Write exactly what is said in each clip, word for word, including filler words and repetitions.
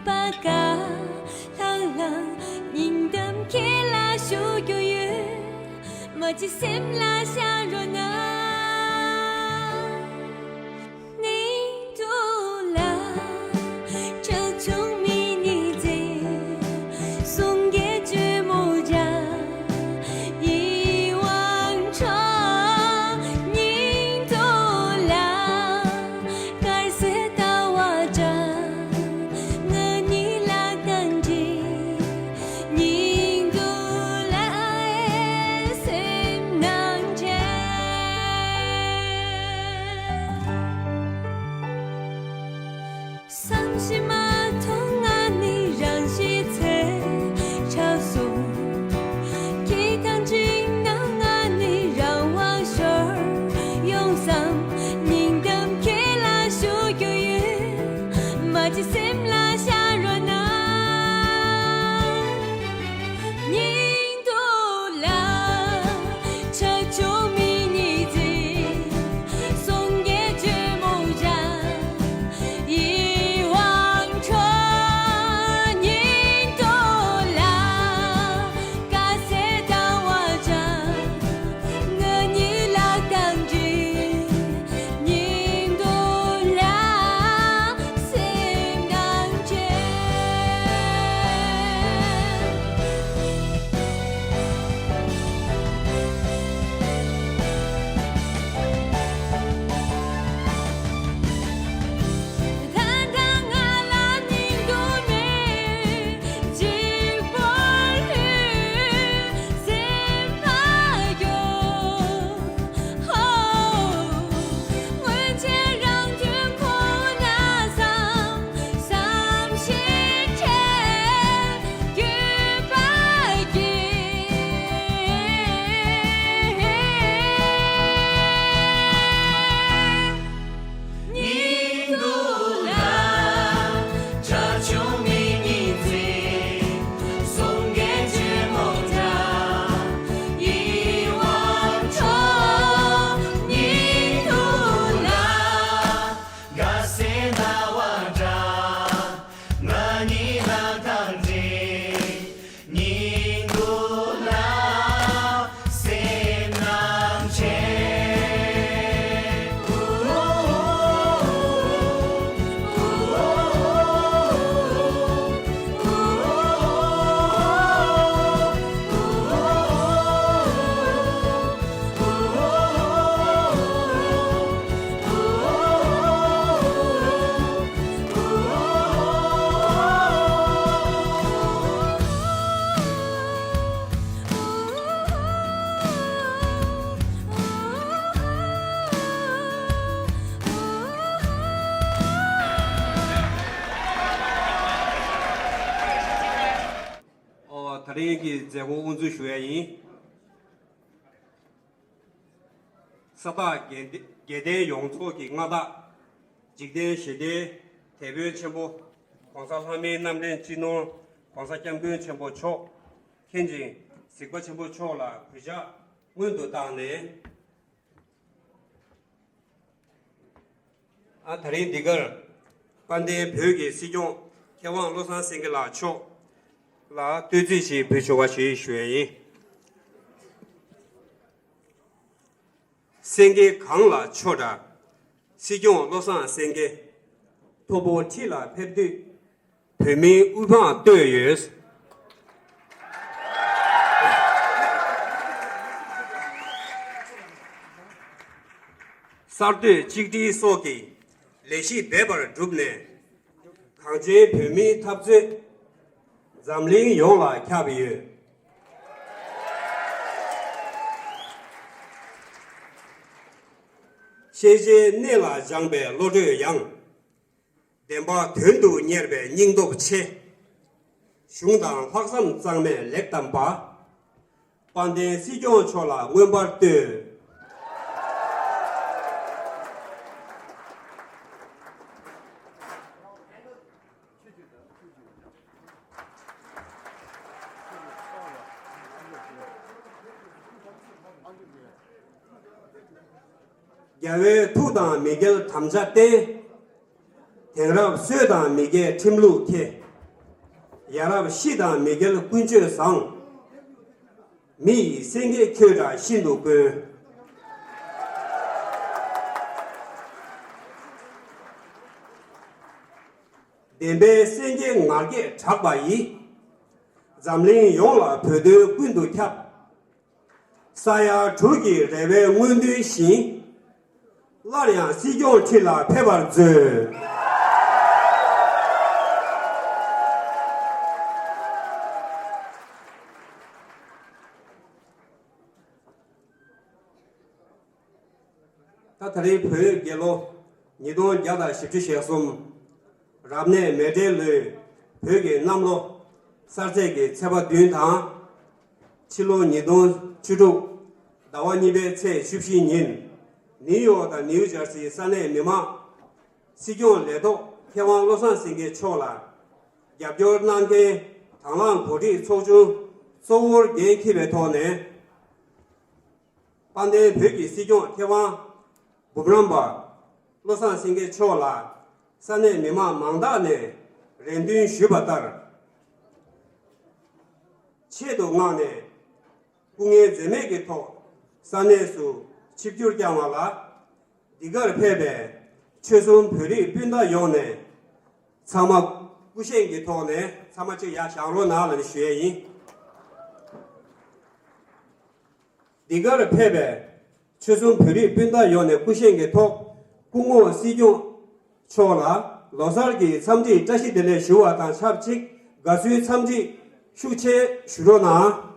པ་ག་ལྷང་ལྷང་སྙིང་གཏམ་ཁྱེད་ལ་ཞུ་རྒྱུ་ཡོད། མ་གཅིག་སེམས་ལ་བཞག་རོགས་གནང་། སྙིང་སྡུག་ལ་ཁྲག་འཐུང་མི་ཉིད་ཚེ། གསུང་སྐད་བཅོས་མོ་ར་ཡིད་དབང་འཕྲོག་སྙིང་སྡུག་ལ། དཀར་གསལ་ཟླ་བ་འདྲ་ང་གཉིས་ལག་གདང་སྒྲིལ། སྙིང་སྡུག་ལ་སེམས་ནང་བྱེད། བསམ་བཞིན་མ་མཐོང་ང་ནི་རང་གཤིས་ཚེ་ཆགས་སོང་། ཁྱེད་དང་འགྲིག་ན་ང་ནི་རང་དབང་ཤོར་ཡོང་བསམ། སྙིང་གཏམ་ཁྱེད་ལ་ཞུ་རྒྱུ་ཡོད། མ་གཅིག་སེམས་ལ་བཞག་རོགས་གནང་། སྙིང་སྡུག་ལ་ཁྲག་འཐུང་མི་ཉིད་ཚེ། གསུང་སྐད་བཅོས་མོ་ར་ཡིད་དབང་འཕྲོག་སྙིང་སྡུག་ལ། དཀར་གསལ་ཟླ་བ་འདྲ་ང་གཉིས་ལག་གདང་སྒྲིལ། སྙིང་སྡུག་ལ་སེམས་ནང་བྱེད། ད་ལྟ་ང་ལ་སྙིང་སྡུག་མེད། འཇིགས་པ་ལྷོད། སེམས་པ་སྐྱོ། ཧོ། སྔོན་ཆད་རང་དོན་ཁོ་ན་བསམ། བསམ་ཤེས་བྱས་འགྱོད་པ་སྐྱེས། སྙིང་སྡུག་ལ་ཁྲག་འཐུང་མི་ཉིད་ཚེ། གསུང་སྐད་བཅོས་མོ་འདྲ་ཡིད་དབང་འཕྲོག་སྙིང་སྡུག་ལ། དཀར་གསལ་ཟླ་བ་འདྲ་ང་གཉིས་ལག་གདང་སྒྲིལ། སྙིང་སྡུག་ལ་སེམས་ནང་བྱེད། ཨོ། ད་རིང་གི་མཛད་སྒོ་དབུ་འཛུགས་ཞུ་ཡ་ཡིན། ས་བདག་དགེ་ལྡན་ཡོངས་རྫོགས་ཀྱི་མངའ་བདག་འཇིག་རྟེན་ཞི་བདེའི་དེད་དཔོན་ཆེན་པོ་༸གོང་ས་ལྷ་མིའི་རྣམ་འདྲེན་སྤྱི་ནོར་༸གོང་ས་༸སྐྱབས་མགོན་ཆེན་པོ་མཆོག་མཁན་ཆེན་གཟིགས་པ་ཆེན་པོ་མཆོག་ལ་གུས་ཕྱག་སྔོན་དུ་བཏང་ནས། ཨ། ད་རིང་འདི་གར་དཔལ་ལྡན་བོད་ཀྱི་སྲིད་སྐྱོང་མཁས་དབང་བློ་བཟང་སེང་གེ་ལགས་མཆོག་ལ་བསྟོད་ཚིག་ཅིག་འབུལ་ཆོག་པ་ཞིག་ཞུ་ཡ་ཡིན། སེང་གེ་གངས་ལ་ཆོ་འདྲ། སྲིད་སྐྱོང་བློ་བཟང་སེང་གེ། མཐོ་པོ་ཁྲི་ལ་ཕེབས་དུས། བོད་མིའི་དབུ་འཕང་བསྟོད་ཡོད། གསར་གཏོད་གཅིག་སྒྲིལ་སོགས་ཀྱི་ལས་གཞི་འབད་པར་བསྒྲུབས་ནས། གངས་ཅན་བོད་མིའི་འཐབ་རྩོད་འཛམ་གླིང་ཡོངས་ལ་ཁྱབ་ཡོད། ཤེས་བྱའི་གནས་ལ་སྦྱངས་པའི་བློ་གྲོས་ཡངས། བདེན་པ་དོན་དུ་གཉེར་བའི་སྙིང་སྟོབས་ཆེ། གཞུང་དང་ལྷག་བསམ་གཙང་མས་ལེགས་བསྡམས་པ། དཔལ་ལྡན་སྲིད་སྐྱོང་མཆོག་ལ་མངོན་པར་བསྟོད། རྒྱལ་བའི་ཐུགས་དང་མི་འགལ་དམ་བཅའ་བརྟན། དེང་རབས་སྲོལ་དང་མི་འགལ་ཁྲིམས་ལུགས་མཁས། ཡ་རབས་སྤྱི་དང་མི་སྒེར་ཀུན་སྤྱོད་བཟང་། མི་ཡི་སེང་གེ་ཁྱོད་འདྲ་ཤིན་ཏུ་དཀོན། བདེན་པའི་སེང་གེ་ངར་སྐད་གྲགས་པ་ཡིས། འཛམ་གླིང་ཡོངས་ལ་བོད་དོན་ཀུན་ཏུ་ཁྱབ། ས་ཡ་དྲུག་གི་རེ་བའི་སྔོན་འདུན་བཞིན། སླར་ཡང་སྲིད་སྐྱོང་ཁྲི་ལ་ཕེབས་པར་མཛོད། ད་ད་རེས་བོད་རྒྱལ་ལོ་ཉིས་སྟོང་བརྒྱ་དང་བཞི་བཅུ་ཞེ་གསུམ། རབ་གནས་མེ་སྤྲེལ་ལོའི་བོད་ཀྱི་གནམ་ལོ་གསར་ཚེས་ཀྱི་ཚེས་པ་བདུན་དང་། ཕྱི་ལོ་ཉིས་སྟོང་བཅུ་དྲུག་ཟླ་བ་གཉིས་པའི་ཚེས་བཅུ་བཞི་ཉིན། ནིའུ་ཡོག་དང་ནིའུ་ཇར་སིའི་ས་གནས་མི་མང་། སྲིད་སྐྱོང་ལས་ཐོག་མཁས་དབང་བློ་བཟང་སེང་གེ་མཆོག་ལ་རྒྱབ་སྐྱོར་གནང་མཁན་དང་བླངས་གོ་སྒྲིག་ཚོགས་ཆུང་གཙོ་བོར་འགན་འཁྱེར་བའི་ཐོག་ནས། དཔལ་ལྡན་བོད་ཀྱི་སྲིད་སྐྱོང་མཁས་དབང་འབུམ་རམས་པ་བློ་བཟང་སེང་གེ་མཆོག་ལ་ས་གནས་མི་མང་མང་དག་ནས་རེ་འདུན་ཞུས་པ་ལྟར། ཆེད་དུ་མངགས་ནས་སྐུ་ངལ་འཛེམས་མེད་ཀྱི་ཐོག་ས་གནས་སུ་ཆིབས་བསྒྱུར་བསྐྱངས་པ་ལ། འདི་གར་ཕེབས་པའི་ཆོལ་གསུམ་བོད་རིགས་སྤུན་ཟླ་ཡོངས་ནས་ཚང་མ་སྐུ་བཞེངས་ཀྱི་ཐོག་ནས་ཚང་མ་གཅིག་ཡར་བཞེངས་རོགས་གནང་ལབ་ནས་ཞུ་ཡས་ཡིན། འདི་གར་ཕེབས་པའི་ཆོལ་གསུམ་བོད་རིགས་སྤུན་ཟླ་ཡོངས་ནས་སྐུ་བཞེངས་ཀྱི་ཐོག་སྐུ་ངོ་སྲིད་སྐྱོང་མཆོག་ལ་ལོ་གསར་གྱི་འཚམས་འདྲིའི་བཀྲ་ཤིས་བདེ་ལེགས་ཞུ་བ་དང་ཆབས་ཅིག་དགའ་བསུའི་འཚམས་འདྲི་ཤུགས་ཆེ་ཞུ་རོགས་གནང་།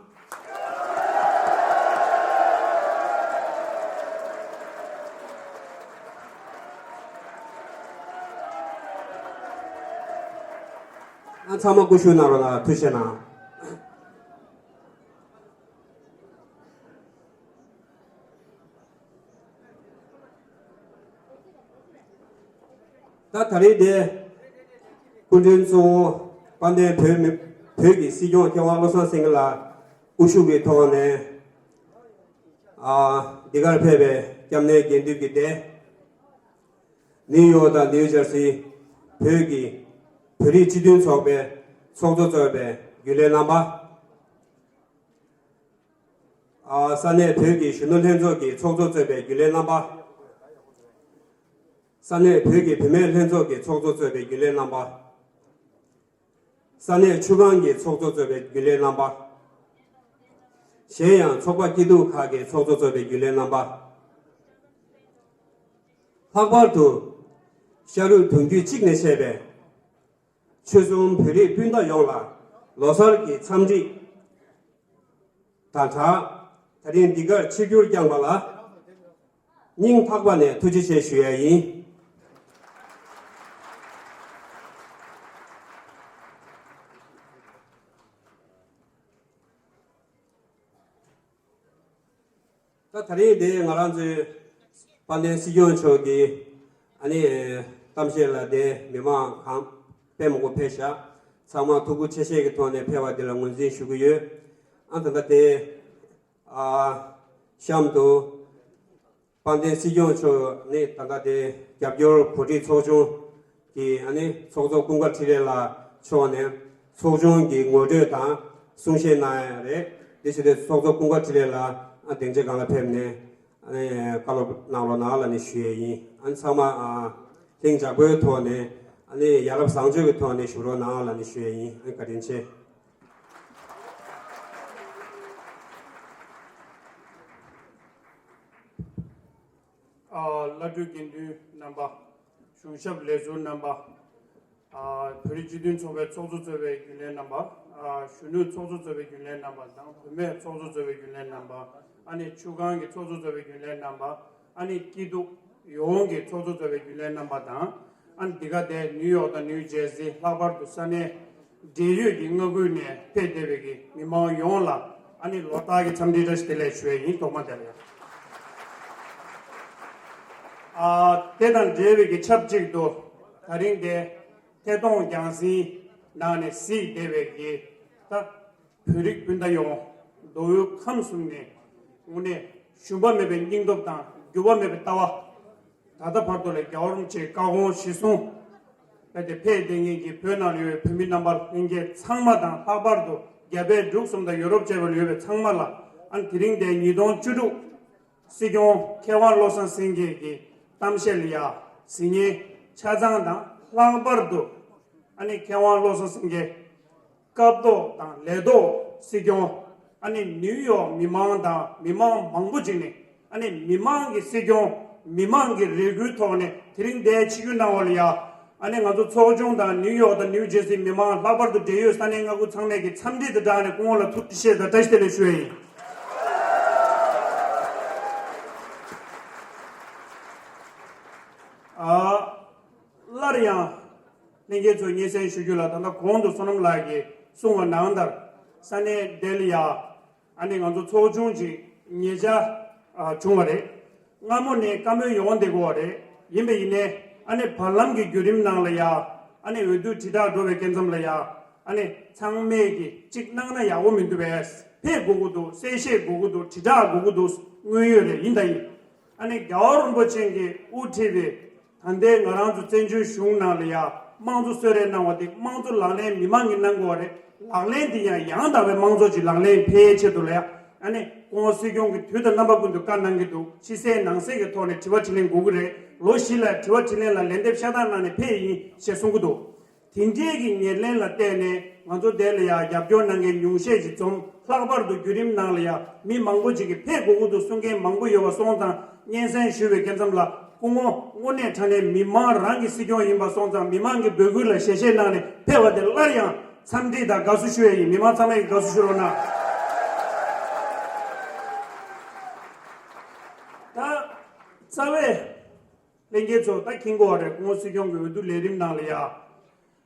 ཨ་ཚང་མ་སྐུ་བཞུགས་གནང་རོགས་གནང་། ཐུགས་རྗེ་གནང་། ད་ད་རེས་དེ་སྐུ་མགྲོན་གཙོ་བོ་དཔལ་ལྡན་བོད་མི་བོད་ཀྱི་སྲིད་སྐྱོང་མཁས་དབང་བློ་བཟང་སེང་གེ་ལགས་དབུ་བཞུགས་ཀྱི་ཐོག་ནས། ཨ། འདི་གར་ཕེབས་པའི་སྐྱབས་གནས་དགེ་འདུན་གྱི་སྡེ། ནིའུ་ཡོག་དང་ནིའུ་ཇར་སི་བོད་ཀྱི་བོད་རིགས་སྤྱི་མཐུན་ཚོགས་པའི་ཚོགས་གཙོ་གཙོས་པའི་རྒྱུན་ལས་རྣམ་པ། ཨ། ས་གནས་བོད་ཀྱི་གཞོན་ནུ་ལྷན་ཚོགས་ཀྱི་ཚོགས་གཙོ་གཙོས་པའི་རྒྱུན་ལས་རྣམ་པ། ས་གནས་བོད་ཀྱི་བུད་མེད་ལྷན་ཚོགས་ཀྱི་ཚོགས་གཙོ་གཙོས་པའི་རྒྱུན་ལས་རྣམ་པ། ས་གནས་ཆུ་སྒང་གི་ཚོགས་གཙོ་གཙོས་པའི་རྒྱུན་ལས་རྣམ་པ། གཞན་ཡང་ཚོགས་པ་སྐྱིད་སྡུག་ཁག་གི་ཚོགས་གཙོ་གཙོས་པའི་རྒྱུན་ལས་རྣམ་པ། ལྷག་པར་དུ་ཤ་རུས་གདུང་རྒྱུད་གཅིག་ནས་བཤད་པའི་ཆོལ་གསུམ་བོད་རིགས་སྤུན་ཟླ་ཡོངས་ལ་ལོ་གསར་གྱི་འཚམས་འདྲི་དང་སྦྲགས། ད་རིང་འདི་གར་ཆིབས་བསྒྱུར་བསྐྱངས་པ་ལ་སྙིང་ཐག་པ་ནས་ཐུགས་རྗེ་ཆེ་ཞུ་ཡ་ཡིན། ད་ད་རིང་འདི་ང་རང་ཚོའི་དཔལ་ལྡན་སྲིད་སྐྱོང་མཆོག་གིས་ཨ་ནི་གཏམ་བཤད་ལ་དེ་མི་མང་གང་དཔེ་མང་པོ་ཕེབས་ཤག་ཚང་མ་ཐུགས་ཁུར་ཆེ་བཞེས་ཀྱི་ཐོག་ནས་ཕེབས་པ་འདི་ལ་ངོས་འཛིན་ཞུ་གི་ཡོད། ཨ་ད་ལྟ་དེ་ཨ་གཤམ་དུ་དཔལ་ལྡན་སྲིད་སྐྱོང་མཆོག་ནི་ད་ལྟ་དེ་རྒྱབ་སྐྱོར་གོ་སྒྲིག་ཚོགས་ཆུང་གི་ཨ་ནི་ཚོགས་གཙོ་ཀུན་དགའ་འཕྲིན་ལས་ལགས་མཆོག་ནས་ཚོགས་ཆུང་གི་ངོ་སྤྲོད་དང་གསུང་བཤད་གནང་ཡ་རེད། དེ་བྱས་ཏེ་ཚོགས་གཙོ་ཀུན་དགའ་འཕྲིན་ལས་ལགས་ཨ་སྡིངས་ཆ་སྒང་ལ་ཕེབས་ནས་ཨ་ནི་བཀའ་སློབ་གནང་རོགས་གནང་ལབ་ནས་ཞུ་ཡས་ཡིན། ཨ་ནི་ཚང་མ་ཨ་ལྷིང་འཇགས་པོའི་ཐོག་ནས་ཨ་ནི་ཡ་རབས་བཟང་སྤྱོད་ཀྱི་ཐོག་ནས་བཞུགས་རོགས་གནང་ལབ་ནས་ཞུ་ཡས་ཡིན། ཨ་ནི་བཀའ་དྲིན་ཆེ། ཨ། བླ་སྤྲུལ་དགེ་འདུན་རྣམ་པ། གཞུང་ཞབས་ལས་ཟུར་རྣམ་པ། ཨ། བོད་རིགས་སྤྱི་མཐུན་ཚོགས་པའི་ཚོགས་གཙོ་གཙོས་པའི་རྒྱུན་ལས་རྣམ་པ། ཨ། གཞོན་ནུ་ཚོགས་གཙོ་གཙོས་པའི་རྒྱུན་ལས་རྣམ་པ་དང་བུད་མེད་ཚོགས་གཙོ་གཙོས་པའི་རྒྱུན་ལས་རྣམ་པ། ཨ་ནི་ཆུ་སྒང་གི་ཚོགས་གཙོ་གཙོས་པའི་རྒྱུན་ལས་རྣམ་པ། ཨ་ནི་སྐྱིད་སྡུག་ཡོངས་ཀྱི་ཚོགས་གཙོ་གཙོས་པའི་རྒྱུན་ལས་རྣམ་པ་དང་། ཨ་ནི་འདི་ག་དེ་ནིའུ་ཡོག་དང་ནིའུ་ཇར་སི་ལྷག་པར་དུ་ས་གནས་འབྲེལ་ཡོད་ཀྱི་མངའ་ཁུལ་ནས་ཕེབས་བསྡད་པའི་གི་མི་མང་ཡོངས་ལ་ཨ་ནི་ལོ་ལྟར་གྱི་འཚམས་འདྲི་བཀྲ་ཤིས་བདེ་ལེགས་ཞུ་ཡས་ཡིན། ཐོག་མ་དེ་ལ་ཡང་། ཨ། དེ་དང་འབྲེལ་བའི་གི་ཆབས་ཅིག་ཏུ་ད་རིང་དེ་ཐད་གཏོང་རྒྱང་སྲིང་ནང་ནས་གཟིགས་བསྡད་པའི་གི་ད་བོད་རིགས་སྤུན་ཟླ་ཡོངས་མདོ་དབུས་ཁམས་གསུམ་ནས་དངོས་གནས་ཞུམ་པ་མེད་པའི་སྙིང་སྟོབས་དང་འགྱུར་བ་མེད་པའི་ལྟ་བ། ད་ལྟ་བར་དུ་ལ་རྒྱལ་བ་རིན་པོ་ཆེའི་བཀའ་དགོངས་གཞིར་བཟུང་ དེ་ཕེབས་བསྡད་མཁན་གྱི་བོད་ནང་ལ་ཡོད་པའི་བོད་མི་རྣམ་པ་ལྷན་རྒྱས་ཚང་མ་དང་། ལྷག་པར་དུ་རྒྱ་བལ་འབྲུག་གསུམ་དང་ཡོ་རོབ་བཅས་པ་ལ་ཡོད་པའི་ཚང་མ་ལ། ཨ་ནི་དེ་རིང་འདིར་ཉིས་སྟོང་བཅུ་དྲུག་སྲིད་སྐྱོང་མཁས་དབང་བློ་བཟང་སེང་གེ་གི་གཏམ་བཤད་ལ་ཡ་གཟིགས་མཁན་ཆ་ཚང་དང་། ལྷག་པར་དུ་ཨ་ནི་མཁས་དབང་བློ་བཟང་སེང་གེ་སྐབས་ཐོག་དང་ལས་ཐོག་སྲིད་སྐྱོང་། ཨ་ནི་ནིའུ་ཡོག་མི་མང་དང་མི་མང་མང་པོ་ཅིག་ནས། ཨ་ནི་མི་མང་གི་སྲིད་སྐྱོང་། མི་མང་གི་རེ་སྐུལ་ཐོག་ནས་དེ་རིང་འདིར་ཆིབས་བསྒྱུར་གནང་བ་ལ་ཡ། ཨ་ནི་ང་ཚོ་ཚོགས་ཆུང་དང་ནིའུ་ཡོག་དང་ནིའུ་ཇེར་སིའི་མི་མང་། ལྷག་པར་དུ་འབྲེལ་ཡོད་ས་གནས་མངའ་ཁུལ་ཚང་མས་ཀྱི་འཚམས་འདྲི་དང་སྦྲགས་ནས་སྐུ་ངོ་ལ་ཐུགས་རྗེ་ཆེ་དང་བཀྲ་ཤིས་བདེ་ལེགས་ཞུ་ཡ་ཡིན། ཨ། སླར་ཡང་ལྷན་རྒྱས་ཚོར་སྙན་སེང་ཞུ་རྒྱུ་ལ། ད་ལྟ་གོང་དུ་བསོད་ནམས་ལགས་ཀྱིས་གསུངས་པ་ནང་ལྟར། ས་གནས་འདི་ལ་ཡ་ཨ་ནི་ང་ཚོ་ཚོགས་ཆུང་ཅིག་ཉེ་ཆར་ཨ་བྱུང་བ་རེད། སྔ་མོ་ནས་བཀའ་མོལ་ཡོང་བསྡད་ཀྱི་ཡོད་རེད། ཡིན་པ་ཡིན་ནའི་ཨ་ནི་བར་ལམ་གྱི་བརྒྱུད་རིམ་ནང་ལ་ཡ། ཨ་ནི་འོས་བསྡུ་དྲིལ་བསྒྲགས་འགྲོ་བའི་སྐབས་ཙམ་ལ་ཡ། ཨ་ནི་ཚང་མས་ཀྱི་གཅིག་གནང་ན་ཡག་པོ་མི་འདུག་པས། ཕེབས་དགོས་ཀྱི་འདུག་གསལ་བཤད་དགོས་ཀྱི་འདུག་དྲིལ་བསྒྲགས་དགོས་ཀྱི་འདུག་དངོས་ཡོད་རེད། ཡིན་དང་ཡིན། ཨ་ནི་རྒྱལ་བ་རིན་པོ་ཆེ་གིས་དབུ་ཁྲིད་པའི་ད་ལྟའི་ང་རང་ཚོ་བཙན་བྱོལ་གཞུང་ནང་ལ་ཡ་དམངས་གཙོ་གསོལ་རས་གནང་བ་དེ། དམངས་གཙོ་ལག་ལེན་མི་མང་གིས་གནང་དགོས་པ་རེད། ལག་ལེན་དེ་ཡང་ཡང་དག་པའི་དམངས་གཙོ་ཅིག་ལག་ལེན་འཕེལ་ཆེད་དུ་ལ་ཡ། ཨ་ནི་སྐུ་ངོ་སྲིད་སྐྱོང་གིས་དུས་དང་རྣམ་པ་ཀུན་ཏུ་བཀའ་གནང་གི་འདུག་ཕྱི་གསལ་ནང་གསལ་གྱི་ཐོག་ནས་དྲི་བ་དྲིས་ལན་དགོས་ཀྱི་རེད། ལོ་བཞི་ལ་དྲི་བ་དྲིས་ལན་ལ་ལན་འདེབས་ཤ་སྟག་གནང་ནས་ཕེབས་ཡིན་ཞེས་གསུང་གི་འདུག་དེ་འདྲའི་གི་ཉེར་ལེན་ལ་བརྟེན་ནས་ང་ཚོ་དེ་ལ་ཡ་རྒྱབ་སྐྱོར་གནང་མཁན་ཉུང་ཤས་ཤིག་འཛོམས། ལྷག་པར་དུ་བརྒྱུད་རིམ་ནང་ལ་ཡ་མི་མང་པོ་ཅིག་གིས་ཕེབས་དགོས་ཀྱི་འདུག་གསུང་མཁན་མང་པོ་ཡོད་པ་སོང་ཙང་། སྙན་སེང་ཞུ་བའི་སྐབས་ཙམ་ལ། སྐུ་ངོ་དངོས་གནས་དྲང་གནས་མི་མང་རང་གི་སྲིད་སྐྱོང་ཡིན་པ་སོང་ཙང་། མི་མང་གི་འབོད་སྐུལ་ལ་ཞལ་བཞེས་གནང་ནས་ཕེབས་པ་དེ་སླར་ཡང་འཚམས་འདྲི་དང་དགའ་བསུ་ཞུ་ཡ་ཡིན། མི་མང་ཚང་མས་དགའ་བསུ་ཞུ་རོགས་གནང་། ད་རྩ་བའི་ལྷན་རྒྱས་ཚོ་ད་མཁྱེན་གྱི་ཡོད་རེད། སྐུ་ངོ་སྲིད་སྐྱོང་གི་འོས་བསྡུ་ལས་རིམ་ནང་ལ་ཡ།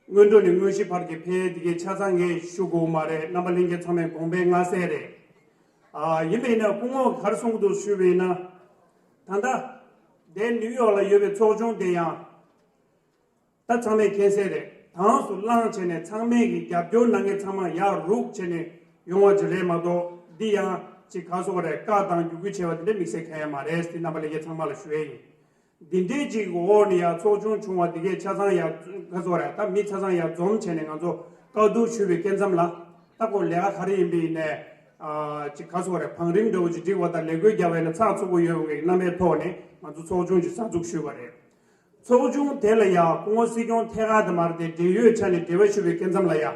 སྔོན་འགྲོ་ནས་དངོས་གཞི་བར་གྱི་ཕན་ཡོན་དེ་གའི་ཆ་ཚང་ངས་ཞུ་དགོས་མ་རེད། རྣམ་པ་ལྷན་རྒྱས་ཚང་མས་དགོངས་པ་མངའ་གསལ་རེད། ཨ། ཡིན་པ་ཡིན་ན་སྐུ་ངོ་ག་རེ་གསུང་གི་འདུག་ཞུས་པ་ཡིན་ན། ད་ལྟ་དེ་ནིའུ་ཡོག་ལ་ཡོད་པའི་ཚོགས་ཆུང་དེ་ཡང་ད་ཚང་མས་མཁྱེན་གསལ་རེད། དྭངས་སུ་བླངས་བྱས་ནས་ཚང་མས་ཀྱི་རྒྱབ་སྐྱོར་གནང་མཁན་ཚང་མ་ཡར་རུག་བྱས་ནས་ཡོང་བ་ཅིག་རེད་མ་གཏོགས། འདི་ཡང་ཅིག་ག་སོགས་རེད། བཀའ་དང་བརྒྱུད་སྐུལ་བྱས་པ་དེ་འདྲ་དམིགས་བསལ་གང་ཡང་མ་རེད། འདི་རྣམ་པ་ལྷན་རྒྱས་ཚང་མ་ལ་ཞུ་ཡས་ཡིན། འདི་འདྲའི་ཅིག་འོག་ནས་ཡང་ཚོགས་ཆུང་བྱུང་བ་འདི་གས་ཆ་ཚང་ཡང་ག་སོགས་རེད། ད་མི་ཆ་ཚང་ཡང་འཛོམས་བྱས་ནས་ང་ཚོ་བཀའ་བསྡུར་ཞུས་པའི་སྐབས་ཙམ་ལ། ད་ཁོ་ལས་ཀ་ག་རེ་ཡིན་པ་ཡིན་ནའི། ཨ། ཅིག་ག་སོགས་རེད། བང་རིམ་འདྲ་བོ་ཅིག་བསྒྲིགས་པ་དང་ལས་བགོས་རྒྱག་པ་ཡིན་ན་ཚགས་ཚུད་པོ་ཡོད་པའི་རྣམ་པའི་ཐོག་ནས་ང་ཚོ་ཚོགས་ཆུང་ཅིག་གསར་འཛུགས་ཞུས་པ་རེད། ཚོགས་ཆུང་དེ་ལ་ཡང་སྐུ་ངོ་སྲིད་སྐྱོང་ཐད་ཀར་དུ་མ་རེད་དེ། འབྲེལ་ཡོད་ཆ་ནས་འབྲེལ་བ་ཞུ་བའི་སྐབས་ཙམ་ལ་ཡང་།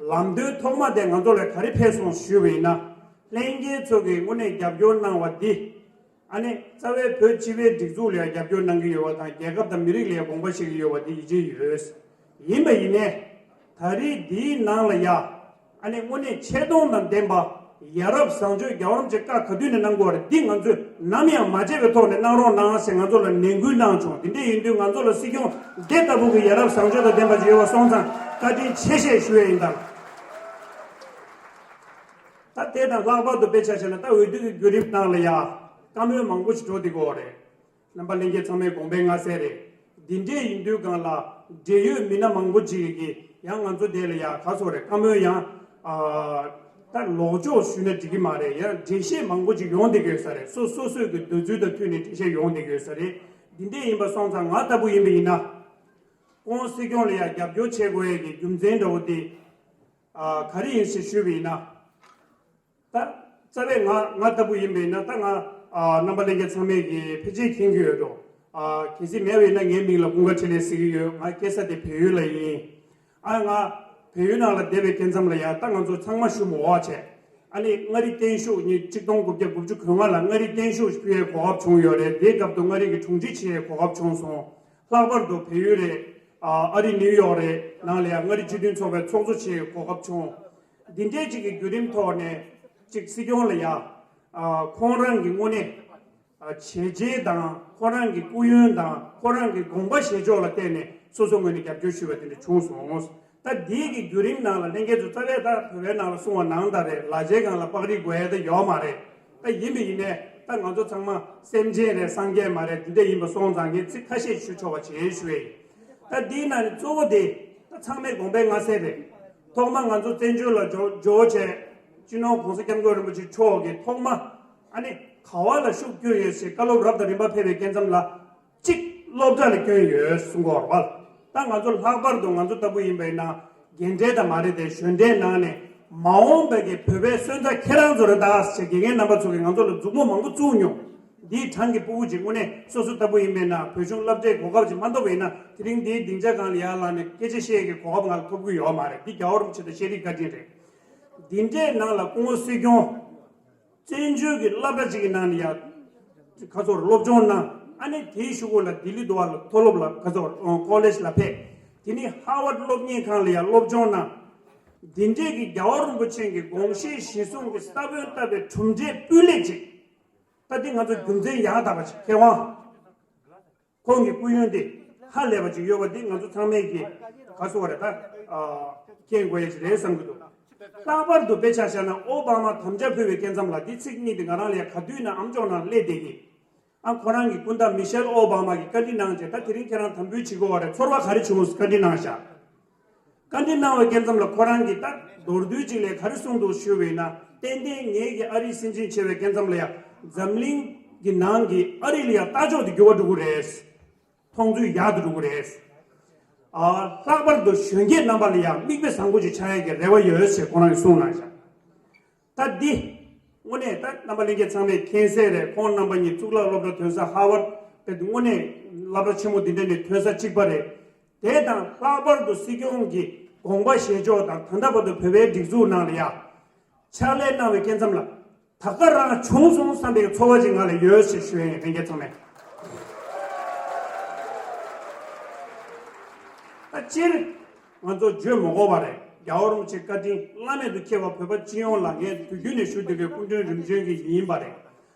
ལམ་སྟོན་ཐོག་མ་དེ་ང་ཚོ་ལ་ག་རེ་ཕེབས་སོང་ཞུས་པ་ཡིན་ན། ལྷན་རྒྱས་ཚོ་གིས་དངོས་གནས་རྒྱབ་སྐྱོར་གནང་བ་འདི། ཨ་ནི་རྩ་བའི་བོད་སྤྱི་པའི་སྒྲིག་འཛུགས་ལ་ཡང་རྒྱབ་སྐྱོར་གནང་གི་ཡོད་པ་དང་། རྒྱལ་ཁབ་དང་མི་རིགས་ལ་ཡང་དགོངས་པ་བཞེས་ཀྱི་ཡོད་པ་འདི་ཡིད་ཆེས་ཡོད། ཡིན་པ་ཡིན་ནའི། ད་རེས་འདིའི་ནང་ལ་ཡ། ཨ་ནི་དངོས་གནས་ཆེ་མཐོང་དང་ལྡན་པ། ཡ་རབས་བཟང་སྤྱོད། རྒྱལ་བ་རིན་པོ་ཆེ་བཀའ་ག་དུས་ནས་གནང་དགོས་རེད། འདི་ང་ཚོས་ནམ་ཡང་མ་བརྗེད་པའི་ཐོག་ནས་གནང་རོགས་གནང་ཞེས་ང་ཚོ་ལ་ནན་སྐུལ་གནང་བྱུང་། འདི་འདྲ་ཡིན་དུས་ང་ཚོ་ལ་སྲིད་སྐྱོང་འདི་ལྟ་བུ་གི་ཡ་རབས་བཟང་སྤྱོད་དང་ལྡན་པ་ཅིག་ཡོད་པ་སོང་ཙང་བཀའ་དྲིན་ཆེ་ཞེས་ཞུ་ཡས་ཡིན། ད་ད་དེ་དང་ལྷག་པར་དུ་དཔེ་ཆ་བཞག་ན། ད་འོས་བསྡུ་གི་བརྒྱུད་རིམ་ནང་ལ་ཡ་བཀའ་མོལ་མང་པོ་ཞིག་འགྲོ་བསྡད་ཀྱི་ཡོད་རེད། རྣམ་པ་ལྷན་རྒྱས་ཚང་མས་དགོངས་པ་མངའ་གསལ་རེད། འདི་འདྲས་ཡིན་དུས་སྒང་ལ་འབྲེལ་ཡོད་མི་སྣ་མང་པོ་ཅིག་གིས་ཡང་ང་ཚོ་དེ་ལ་ཡ་ག་སོགས་རེད། བཀའ་མོལ་ཡང་ཨ་ད་ལོག་ཕྱོགས་ཞུས་ན་འགྲིག་གི་མ་རེད། ཡང་འགྲེལ་བཤད་མང་པོ་ཅིག་ཡོང་བསྡད་ཀྱི་ཡོད་ས་རེད། སོ་སོ་སོའི་གི་འདོད་ཚུལ་དང་མཐུན་ནས་འགྲེལ་བཤད་ཡོང་བསྡད་ཀྱི་ཡོད་ས་རེད། འདི་འདྲས་ཡིན་པ་སོང་ཙང་ང་ལྟ་བུ་ཡིན་པ་ཡིན་ན། སྐུ་ངོ་སྲིད་སྐྱོང་ལ་ཡ་རྒྱབ་སྐྱོར་བྱེད་དགོས་ཡས་ཀྱི་རྒྱུ་མཚན་འདྲ་བོ་དེ་ཨ་ག་རེ་ཡིན་ཞེས་ཞུས་པ་ཡིན་ན། ད་རྩ་བའི་ང་ང་ལྟ་བུ་ཡིན་པས་ན། ད་ང་ཨ་རྣམ་པ་ལྷན་རྒྱས་ཚང་མས་ཀྱིས་ཕལ་ཆེར་མཁྱེན་གྱི་ཡོད་འགྲོ། ཨ་གལ་སྲིད་མེད་པས་ན་ངའི་མིང་ལ་ཀུན་དགའ་འཕྲིན་ལས་ཟེར་གྱི་ཡོད། ང་སྐྱེས་ས་དེ་བལ་ཡུལ་ལ་ཡིན། ཨ་ང་བལ་ཡུལ་ནང་ལ་བསྡད་པའི་སྐབས་ཙམ་ལ་ཡ། ད་ང་ཚོ་ཚང་མ་ཞུ་མི་འོག་བྱས། ཨ་ནི་མངའ་རིས་བརྟན་བཞུགས་ཉིས་ཆིག་སྟོང་དགུ་བརྒྱ་དགུ་བཅུ་གོ་ལྔ་ལ་མངའ་རིས་བརྟན་བཞུགས་ཕུལ་བའི་གོ་སྐབས་བྱུང་ཡོད་རེད། དེའི་སྐབས་དུ་མངའ་རིས་ཀྱི་དྲུང་ཆེ་བྱེད་ཡའི་གོ་སྐབས་བྱུང་སོང་། ལྷག་པར་དུ་བལ་ཡུལ་རེད། ཨ་ཨ་རི་ནིའུ་ཡོག་རེད། ནང་ལ་ཡ་མངའ་རིས་སྤྱི་མཐུན་ཚོགས་པའི་ཚོགས་གཙོ་བྱེད་ཡའི་གོ་སྐབས་བྱུང་། འདི་འདྲའི་ཅིག་གི་བརྒྱུད་རིམ་ཐོག་ནས་ཅིག་སྲིད་སྐྱོང་ལ་ཡ། ཨ་ཁོང་རང་གི་དངོས་གནས་ཨ་བྱས་རྗེས་དང་། ཁོང་རང་གི་སྐུ་ཡོན་དང་། ཁོང་རང་གི་དགོངས་པ་བཞེས་ཕྱོགས་ལ་བརྟེན་ནས་སོ་སོ་ངོས་ནས་རྒྱབ་སྐྱོར་ཞུས་པ་དེ་འདྲ་བྱུང་སོང་། ད་འདིའི་གི་བརྒྱུད་རིམ་ནང་ལ་ལྷན་རྒྱས་ཚོ་རྩ་བའི་ད་བོད་པའི་ནང་ལ་གསུང་བ་ནང་ལྟར་རེད། ལག་ཆའི་སྒང་ལ་པགས་རིལ་དགོས་ཡ་ད་ཡོད་མ་རེད། ད་ཡིན་པ་ཡིན་ནའི་ད་ང་ཚོ་ཚང་མ་སེམས་ཅན་རེད། སངས་རྒྱས་མ་རེད། འདི་འདྲ་ཡིན་པ་སོང་ཙང་ངས་ཚིག་ཁ་ཤས་ཞུ་ཆོག་པ་བྱེད་ཞུ་ཡས་ཡིན། ད་འདིའི་ནང་ནས་གཙོ་བོ་དེ་ད་ཚང་མས་དགོངས་པ་མངའ་གསལ་རེད། ཐོག་མ་ང་ཚོ་བཙན་བྱོལ་ལ་འབྱོར་འབྱོར་བྱས། སྤྱི་ནོར་༸གོང་ས་༸སྐྱབས་མགོན་རིན་པོ་ཆེ་མཆོག་གིས་ཐོག་མ་ཨ་ནི་ག་བ་ལ་ཤུགས་བསྐྱོན་ཡོད་ཟེར་བཀའ་སློབ་རབ་དང་རིམ་པ་ཕེབས་པའི་སྐབས་ཙམ་ལ། གཅིག་སློབ་གྲྭ་ལ་བསྐྱོན་ཡོད་གསུང་གི་ཡོད་རེད་པ། ད་ང་ཚོ་ལྷག་པར་དུ་ང་ཚོ་ལྟ་བུ་ཡིན་པས་ན། རྒན་གྲས་དང་མ་རེད་དེ། གཞོན་གྲས་ནང་ནས་མ་འོངས་པའི་གི་བོད་པའི་སོན་རྩ་ཁྱེད་རང་ཚོ་རེད་ད་ཟེར་དགེ་རྒན་རྣམ་པ་ཚོ་གིས་ང་ཚོ་ལ་མཛུབ་མོ་མང་པོ་བཙུགས་མྱོང་། འདིའི་གྲངས་ཀྱི་ཕྲུ་གུ་ཅིག་དངོས་གནས་སོ་སོ་ལྟ་བུ་ཡིན་པས་ན། བོད་གཞུང་སློབ་གྲྭའི་གོ་སྐབས་ཅིག་མ་ཐོབ་པ་ཡིན་ན། དེ་རིང་འདིའི་སྡིངས་ཆ་སྒང་ལ་ཡར་ལངས་ནས་སྐད་ཆ་བཤད་ཡས་ཀྱི་གོ་སྐབས་ང་ལ་ཐོབ་ཀྱི་ཡོད་མ་རེད། འདི་རྒྱལ་བ་རིན་པོ་ཆེ་དང་ཤེས་རིག་བཀའ་དྲིན་རེད། འདི་འདྲའི་ནང་ལ་སྐུ་ངོ་སྲིད་སྐྱོང་བཙན་བྱོལ་གྱི་སློབ་གྲྭ་གཅིག་གི་ནང་ནས་ཡང་ཁ་སོར་སློབ་སྦྱོང་གནང་། ཨ་ནི་དེའི་གཞུག་གུ་ལ་ལྡི་ལི་དུ་བ་ལ་མཐོ་སློབ་ལ་ཁ་སོར་ཀོ་ལེཇ་ལ་ཕེབས། དེ་ནས་ཧར་ཝརཌ་སློབ་གཉེར་ཁང་ལ་ཡང་སློབ་སྦྱོང་གནང་། འདི་འདྲའི་གི་རྒྱལ་བ་རིན་པོ་ཆེ་གི་དགོངས་བཞེད་གཞིར་བཟུང་གི་ས་བོན་བཏབ་པའི་གྲུབ་འབྲས་སྤུས་ལེགས་ཅིག་ད་འདི་ང་ཚོ་རྒྱུ་མཚན་ཡང་དག་པ་ཅིག་མཁས་དབང་ཁོང་གི་སྐུ་ཡོན་དེ་ཧ་ལས་པ་ཅིག་ཡོད་པ་འདི་ང་ཚོ་ཚང་མས་ཀྱི་ག་སོ་བ་རེད་ད། ཨ། མཁྱེན་དགོས་ཡ་ཅིག་རེད་བསམ་གྱི་འདུག་ལྷག་པར་དུ་དཔེ་ཆ་བཞག་ན་ཨོ་བྷ་མ་དམ་བཅའ་ཕུལ་བའི་སྐབས་ཙམ་ལ། འདི་ཚིག་གཉིས་དེ་ང་རང་ལ་ཡ་ག་དུས་ན་ཨམ་ཅོག་ནང་སླེབས་བསྡད་ཀྱི། ཨ། ཁོ་རང་གི་སྐུ་ཟླ་མི་ཤེལ་ཨོ་བྷ་མ་གིས་བཀའ་འདྲི་གནང་བྱས། ད་དེ་རིང་ཁྱེད་རང་དམ་འབུལ་བྱེད་དགོས་པ་རེད། ཚོར་བ་ག་རེ་བྱུང་བཀའ་འདྲི་གནང་བཞག་བཀའ་འདྲི་གནང་བའི་སྐབས་ཙམ་ལ་ཁོ་རང་གིས་ད་མདོར་བསྡུས་ཅིག་ལ་ག་རེ་གསུངས་འདུག་ཞུས་པ་ཡིན་ན། ཏན་ཏན་ངེད་ཀྱི་ཨ་རིའི་སྲིད་འཛིན་བྱེད་པའི་སྐབས་ཙམ་ལ་ཡ་འཛམ་གླིང་གི་ནང་གི་ཨ་རི་ལ་ཡ་ལྟ་ཕྱོགས་དེ་འགྱུར་བ་འགྲོ་གི་རེད། མཐོང་ཚུལ་ཡག་ཏུ་འགྲོ་གི་རེད། ཨ། ལྷག་པར་དུ་གཞོན་སྐྱེས་རྣམ་པ་ལ་ཡང་མིག་དཔེ་བཟང་པོ་ཅིག་ཆགས་ཡས་ཀྱི་རེ་བ་ཡོད་ཅེས་ཁོང་རང་གིས་གསུངས་གནང་བཞག་ད་འདི་དངོས་གནས་ད་རྣམ་པ་ལྷན་རྒྱས་ཚང་མས་མཁྱེན་གསལ་རེད། ཁོང་རྣམ་པ་གཉིས་གཙུག་ལག་སློབ་གྲྭ་ཐོན་ས་ཧར་ཝརཌ་དེ་དངོས་གནས་སློབ་གྲྭ་ཆེན་མོ་འདི་འདྲ་ནས་ཐོན་ས་གཅིག་པ་རེད། དེ་དང་ལྷག་པར་དུ་སྲིད་སྐྱོང་གི་དགོངས་པ་བཞེས་ཕྱོགས་དང་། ད་ལྟ་བར་དུ་བོད་པའི་སྒྲིག་འཛུགས་ནང་ལ་ཡ་ཕྱག་ལས་གནང་བའི་སྐབས་ཙམ་ལ། ད་ག་རང་བྱུང་སོང་བསམ་པའི་ཚོར་བ་ཅིག་ང་ལ་ཡོད་ཅེས་ཞུ་ཡིན། ལྷན་རྒྱས་ཚང་མས། ད་སྤྱིར་ང་ཚོ་བརྗོད་མི་དགོས་པ་རེད། རྒྱལ་བ་རིན་པོ་ཆེའི་བཀའ་དྲིན་བླ་མེད་དུ་ཁེལ་བ་བོད་པ་སྤྱི་ཡོངས་ལ་ངས་དུས་རྒྱུན་ནས་ཞུ་བསྡད་པའི་སྐུ་མགྲོན་རིམ་བྱོན་གྱི་ཡིན་པ་རེད།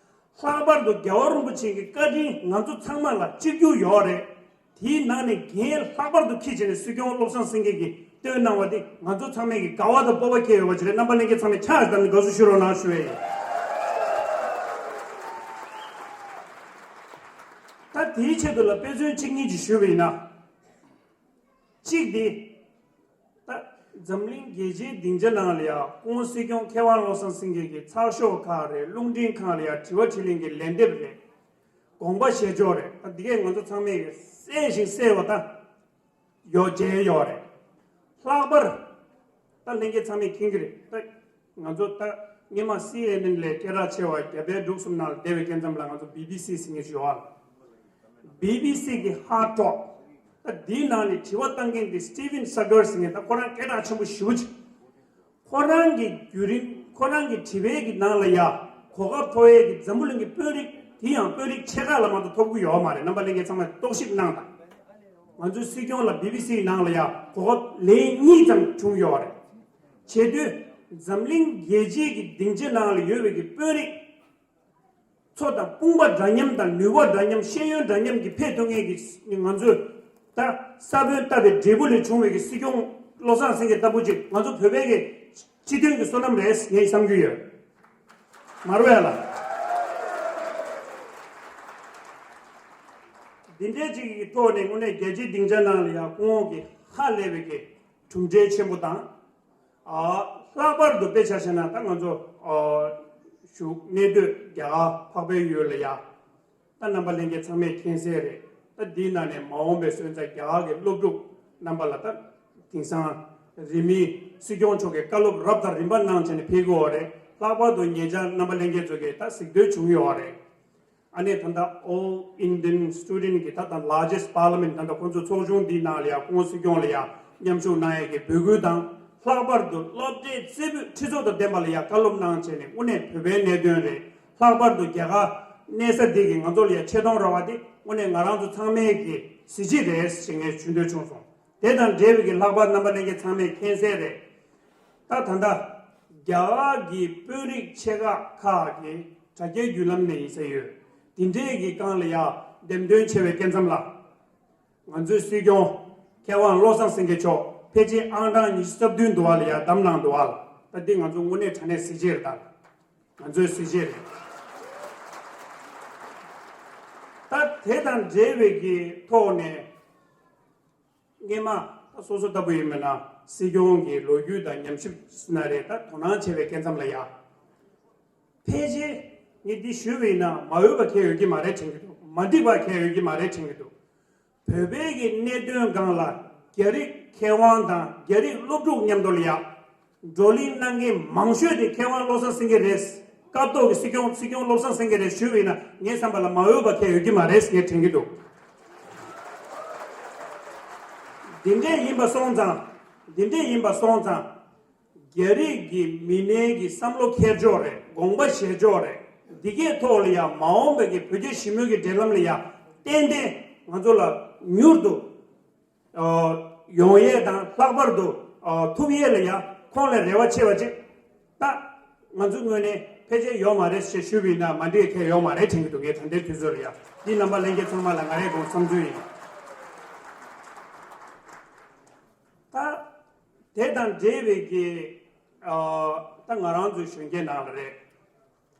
ལྷག་པར་དུ་རྒྱལ་བ་རིན་པོ་ཆེ་གི་བཀའ་དྲིན་ང་ཚོ་ཚང་མ་ལ་གཅིག་གྱུར་ཡོད་རེད། དེའི་ནང་ནས་འགན་ལྷག་པར་དུ་འཁྱེར་བྱས་ནས་སྲིད་སྐྱོང་བློ་བཟང་སེང་གེ་གིས་བཏོན་གནང་བ་དེ་ང་ཚོ་ཚང་མས་ཀྱི་དགའ་བ་དང་སྤོབས་པ་སྐྱེ་ཡོད་པ་ཅིག་རེད། རྣམ་པ་ལྷན་རྒྱས་ཚང་མས་ཕྱག་བརྡབས་ནས་དགའ་བསུ་ཞུ་རོགས་གནང་ཞུ་བ་ཡིན། ད་དེའི་ཆེད་དུ་ལ་དཔེ་མཚོན་གཅིག་གཉིས་ཅིག་ཞུས་པ་ཡིན་ན། གཅིག་དེ། ད་འཛམ་གླིང་རྒྱལ་སྤྱིའི་སྡིངས་ཆ་ནང་ལ་ཡ་སྐུ་ངོ་སྲིད་སྐྱོང་མཁས་དབང་བློ་བཟང་སེང་གེ་གི་ཚགས་ཤོག་ཁག་རེད། རླུང་འཕྲིན་ཁང་ལ་ཡ་དྲི་བ་དྲིས་ལན་གྱི་ལན་འདེབས་རེད། དགོངས་པ་བཞེས་ཕྱོགས་རེད། ད་འདི་གས་ང་ཚོ་ཚང་མས་གསལ་ཞིང་གསལ་བ་ད་ཡོད་བྱས་ཡོད་རེད། ལྷག་པར་ད་ལྷན་རྒྱས་ཚང་མས་མཁྱེན་གྱི་རེད། ད་ང་ཚོ་ད་སྔོན་མ་སི་ཨེན་ཨེན་ལས་སྐད་གྲགས་ཆེ་བ་རྒྱ་བལ་འབྲུག་གསུམ་ནང་ལ་བསྡད་པའི་སྐབས་ཙམ་ལ་ང་ཚོ་བི་བི་སི་ཟེར་མཁན་ཞིག་ཡོད་ཨ། བི་བི་སི་གི་ཧར་ཊོག་ད་འདིའི་ནང་ནས་དྲི་བ་བཏང་མཁན་དེ་སི་ཊི་ཝན་ས་གར་ཟེར་མཁན། ད་ཁོ་རང་སྐད་གྲགས་ཆེན་པོ་ཞེ་པོ་ཅིག་ཁོ་རང་གི་བརྒྱུད་རིམ། ཁོ་རང་གི་དྲི་བའི་གི་ནང་ལ་ཡ་གོ་སྐབས་ཐོབ་ཡས་ཀྱི་འཛམ་བུ་གླིང་གི་དཔོན་རིགས་དེ་ཡང་དཔོན་རིགས་ཆེ་ཁག་ལ་མ་གཏོགས་ཐོབ་ཀྱི་ཡོད་མ་རེད། རྣམ་པ་ལྷན་རྒྱས་ཚང་མས་རྟོག་ཞིབ་གནང་དང་། ང་ཚོའི་སྲིད་སྐྱོང་ལ་བི་བི་སིའི་ནང་ལ་ཡ་གོ་སྐབས་ལན་གཉིས་ཙམ་བྱུང་ཡོད་རེད། བྱེད་དུས་འཛམ་གླིང་རྒྱལ་སྤྱིའི་གི་སྡིངས་ཆ་ནང་ལ་ཡོད་པའི་གི་དཔོན་རིགས་ཚོ་དང་དཔུང་པ་འདྲ་མཉམ་དང་ནུས་པ་འདྲ་མཉམ། ཤེས་ཡོན་འདྲ་མཉམ་གྱི་ཕེབས་ཐུབ་མཁན་གྱི་ང་ཚོས་ད་ས་བོན་བཏབ་པའི་འབྲས་བུ་ལས་བྱུང་བའི་གི་སྲིད་སྐྱོང་བློ་བཟང་སེང་གེ་ལྟ་བུ་ཅིག་ང་ཚོ་བོད་པའི་གི་སྤྱི་མཐུན་གྱི་བསོད་ནམས་རེད་ངས་བསམ་གྱི་ཡོད། མ་རེད་པས་ལགས། འདི་འདྲའི་ཅིག་གི་ཐོག་ནས་དངོས་གནས་རྒྱལ་སྤྱིའི་སྡིངས་ཆ་ནང་ལ་ཡང་སྐུ་ངོ་གི་ཧ་ལས་པའི་གི་གྲུབ་འབྲས་ཆེན་པོ་དང་། ཨ། ལྷག་པར་དུ་དཔེ་ཆ་བཞག་ན་ད་ང་ཚོ་ཨ་བཞུགས་གནས་སྡོད་རྒྱ་གར་འཕགས་པའི་ཡུལ་ལ་ཡ། ད་རྣམ་པ་ལྷན་རྒྱས་ཚང་མས་མཁྱེན་གསལ་རེད། ད་འདིའི་ནང་ནས་མ་འོངས་པའི་སོན་རྩ་རྒྱ་གར་གྱི་སློབ་ཕྲུག་རྣམ་པ་ལ་ད་དེང་སང་རིང་མིན་སྲིད་སྐྱོང་མཆོག་གིས་བཀའ་སློབ་རབ་དང་རིམ་པ་གནང་བྱས་ནས་ཕེབས་ཀྱི་ཡོད་རེད། ལྷག་པར་དུ་ཉེ་ཆར་རྣམ་པ་ལྷན་རྒྱས་ཚོ་གིས་ད་གཟིགས་འདོད་བྱུང་ཡོད་རེད། ཨ་ནི་ད་ལྟ་All Indian Student གི་ད་ལྟ་largest parliament ད་ལྟ་ཁོང་ཚོ་ཚོགས་ཆུང་འདིའི་ནང་ལ་ཡ་སྐུ་ངོ་སྲིད་སྐྱོང་ལ་ཡ་མཉམ་ཞུགས་གནང་ཡས་ཀྱི་འབོད་སྐུལ་དང་། ལྷག་པར་དུ་སློབ་གྲྭའི་རྩེ་ཕུད་ཁྲི་ཚོ་དང་ལྡན་པ་ལ་ཡ་བཀའ་སློབ་གནང་བྱས་ནས་དངོས་གནས་བོད་པའི་གནད་དོན་རེད། ལྷག་པར་དུ་རྒྱ་གར་གནས་ས་འདི་གི་ང་ཚོ་ལ་ཡ་ཆེ་མཐོང་ར་བ་འདི་དངོས་གནས་ང་རང་ཚོ་ཚང་མའི་གི་གཟི་བརྗིད་རེད་ཞེས་ངས་ཞུ་འདོད་བྱུང་སོང་། དེ་དང་འབྲེལ་བའི་གི་ལྷག་པར་རྣམ་པ་ལྷན་རྒྱས་ཚང་མས་མཁྱེན་གསལ་རེད། ད་ད་ལྟ་རྒྱ་གར་གྱི་དཔོན་རིགས་ཆེ་ཁག་ཁག་གི་དྲ་རྒྱའི་བརྒྱུད་ལམ་ནས་ཡིན་ས་ཡོད། དེ་འདྲའི་གི་སྒང་ལ་ཡ་འདེམས་ཐོན་བྱས་པའི་སྐབས་ཙམ་ལ། ང་ཚོའི་སྲིད་སྐྱོང་མཁས་དབང་བློ་བཟང་སེང་གེ་མཆོག་ཕལ་ཆེར་ཨང་གྲངས་ཉི་ཤུ་རྩ་བདུན་འདུག་བ་ལ་ཡ་བདམས་གནང་འདུག་བ་ལ། ད་འདི་ང་ཚོ་དངོས་གནས་དྲང་གནས་གཟི་བརྗིད་རེད་ད། ང་ཚོའི་གཟི་བརྗིད་རེད། ད་དེ་དང་འབྲེལ་བའི་གི་ཐོག་ནས། སྔས་མ་ད་སོ་སོ་ལྟ་བུ་ཡིན་མིན་ན་སྲིད་སྐྱོང་གི་ལོ་རྒྱུས་དང་ཉམས་ཞིབ་ཟེར་ན་རེད། ད་དོ་སྣང་བྱེད་པའི་སྐབས་ཙམ་ལ་ཡ། ཕལ་ཆེར་ངས་འདི་ཞུས་པ་ཡིན་ན་མ་འོས་པ་གང་ཡང་ཡོད་ཀྱི་མ་རེད་དྲན་གྱི་འདུག་མ་འགྲིག་པ་གང་ཡང་ཡོད་ཀྱི་མ་རེད་དྲན་གྱི་འདུག་བོད་པའི་གི་གནད་དོན་སྒང་ལ་ རྒྱ་རིགས་མཁས་དབང་དང་རྒྱ་རིགས་སློབ་ཕྲུག་མཉམ་དུ་ལ་ཡ། བགྲོ་གླེང་གནང་མཁན་མང་ཤོས་དེ་མཁས་དབང་བློ་བཟང་སེང་གེ་རེད། སྐབས་ཐོག་གི་སྲིད་སྐྱོང་སྲིད་སྐྱོང་བློ་བཟང་སེང་གེ་རེད་ཞུས་པ་ཡིན་ན་ངའི་བསམ་པ་ལ་མ་འོས་པ་གང་ཡང་ཡོད་ཀྱི་མ་རེད་ངས་དྲན་གྱི་འདུག་འདི་འདྲས་ཡིན་པ་སོང་ཙང་། འདི་འདྲས་ཡིན་པ་སོང་ཙང་། རྒྱ་རིགས་ཀྱི་མི་སྣའི་གི་བསམ་བློ་འཁྱེར་ཕྱོགས་རེད། དགོངས་པ་བཞེས་ཕྱོགས་རེད། འདི་གའི་ཐོག་ལ་ཡང་མ་འོངས་པའི་གི་བོད་རྒྱ་ཞི་མོལ་གྱི་འབྲེལ་ལམ་ལ་ཡང་ཏན་ཏན་ང་ཚོ་ལ་མྱུར་དུ་ཡོང་ཡས་དང་ལྷག་པར་དུ་ཐུབ་ཡས་ལ་ཡང་ཁོང་ལ་རེ་བ་ཆེ་བ་ཅིག་ད་ང་ཚོའི་ངོས་ནས་ཕལ་ཆེར་ཡོད་མ་རེད་ཞེས་ཞུས་པ་ཡིན་ན་མ་འགྲིག་མཁན་ཡོད་མ་རེད་དྲན་གྱི་འདུག་ངས་ད་ལྟའི་དུས་ཚོད་ལ་ཡང་འདི་རྣམ་པ་ལྷན་རྒྱས་ཚང་མ་ལ་ང་རའི་དགོངས་བསམ་ཚུལ་ཡིན། ད། དེ་དང་འབྲེལ་བའི་གི། ཨ། ད་ང་རང་ཚོའི་གཞོན་སྐྱེས་ནང་ལ་རེད།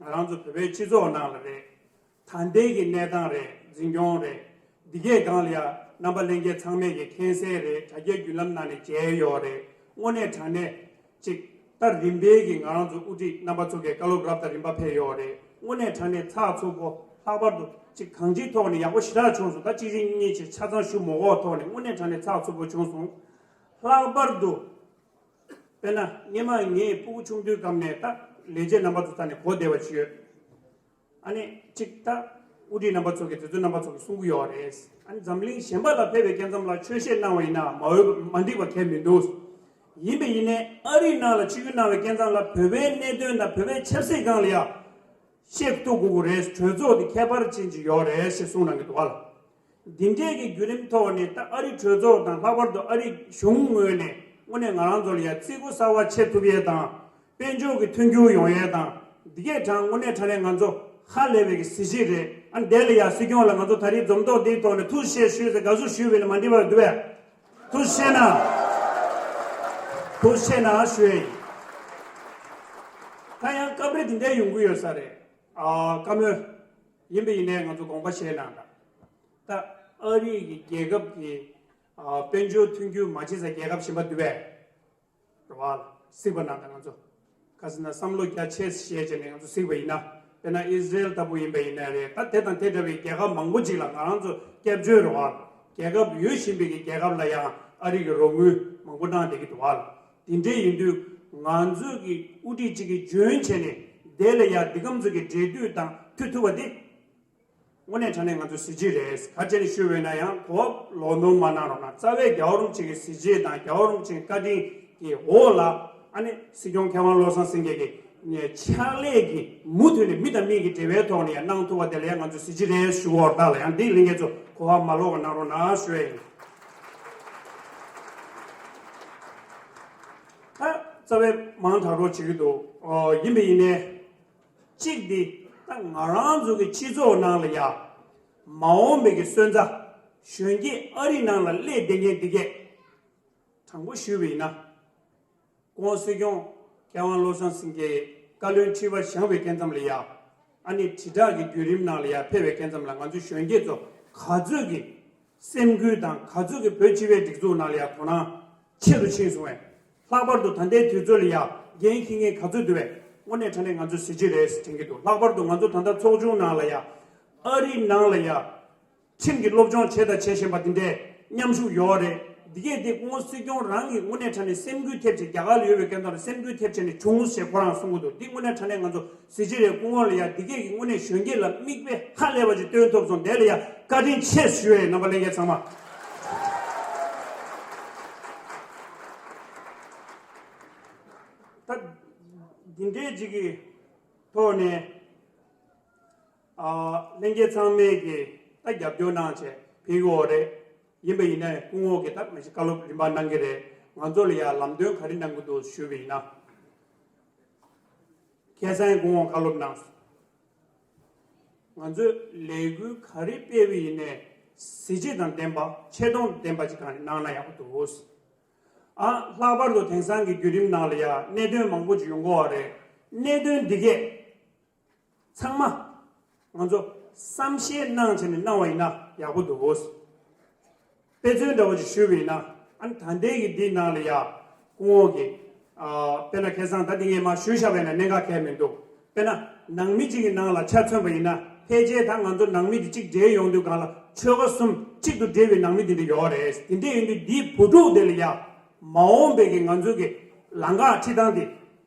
ང་རང་ཚོ་བོད་པའི་སྤྱི་ཚོགས་ནང་ལ་རེད། ད་ལྟའི་གི་གནས་སྟངས་རེད། འཛིན་སྐྱོང་རེད། འདི་གའི་སྒང་ལ་ཡ་རྣམ་པ་ལྷན་རྒྱས་ཚང་མས་གི་མཁྱེན་གསལ་རེད། དྲ་རྒྱའི་བརྒྱུད་ལམ་ནང་ནས་མཇལ་ཡོད་རེད། དངོས་གནས་དྲང་གནས་ཅིག་ད་རིམ་པས་གི་ང་རང་ཚོ་དབུ་ཁྲིད་རྣམ་པ་ཚོ་གི་བཀའ་སློབ་རབ་དང་རིམ་པ་ཕེབས་ཡོད་རེད། དངོས་གནས་དྲང་གནས་ཚགས་ཚུད་པོ་ལྷག་པར་དུ་ཅིག་གང་ཅིའི་ཐོག་ནས་ཡག་པོ་ཞེ་དྲག་བྱུང་སོང་། ད་གཅིག་རིང་གཉིས་ཀྱི་ཆ་ཚང་ཞུ་མ་དགོས་ཐོག་ནས་དངོས་གནས་དྲང་གནས་ཚགས་ཚུད་པོ་བྱུང་སོང་། ལྷག་པར་དུ། དཔེར་ན་སྔོན་མ་ངའི་སྤུ་གུ་ཆུང་དུས་སྐབས་ནས་ད་ལས་བྱེད་རྣམ་པ་ཚོ་ས་ནས་གོ་བདེ་བ་ཅིག་ཡོད། ཨ་ནི་གཅིག་ད་དབུ་ཁྲིད་རྣམ་པ་ཚོ་གིས་དེ་ཚོ་རྣམ་པ་ཚོ་གིས་གསུང་གི་ཡོད་རེད། ཨ་ནི་འཛམ་གླིང་གཞན་པ་ལ་ཕེབས་པའི་སྐབས་ཙམ་ལ་ཆོས་བཤད་གནང་བ་ཡིན་ན་མ་འོས་མ་འགྲིག་པ་གང་ཡང་མི་འདུག་ཡིན་པ་ཡིན་ནའི་ཨ་རིའི་ནང་ལ་ཆིབས་བསྒྱུར་གནང་བའི་སྐབས་ཙམ་ལ་བོད་པའི་གནད་དོན་དང་བོད་པའི་ཆབ་སྲིད་སྒང་ལ་ཡ། བཤད་ཐུབ་དགོས་ཀྱི་རེད། གྲོས་ཚོགས་དེ་ཁྱད་པར་ཅན་ཅིག་ཡོད་རེད་ཞེས་གསུངས་གནང་གི་འདུག་ག་ལ། འདི་འདྲའི་གི་བརྒྱུད་རིམ་ཐོག་ནས་ད་ཨ་རི་གྲོས་ཚོགས་དང་ལྷག་པར་དུ་ཨ་རི་གཞུང་ངོས་ནས་དངོས་གནས་ང་རང་ཚོ་ལ་ཡ་བརྩི་བཀུར་གསར་བ་བྱེད་ཐུབ་ཡས་དང་། དཔལ་འབྱོར་གྱི་མཐུན་འགྱུར་ཡོང་ཡས་དང་། འདི་གས་དྲང་དངོས་གནས་དྲང་གནས་ང་ཚོ་ཧ་ལས་པའི་གི་གཟི་བརྗིད་རེད། ཨ་ནི་དེ་ལ་ཡ་སྲིད་སྐྱོང་ལ་ང་ཚོ་ད་རེས་འཛོམས་ཐོག་འདིའི་ཐོག་ནས་ཐུགས་རྗེ་ཆེ་ཞུས་ཟེར་དགའ་བསུ་ཞུས་པ་ཡིན་ན་མ་འགྲིག་པ་འདུག་པས། ཐུགས་རྗེ་ཆེ་གནང་། ཐུགས་རྗེ་ཆེ་གནང་ཞུ་ཡས་ཡིན། ད་ཡང་སྐབས་རེ་འདི་འདྲ་ཡོང་གི་ཡོད་ས་རེད། ཨ། བཀའ་མོལ། ཡིན་པ་ཡིན་ནའི་ང་ཚོ་དགོངས་པ་བཞེས་གནང་དང་། ད་ཨ་རི་གི་རྒྱལ་ཁབ་ཀྱི་ཨ། དཔལ་འབྱོར་མཐུན་འགྱུར་མ་བྱེད་ས་རྒྱལ་ཁབ་གཞན་པ་འདུག་པས། རེད་བ། གཟིགས་པ་གནང་དང་ང་ཚོ། ག་ཟེར་ན་བསམ་བློ་རྒྱ་ཆེ་བཞེས་བྱས་ནས་ང་ཚོ་གཟིགས་པ་ཡིན་ན། དཔེར་ན་ཨི་ཟི་རེལ་ལྟ་བུ་ཡིན་པ་ཡིན་ན་རེད། ད་དེ་དང་དེ་འདྲ་བའི་རྒྱལ་ཁབ་མང་པོ་ཅིག་ལ་ང་རང་ཚོ་སྐྱབས་བཅོལ་རེད་བ། རྒྱལ་ཁབ་ཡོད་བཞིན་པའི་གི་རྒྱལ་ཁབ་ལ་ཡང་ཨ་རི་གི་རོགས་དངུལ་མང་པོ་གནང་བསྡད་ཀྱི་འདུག་བ། དེ་འདྲའི་ཡིན་དུས་ང་ཚོ་གི་དབུ་ཁྲིད་ཅིག་གིས་འཇོན་བྱས་ནས་དེ་ལ་ཡང་འདི་གམ་ཚོ་གི་འབྲེལ་མཐུད་དང་མཐུད་ཐུབ་པ་དེ། དངོས་གནས་དྲང་གནས་ང་ཚོའི་གཟི་བརྗིད་རེད། ག་རེ་བྱས་ནས་ཞུས་པ་ཡིན་ན་ཡང་གོ་བ་ལོག་འདོན་མ་གནང་རོགས་གནང་། རྩ་བའི་རྒྱལ་བ་རིན་པོ་ཆེ་གི་གཟི་བརྗིད་དང་རྒྱལ་བ་རིན་པོ་ཆེ་གི་བཀའ་དྲིན་གྱི་འོག་ལ་ཨ་ནི་སྲིད་སྐྱོང་མཁས་དབང་བློ་བཟང་སེང་གེ་གི་ཕྱག་ལས་ཀྱི་མུ་མཐུད་ནས་མི་དང་མི་གི་འབྲེལ་བའི་ཐོག་ནས་ཡང་གནང་ཐུབ་པ་དེ་ལ་ཡང་ང་ཚོའི་གཟི་བརྗིད་རེད་ཞུ་བར་བདག་ལ་ཡང་འདི་ལྷན་རྒྱས་ཚོ་གོ་བ་མ་ལོག་པ་གནང་རོགས་གནང་ཞུ་ཡ་ཡིན། ད་རྩ་བའི་མང་དྲགས་རོགས་བྱེད་ཀྱི་འདུག་ཨོ། ཡིན་པ་ཡིན་ནའི། གཅིག་འདི་ད་ང་རང་ཚོ་གི་སྤྱི་ཚོགས་ནང་ལ་ཡ། མ་འོངས་པའི་གི་སོན་རྩ། གཞོན་སྐྱེས་ཨ་རི་ནང་ལ་སླེབས་བསྡད་མཁན་འདི་གས། དྲང་པོ་ཞུས་པ་ཡིན་ན། ཁོང་སྲིད་སྐྱོང་མཁས་དབང་བློ་བཟང་སེང་གེ་བཀའ་བློན་ཁྲི་པ་བཞེངས་པའི་སྐབས་ཙམ་ལ་ཡ། ཨ་ནི་དྲིལ་བསྒྲགས་ཀྱི་བརྒྱུད་རིམ་ནང་ལ་ཡ་ཕེབས་པའི་སྐབས་ཙམ་ལ་ང་ཚོ་གཞོན་སྐྱེས་ཚོ་ག་ཚོད་ཀྱི་སེམས་འགུལ་དང་ག་ཚོད་ཀྱི་བོད་སྤྱི་པའི་སྒྲིག་འཛུགས་ནང་ལ་ཡ་དོ་སྣང་ཆེ་རུ་ཕྱིན་སོང་བས། ལྷག་པར་དུ་ད་ལྟའི་དུས་ཚོད་ལ་ཡ་འགན་འཁྱེར་མཁན་ག་ཚོད་འདུག་བས། དངོས་གནས་དྲང་གནས་ང་ཚོ་གཟི་བརྗིད་རེད་དྲན་གྱི་འདུག་ལྷག་པར་དུ་ང་ཚོ་ད་ལྟ་ཚོགས་ཆུང་ནང་ལ་ཡ། ཨ་རི་ནང་ལ་ཡ། ཁྲིམས་ཀྱི་སློབ་སྦྱོང་བྱས་དང་བྱེད་བཞིན་པ་འདི་འདྲའི་མཉམ་ཞུགས་ཡོད་རེད། འདི་གས་དེ་སྐུ་ངོ་སྲིད་སྐྱོང་རང་གིས་དངོས་གནས་དྲང་གནས་སེམས་འགུལ་ཐེབས་བྱས། རྒྱ་གར་ལ་ཡོད་པའི་སྐབས་དུས་སེམས་འགུལ་ཐེབས་བྱས་ནས་བྱུང་ཞེས་ཁོ་རང་གསུང་གི་འདུག་འདི་དངོས་གནས་དྲང་གནས་ང་ཚོ་གཟི་བརྗིད་རེད། སྐུ་ངོ་ལ་ཡ་འདི་གས་ཀྱིས་དངོས་གནས་གཞོན་སྐྱེས་ལ་མིག་དཔེ་ཧ་ལས་པ་ཅིག་སྟོན་ཐུབ་སོང་། དེ་ལ་ཡ་བཀའ་དྲིན་ཆེ་ཞུ་ཡས་ཡིན། རྣམ་པ་ལྷན་རྒྱས་ཚང་མ། ད་འདི་འདྲའི་ཅིག་གི་ཐོག་ནས། ཨ། ལྷན་རྒྱས་ཚང་མས་ཀྱིས་ད་རྒྱབ་སྐྱོར་གནང་བྱས་ཕེབས་ཀྱི་ཡོད་རེད། ཡིན་པ་ཡིན་ན་སྐུ་ངོ་གིས་ད་མ་གཞི་བཀའ་སློབ་རིམ་པ་གནང་གི་རེད། ང་ཚོ་ལ་ཡང་ལམ་སྟོན་ག་རེ་གནང་གི་འདུག་ཞུས་པ་ཡིན་ན། ཁ་སང་སྐུ་ངོ་བཀའ་སློབ་གནང་སོང་། ང་ཚོས་ལས་འགུལ་ག་རེ་སྤེལ་བ་ཡིན་ནའི་གཟི་བརྗིད་དང་ལྡན་པ། ཆེ་མཐོང་ལྡན་པ་ཅིག་གང་རེ་གནང་ན་ཡག་པོ་འདུག་ཨ། ལྷག་པར་དུ་དེང་སང་གི་བརྒྱུད་རིམ་ནང་ལ་ཡང་གནད་དོན་མང་པོ་ཅིག་ཡོང་གི་ཡོད་རེད། གནད་དོན་འདི་གས། ཚང་མ་ང་ཚོ་བསམ་ཤེས་གནང་བྱས་ནས་གནང་བ་ཡིན་ན་ཡག་པོ་འདུག་དཔེ་མཚོན་འདྲ་བོ་ཅིག་ཞུས་པ་ཡིན་ན། ཨ་ནི་ད་ལྟའི་གི་འདི་ནང་ལ་ཡ་སྐུ་ངོ་གིས། ཨ། དཔེར་ན་ཁ་སང་ད་འདི་ངས་མར་ཞུས་བཞག་པ་ཡིན་ན་གནད་འགག་གང་ཡང་མི་འདུག་དཔེར་ན་ནང་མི་གཅིག་གི་ནང་ལ་ཆ་མཚོན་པ་ཡིན་ན། ཕལ་ཆེར་ད་ང་ཚོ་ནང་མི་དེ་གཅིག་སྦྲེལ་ཡོང་དུས་གང་ལ་ཆོལ་ཁ་གསུམ་གཅིག་ཏུ་སྦྲེལ་བའི་ནང་མི་དེ་འདྲ་ཡོད་རེད། དེ་འདྲ་ཡིན་དུས་འདིའི་བུ་ཕྲུག་དེ་ལ་ཡ་མ་འོངས་པའི་གི་ང་ཚོའི་གི་ལམ་ཁ་ཁྲིད་སྟངས་དེ།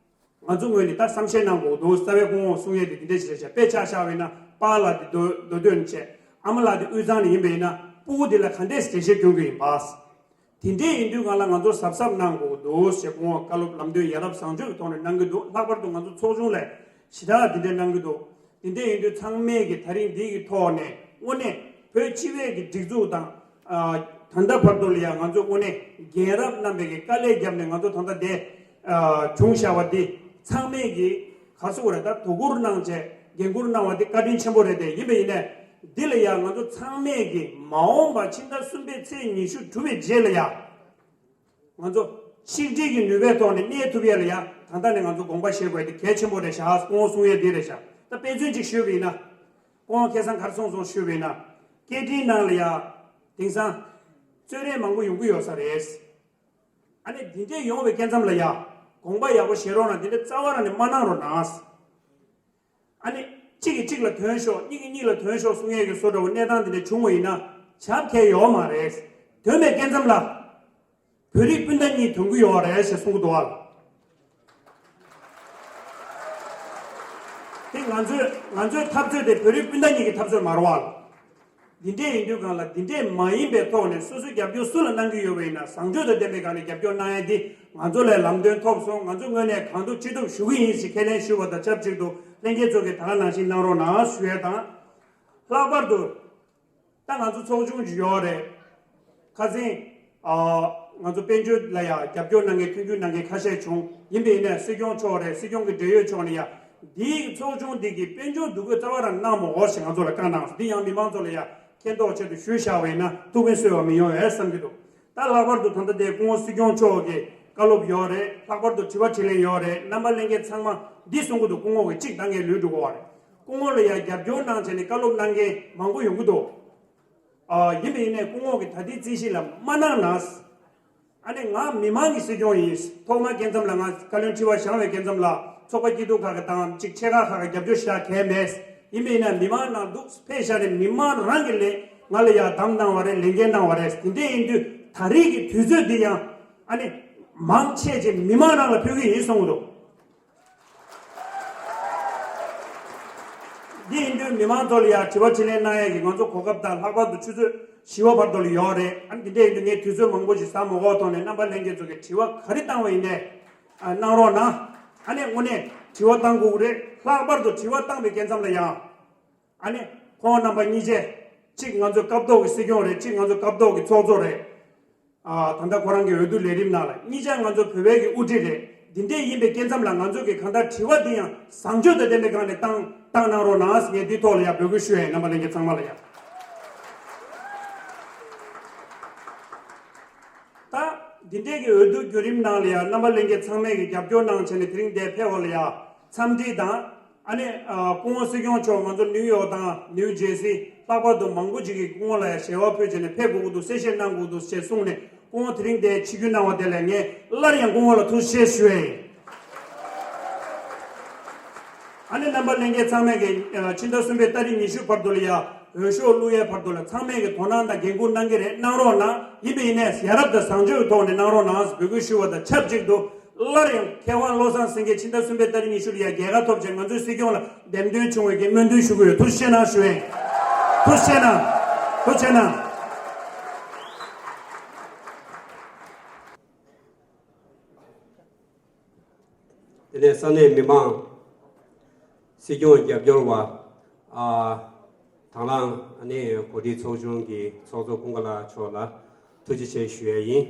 ང་ཚོ་ངོས་ནས་ད་བསམ་ཤེས་གནང་དགོས་འདུག་རྩ་བའི་སྐུ་ངོ་གསུང་ཡས་དེ་འདི་འདྲ་ཞིག་རེད་ཤག་དཔེ་ཆ་བཞག་པ་ཡིན་ན་པཱ་ལགས་དེ་མདོ་མདོ་སྟོད་ནས་བྱས། ཨ་མ་ལགས་དེ་དབུས་གཙང་ནས་ཡིན་པ་ཡིན་ན་སྤུ་གུ་དེ་ལ་ག་འདྲས་འགྲེལ་བཤད་སྐྱོན་གྱི་ཡིན་པ། དེ་འདྲས་ཡིན་དུས་སྒང་ལ་ང་ཚོ་གཟབ་གཟབ་གནང་དགོས་འདུག་ཞེས་སྐུ་ངོ་བཀའ་སློབ་ལམ་སྟོན་ཡ་རབས་བཟང་སྤྱོད་ཀྱི་ཐོག་ནས་གནང་གི་འདུག་ལྷག་པར་དུ་ང་ཚོ་ཚོགས་ཆུང་ལ་ཞེ་དྲག་དེ་འདྲས་གནང་གི་འདུག་དེ་འདྲས་ཡིན་དུས་ཚང་མས་ཀྱི་ད་རིང་འདི་གི་ཐོག་ནས་དངོས་གནས་བོད་སྤྱི་བའི་གི་སྒྲིག་འཛུགས་དང་། ཨ། ད་ལྟ་བར་དུ་ལ་ཡང་ང་ཚོ་དངོས་གནས་རྒན་རབས་རྣམ་པས་ཀྱི་དཀའ་ལས་བརྒྱབ་ནས་ང་ཚོ་ད་ལྟ་འདི་ཨ། བྱུང་བཞག་པ་འདི་ཚང་མས་ཀྱི་ག་རེ་ཟེར་དགོས་རེད། ད་དོ་ཁུར་གནང་བྱས་འགན་འཁུར་གནང་བ་འདི་བཀའ་དྲིན་ཆེན་པོ་རེད། དེ་ཡིན་པ་ཡིན་ནས་འདི་ལ་ཡང་ང་ཚོ་ཚང་མས་ཀྱི་མ་འོངས་པ་ཕྱི་ཟླ་གསུམ་པའི་ཚེས་ཉི་ཤུ་དྲུག་པའི་རྗེས་ལ་ཡང་། ང་ཚོ་ཆིག་སྒྲིལ་གྱི་ནུས་པའི་ཐོག་ནས་གནས་ཐུབ་ཡས་ལ་ཡ་ད་ལྟ་ནས་ང་ཚོ་དགོངས་པ་བཞེས་དགོས་དེ་གལ་ཆེན་པོ་རེད་ཤག་སྐུ་ངོ་གསུང་ཡས་འདི་རེད་ཤག་ད་དཔེ་མཚོན་ཅིག་ཞུས་པ་ཡིན་ན། སྐུ་ངོ་ཁ་སང་ག་རེ་གསུངས་སོང་ཞུས་པ་ཡིན་ན། སྐད་འཕྲིན་ནང་ལ་ཡ་དེང་སང་རྩོད་རེས་མང་པོ་ཡོང་གི་ཡོད་ས་རེད། ཨ་ནི་འདི་འདྲས་ཡོང་བའི་སྐབས་མཚམས་ལ་ཡ་དགོངས་པ་ཡག་པོ་བཞེས་རོགས་གནང་། འདི་འདྲས་རྩ་བ་རང་ནས་མ་གནང་རོགས་གནང་། ཨ་ནི། གཅིག་གིས་གཅིག་ལ་དོན་ཤོག་གཉིས་ཀྱིས་གཉིས་ལ་དོན་ཤོག་གསུང་ཡས་ཀྱི་བཟོ་འདྲ་བོ་གནས་སྟངས་འདི་འདྲ་བྱུང་བ་ཡིན་ན་བྱ་བ་གལ་ཡོད་མ་རེད། དོན་མེད་སྐད་མཚམས་ལ། བོད་རིགས་སྤུན་ཟླ་གཉིས་དོན་གྱི་ཡོད་རེད་ཞེས་གསུང་གི་འདུག་ཨ། དེ་ང་ཚོའི་ང་ཚོའི་འཐབ་རྩོད་དེ་བོད་རིགས་སྤུན་ཟླ་གཉིས་ཀྱི་འཐབ་རྩོད་མ་རེད་ཨ། འདི་འདྲས་ཡིན་དུས་གང་ལ་འདི་འདྲས་མ་ཡིན་པའི་ཐོག་ནས་སོ་སོའི་རྒྱབ་སྐྱོར་སུ་ལ་གནང་གི་ཡོད་པ་ཡིན་ན་བཟང་སྤྱོད་དང་ལྡན་པའི་སྒང་ནས་རྒྱབ་སྐྱོར་གནང་ཡས་འདི་ང་ཚོ་ལ་ལམ་སྟོན་ཐོབ་སོང་། ང་ཚོ་ངོས་ནས་གང་ཐུབ་ཅི་ཐུབ་ཞུ་གི་ཡིན་ཞེས་ཁས་ལེན་ཞུ་བ་དང་ཆབས་ཅིག་ཏུ་ལྷན་རྒྱས་ཚོ་གིས་ད་ག་ནང་བཞིན་གནང་རོགས་གནང་ཞུ་ཡས་དང་། ལྷག་པར་དུ་ད་ང་ཚོ་ཚོགས་ཆུང་ཅིག་ཡོད་རེད། ཁ་སང་ཨ་ང་ཚོ་དཔལ་འབྱོར་ལ་ཡང་རྒྱབ་སྐྱོར་གནང་མཁན་མཐུན་འགྱུར་གནང་མཁན་ཁ་ཤས་བྱུང་། ཡིན་པ་ཡིན་ནའི་སྲིད་སྐྱོང་མཆོག་རེད། སྲིད་སྐྱོང་གི་འབྲེལ་ཡོད་ཕྱོགས་ནས་ཡང་འདིའི་ཚོགས་ཆུང་འདི་གི་དཔལ་འབྱོར་འདུ་འགོད་རྩ་བ་རང་གནང་མ་དགོས་ཞེས་ང་ཚོ་ལ་བཀའ་གནང་སོང་། འདི་ཡང་མི་མང་ཚོ་ལ་ཡང་མཁྱེན་རྟོགས་ཆེད་དུ་ཞུས་བཞག་པ་ཡིན་ན་ཐུགས་ཕན་གསོས་པ་མི་ཡོང་ངས་བསམ་གྱི་འདུག་ད་ལྷག་པར་དུ་ད་ལྟ་དེ་སྐུ་ངོ་སྲིད་སྐྱོང་མཆོག་གི་བཀའ་སློབ་ཡོད་རེད། ལྷག་པར་དུ་དྲི་བ་དྲིས་ལན་ཡོད་རེད། རྣམ་པ་ལྷན་རྒྱས་ཚང་མ་འདི་གསུང་གི་འདུག་སྐུ་ངོ་གིས་གཅིག་ད་ངས་ལུས་འགྲོ་གི་ཡོད་རེད། སྐུ་ངོ་ལ་ཡང་རྒྱབ་སྐྱོར་གནང་བྱས་ནས་བཀའ་སློབ་གནང་མཁན་མང་པོ་ཡོང་གི་འདུག་ཨ། ཡིན་པ་ཡིན་ནའི་སྐུ་ངོ་གིས་ད་ལྟའི་རྩིས་གཞི་ལ་མ་གནང་ན། ཨ་ནི་ང་མི་མང་གི་སྲིད་སྐྱོང་ཡིན། ཐོག་མ་སྐབས་མཚམས་ལ་ང་བཀའ་བློན་ཁྲི་པ་བཞེངས་པའི་སྐབས་མཚམས་ལ་ཚོགས་པ་སྐྱིད་སྡུག་ཁག་གི་དང་གཅིག་ཆེ་ཁག་ཁག་གི་རྒྱབ་སྐྱོར་ཞུ་ཡ་གང་ཡང་མེད། ཡིན་པ་ཡིན་ན་མི་མང་ནང་འདུག་ཕེབས་བཞག་ནས་མི་མང་རང་གི་ལས་ང་ལ་ཡ་གདམ་གནང་བ་རེད། ལས་འགན་གནང་བ་རེད། དེ་འདྲ་ཡིན་དུས་ད་རེས་ཀྱི་དུས་ཚོད་འདི་ཡང་ཨ་ནི་མང་ཆེ་ཆེ་མི་མང་རང་ལ་ཕུལ་གི་ཡིན་གསུང་གི་འདུག་འདི་ཡིན་དུས་མི་མང་ཚོ་ལ་ཡང་དྲི་བ་དྲིས་ལན་གནང་ཡས་ཀྱི་ང་ཚོ་གོ་སྐབས་དང་ལྷག་པར་དུ་ཆུ་ཚོད་བཞི་པ་བར་དུ་ལ་ཡོད་རེད། ཨ་ནི་འདི་འདྲ་ཡིན་དུས་ངས་དུས་ཚོད་མང་པོ་ཞིག་ཟ་མ་དགོས་ཐོག་ནས་རྣམ་པ་ལྷན་རྒྱས་ཚོ་གིས་དྲི་བ་ག་རེ་བཏང་བ་ཡིན་ནའི་ཨ་གནང་རོགས་གནང་། ཨ་ནི་དངོས་གནས་དྲི་བ་བཏང་དགོས་ཀྱི་རེད། ལྷག་པར་དུ་དྲི་བ་བཏང་པའི་སྐབས་མཚམས་ལ་ཡང་ཨ་ནི་ཁོང་རྣམ་པ་གཉིས་ཆ་གཅིག་ང་ཚོའི་སྐབས་ཐོག་གི་སྲིད་སྐྱོང་རེད། གཅིག་ང་ཚོའི་སྐབས་ཐོག་གི་ཚོགས་གཙོ་རེད། ཨ། ད་ལྟ་ཁོ་རང་གི་འོས་བསྡུ་ལས་རིམ་ནང་ལ་གཉིས་ཆ་ང་ཚོ་བོད་པའི་གི་དབུ་ཁྲིད་རེད། འདི་འདྲས་ཡིན་པའི་སྐབས་མཚམས་ལ་ང་ཚོ་གི་གང་ལྟར་དྲི་བ་འདི་ཡང་བཟང་སྤྱོད་དང་ལྡན་པའི་སྒང་ནས་བཏང་བཏང་གནང་རོགས་གནང་ཟེར། ངས་འདིའི་ཐོག་ལ་ཡང་འབོད་སྐུལ་ཞུ་ཡ་ཡིན། རྣམ་པ་ལྷན་རྒྱས་ཚང་མ་ལ་ཡང་། ད་འདི་འདྲས་ཀྱི་འོས་བསྡུ་བརྒྱུད་རིམ་ནང་ལ་ཡང་རྣམ་པ་ལྷན་རྒྱས་ཚང་མས་ཀྱི་རྒྱབ་སྐྱོར་གནང་བྱས་ནས་དེ་རིང་འདིར་ཕེབས་པ་ལ་ཡང་འཚམས་འདྲི་དང་། ཨ་ནི། ཨ། སྐུ་ངོ་སྲིད་སྐྱོང་མཆོག་ང་ཚོ་ནིའུ་ཡོག་དང་ནིའུ་ཇེར་སི། ལྷག་པར་དུ་མང་པོ་ཅིག་གིས་སྐུ་ངོ་ལ་ཡང་ཞལ་པར་ཕུལ་བྱས་ནས་ཕེབས་དགོས་ཀྱི་འདུག་གསལ་བཤད་གནང་དགོས་འདུག་ཅེས་གསུངས་ནས་སྐུ་ངོ་དེ་རིང་འདིར་ཆིབས་བསྒྱུར་གནང་བ་དེ་ལ་ངས་སླར་ཡང་སྐུ་ངོ་ལ་ཐུགས་རྗེ་ཆེ་ཞུ་ཡ་ཡིན། ཨ་ནི་རྣམ་པ་ལྷན་རྒྱས་ཚང་མས་ཀྱི་ཕྱི་ཟླ་གསུམ་པའི་ཏ་རིག་ཉི་ཤུ་བར་དུ་ལ་ཡང་འོས་ཤོག་བླུག་ཡའི་བར་དུ་ལ་ཚང་མས་ཀྱི་དོ་སྣང་དང་འགན་འཁུར་གནང་གི་རེད། གནང་རོགས་གནང་། ཡིན་པ་ཡིན་ནའི་ཡ་རབས་དང་བཟང་སྤྱོད་ཀྱི་ཐོག་ནས་གནང་རོགས་གནང་ཟེར་འབོད་སྐུལ་ཞུ་བ་དང་ཆབས་ཅིག་ཏུ། སླར་ཡང་མཁས་དབང་བློ་བཟང་སེང་གེ་ཕྱི་ཟླ་གསུམ་པའི་ཏ་རིག་ཉི་ཤུ་ལ་ཡང་རྒྱལ་ཁ་ཐོབ་ཆེད་ང་ཚོའི་སྲིད་སྐྱོང་ལ་འདེམས་ཐོན་བྱུང་བའི་གི་སྨོན་འདུན་ཞུ་གི་ཡོད། ཐུགས་རྗེ་ཆེ་གནང་ཞུ་ཡིན། ཐུགས་རྗེ་ཆེ་གནང་། ཐུགས་རྗེ་ཆེ་གནང་། དེ་ནས་ས་གནས་མི་མང་། སྲིད་སྐྱོང་རྒྱབ་སྐྱོར་བ། ཨ། དང་བླངས་ཨ་ནི་གོ་སྒྲིག་ཚོགས་ཆུང་གི་ཚོགས་གཙོ་ཀུན་དགའ་ལགས་མཆོག་ལ་ཐུགས་རྗེ་ཆེ་ཞུ་ཡ་ཡིན།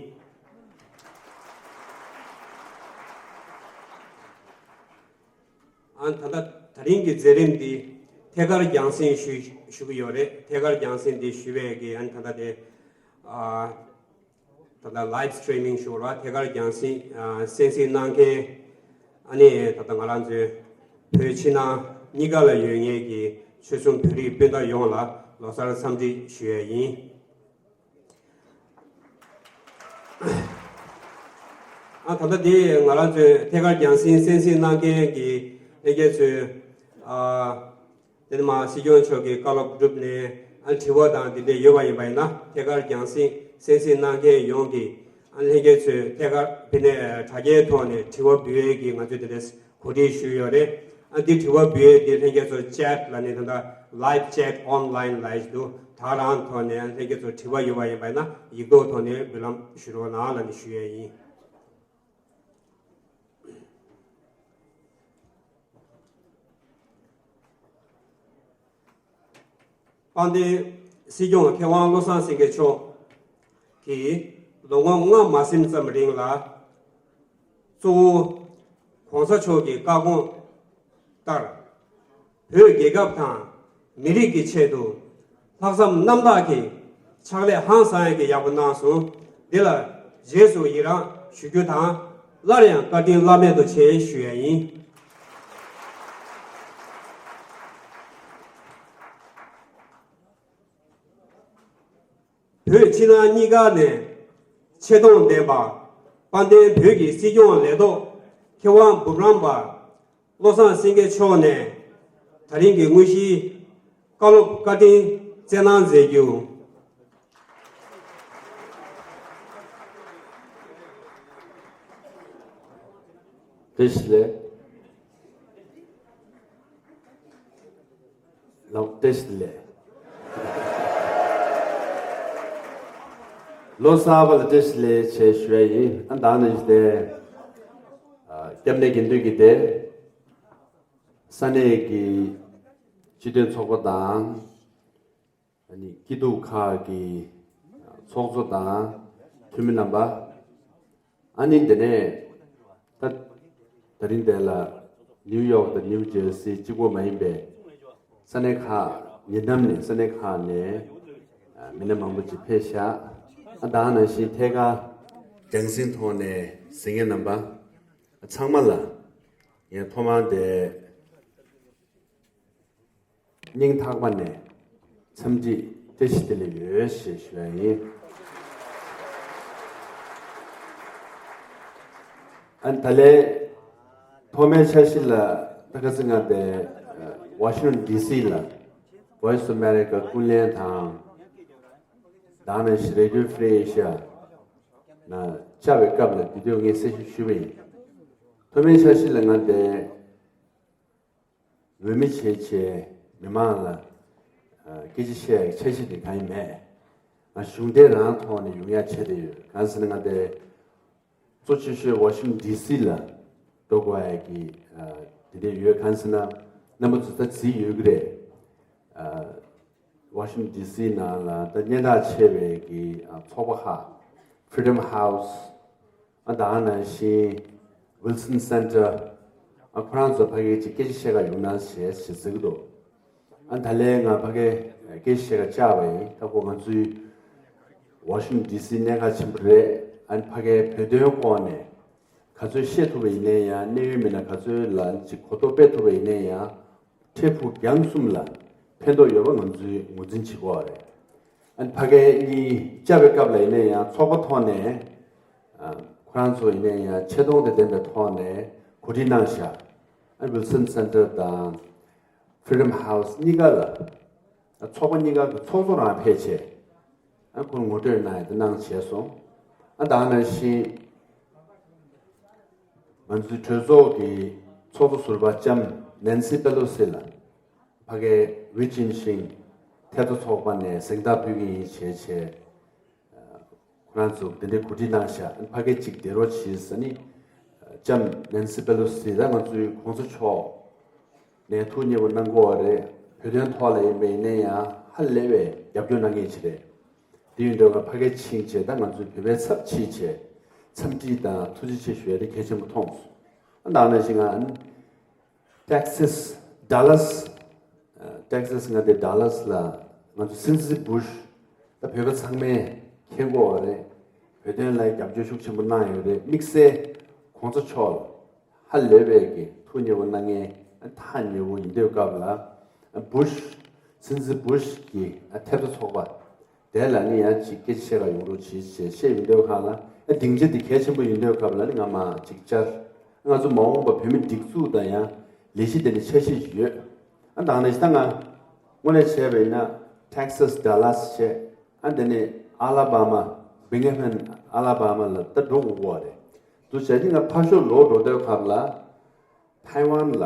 ཨ། ད་ལྟ་ད་རིང་གི་མཛད་རིམ་འདི་ཐད་ཀར་རྒྱང་སྲིང་ཞུ་ཞུ་གི་ཡོད་རེད། ཐད་ཀར་རྒྱང་སྲིང་འདི་ཞུ་བའི་གི་ཨ་ནི་ད་ལྟ་དེ་ཨ། ད་ལྟ་live streaming ཞུ་བ་ཐད་ཀར་རྒྱང་སྲིང་ཨ། གསན་གཟིགས་གནང་མཁན་ཨ་ནི་ད་ལྟ་ང་རང་ཚོའི་བོད་ཕྱི་ནང་གཉིས་ཀ་ལ་ཡོད་མཁན་གྱི་ཆོལ་གསུམ་བོད་རིགས་སྤུན་ཟླ་ཡོངས་ལ་ལོ་གསར་འཚམས་འདྲི་ཞུ་ཡ་ཡིན། ཨ། ད་ལྟ་འདི་ང་རང་ཚོའི་ཐད་ཀར་རྒྱང་སྲིང་གསན་གཟིགས་གནང་མཁན་གྱི་ལྷན་རྒྱས་ཚོས་ཨ། དེ་ནས་མ་སྲིད་སྐྱོང་མཆོག་གི་བཀའ་སློབ་གྲུབ་ནས་ཨ་དྲི་བ་དང་དེ་འདྲ་ཡོད་པ་ཡིན་པ་ཡིན་ན། ཐད་ཀར་རྒྱང་སྲིང་གསན་གཟིགས་གནང་མཁན་ཡོངས་ཀྱིས་ཨ་ལྷན་རྒྱས་ཚོས་ཐད་ཀར་དེ་ནས་དྲ་རྒྱའི་ཐོག་ནས་དྲི་བ་འབུལ་ཡས་ཀྱི་ང་ཚོས་དེ་འདྲ་གོ་སྒྲིག་ཞུས་ཡོད་རེད། ཨ་འདི་དྲི་བ་འབུལ་ཡས་འདི་ལྷན་རྒྱས་ཚོ་ཅེཊ་ལ་ནི་ད་ལྟ་ལའིབ་ཅེཊ་ཨོན་ལའིན་ལ་ཞིག་འདུག་དྲ་རང་ཐོག་ནས་ལྷན་རྒྱས་ཚོ་དྲི་བ་ཡོད་པ་ཡིན་པ་ཡིན་ན་ཡིག་ཐོག་ཐོག་ནས་འབུལ་ལམ་ཞུ་རོགས་གནང་ལ་ནི་ཞུ་ཡས་ཡིན། དཔལ་ལྡན་སྲིད་སྐྱོང་མཁས་དབང་བློ་བཟང་སེང་གེ་མཆོག་གིས་ལོ་ངོ་ལྔ་མ་ཟིན་ཙམ་རིང་ལ་གཙོ་བོ་༸གོང་ས་མཆོག་གི་བཀའ་དགོངས་ལྟར་བོད་རྒྱལ་ཁབ་དང་མི་རིགས་ཀྱི་ཆེད་དུ་ལྷག་བསམ་རྣམ་དག་གིས་ཕྱག་ལས་ཧང་སང་ཡག་གི་ཡག་པོ་གནང་སོང་། འདི་ལ་རྗེས་སུ་ཡི་རང་ཞུ་རྒྱུ་དང་སླར་ཡང་བཀའ་དྲིན་བླ་མེད་དུ་ཆེ་ཞུ་ཡ་ཡིན། བོད་ཕྱི་ནང་གཉིས་ཀ་ནས་ཆེ་མཐོང་ལྡན་པ་དཔལ་ལྡན་བོད་ཀྱི་སྲིད་སྐྱོང་ལས་ཐོག་མཁས་དབང་འབུམ་རམས་པ་བློ་བཟང་སེང་གེ་མཆོག་ནས་ད་རིང་གི་དངོས་གཞིའི་བཀའ་སློབ་བཀའ་དྲིན་སྩལ་གནང་མཛད་རྒྱུ། བཀྲ་ཤིས་བདེ་ལེགས། ལགས་བཀྲ་ཤིས་བདེ་ལེགས། ལོ་གསར་པ་ལ་བཀྲ་ཤིས་བདེ་ལེགས་ཞེས་ཞུ་ཡ་ཡིན། ཨ་ད་ནི་ཞུ་དེ། ཨ་སྐྱབས་གནས་དགེ་འདུན་གྱི་སྡེ། ས་གནས་ཀྱི་སྤྱི་མཐུན་ཚོགས་པ་དང་། ཨ་ནི་སྐྱིད་སྡུག་ཁག་གི་ཚོགས་གཙོ་དང་འཐུས་མི་རྣམ་པ། ཨ་ནི་དེ་ནས་ད་ད་རིང་དེ་ལ་ནིའུ་ཡོག་དང་ནིའུ་ཇར་སི་གཅིག་པོ་མ་ཡིན་པའི་ས་གནས་ཁག་ཉེ་འགྲམ་ནས་ས་གནས་ཁག་ནས་མི་སྣ་མང་པོ་ཅིག་ཕེབས་ཤག་ཨ་ད་ནང་བཞིན་ཐད་ཀར་རྒྱང་སྲིང་ཐོག་ནས་གཟིགས་མཁན་རྣམ་པ་ཚང་མ་ལ་ངས་ཐོག་མར་དེ། སྙིང་ཐག་པ་ནས་འཚམས་འདྲི་བཀྲ་ཤིས་བདེ་ལེགས་ཡོད་ཞེས་ཞུ་ཡ་ཡིན། ཨ་ད་ལན་ཐོག་མའི་འཆར་གཞི་ལ་ད་ག་ཚོད་ང་དེ་ཝ་ཤིང་ཊོན་ཌི་སི་ལ་Voice of America ཀུན་གླེང་དང་ད་ནས་Radio Free Asia ནང་བཅར་བའི་སྐབས་ལ་དེ་དུས་ངས་གསལ་ཞུ་ཞུས་པ་ཡིན། ཐོག་མའི་འཆར་གཞི་ལ་ང་དེ། འོས་མི་བྱས་བྱས་མི་མང་ལ་སྐད་ཆ་བཤད་ཡག་འཆར་གཞི་དེ་གང་ཡང་མེད། ང་གཞུང་འབྲེལ་རང་ཐོག་ནས་ཡོང་ཡག་བྱས་བསྡད་ཡོད། གང་ཟེར་ན་ང་དེ་གཙོ་ཆེ་ཤོས་ཝ་ཤིང་ཊོན་ཌི་སི་ལ་འགྲོ་དགོས་ཡག་གི་དེ་འདྲས་ཡོད། གང་ཟེར་ན་རྣམ་པ་ཚོ་ད་གཟིགས་ཡོད་ཀྱི་རེད། ཝ་ཤིང་ཊོན་ཌི་སི་ནང་ལ་ད་སྙན་གྲགས་ཆེ་བའི་གི་ཚོགས་པ་ཁག Freedom House ཨ་ད་ནང་བཞིན་Wilson Center ཨ་ཁོ་རང་ཚོ་ཕ་གི་ཅིག་སྐད་ཆ་བཤད་ག་ཡོང་ན་ཞེས་ཞེས་ཟེར་གི་འདུག་ཨ་ད་ལན་ང་ཕ་གི་སྐད་ཆ་བཤད་ག་བཅར་བ་ཡིན། ད་ཁོ་ང་ཚོའི་ཝ་ཤིང་ཊོན་ཌི་སི་གནད་འགག་ཆེན་པོ་རེད། ཨ་ཕ་གིའི་བོད་དོན་སྐོར་ནས་ག་ཚོད་བཤད་ཐུབ་པ་ཡིན་ནའི་ཡང་། གནད་ཡོད་མི་སྣ་ག་ཚོད་ལ་ཅིག་གོ་རྟོགས་སྤེལ་ཐུབ་པ་ཡིན་ནའི་ཡང་། འཕྲལ་ཕུགས་རྒྱང་གསུམ་ལ་ཕན་ཐོགས་ཡོད་པ་ང་ཚོས་ངོས་འཛིན་བྱེད་དགོས་པ་རེད། ཨ་ཕ་གི་གཉིས་བཅར་བའི་སྐབས་ལ་ཡིན་ནའི་ཡང་ཚོགས་པ་ཐོག་ནས་ཨ་ཁོ་རང་ཚོ་ཡིན་ནའི་ཡང་ཆེ་མཐོང་དང་ལྡན་པའི་ཐོག་ནས་གོ་སྒྲིག་གནང་བཞག་ཨ་Wilson Center དང་Freedom House གཉིས་ཀ་ལ་ཨ་ཚོགས་པ་གཉིས་ཀ་གི་ཚོགས་གཙོ་རང་ཕེབས་བྱས། ཨ་ཁོ་ངོ་སྤྲོད་གནང་ཡ་དེ་གནང་བྱས་སོང་། ཨ་ད་ནང་བཞིན་ང་ཚོའི་གྲོས་ཚོགས་ཀྱི་ཚོགས་གཙོ་ཟུར་པ་ལྕམ་Nancy Pelosi ལ་ཕ་གིའི་འོས་ཆེན་ཞིང་ཐེབས་རྩ་ཚོགས་པ་ནས་གཟེངས་རྟགས་ཕུལ་གྱི་ཡིན་བྱས་བྱས། ཁོ་རང་ཚོ་དེ་འདྲའི་གོ་སྒྲིག་གནང་བཞག་ཕ་གི་གཅིག་བསྡད་རོགས་བྱེད་ཟེར་ནི། ལྕམ་Nancy Pelosi ད་ང་ཚོའི་གོང་ས་མཆོག་ནས་ཐུགས་མཉེས་པོ་གནང་གི་ཡོད་རེད། བོད་དོན་ཐོག་ལ་ཡིན་པ་ཡིན་ན་ཡང་ཧ་ལས་པའི་རྒྱབ་སྐྱོར་གནང་མཁན་ཅིག་རེད། དེ་ཡིན་དུས་ང་ཕ་གིར་ཕྱིན་བྱས་ད་ང་ཚོའི་བོད་པའི་ཚབ་ཕྱིན་བྱས་འཚམས་འདྲི་དང་ཐུགས་རྗེ་ཆེ་ཞུ་ཡ་དེ་གལ་ཆེན་པོ་མཐོང་སོང་། ཨ་ནང་ནང་བཞིན་ང་Texas Dallas Texas ང་དེ་Dallas ལ་ང་ཚོ་སྲིད་འཛིན་Bush ད་བོད་པ་ཚང་མས་མཁྱེན་གྱི་ཡོད་རེད། བོད་དོན་ལ་རྒྱབ་སྐྱོར་ཤུགས་ཆེན་པོ་གནང་ཡོད་རེད། དམིགས་བསལ་གོང་ས་མཆོག་ལ་ཧ་ལས་པའི་གི་ཐུགས་མཉེས་པོ་གནང་མཁན་ཐག་ཉེ་བོ་ཡིན་དུས་སྐབས་ལ་Bush སྲིད་འཛིན་Bush གི་ཐེབས་རྩ་ཚོགས་པ་དེ་ལ་ནི་ཡང་ཅིག་སྐད་ཆ་བཤད་ག་ཡོང་རོགས་བྱེད་ཅེས་བཤད་ཡོང་དུས་སྒང་ལ་སྡིངས་ཆ་འདི་གལ་ཆེན་པོ་ཡིན་དུས་སྐབས་ལ་ནི་ང་མར་ཅིག་བཅར། ང་ཚོ་མ་འོངས་པ་བོད་མི་སྒྲིག་འཛུགས་དང་ཡང་ལས་གཞི་དེ་ནི་འཆར་གཞི་ཡོད། ཨ་དང་ནས་ད་ང་དངོས་གནས་བྱས་པ་ཡིན་ན་Texas Dallas་བྱས། ཨ་དེ་ནས་Alabama Birmingham Alabama་ལ་ད་འགྲོ་དགོས་ཀྱི་རེད། འདུག་བྱས་ཏེ་ང་ཕར་ཕྱོགས་ལོག་འགྲོ་དུས་སྐབས་ལ་Taiwan་ལ་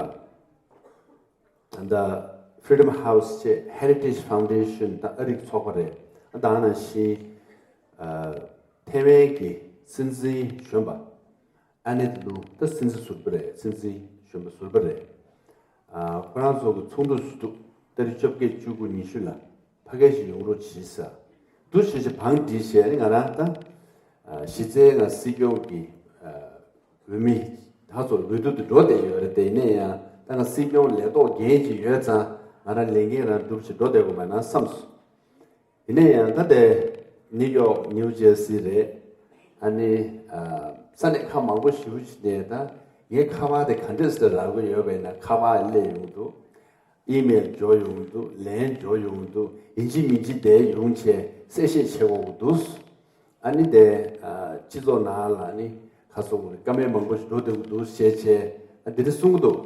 ད་Freedom House་བྱས། Heritage Foundation་ད་ཨ་རིག་ཚོགས་པ་རེད། ཨ་དང་ནང་བཞིན་ཨ་ཐའེ་ཝན་གྱི་སྲིད་འཛིན་གཞོན་པ་ཨ་ནེ་ལུ་ད་སྲིད་འཛིན་ཟུར་པ་རེད། སྲིད་འཛིན་གཞོན་པ་ཟུར་པ་རེད། ཨ་ཁོ་རང་ཚོ་གི་ཚོགས་འདུ་ཞུ་གཏུག་ཏ་རིག་བཅོ་བརྒྱད་བཅུ་དགུ་ཉི་ཤུ་ལ་ཕ་གི་ཞིག་ཡོང་རོགས་གྱིས་ཟེར། འདུག་བྱས་བྱས་བང་བསྒྲིགས་བྱས་ནས་ང་རང་ད་ཨ་གཞི་རྩའི་ང་སྲིད་སྐྱོང་གི་ཨ་འོས་མི་ད་ཚོ་འོས་བསྡུ་དུ་འགྲོ་བསྡད་ཡོད་རེད། དེ་ཡིན་ན་ཡང་ད་ང་སྲིད་སྐྱོང་ལས་ཐོག་འགན་ཅིག་ཡོད་ཙང་ང་རང་ལས་འགན་རང་སྒྲུབ་བྱས་འགྲོ་བསྡད་དགོས་མ་ན་བསམས་སོང་། ཡིན་ན་ཡང་ད་དེ་ནིའུ་ཡོག་ནིའུ་ཇེར་སི་རེད། ཨ་ནི་ཨ་ས་གནས་ཁག་མང་པོ་ཞེ་པོ་ཅིག་ནས་ད་ངའི་ཁ་པར་དེ་ག་འདྲས་སེ་རག་གི་ཡོད་པས་ན། ཁ་པར་སླེབས་ཡོང་འདུག་ཨི་མེལ་འབྱོར་ཡོང་འདུག་ལན་འབྱོར་ཡོང་འདུག་ཡིན་གཅིག་མིན་གཅིག་དེ་ཡོང་བྱས་གསལ་བཤད་བྱེད་དགོས་འདུག་ཨ་ནི་དེ་ཨ་སྤྱི་ཚོགས་ནང་ལ་ནི་ཁ་སོ་བོ་བཀའ་མོལ་མང་པོ་ཞིག་འགྲོ་འདུག་འདུག་བྱས་བྱས་ཨ་འདི་འདྲ་གསུང་གི་འདུག་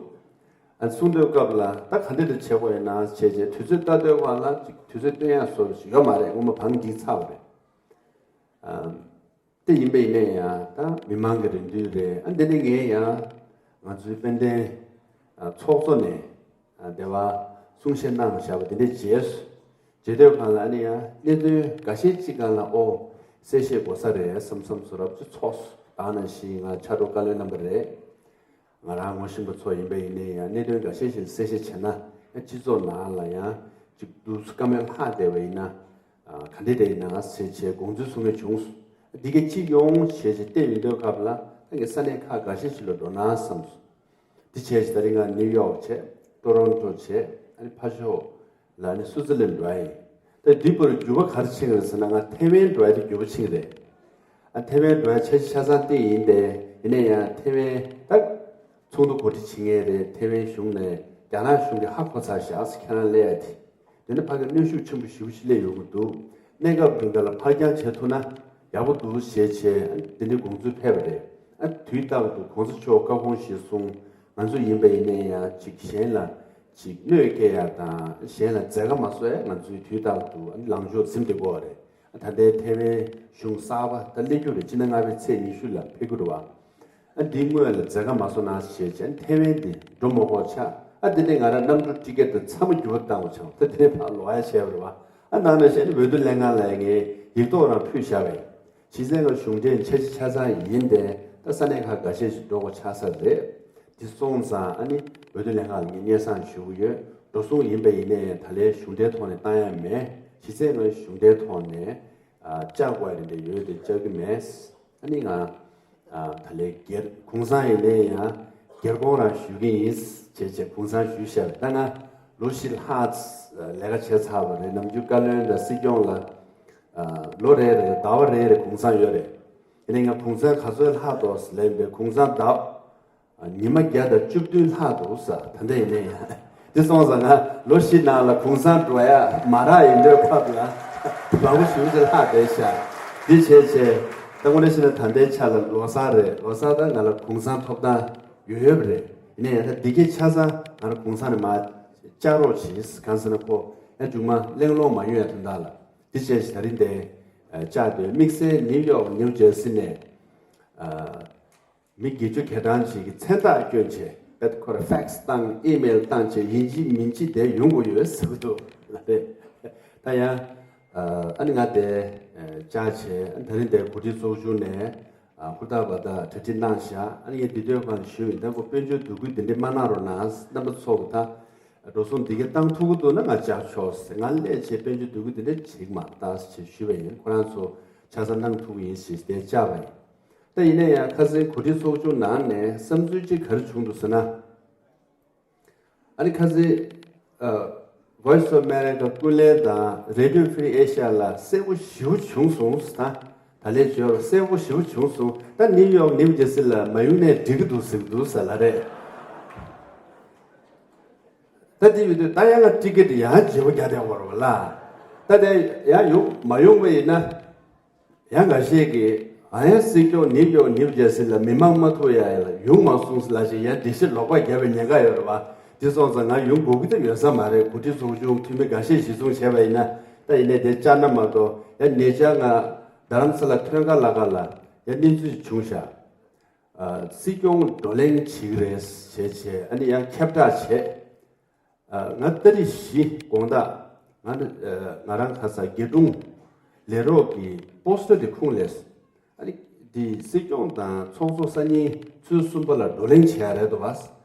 ཨ་གསུང་དུས་སྐབས་ལ་ད་ག་འདྲ་འདྲ་བྱེད་དགོས་ཡིན་ན་བྱས་བྱས་དུས་ཚོད་ལྟ་དུས་སྐབས་ལ་ཅིག་དུས་ཚོད་སྟོན་ཡག་བཟོ་ཞིག་ཡོད་མ་རེད། སྔོན་མ་བང་བསྒྲིགས་ཚར་བ་རེད། ཨ་དེ་ཡིན་པ་ཡིན་ན་ཡང་ད་མི་མང་གི་རེ་འདུན་རེད། ཨ་འདི་ནས་ངས་ཡང་ང་ཚོའི་དཔལ་ལྡན་ཨ་ཚོགས་གཙོ་ནས་ཨ་འདི་བ་གསུང་བཤད་གནང་བཞག་པ་དེ་འདྲའི་རྗེས་སུ། རྗེས་ཟློས་སྒང་ལ་ཨ་ནི་ཡང་གནད་དོན་འགའ་ཤས་ཅིག་སྒང་ལ་ཨོ་གསལ་བཤད་དགོས་ས་རེད་བསམ་བསམ་བཟོ་རབས་ཅིག་ཚོགས་སོང་། ད་ནང་བཞིན་ང་ཕྱག་རོགས་བཀའ་བློན་རྣམ་པ་རེད། ང་རང་ངོ་ཤེས་པ་ཚོ་ཡིན་པ་ཡིན་ནའི་ཡང་གནད་དོན་འགའ་ཤས་ཤིག་གསལ་བཤད་བྱས་ན་ཡང་སྤྱི་ཚོགས་ནང་ལ་ཡང་ཅིག་འདུག་བཀའ་མོལ་ལྷག་བསྡད་པ་ཡིན་ན་ག་འདྲ་འདྲ་ཡིན་ན་ཟེར་བྱས་དགོངས་ཚུལ་གསུང་མཁན་བྱུང་སོང་། འདི་གའི་སྤྱི་ཡོངས་བྱས་བྱས་བལྟས་ཡོང་དུས་སྐབས་ལ་ད་ངས་ས་གནས་ཁག་འགའ་ཤས་ཤིག་ལ་འགྲོ་ན་བསམ་སོང་། འདི་བྱས་བྱས་ད་རིང་ང་ནིའུ་ཡོག་བྱས། ཏོ་རོན་ཊོ་བྱས། ཨ་ནི་ཕར་ཕྱོགས་ལ་ནི་སུའུ་ཙི་ལན་འགྲོ་ཡ་ཡིན། ད་འདི་བར་འགྱུར་བ་ག་རེ་ཕྱིན་རེད་ཟེར་ན་ང་ཐའེ་ཝན་འགྲོ་ཡ་དེ་འགྱུར་བ་ཕྱིན་རེད། ཨ་ཐའེ་ཝན་འགྲོ་ཡ་ཆ་ཆ་ཚང་སྟེང་ཡིན་ཏེ། ཡིན་ན་ཡང་ཐའེ་ཝན་ད་ཚོགས་འདུ་གོ་སྒྲིག་བྱེད་མཁན་རེད། ཐའེ་ཝན་གཞུང་ནས་རྒྱ་ནག་གཞུང་གིས་ཧ་གོ་ཚར་བཞག་ཟེར་ཁྱེད་རང་སླེབས་ཡ་དེ། དེ་ནི་ཕ་གི་གནོན་ཤུགས་ཆེན་པོ་ཞེ་པོ་ཞིག་སླེབས་ཡོང་གི་འདུག་གནས་སྐབས་རིང་ག་ལ་ཕར་འགྱངས་བྱེད་ཐུབ་ན་ཡག་པོ་འདུག་ཞེས་བྱས་དེ་འདྲའི་དགོངས་ཚུལ་ཕེབས་པ་རེད། ཨ་དུས་རྟག་ཏུ་གོང་ས་མཆོག་བཀའ་དགོངས་གཞིར་བཟུང་ང་ཚོ་ཡིན་པ་ཡིན་ནའི་ཡང་ཅིག་གཞན་ལ་ཅིག་གནོད་སྐྱེལ་ཡ་དང་གཞན་ལ་མཛད་དཀའ་མ་བཟོ་ཡ་ང་ཚོའི་དུས་རྟག་ཏུ་ཨ་ལངས་ཕྱོགས་འཛིན་བསྡད་དགོས་པ་རེད། ཨ་ད་ལྟའི་ཐའེ་ཝན་གཞུང་གསར་པ་ད་སླེབས་རྒྱུ་རེད། ཕྱི་ཟླ་ལྔ་པའི་ཚེས་ཉི་ཤུ་ལ་ཕེབས་རྒྱུ་རེད་བ། ཨ་འདི་སྔོན་ལ་མཛད་དཀའ་མ་བཟོ་ན་ཞེས་བྱས་ཐའེ་ཝན་འདི་འགྲོ་མ་དགོས་ཆགས། ཨ་འདི་ནས་ང་རང་གནམ་གྲུ་ཊི་ཀེ་ཊི་དང་ཚང་མ་འགྱུར་བ་བཏང་བ་ཆགས། ད་དེ་ནས་ཕར་ལོག་ཡ་བྱས་པ་རེད་བ། ཨ་ནང་ནས་བཤད་ན་འོས་བསྡུ་ལྷན་ཁང་ལ་ངས་ཡིག་ཐོག་རང་ཕུལ་བཞག་པས། གཞི་རྩའི་ང་གཞུང་འབྲེལ་འཆར་གཞི་ཆ་ཚང་ཡིན་ཏེ་ད་ས་གནས་ཁག་འགའ་ཤས་ཤིག་འགྲོ་དགོས་ཆགས་ས་རེད། འདི་སོང་ཙང་ཨ་ནི་འོས་བསྡུ་ལྷན་ཁང་ལ་ངས་སྙན་སེང་ཞུ་གི་ཡོད། འགྲོ་སོང་ཡིན་པ་ཡིན་ནའི་ད་ལན་གཞུང་འབྲེལ་ཐོག་ནས་བཏང་ཡ་མེད། གཞི་རྩའི་ང་གཞུང་འབྲེལ་ཐོག་ནས་ཨ་བཅར་དགོས་ཡ་དེ་འདྲ་ཡོད་དེ་བཅར་གི་མེད། ཨ་ནི་ང་ཨ་ད་ལན་སྒེར་གུང་སེང་ཡིན་ནའི་ཡང་སྒེར་དགོངས་རང་ཞུ་གི་ཡིན་ཞེས་བྱས་གུང་སེང་ཞུས་བཞག་ད་ང་ལོ་བཞི་ལྷག་ལས་ཀ་བྱས་ཚར་བ་རེད། ནམ་རྒྱུན་བཀའ་བློན་དང་སྲིད་སྐྱོང་ལ་ཨ་ལོ་རེ་རེ་ཟླ་བ་རེ་རེ་གུང་སེང་ཡོད་རེད། ཡིན་ནའི་ང་གུང་སེང་ག་ཚོད་ལྷག་འདུག་ལབ་པའི་གུང་སེང་ཟླ་ཉི་མ་བརྒྱ་དང་བཅུ་བདུན་ལྷག་འདུག་ཟེར། ད་ལྟ་ཡིན་ནའི་ཡང་། འདི་སོང་ཙང་ང་ལོ་བཞི་ནང་ལ་གུང་སེང་འགྲོ་ཡ་མ་རག་ཡིན་དུས་སྐབས་ལ་མང་པོ་ཞེ་པོ་ཅིག་ལྷག་བསྡད་ཤག་འདི་བྱས་བྱས་ད་དངོས་གནས་བཤད་ན་ད་ལྟའི་ཆ་ལ་ལོ་གསར་རེད། ལོ་གསར་ད་ང་ལ་གུང་སེང་ཐོབ་ཐང་ཡོད་ཡོད་པ་རེད། ཡིན་ནའི་ཡང་ད་འདི་གའི་ཆ་ཚང་ང་ལ་གུང་སེང་ནས་མར་བཅར་རོགས་གྱིས། གང་ཟེར་ན་ཁོ་ཡང་མཇུག་མ་གླེང་སློང་མ་ཡོང་ཡ་དོན་དག་ལ། འདི་བྱས་བྱས་ད་རིང་དེ་བཅར་དུས་དམིགས་བསལ་ནིའུ་ཡོག་ནིའུ་ཇེར་སི་ནས། མི་བརྒྱད་ཅུ་གྱ་གྲངས་ཅིག་གིས་མཚན་རྟགས་བསྐྱོན་བྱས་དཔེ་ཁོ་ར་ཕེག་སི་བཏང་ཨི་མེལ་བཏང་བྱས་ཡིན་གཅིག་མིན་གཅིག་དེ་ཡོང་དགོས་ཡོད་ཟེར་གྱི་འདུག་ལ་རེད། ད་ཡང་ཨ་ནི་ང་དེ་བཅར་བྱས་ཨ་ནི་ད་རིང་དེ་གོ་སྒྲིག་ཚོགས་ཆུང་ནས་ཧུར་ཐག་འབད་ཐག་གྲ་སྒྲིག་གནང་བཞག་ཨ་ནི་ངས་འདི་དུས་གང་ཞུས་ཡིན། ད་ཁོ་དཔལ་འབྱོར་འདུ་འགོད་འདི་འདྲ་མ་གནང་རོགས་གནང་། རྣམ་པ་ཚོ་གི་ད་འགྲོ་སོང་འདི་ག་བཏང་ཐུབ་ཀྱི་འདུག་ན་ང་བཅར་ཆོག་ཟེར། ང་སླེབས་བྱས་དཔལ་འབྱོར་འདུ་འགོད་འདི་འདྲ་བྱེད་ཀྱི་མ་རེད་ད་ཟེར་ཞུས་པ་ཡིན། ཁོ་རང་ཚོ་ཆ་ཚང་གནང་ཐུབ་ཀྱི་ཡིན་ཞེས་དེ་བཅར་བ་ཡིན། ད་ཡིན་ན་ཡང་ཁ་སང་གོ་སྒྲིག་ཚོགས་ཆུང་ནང་ནས་བསམ་ཚུལ་གཅིག་ག་རེ་བྱུང་འདུག་ཟེར་ན། ཨ་ནི་ཁ་སང་ཨ་Voice of America་ཀུན་གླེང་དང་Radio Free Asia་ལ་གསལ་པོ་ཞེ་པོ་བྱུང་སོང་ཟེར། ད་ད་ལན་བརྗོད་རོགས། གསལ་པོ་ཞེ་པོ་བྱུང་སོང་། ད་ནིའུ་ཡོག་ནིའུ་ཇེར་སི་ལ་མ་ཡོང་ནའི་འགྲིག་གི་འདུག་ཟེར་གི་འདུག་ཟེར་ལ་རེད། ད་དེ་ཡོད་དུས་ད་ཡང་ང་ཊི་ཀེ་ཊི་ཡང་བརྗེ་པོ་རྒྱག་བསྡད་པ་རེད་པ་ལ། ད་དེ་ཡང་ཡོང་མ་ཡོང་བ་ཡིན་ན། ཡང་འགའ་ཤས་ཀྱིས་ཨ་ཡང་སྲིད་སྐྱོང་ནིའུ་ཡོག་ནིའུ་ཇེར་སི་ལ་མི་མང་མ་ཐུག་ཡ་ལ་ཡོང་མ་སོང་ཟེར་ལབ་བྱས་ཡང་འགྲེལ་བཤད་ལོག་པ་རྒྱབ་པའི་ཉེན་ཁ་ཡོད་རེད་པ། དེ་སོང་ཙང་ང་ཡོང་དགོས་ཀྱི་ད་ཡོད་ས་མ་རེད། གོ་སྒྲིག་ཚོགས་ཆུང་འཐུས་མི་འགའ་ཤས་གཞི་བཟུང་བྱས་པ་ཡིན་ན། ད་ཡིན་ནའི་དེ་བཅར་ན་མ་གཏོགས་ཡ་ཉེ་ཆར་ང་རྡ་རམ་ས་ལ་ཐོན་ཁ་ལ་ཁ་ལ་ཡ་གནས་ཚུལ་བྱུང་ཤག་ཨ། སྲིད་སྐྱོང་བགྲོ་གླེང་བྱེད་ཀྱི་རེད་བྱས་བྱས། ཨ་ནི་ཡང་ཁྱབ་བསྒྲགས་བྱས། ཨ། ང་ཏ་རིག་བཞི་དགོང་དག་ང་ནི་ཨ་ང་རང་ཁ་སང་དགེ་སྒྲུང་ལས་རོགས་ཀྱི་པོ་སི་ཊར་དེ་ཁུངས་ལེན། ཨ་ནི་དེ་སྲིད་སྐྱོང་དང་ཚོགས་གཙོ་སང་ཉིན་ཚོུད་གསུམ་པ་ལ་བགྲོ་གླེང་བྱས་རེད་འདུག་བ།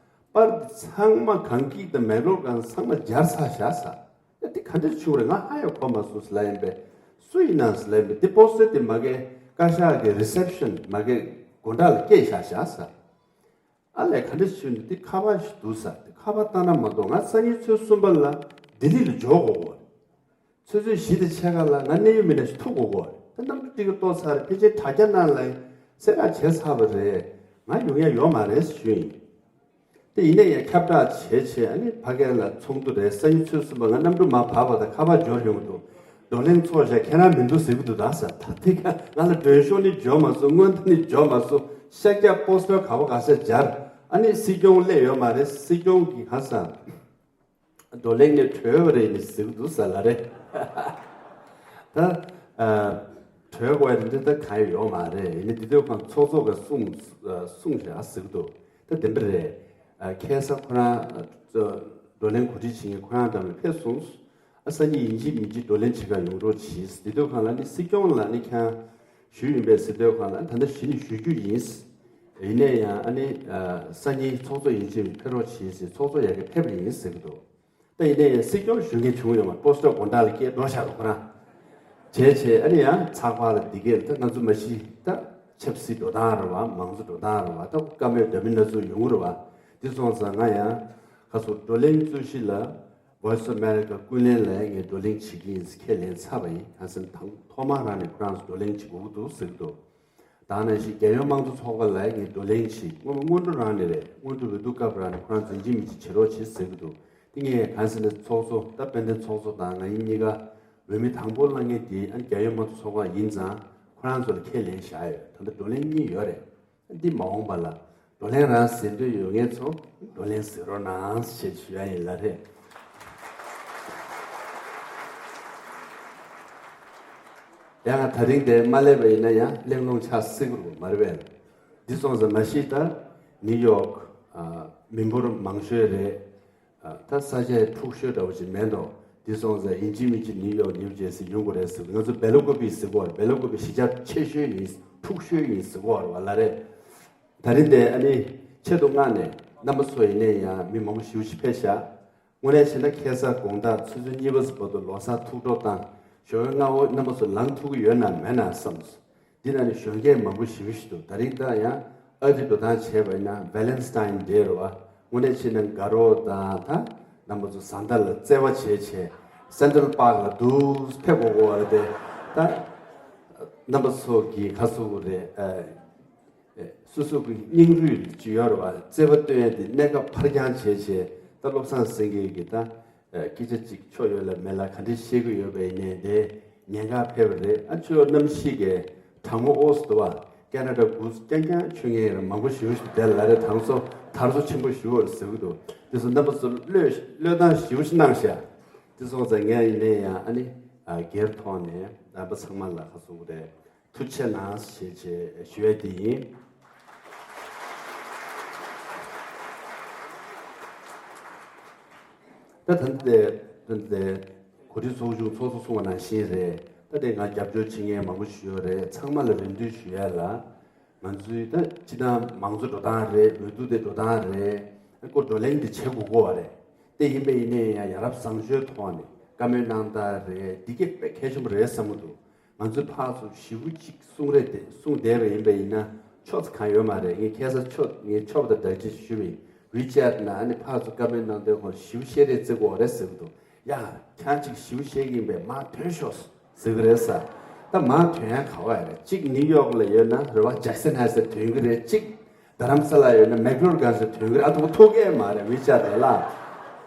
པར་ཚང་མ་གངས་སྐྱིད་དང་མེག་ལོར་གང་ཚང་མ་སྦྱར་ཚར་བཞག་ས། ཡ་དེ་ག་འདྲ་བྱུང་རེད། ང་ཧ་ཡང་གོ་མ་སོང་ཟེར་ལབ་ཡིན་པས། སུ་ཡིན་ནམ་ཟེར་ལབ་ཡིན་པས། དེ་པོ་སི་ཊར་དེ་མ་གི་བཀའ་ཤག་གི་རི་སེབ་ཤན་མ་གི་སྒོ་འགྲམ་ལ་བསྐྱལ་བཞག་བཞག་ས། ཨ་ལས་ག་འདྲ་བྱུང་ནས་དེ་ཁ་པར་ཞིག་འདུག་ས། དེ་ཁ་པར་བཏང་ན་མ་གཏོགས་ང་སང་ཉིན་ཚོུད་གསུམ་པ་ལ་ལྡི་ལི་ལ་འབྱོར་དགོས་གོ། ཆུ་ཚོད་བཞི་དང་ཕྱེད་ཀ་ལ་ང་གནད་ཡོད་མི་སྣ་ཞིག་ཐུག་དགོས་གོ། ད་གནམ་གྲུ་ཏིག་ཏོག་ཚར་ཕལ་ཆེར་དྲ་རྒྱ་ནང་ལ་གསལ་བསྒྲགས་བྱས་ཚར་བ་རེད། ང་ཡོང་ཡ་ཡོད་མ་རེད་ཞུས་ཡིན། དེ་ཡིན་ན་ཡང་ཁྱབ་བསྒྲགས་བྱས་བྱས། ཨ་ནི་ཕ་གི་ལ་ཚོགས་འདུ་རེད། སང་ཉིན་ཚོུད་གསུམ་པ་ང་གནམ་གྲུ་མར་བབས་པ་དང་ཁ་པར་འབྱོར་ཡོང་གི་འདུག་བགྲོ་གླེང་ཚོགས་བཞག་ཁྱེད་རང་མི་འདུག་ཟེར་གི་འདུག་ད་ཟེར། ད་དེ་ག་ང་ལ་མགྲོན་ཤོག་ནི་འབྱོར་མ་སོང་། དངོས་བརྡ་ནི་འབྱོར་མ་སོང་། ཤར་རྒྱག་པོ་སི་ཊར་ག་བ་ག་ས་སྦྱར། ཨ་ནི་སྲིད་སྐྱོང་སླེབས་ཡོད་མ་རེད། སྲིད་སྐྱོང་གི་ག་ས་བགྲོ་གླེང་ནས་གྲོལ་བ་རེད་ནི་ཟེར་གི་འདུག་ཟེར་ལབ་རེད། ད་ཨ་གྲོལ་དགོས་ཡ་འདི་ད་གང་ཡང་ཡོད་མ་རེད། ཡིན་ནའི་འདི་དུས་ཁོང་ཚོགས་གཙོ་ག་གསུངས་གསུངས་བཞག་ཟེར་གི་འདུག་ད་བདེན་པ་རེད། ཨ་ཁ་སང་ཁོ་རང་ཨ་བགྲོ་གླེང་གོ་སྒྲིག་བྱེད་མཁན་ཁོ་རང་འགྲམ་ལ་ཕེབས་སོང་། ཨ་སང་ཉིན་ཡིན་གཅིག་མིན་གཅིག་བགྲོ་གླེང་བྱེད་གར་ཡོང་རོགས་གྱིས། འདི་དུས་ཁོང་ལ་ནི་སྲིད་སྐྱོང་ལ་ནི་ཁྱེད་ཞུས་ཡིན་པས་ཟེར་དུས་ཁོང་ལ་ད་ལྟ་གཞི་ནས་ཞུ་རྒྱུ་ཡིན། ཡིན་ནའི་ཡང་ཨ་ནི་ཨ་སང་ཉིན་ཚོགས་གཙོ་ཡིན་གཅིག་མིན་གཅིག་ཕེབས་རོགས་གྱིས་ཟེར། ཚོགས་གཙོ་ཡ་གི་ཕེབས་པ་ཡིན་ཟེར་གི་འདུག་ད་ཡིན་ནའི་ཡང་སྲིད་སྐྱོང་ཞུ་མཁན་བྱུང་ཡོད་མ་རེད། པོ་སི་ཊར་དགོང་དག་ལ་སྐྱེལ་འགྲོ་བཞག་རོགས་ཁོ་རང་བྱས་བྱས། ཨ་ནི་ཡང་ཚགས་པར་ལ་འདི་གས་ལ་ད་ང་ཚོ་མ་གཞི་ད་ཆབ་སྲིད་འགྲོ་སྟངས་རེད་བ། མང་གཙོ་འགྲོ་སྟངས་རེད་བ། ད་བཀའ་མོལ་འདྲ་མིན་སྣ་ཚོགས་ཡོང་གི་རེད་བ། འདི་སོང་ཙང་ང་ཡང་ཁ་སང་བགྲོ་གླེང་རྩོད་གཞི་ལ་Voice of America ཀུན་གླེང་ལ་ངས་བགྲོ་གླེང་བྱེད་ཀྱི་ཡིན་ཟེར་ཁས་ལེན་ཚར་བ་ཡིན། གང་ཟེར་ན་དང་ཐོག་མ་རང་ནས་ཁོ་རང་ཚོ་བགྲོ་གླེང་བྱེད་དགོས་ཀྱི་འདུག་ཟེར་གྱི་འདུག་ད་ནང་བཞིན་རྒྱལ་ཡོངས་དམངས་གཙོ་ཚོགས་པ་ལ་ངས་བགྲོ་གླེང་བྱེད། སྔོན་མ་སྔོན་འགྲོ་རང་ནས་རེད། སྔོན་འགྲོ་འོས་བསྡུ་སྐབས་རང་ནས་ཁོ་རང་ཚོ་ཡིན་གཅིག་མིན་གཅིག་བྱེད་རོགས་བྱེད་ཟེར་གྱི་འདུག་དེ་ངས་གང་ཟེར་ན་ཚོགས་གཙོ་ད་དཔལ་ལྡན་ཚོགས་གཙོ་དང་ང་གཉིས་གཉིས་ཀ་འོས་མི་དང་པོ་བླངས་མཁན་དེ་ཨ་ནི་རྒྱལ་ཡོངས་དམངས་གཙོ་ཚོགས་པ་ཡིན་ཙང་ཁོ་རང་ཚོ་ལ་ཁས་ལེན་བཞག་ཡོད། ད་ལྟ་བགྲོ་གླེང་གཉིས་ཡོད་རེད། འདི་མ་འོངས་པ་ལ་བགྲོ་གླེང་རང་ཟེར་འདོད་ཡོད་མཁན་ཚོ་བགྲོ་གླེང་ཟེར་རོགས་གནང་ཞེས་ཞུ་ཡ་ཡིན་ལ་རེད། ཡང་ད་རིང་དེ་མ་སླེབས་པ་ཡིན་ན་ཡང་གླེང་སློང་ཆགས་སྲིད་ཀྱི་རེད་མ་རེད་པས། འདི་སོང་ཙང་མ་གཞི་ད་ནིའུ་ཡོག་ཨ་མི་འབོར་མང་ཤོས་རེད། ཨ་ད་ས་ཆ་འཁྲུག་ཤོས་འདྲ་བོ་ཅིག་མེད་དོ། འདི་སོང་ཙང་ཡིན་གཅིག་མིན་གཅིག་ནིའུ་ཡོག་ནིའུ་ཇེར་སི་ཡོང་དགོས་རེད་ཟེར། ང་ཚོ་སྦེལ་ཀོབ་པི་ཟེར་གོ་རེད། སྦེལ་ཀོབ་པི་གཞིས་ཆགས་ཆེ་ཤོས་ཡིན། འཁྲུག་ཤོས་ཡིན་ཟེར་གོ་རེད་བ་ལ་རེད། ད་རིང་དེ་ཨ་ནི་ཆེད་དུ་མངགས་ནས་རྣམ་པ་ཚོ་ཡིན་ནའི་ཡང་མི་མང་པོ་ཞེ་པོ་ཅིག་ཕེབས་ཤག་དངོས་གནས་བྱས་ན་ཁ་སང་དགོང་དག་ཆུ་ཚོད་གཉིས་པ་ཙམ་བར་དུ་ལོ་གསར་ཐུགས་སྤྲོ་བཏང་། ཞོགས་པ་སྔ་པོ་རྣམ་པ་ཚོ་ལངས་ཐུབ་ཀྱི་ཡོད་ན་མེད་ན་བསམ་སོང་། འདི་ན་ནི་གཞོན་སྐྱེས་མང་པོ་ཞེ་པོ་ཞིག་འདུག་ད་རིང་ད་ཡང་ཨ་རི་འགྲོ་སྟངས་བྱས་པ་ཡིན་ན་ཝེ་ལེན་སི་ཊའིན་ཌེ་རེད་བ། དངོས་གནས་བྱས་ན་དགའ་རོགས་དང་ད་རྣམ་པ་ཚོ་བཟའ་ཟླ་ལ་བརྩེ་བ་བྱས་བྱས་སེན་ཊ་རལ་པཱརྐ་ལ་འདུག་ཕེབས་དགོས་དགོས་པ་རེད་དེ། ད་རྣམ་པ་ཚོ་གི་ཁ་སོ་རེད། ཨ། སོ་སོ་གི་སྙིང་རུས་ཅིག་ཡོད་རེད་བ། བརྩེ་བ་སྟོན་ཡ་དེ་གནས་སྐབས་ཕར་འགྱངས་བྱས་བྱས་ད་བློ་བཟང་སེང་གེ་གི་ད་སྐད་ཆ་ཅིག་ཆོ་ཡོད་ལ་མེད་ལ་ག་འདྲས་བཤད་གི་ཡོད་པ་ཡིན་ནའི་དེ་ཉེན་ཁ་ཕེབས་པ་རེད། ཨ་ཆོས་གནམ་གཤིས་ཀྱི་གྲང་མོ་ཨོ་སི་འདུག་བ། ཀེ་ན་ཌ་འགུ་རྐྱང་རྐྱང་ཆོས་ཉན་ཡོད་མང་པོ་ཞེ་པོ་ཞིག་དེ་ལ་རེད། དང་སོ་དར་སོ་ཆེན་པོ་ཞེ་པོ་རེད་ཟེར་གི་འདུག་དེ་ཚོ་རྣམ་པ་ཚོ་བློས་བློས་བཏང་ཞེ་པོ་ཞིག་གནང་ཤག་དེ་སོང་ཙང་ངས་ཡིན་ནའི་ཡང་ཨ་ནི་སྒེར་ཐོག་ནས་རྣམ་པ་ཚང་མ་ལ་ཁ་སོ་རེད། ཐུགས་རྗེ་ཆེ་གནང་ཞེས་བྱས་ཞུ་ཡས་དེ་ཡིན། ད་ད་ལྟ་དེ་ད་ལྟ་དེ་གོ་སྒྲིག་ཚོགས་ཆུང་ཚོགས་གཙོ་གསུངས་པ་ནང་བཞིན་རེད། ད་དེ་ང་རྒྱབ་སྐྱོར་བྱེད་མཁན་མང་པོ་ཞིག་ཡོད་རེད། ཚང་མ་ལ་རེ་འདུན་ཞུ་ཡས་ལ། ང་ཚོའི་ད་སྤྱི་བཏང་མང་གཙོ་འགྲོ་སྟངས་རེད། འོས་བསྡུ་དེ་འགྲོ་སྟངས་རེད། ཨ་ཁོ་བགྲོ་གླེང་དེ་བྱེད་དགོས་ཀྱི་ཡོད་རེད། དེ་ཡིན་པ་ཡིན་ནའི་ཡང་ཡ་རབས་བཟང་སྤྱོད་ཐོག་ནས་བཀའ་མོལ་གནང་སྟངས་རེད། འདི་གས་དཔེ་གལ་ཆེན་པོ་རེད་བསམ་གྱི་འདུག་ང་ཚོས་ཕར་ཚུར་ཞེ་པོ་ཅིག་གསུང་རེས་དེ་གསུང་བསྡད་པ་ཡིན་པ་ཡིན་ན་ཆོ་ཚ་གང་ཡོད་མ་རེད། ངས་ཁ་སང་ཆོ་ངའི་ཆོ་པ་དང་འདྲ་ཅིག་ཞུས་པ་ཡིན། ཝི་ཅེ་ཊི་ནང་ཨ་ནི་ཕར་ཚུར་བཀའ་མོལ་གནང་དུས་ཁོང་ཞེ་པོ་བཤད་རེས་བརྩི་དགོས་རེད་ཟེར་གྱི་འདུག་ཡ་ཁྱེད་ཅིག་ཞེ་པོ་བཤད་ཀྱི་ཡིན་པས་མར་ཐོན་ཤོག་ཟེར་གྱི་རེད་ས། ད་མར་ཐོན་ཡ་ག་བ་ཡ་རེད། གཅིག་ནིའུ་ཡོག་ལ་ཡོད་ན་རེད་བ། ཇེག་སན་ཧའེ་སི་ཐོན་གྱི་རེད། གཅིག་རྡ་རམ་ས་ལ་ཡོད་ན་མེག་ལོར་གང་ཟེར་ཐོན་གྱི་རེད། ཨ་ཐུག་ཐུག་གས་མ་རེད། ཝི་ཅེ་ཊི་རེད་ལ།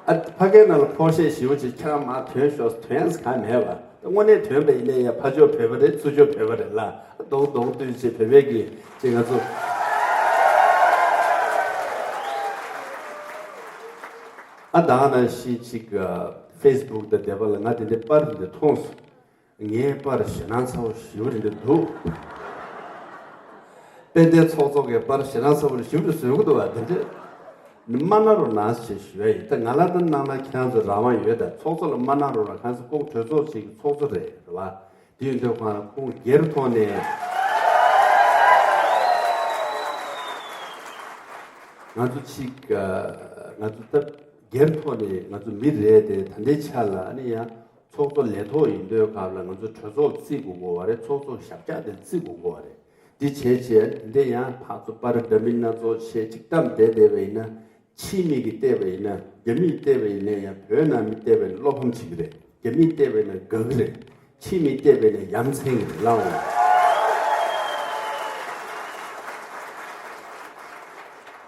ཨ་ཕ་གའི་ནང་ལ་ཕོག་ཤེས་ཞེ་པོ་ཅིག་ཁྱེད་རང་མར་ཐོན་ཤོག་ཐོན་ཡ་གང་མེད་བ། ད་དངོས་གནས་ཐོན་པ་ཡིན་ནའི་ཡ་ཕར་ཕྱོགས་བོད་པ་རེད། ཚུར་ཕྱོགས་བོད་པ་རེད་ལ། རྡོག་རྡོག་བསྟུན་བྱས་བོད་པའི་གི་ཅིག་ང་ཚོ་ ཨ་ད་ནང་བཞིན་ཅིག་ཕེ་སི་བུག་དང་དེ་པར་ལ་ང་དེ་འདྲའི་པར་འདི་མཐོང་སོང་། ངའི་པར་ཞེད་སྣང་ཚ་བོ་ཞེ་པོ་རེད་འདི་འདུག་དཔལ་ལྡན་ཚོགས་གཙོ་གི་པར་ཞེད་སྣང་ཚ་བོ་ཞེ་པོ་རེད་བཟོས་ཀྱི་འདུག་བ། དེ་འདྲ་མ་གནང་རོགས་གནང་ཞེས་ཞུ་ཡ་ཡིན། ད་ང་ལ་ད་གནང་ན་ཁྱེད་རང་ཚོ་རང་དབང་ཡོད། ད་ཚོགས་གཙོ་ལ་མ་གནང་རོགས་གནང་། ཁ་སང་ཁོང་གྲོས་ཚོགས་ཅིག་གི་ཚོགས་གཙོ་རེད་རེད་བ། དེ་ཡིན་དུས་ཁོང་ཁོང་སྒེར་ཐོག་ནས་ང་ཚོ་ཅིག་ང་ཚོ་ད་སྒེར་ཐོག་ནས་ང་ཚོ་མི་རེད་དེ། ད་ལྟའི་ཆ་ལ་ཨ་ནི་ཡང་ཚོགས་གཙོ་ལས་ཐོག་ཡིན་དུས་སྐབས་ལ་ང་ཚོ་གྲོས་ཚོགས་བརྩི་དགོས་དགོས་བ་རེད། ཚོགས་གཙོ་ཞབས་བཀྱག་དེ་བརྩི་དགོས་དགོས་བ་རེད། འདི་བྱས་བྱས་འདི་ཡང་ཕར་ཚུར་པར་འདྲ་མིན་སྣ་ཚོགས་བྱས་ཅིག་བཀྲམ་བསྡད་བསྡད་པ་ཡིན་ན། ཕྱིའི་མི་གིས་བལྟས་པ་ཡིན་ན། རྒྱ་མིས་བལྟས་པ་ཡིན་ན་ཡང་། བོད་ནང་མི་བལྟས་པ་ཡིན་ན་བློ་ཕམ་བྱེད་ཀྱི་རེད། རྒྱ་མིས་བལྟས་པ་ཡིན་ན་དགའ་གི་རེད། ཕྱིའི་མིས་བལྟས་པ་ཡིན་ན་ཡ་མཚན་གྱི་རེད་ལགས་འོང་།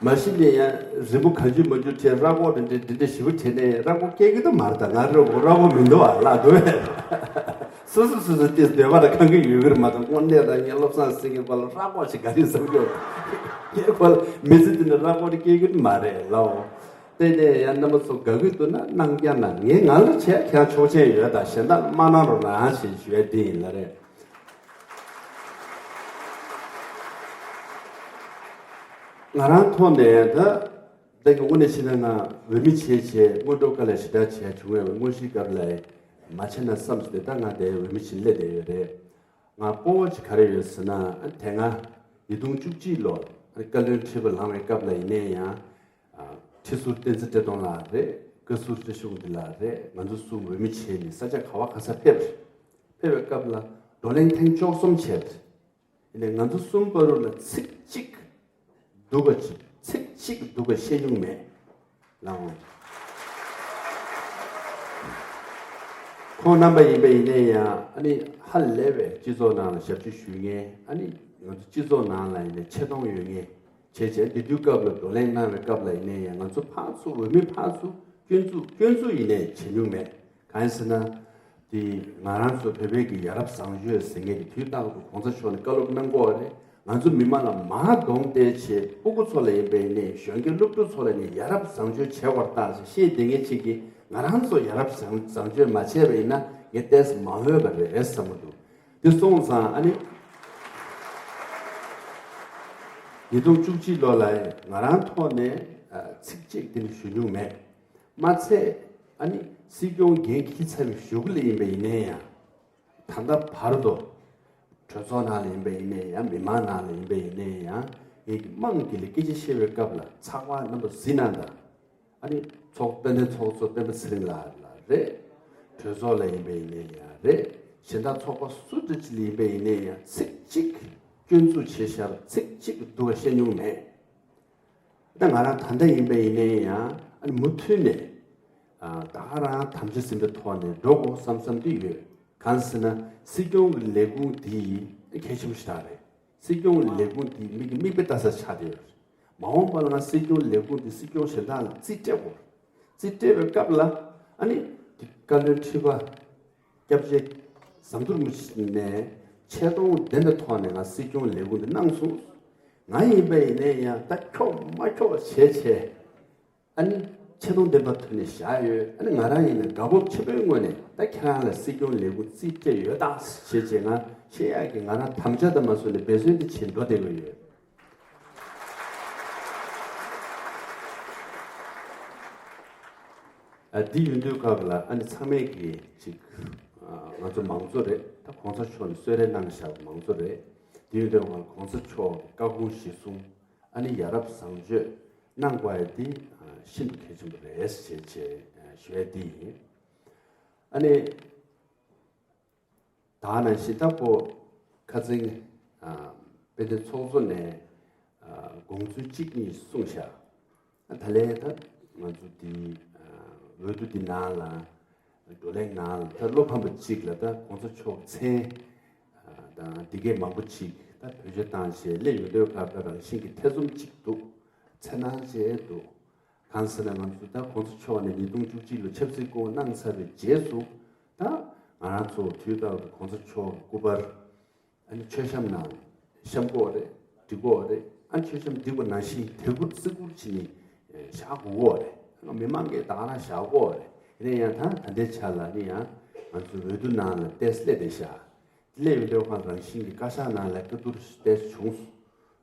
མ་གཞི་ནས་ཡང་རི་མོ་གང་བྱུང་མང་བྱུང་བྲིས། ར་སྐོར་དེ་འདྲ་འདི་འདྲ་ཞེ་པོ་བྲིས་ནས་ར་སྐོར་སྐྱེལ་གི་འདུག་མ་རེད། ད་ང་ར་སྐོར་ར་སྐོར་མི་འདུག་ཨ་ལགས་འདུག་བས། སོ་སོ་སོ་སོ་དེ་འདོད་པ་ལ་ཁེངས་ཀྱི་ཡོད་ཀྱི་རེད་མ་གཏོགས། དངོས་གནས་ད་ངས་བློ་བཟང་སེང་གེ་པ་ལ་ར་སྐོར་ཞིག་ག་རེ་བསམ་རྒྱུ། ངས་ཁོ་ལ་མི་ཚེ་འདི་ནས་ར་སྐོར་སྐྱེལ་གྱི་མ་རེད་ལགས་འོང་། དེ་ནས་ཡང་རྣམ་པ་ཚོ་དགའ་གི་འདུག་ན་གནང་རྐྱང་གནང་། ངས་ང་ལ་བྱས་ཁྱེད་ཆོག་མཆན་ཡོད། ད་གཞན་དག་མ་གནང་རོགས་གནང་ཞེས་ཞུ་ཡ་འདི་ཡིན་ལ་རེད། ང་རང་ཐོག་ནས་ད། ད་གི་དངོས་གནས་བྱས་ན་ང་འོས་མི་བྱས་བྱས་སྔོན་འགྲོ་དཀའ་ལས་ཞེ་དྲག་བྱས་བྱུང་བས། དངོས་གཞིའི་སྐབས་ལ་མ་བྱས་ན་བསམ་སྟེ་ད་ང་དེ་འོས་མི་བྱེད་སླེབས་བསྡད་ཡོད་རེད། ང་སྤོབས་པ་ཅིག་ག་རེ་ཡོད་ཟེར་ན། དེ་སྔ་ཉིས་སྟོང་བཅུ་གཅིག་ལོར་བཀའ་བློན་ཁྲི་པ་ལངས་པའི་སྐབས་ལ་ཡིན་ནའི་ཡང་། ཁྲི་ཟུར་བསྟན་འཛིན་བཀྲས་མཐོང་ལགས་རེད། བཀའ་ཟུར་བཀྲ་ཤིས་དབང་འདུས་ལགས་རེད། ང་ཚོ་གསུམ་འོས་མི་བྱས་ནས་ས་ཆ་ག་བ་ག་ས་ཕེབས་རེད། ཕེབས་པའི་སྐབས་ལ་བགྲོ་གླེང་ཐེངས་བཅུ་གསུམ་བྱས་རེད། ཡིན་ནའི་ང་ཚོ་གསུམ་བར་དུ་ལ་ཚིག་གཅིག་སྡུག་ག་ཅིག་ཚིག་གཅིག་སྡུག་ག་བཤད་མྱོང་མེད་ལགས་འོང་། ཁོང་རྣམ་པ་ཡིན་པ་ཡིན་ནའི་ཡང་། ཨ་ནི་ཧ་ལས་པའི་སྤྱི་ཚོགས་ནང་ལ་ཞབས་ཕྱི་ཞུ་མཁན། ཨ་ནི་ང་ཚོ་སྤྱི་ཚོགས་ནང་ལ་ཡིན་ནའི་ཆེ་མཐོང་ཡོད་མཁན་བྱས་བྱས། དེ་དུས་སྐབས་ལ་བགྲོ་གླེང་གནང་བའི་སྐབས་ལ་ཡིན་ནའི་ཡང་། ང་ཚོ་ཕར་ཚུར་འོས་མི་ཕར་ཚུར་སྐྱོན་འཛུགས་སྐྱོན་འཛུགས་ཡིན་ནའི་བྱེད་མྱོང་མེད། གང་ཡིན་ཟེར་ན། དེ་ང་རང་ཚོ་བོད་པའི་གི་ཡ་རབས་བཟང་སྤྱོད་ཟེར་མཁན་དེ་དུས་རྟག་ཏུ་གོང་ས་མཆོག་ནས་བཀའ་སློབ་གནང་གི་ཡོད་རེད། ང་ཚོ་མི་མང་ལ་མར་གདོང་གཏད་བྱས། སྤུ་གུ་ཚོ་ལ་ཡིན་པ་ཡིན་ནའི། གཞོན་སྐྱེས་སློབ་ཕྲུག་ཚོ་ལ་ནི་ཡ་རབས་བཟང་སྤྱོད་བྱེད་དགོས་རེད་ད་ཟེར་བཤད་བསྡད་མཁན་ཅིག་གིས། ང་རང་ཚོ་ཡ་རབས་བཟང་བཟང་སྤྱོད་མ་བྱས་པ་ཡིན་ན་ངས་ཏོག་ཙམ་མ་འོས་པ་རེད་བསམ་གྱི་འདུག་དེ་སོང་ཙང་ཨ་ནི་ཉིས་སྟོང་བཅུ་གཅིག་ལོ་ལ་ང་རང་ཐོག་ནས་ཚིག་གཅིག་དེ་འདྲ་ཞུ་མྱོང་མེད། མ་ཚད་ཨ་ནི་སྲིད་སྐྱོང་འགན་འཁྱེར་ཚར་བའི་གཞུག་ལ་ཡིན་པ་ཡིན་ནའི་ཡང་། ད་ལྟ་བར་དུ་གྲོས་ཚོགས་ནང་ལ་ཡིན་པ་ཡིན་ནའི་ཡང་། མི་མང་ནང་ལ་ཡིན་པ་ཡིན་ནའི་ཡང་། ངེད་ཀྱི་དམངས་ཀྱི་ལ་སྐད་ཆ་བཤད་པའི་སྐབས་ལ་ཚགས་པར་རྣམ་པ་གཟིགས་གནང་དང་། ཨ་ནི་ཚོགས་དཔལ་ལྡན་ཚོགས་གཙོ་སྤེན་པ་ཚེ་རིང་ལགས་ལ་རེད། གྲོས་ཚོགས་ལ་ཡིན་པ་ཡིན་ནའི་ཡང་རེད། གཞན་དག་ཚོགས་པ་སུ་འདྲ་ཅིག་ལ་ཡིན་པ་ཡིན་ནའི་ཡང་། ཚིག་གཅིག་སྐྱོན་འཛུགས་བྱས་བཞག་པ། ཚིག་གཅིག་སྡུག་པ་བཤད་མྱོང་མེད། ད་ང་རང་ད་ལྟ་ཡིན་པ་ཡིན་ནའི་ཡང་། ཨ་ནི་མུ་མཐུད་ནས་ཨ་ད་ག་རང་དམ་བཅའ་ཟིན་པའི་ཐོག་ནས་འགྲོ་དགོས་བསམ་བསམ་དེ་ཡོད། གང་ཟེར་ན་སྲིད་སྐྱོང་གི་ལས་ཁུངས་འདི་གལ་ཆེན་པོ་ཞེ་དྲག་རེད། སྲིད་སྐྱོང་གི་ལས་ཁུངས་འདི་མིག་གི་མིག་དཔེ་ལྟ་ས་ཆགས་བསྡད་ཡོད་རེད། མ་འོངས་པ་ལ་ང་སྲིད་སྐྱོང་ལས་ཁུངས་འདི་སྲིད་སྐྱོང་གཞན་དག་ལ་རྩིས་སྤྲད་དགོས་རེད། རྩིས་སྤྲད་པའི་སྐབས་ལ་ཨ་ནི་འདི་བཀའ་བློན་ཁྲི་པ་སྐྱབས་རྗེ་ཟམ་གདོང་རིན་པོ་ཆེ་ནས་ཆེ་མཐོང་ལྡན་པའི་ཐོག་ནས་ང་སྲིད་སྐྱོང་ལས་ཁུངས་འདི་གནང་སོང་། ང་ཡིན་པ་ཡིན་ནའི་ཡང་ད་འཁྱོག་མ་འཁྱོག་བྱས་བྱས། ཨ་ནི་ཆེ་མཐོང་ལྡན་པ་ཐོན་ནས་བཞག་ཡོད། ཨ་ནི་ང་རང་ཡིན་ན་དགའ་སྤོབས་ཆེན་པོའི་ངོས་ནས་ད་ཁྱེད་རང་ལ་སྲིད་སྐྱོང་ལས་ཁུངས་རྩིས་སྤྲད་ཡོད་ད་ཞེས་བྱས་ང་བཤད་ཡག་གི་ང་རང་དམ་བཅའ་དང་མ་བཟུང་ནས་འབད་བརྩོན་དེ་བྱེད་འགྲོ་བསྡད་ཀྱི་ཡོད། ཨ་འདི་ཡིན་དུས་སྐབས་ལ་ཨ་ནི་ཚང་མས་ཀྱིས་ཅིག་ཨ་ང་ཚོ་མང་གཙོ་རེད། ད་གོང་ས་མཆོག་ནས་གསོལ་རས་གནང་བཞག་པ་མང་གཙོ་རེད། འདི་ཡིན་དུས་སྐབས་ལ་གོང་ས་མཆོག་གི་བཀའ་དགོངས་གཞིར་བཟུང་ཨ་ནི་ཡ་རབས་བཟང་སྤྱོད་གནང་དགོས་ཡ་འདི་ཨ་ཤིན་ཏུ་གལ་ཆེན་པོ་རེད་ཅེས་བྱས་ཨ་ཞུ་ཡ་འདི་ཡིན། ཨ་ནི་ད་ནང་བཞིན་ད་ཁོ་ཁ་སང་ཨ་དཔལ་ལྡན་ཚོགས་གཙོ་ནས་ཨ་དགོངས་ཚུལ་གཅིག་གཉིས་གསུངས་བཞག་ཨ་ད་ལས་ད་ང་ཚོ་འདི་ཨ་འོས་བསྡུ་འདི་ནང་ལ་བགྲོ་གླེང་ནང་ལ་ད་བློ་ཕམ་པ་གཅིག་ལ་ད་གོང་ས་མཆོག་མཚན་ཨ་དང་འདི་གས་མང་པོ་གཅིག་ད་བེད་སྤྱོད་བཏང་བྱས་སླེབས་ཡོང་དུས་སྐབས་ད་རང་བཞིན་གྱི་ཐེ་ཚོམ་གཅིག་འདུག་འཚེར་སྣང་བཅས་འདུག་གང་ཟེར་ན་ང་ཚོ་ད་གོང་ས་མཆོག་ནས་ཉིས་སྟོང་བཅུ་གཅིག་ལོ་ཆབ་སྲིད་སྐོར་གནང་ཚར་བའི་རྗེས་སུ་ད་ང་རང་ཚོ་དུས་རྟག་ཏུ་གོང་ས་མཆོག་གི་སྐུ་པར་ཨ་ནི་མཆོད་བཤམས་ནང་བཤམས་དགོས་རེད། སྒྲིག་དགོས་རེད། ཨ་མཆོད་བཤམས་སྒྲིག་པ་ནང་བཞིན་དེ་ཁུར་བརྩི་བཀུར་བྱས་ནས་བཞག་དགོས་རེད། མི་མང་གིས་ད་ག་རང་བཞག་གོ་རེད། ཡིན་ན་ཡང་ད་ད་ལྟའི་ཆ་ལ་ནི་ཡང་ང་ཚོའི་འོས་བསྡུ་ནང་ལ་ཏོག་ཙམ་སླེབས་བསྡད་ཤག་སླེབས་ཡོང་དུས་ཁོང་རང་བཞིན་གྱི་བཀའ་ཤག་ནང་ལ་བཀའ་བསྡུར་ཏོག་ཙམ་བྱུང་སོང་།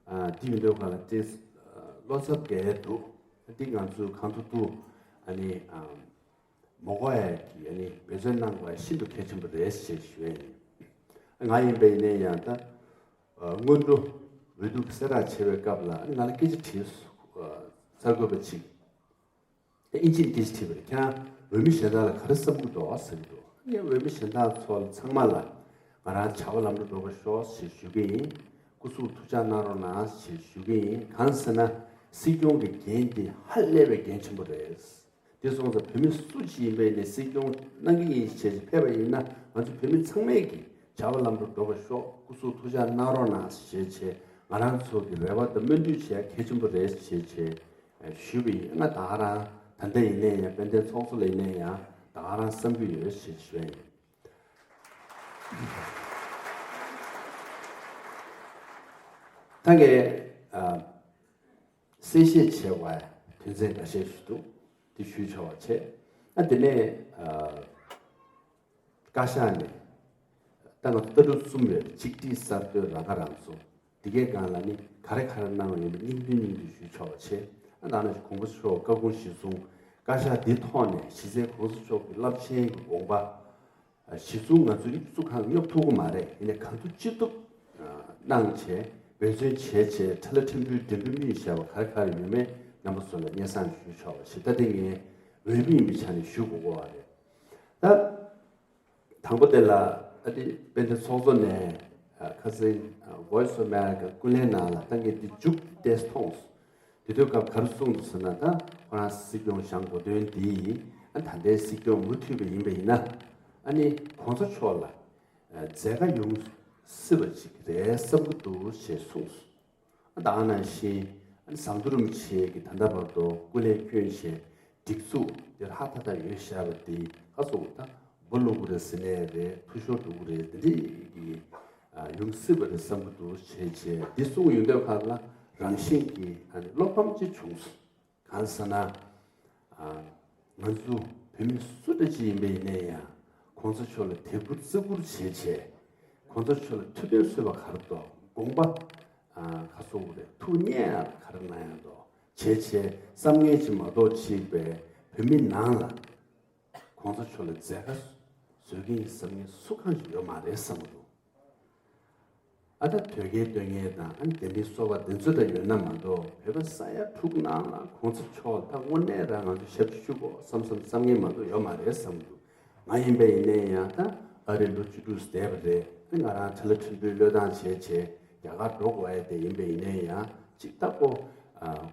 ཨ་དེ་ཡོང་དུས་ཁོང་ལ་ཏོག་ཙམ་བློ་འཚབ་བསྐྱེད་འདུག་འདི་ང་ཚོས་གང་ཐུབ་ཐུབ་ཨ་ནི་ཨ་མ་དགོས་ཡ་གི་ཨ་ནི་འབད་བརྩོན་གནང་དགོས་ཡ་ཤིན་ཏུ་གལ་ཆེན་པོ་རེད་ཞེས་ཞུ་ཡ་ཡིན། ང་ཡིན་པ་ཡིན་ན་ཡང་ད་སྔོན་འགྲོ་འོས་བསྡུ་གསལ་བསྒྲགས་བྱེད་པའི་སྐབས་ལ་ང་ལ་སྐད་ཆ་དྲིས་སོང་། གསར་འགོད་པ་ཅིག་ཨིན་ཇིའི་སྐད་ཆ་དྲིས་པ་རེད། ཁྱེད་རང་འོས་མི་གཞན་དག་ལ་ག་རེ་བསམ་གྱི་འདུག་ཟེར་གྱི་འདུག་ངས་འོས་མི་གཞན་དག་ཚོ་ལ་ཚང་མ་ལ་ང་རང་བྱ་བ་ལམ་འགྲོ་འགྲོ་བར་ཤོག་ཞེས་ཞུ་གི་ཡིན། སྐུ་གཟུགས་ཐུགས་ཅག་གནང་རོགས་གནང་ཞེས་ཞུ་གི་ཡིན། གང་ཟེར་ན་སྲིད་སྐྱོང་གི་འགན་དེ་ཧ་ལས་པའི་འགན་ཆེན་པོ་རེད། དེ་སོང་ཙང་བོད་མི་སུ་ཞིག་ཡིན་པ་ཡིན་ནའི་སྲིད་སྐྱོང་གནང་གི་ཡིན་ཞེས་ཕེབས་པ་ཡིན་ན་ང་ཚོ་བོད་མི་ཚང་མས་ཀྱིས་བྱ་བ་ལམ་དུ་འགྲོ་བར་ཤོག་སྐུ་གཟུགས་ཐུགས་ཅག་གནང་རོགས་གནང་ཞེས་བྱས་ང་རང་ཚོ་གི་རེ་བ་དང་སྨོན་འདུན་བྱེད་ཡ་གལ་ཆེན་པོ་རེད་ཞེས་བྱས་ཞུས་པ་ཡིན། ང་ད་ག་རང་ད་ལྟ་ཡིན་ནའི་ཡང་དཔལ་ལྡན་ཚོགས་གཙོ་ལ་ཡིན་ནའི་ཡང་ད་ག་རང་བསམ་གྱི་ཡོད་ཞེས་ཞུ་ཡ་ཡིན། ད་ངས་ཨ། གསལ་བཤད་བྱས་པ་དོན་ཚན་འགའ་ཤས་ཤིག་འདུག་དེ་ཞུས་ཆོག་པ་བྱས། ཨ་དེ་ནས་ཨ་བཀའ་ཤག་ནས་ད་ང་ཚོ་ལྟ་གྲུབ་གསུམ་ཡོད། གཅིག་སྒྲིལ་གསར་གཏོད་རང་ཁ་རང་གསོ། དེ་གའི་སྒང་ལ་ནི་ག་རེ་ག་རེ་གནང་བ་ཡིན་པ་སྙིང་བསྡུས་སྙིང་བསྡུས་ཞུས་ཆོག་པ་བྱས། ཨ་ད་ནང་བཞིན་གོང་ས་མཆོག་བཀའ་དགོངས་གཞིར་བཟུང་བཀའ་ཤག་འདི་ཐོག་ནས་གཞི་རྩའི་གོང་ས་མཆོག་གི་རླབས་ཆེན་གྱི་དགོངས་པ། གཞི་བཟུང་ང་ཚོའི་སུ་གང་སྙོབ་ཐུབ་ཀྱི་མ་རེད། ཡིན་ནའི་གང་ཐུབ་ཅི་ཐུབ་གནང་བྱས་འབད་བརྩོན་བྱས་བྱས་ཁྲ་ལ་ཕྲན་བུའི་འགྲེམས་སྤེལ་མི་ཡི་བྱ་བ་ག་རེ་ག་རེ་ཡོད་མེད་རྣམ་པ་ཚོ་ལ་སྙན་སེང་ཞུས་ཆོག་པ་ཞིག་ད་ལྟ་ངས་འོས་མི་ཡིན་པའི་ཆ་ནས་ཞུ་དགོས་ཀྱི་ཡོད་རེད། ད་དང་པོ་དེ་ལ་ཨ་ཏི་དཔལ་ལྡན་ཚོགས་གཙོ་ནས་ཁ་སང་Voice of America ཀུན་གླེང་ནང་ལ་ད་ངས་འདི་མཇུག་ཏོག་ཙམ་མཐོང་སོང་། དེ་དུས་སྐབས་ག་རེ་གསུངས་འདུག་ཟེར་ན་ད་ཁོ་རང་སྲིད་སྐྱོང་བཞེངས་དགོས་དོན་འདི་ཨ་ད་ལྟའི་སྲིད་སྐྱོང་མུ་མཐུད་པ་ཡིན་པ་ཡིན་ན་ཨ་ནི་གོང་ས་མཆོག་ལ་མཛད་དཀའ་ཡོང་སྲིད་པ་ཅིག་རེད་བསམ་གྱི་འདུག་ཅེས་གསུངས་སོང་། ཨ་ད་ཨ་ནང་བཞིན་ཨ་ནི་ཟམ་གདོང་རིན་པོ་ཆེ་གིས་ད་ལྟ་བར་དུ་སྐུ་ལས་བསྐྱོན་བྱས་སྒྲིག་འཛུགས་འདིར་ཧ་ཐག་ཐག་ཡོད་བཞག་པ་འདི་ཁ་སོང་ད་འབུ་བླུགས་རེད་ཟེར་ནའི་རེད། འཐུས་ཤོར་འགྲོ་གི་རེད། འདི་འདྲའི་གི་ཡོང་སྲིད་པ་རེད་བསམ་གྱི་འདུག་བྱས་བྱས་འདི་གསུངས་ཡོང་དུས་ཁ་ལ་རང་བཞིན་གྱིས་ཨ་ནི་བློ་ཕམ་ཅིག་བྱུང་སོང་། གང་ཟེར་ན་ང་ཚོ་བོད་མི་སུ་འདྲ་ཅིག་ཡིན་པ་ཡིན་ནའི་ཡང་གོང་ས་མཆོག་ལ་དད་བཀུར་བརྩི་བཀུར་བྱས་བྱས་གོང་ས་མཆོག་ལ་ཐུགས་ཕན་གསོས་པ་ག་རེ་འདུག་དགོངས་པ་ག་སོང་རེད། ཐུགས་མཉེས་ཡ་ག་རེ་གནང་ཡ་འདུག་བྱས་བྱས་བསམ་ངན་ཅིག་མ་གཏོགས་ཅིག་པའི་བོད་མི་ནང་ལ། གོང་ས་མཆོག་ལ་མཛད་དཀའ་བཟོ་མཁན་བཟང་ངན་སུ་གང་ཞིག་ཡོད་མ་རེད་བསམ་གྱི་འདུག་ཨ་ད་དོལ་རྒྱལ་སྟོན་མཁན་དང་ཨ་ནི་དེ་འདྲའི་སོགས་པ་དེ་ཚོ་འདྲ་ཡོད་ན་མ་གཏོགས་བོད་པ་ས་ཡ་དྲུག་ནང་ལ་གོང་ས་མཆོག་ད་དངོས་གནས་རང་ང་ཚོ་ཞབས་ཕྱི་ཞུ་དགོས་བསམ་བསམ་བསམ་མཁན་མ་གཏོགས་ཡོད་མ་རེད་བསམ་གྱི་འདུག་ང་ཡིན་པ་ཡིན་ནའི་ཡང་ད་ཨ་རི་ལོ་བཅུ་དྲུག་བསྡད་པ་རེད། ཨ་ནི་ང་རང་ཁྲ་ལ་ཕྲན་བུའི་བློས་བཏང་བྱས་བྱས་རྒྱ་གར་འགྲོ་དགོས་ཡ་དེ་ཡིན་པ་ཡིན་ནའི་ཡང་ཅིག་ལྟ་བུ་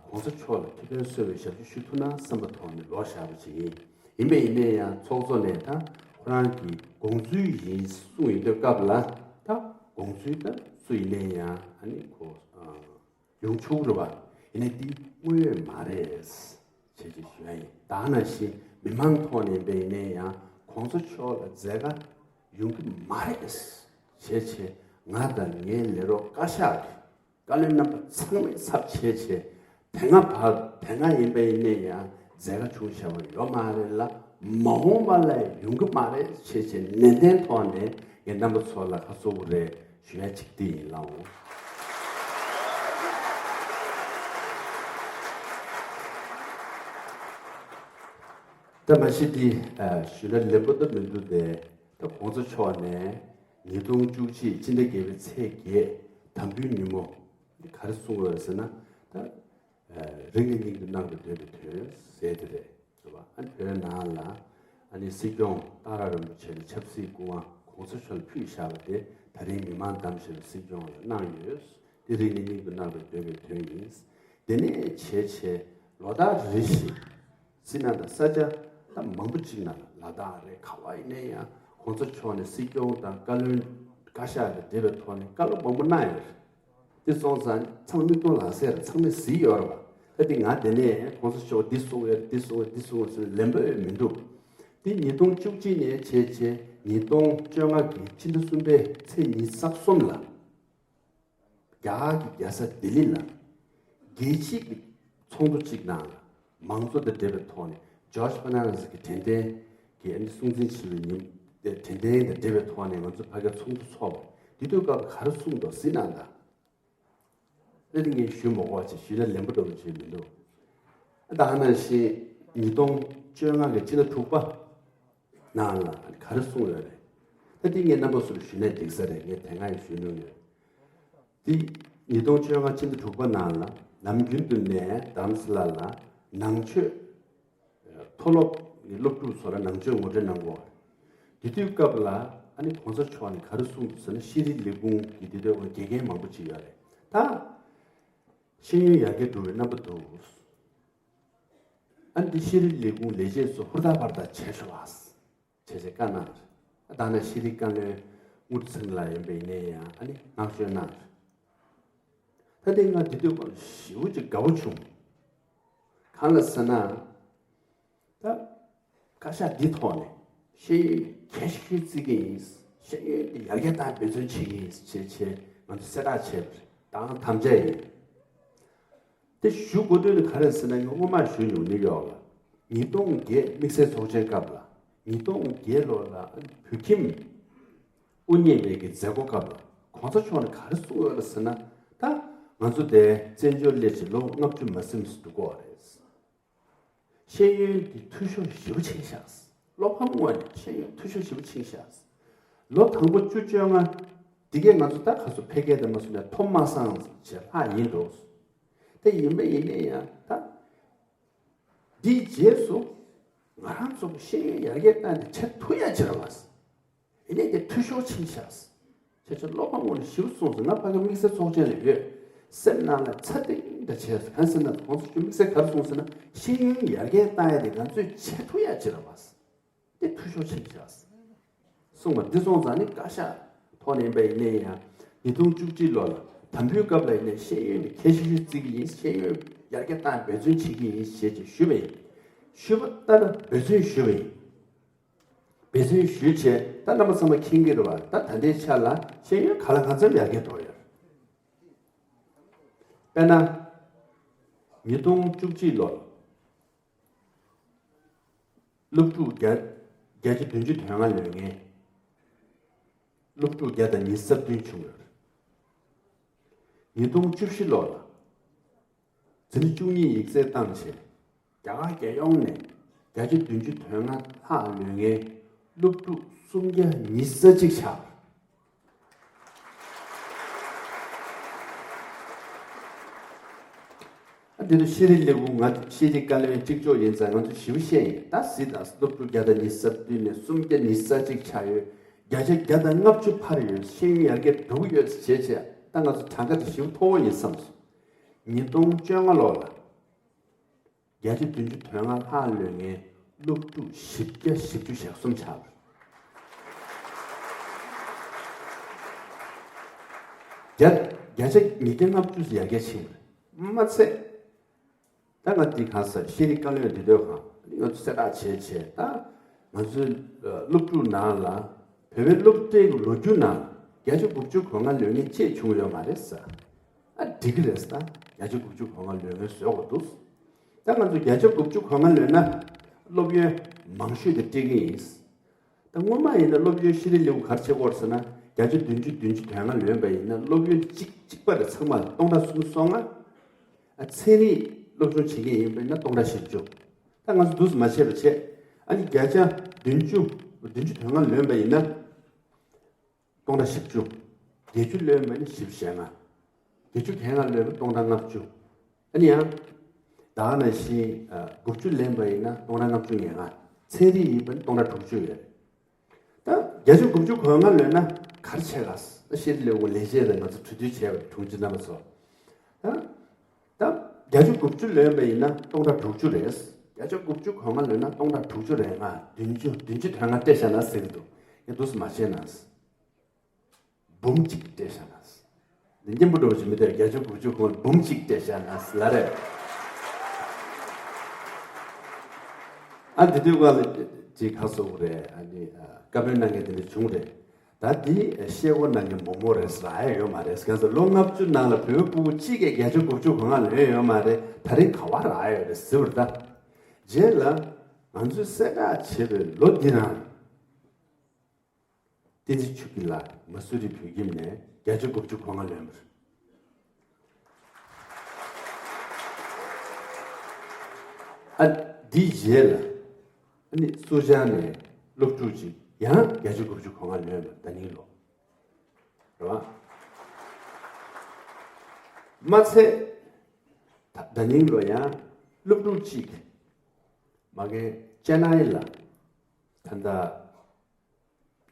གོང་ས་མཆོག་ལ་ཐུགས་ཕན་གསོས་པའི་ཞབས་ཕྱི་ཞུ་ཐུབ་ན་བསམ་པ་ཐོག་ནས་ལོག་བཞག་པ་ཅིག་ཡིན། ཡིན་པ་ཡིན་ནའི་ཡང་ཚོགས་གཙོ་ནས་ད་ཁོ་རང་གི་དགོངས་ཚུལ་ཡིན་གསུངས་ཡོང་དུས་སྐབས་ལ་ད་དགོངས་ཚུལ་ད་སུ་ཡིན་ནའི་ཡང་ཨ་ནི་ཁོ་ཡོང་ཆོག་རེད་པ། ཡིན་ནའི་འདི་དངོས་ཡོད་མ་རེད་བྱས་ཅིག་ཞུ་ཡ་ཡིན། ད་ནང་བཞིན་མི་མང་ཐོག་ནས་ཡིན་པ་ཡིན་ནའི་ཡང་གོང་ས་མཆོག་ལ་མཛད་དཀའ་ཡོང་གི་མ་རེད་བྱས་བྱས་ང་དང་ངའི་ལས་རོགས་བཀའ་ཤག་གི་བཀའ་བློན་རྣམ་པ་ཚང་མས་ཚབ་བྱས་བྱས་དེ་སྔ་བར་དེ་སྔ་ཡིན་པ་ཡིན་ནའི་ཡང་མཛད་དཀའ་བྱུང་བཞག་པ་ཡོད་མ་རེད་ལ་མ་འོངས་པ་ལ་ཡོང་གི་མ་རེད་བྱས་བྱས་ནན་ཏན་ཐོག་ནས་ངས་རྣམ་པ་ཚོ་ལ་ཁ་གསོ་གི་རེད་ཞུ་ཡ་གཅིག་དེ་ཡིན་ལགས། ད་མ་གཞི་འདི་ཞུ་ན་ལེགས་པོ་ད་མི་འདུག་སྟེ། ད་གོང་ས་མཆོག་ནས་ཉིས་སྟོང་བཅུ་གཅིག་སྤྱི་ཟླ་བརྒྱད་པའི་ཚེས་བརྒྱད་དམ་འབུལ་ཉིན་མོ་འདི་ག་རེ་གསུངས་ཡོད་ཟེར་ན་ད་རིང་ནས་སྙིང་དུ་བརྣག་པའི་འདོད་པའི་དོན་ཟེར་དེ་རེད། རེད་པ། ཨ་ནི་བོད་ནང་ལ་ཨ་ནི་སྲིད་སྐྱོང་སྟག་ར་རིན་པོ་ཆེ་ནས་ཆབ་སྲིད་སྐུ་དབང་གོང་ས་མཆོག་ལ་ཕུལ་བཞག་པ་དེ་ད་རིང་མི་མང་གདམ་བཞིན་སྲིད་སྐྱོང་ལ་གནང་ཡོད། དེ་རིང་ནས་སྙིང་དུ་བརྣག་པའི་འདོད་པའི་དོན་ཡིན། དེ་ནས་བྱས་བྱས་ལོ་ལྟར་རེ་བཞིན་སྤྱི་ནང་དང་ས་ཆ་ད་མང་པོ་ཅིག་ནང་ལ་ལ་དྭགས་རེད་ག་བ་ཡིན་ན་ཡང་གོང་ས་མཆོག་ནས་སྲིད་སྐྱོང་དང་བཀའ་བློན་བཀའ་ཤག་དང་འབྲེལ་བའི་ཐོག་ནས་བཀའ་སློབ་མང་པོ་གནང་ཡོད་རེད། དེ་སོང་ཙང་ཚང་མ་མིག་མཐོང་ལག་ཟེར་ཚང་མས་གཟིགས་ཡོད་རེད་པ། ད་དེ་ང་དེ་ནས་གོང་ས་མཆོག་འདི་གསུངས་ཡོད་འདི་གསུངས་ཡོད་འདི་གསུངས་ཡོད་ཟེར་ལན་པ་ཡོད་མི་འདུག་དེ་ཉིས་སྟོང་བཅུ་གཅིག་ནས་བྱས་བྱས་ཉིས་སྟོང་བཅོ་ལྔ་གི་ཕྱི་ཟླ་གསུམ་པའི་ཚེས་ཉི་ཤུ་རྩ་གསུམ་ལ། རྒྱ་གར་གྱི་རྒྱལ་ས་ལྡི་ལི་ལ་རྒྱལ་སྤྱིའི་ཚོགས་འདུ་གཅིག་ནང་ལ་ མང་གཙོ་དང་འབྲེལ་བའི་ཐོག་ནས་ཇོརྗ་ཕར་ནན་ཌེས་ཀྱི་དྲན་རྟེན་གྱི་ཨ་ནི་སྲུང་བརྩི་བྱེད་པའི་ཉིན་དེ་དྲན་རྟེན་དང་འབྲེལ་བའི་ཐོག་ནས་ང་ཚོ་ཕ་གིར་ཚོགས་འདུ་ཚོགས་པ། དེ་དུས་སྐབས་ག་རེ་གསུངས་འདུག་གཟིགས་གནང་དང་། ཨ་ནི་ངས་ཞུ་མ་དགོས་པ་ཅིག་ཞུས་ན་ལན་པོ་འགྲོ་བའི་ཆེད་མི་འདུག་ད་ག་ནང་བཞིན་ཉིས་སྟོང་བཅོ་ལྔ་གི་སྤྱི་ཟླ་དྲུག་པ་ནང་ལ་ག་རེ་གསུངས་ཡོད་རེད། ད་འདི་ངས་རྣམ་པ་ཚོར་ཞུས་ན་འགྲིག་ས་རེད། ངས་དེ་སྔ་ཡང་ཞུས་མྱོང་ཡོད། འདི་ཉིས་སྟོང་བཅོ་ལྔ་སྤྱི་ཟླ་དྲུག་པ་ནང་ལ་ནམ་རྒྱུན་དུ་ནས་རྡ་རམ་ས་ལ་ལ་ནང་ཆོས་མཐོ་སློབ་ཀྱི་སློབ་ཕྲུག་ཚོ་ལ་ནང་ཆོས་ངོ་སྤྲོད་གནང་གོ། དེ་དུས་སྐབས་ལ་ཨ་ནི་གོང་ས་མཆོག་ནས་ག་རེ་གསུངས་འདུག་ཟེར་ན། ཤེས་རིག་ལས་ཁུངས་ཀྱི་དེ་དུས་དགེ་རྒན་མང་པོ་ཅིག་ཡོད་རེད་ད། ཤེས་ཡོན་ཡར་རྒྱས་འགྲོ་བའི་རྣམ་པ་འདུག་ཨ་ནི་འདི་ཤེས་རིག་ལས་ཁུངས་ལས་བྱེད་ཚོ་ཧུར་ཐག་པར་ཐག་བྱས་ཤོག་ཨ། བྱས་བྱས་བཀའ་གནང་། ད་ནི་ཤེས་རིག་བཀའ་བློན་དངུལ་ཚང་ལགས་ཡིན་པ་ཡིན་ནའི་ཡང་ཨ་ནི་མངགས་བཅོལ་གནང་། ད་དེ་ང་དེ་དུས་ཀྱང་ཞེ་པོ་ཅིག་དགའ་པོ་བྱུང་། གང་ལ་ཟེར་ན། ད་བཀའ་ཤག་འདི་ཐོག་ནས་ཤེས་ཡོན་གལ་ཆེ་ཤོས་བརྩི་གི་ཡིན། ཤེས་ཡོན་འདི་ཡར་རྒྱས་གཏང་འབད་བརྩོན་བྱེད་ཀྱི་ཡིན་ཞེས་བྱས་ང་ཚོ་གསལ་བསྒྲགས་བྱས་པ་རེད། ད་དམ་བཅའ་ཡིན། དེ་ཞུ་དགོས་དོན་ནི་ག་རེ་ཟེར་ན། ངས་སྔོན་མ་ཞུས་མྱོང་ནིའུ་ཡོག་ལ་ཉིས་སྟོང་བརྒྱད་དམིགས་བསལ་ཚོགས་ཆེན་སྐབས་ལ། ཉིས་སྟོང་བརྒྱད་ལོ་ལ་བོད་ཁྱིམ་དབུ་བརྙེས་པའི་གི་མཛད་སྒོ་སྐབས་ལ་གོང་ས་མཆོག་ནས་ག་རེ་གསུངས་ཡོད་ལ་ཟེར་ན། ད་ང་ཚོ་དེ་བཙན་བྱོལ་སླེབས་བྱས་ལོ་ལྔ་བཅུ་མ་ཟིན་པ་ཞིག་འདུག་གོ་རེད། ཤེས་ཡོན་འདི་འཐུས་ཤོར་ཞེ་པོ་ཕྱིན་ཤག་བློ་ཕམ་དངོས་ནས་ཤེས་ཡོན་འཐུས་ཤོར་ཞེ་པོ་ཕྱིན་ཤག་ལོ་དང་པོ་བཅུ་བཅོ་ལྔ་འདི་གས་ང་ཚོ་ད་ག་ཚོད་ཕལ་སྐད་དུ་མ་སོང་ན་ཐོབ་མ་སོང་ཞེས་ལྷག་ཡིན་འགྲོ། དེ་ཡིན་པ་ཡིན་ནའི་ཡང་ད། འདིའི་རྗེས་སུ་ང་རང་ཚོ་ཤེས་ཡོན་ཡར་རྒྱས་བཏང་སྟེ་བྱེད་ཐུབ་ཡ་ཅིག་རེད་བ། ཡིན་ནའི་དེ་འཐུས་ཤོར་ཕྱིན་ཤག་ཁྱེད་ཚོ་བློ་ཕམ་དངོས་གནས་ཞེ་པོ་གསུངས་སོང་། ང་ཕ་གི་དམིགས་བསལ་ཚོགས་ཆེན་ལ་ཡོད། སེམས་ནང་ལ་ཚ་གདེང་འདྲ་བྱས་སོང་། གང་ཟེར་ན་གོང་ས་མཆོག་དམིགས་བསལ་ག་རེ་གསུངས་ཟེར་ན། ཤེས་ཡོན་ཡར་རྒྱས་བཏང་ཡ་དེ་ང་ཚོས་བྱེད་ཐུབ་ཡ་ཅིག་རེད་བ། དེ་འཐུས་ཤོར་ཕྱིན་ཤག་གསུངས་པ་འདི་སོང་ཙང་ནི་བཀའ་ཤག་ཐོག་ནས་ཡིན་པ་ཡིན་ནའི་ཡང་ཉིས་སྟོང་བཅུ་གཅིག་ལོ་ལ་དམ་འབུལ་སྐབས་ལ་ཡིན་ནའི་ཤེས་ཡོན་ནི་གལ་ཆེ་ཤོས་བརྩི་གི་ཡིན། ཤེས་ཡོན་ཡར་རྒྱས་གཏང་འབད་བརྩོན་བྱེད་ཀྱི་ཡིན་ཞེས་ཅིག་ཞུས་པ་ཡིན། ཞུས་པ་ལྟར་འབད་བརྩོན་ཞུས་པ་ཡིན། འབད་བརྩོན་ཞུས་བྱས་ད་རྣམ་པ་ཚང་མ་མཁྱེན་གྱི་རེད་བ། ད་ད་ལྟའི་ཆ་ལ་ཤེས་ཡོན་གང་ལ་གང་འཚམ་ཡར་རྒྱས་འགྲོ་ཡོད། དཔེར་ན། ཉིས་སྟོང་བཅུ་གཅིག་ལོར་སློབ་ཕྲུག་བརྒྱ་བརྒྱ་ཆ་བདུན་ཅུ་དོན་ལྔ་ལོན་མཁན་སློབ་ཕྲུག་བརྒྱ་དང་ཉི་ཤུ་རྩ་བདུན་བྱུང་ཡོད། ཉིས་སྟོང་བཅུ་བཞི་ལོར་ལ། འཛིན་གྲྭ་བཅུ་གཉིས་ཡིག་ཚད་བཏང་བྱས། རྒྱ་གར་རྒྱལ་ཡོངས་ནས་བརྒྱ་ཆ་བདུན་ཅུ་དོན་ལྔ་ལྷག་ལོན་མཁན་སློབ་ཕྲུག་སུམ་བརྒྱ་ཉི་ཤུ་རྩ་གཅིག་ཆགས། ཨ་འདི་ནི་ཤེས་རིག་ལས་ཁུངས། ང་ཤེས་རིག་བཀའ་བློན་གཅིག་ལྕོགས་ཡིན་ཙང་ང་ཚོ་ཞིབ་བཤད་ཡིན། ད་གཟིགས་དང་། སློབ་ཕྲུག་བརྒྱ་དང་ཉི་ཤུ་རྩ་བདུན་ནས་སུམ་བརྒྱ་ཉི་ཤུ་རྩ་གཅིག་ཆགས་ཡོད། བརྒྱ་ཆ་བརྒྱ་དང་ལྔ་བཅུ་འཕར་ཡོད། ཤེས་ཡོན་ཡར་རྒྱས་འགྲོ་གི་ཡོད་ཞེས་བྱས། ད་ང་ཚོ་གྲངས་ཀ་དེ་ཞིབ་མཐོ་བོ་ཡིན་བསམ་སོང་། ཉིས་སྟོང་བཅོ་ལྔ་ལོ་ལ་བརྒྱ་ཆ་བདུན་ཅུ་དོན་ལྔ་ལྷག་ལོན་མཁན་སློབ་ཕྲུག་བཞི་བརྒྱ་བཞི་བཅུ་ཞེ་གསུམ་ཆགས། བརྒྱ་བརྒྱ་ཆ་ཉིས་བརྒྱ་ལྔ་བཅུ་ཡར་རྒྱས་ཕྱིན་པ་རེད། མ་ཚད། ད་ང་འདི་གང་ཟེར། ཤེས་རིག་བཀའ་བློན་འདི་འདོད་ཁང་ང་ཚོ་གསལ་བསྒྲགས་བྱས་བྱས། ད་ང་ཚོའི་སློབ་ཕྲུག་ནང་ལ་བོད་པའི་སློབ་གྲྭའི་ལོ་རྒྱུས་ནང་བརྒྱ་ཆ་དགུ་བཅུ་གོ་ལྔ་ལོན་མཁན་གཅིག་བྱུང་ཡོད་མ་རེད་ཟེར། ཨ་འགྲིག་གི་རེད་ཟེར། ད་བརྒྱ་ཆ་དགུ་བཅུ་གོ་ལྔ་ལོན་མཁན་བཟོ་དགོས་འདུག་ད་ང་ཚོ་བརྒྱ་ཆ་དགུ་བཅུ་གོ་ལྔ་ལོན་ན་སློབ་ཡོན་མང་ཤོས་དེ་སྤྲད་ཀྱི་ཡིན། ད་སྔོན་མ་ཡིན་ན་སློབ་ཡོན་ཤེས་རིག་ལས་ཁུངས་ག་རེ་བྱེད་ཀྱི་ཡོད་ཟེར་ན། བརྒྱ་ཆ་བདུན་ཅུ་བདུན་ཅུ་དོན་ལྔ་ལོན་པ་ཡིན་ན་སློབ་ཡོན་གཅིག་གཅིག་པ་རེ་ཚང་མ་ལ་སྟོང་ཕྲག་སུམ་ཅུ་སོ་ལྔ། ཨ་ཚན་རིག་སློབ་སྦྱོང་བྱེད་མཁན་ཡིན་པ་ཡིན་ན་སྟོང་ཕྲག་བཞི་བཅུ། ད་ང་ཚོ་འདུག་སེ་མ་བྱས་པ་བྱས། ཨ་ནི་བརྒྱ་ཆ་བདུན་ཅུ་བདུན་ཅུ་དོན་ལྔ་ལོན་པ་ཡིན་ན། སྟོང་ཕྲག་བཞི་བཅུ། བརྒྱད་ཅུ་ལོན་པ་ནི་བཞི་བཅུ་ཞེ་ལྔ། བརྒྱད་ཅུ་གྱ་ལྔ་ལོན་པ་སྟོང་ཕྲག་ལྔ་བཅུ། ཨ་ནི་ཡང་། ད་ག་ནང་བཞིན་ཨ་དགུ་བཅུ་ལེན་པ་ཡིན་ན་སྟོང་ཕྲག་ལྔ་བཅུ་ང་ལྔ། ཚན་རིག་ཡིན་པ་ནི་སྟོང་ཕྲག་དྲུག་ཅུ་ཡོད་རེད། ད་བརྒྱ་ཆ་དགུ་བཅུ་གོ་ལྔ་ལོན་ན་ག་རེ་བྱེད་ག་ཟེར། ཤེས་རིག་ལས་ཁུངས་ལས་བྱེད་དང་ང་ཚོ་གྲོས་བསྡུར་བྱས་པ་དྲུང་ཆེ་རྣམ་པ་ཚོ། ད་ད་བརྒྱ་ཆ་དགུ་བཅུ་ལོན་པ་ཡིན་ན་སྟོང་ཕྲག་དྲུག་ཅུ་རེད། བརྒྱ་ཆ་དགུ་བཅུ་གོ་ལྔ་ལོན་ན་སྟོང་ཕྲག་དྲུག་ཅུ་རེ་ལྔ། བདུན་ཅུ། བདུན་ཅུ་དོན་ལྔ་སྤྲད་བཞག་ན་ཟེར་གྱི་འདུག་ངས་འདུག་སེ་མ་བྱས་ན། འབུམ་གཅིག་སྤྲད་བཞག་ན། འདི་སྙན་པོ་འགྲོ་བ་ཞིག་མི་འདུག་བརྒྱ་ཆ་དགུ་བཅུ་གོ་ལྔ་འབུམ་གཅིག་སྤྲད་བཞག་ན་ཟེར་ལ་རེད། ཨ་འདི་དུས་སྒང་ལ་ཅིག་ཁ་གསོ་དགོས་རེད། ཨ་ནི་ཨ་བཀའ་མོལ་གནང་མཁན་དེ་འདྲ་བྱུང་རེད། ད་འདི་ཤེལ་སྒོ་ནང་གི་མོག་མོག་རེད་ཟེར་ཡ་ཡོད་མ་རེད། གང་ཟེར་ལོ་ལྔ་བཅུ་ནང་ལ་བོད་པའི་སྤུ་གུ་གཅིག་གིས་བརྒྱ་ཆ་དགུ་བཅུ་གོ་ལྔ་ལོན་ཡོད་མ་རེད། ད་རིང་ག་བ་རག་ཡོད་རེད་ཟེར་བ་རེད་ད། རྗེས་ལ་ང་ཚོས་གསལ་བསྒྲགས་བྱས་པའི་ལོ་འདི་རང་བསྟན་འཛིན་ཆོས་སྐྱིད་ལགས་མ་སུ་རི་བོད་ཁྱིམ་ནས་བརྒྱད་ཅུ་དགུ་བཅུ་གོ་ལྔ་ལོན་པ་རེད། ཨ། འདིའི་རྗེས་ལ་ཨ་ནི་སུ་ཇཱ་ནས་སློབ་ཕྲུག་ཅིག་ཡང་བརྒྱད་ཅུ་དགུ་བཅུ་གོ་ལྔ་ལོན་པ་ད་ནིང་ལོ། རེད་བ། མ་ཚད། ད་ད་ནིང་ལོ་ཡང་སློབ་ཕྲུག་ཅིག་མ་གི་ཅེ་ནའི་ལ་ད་ལྟ་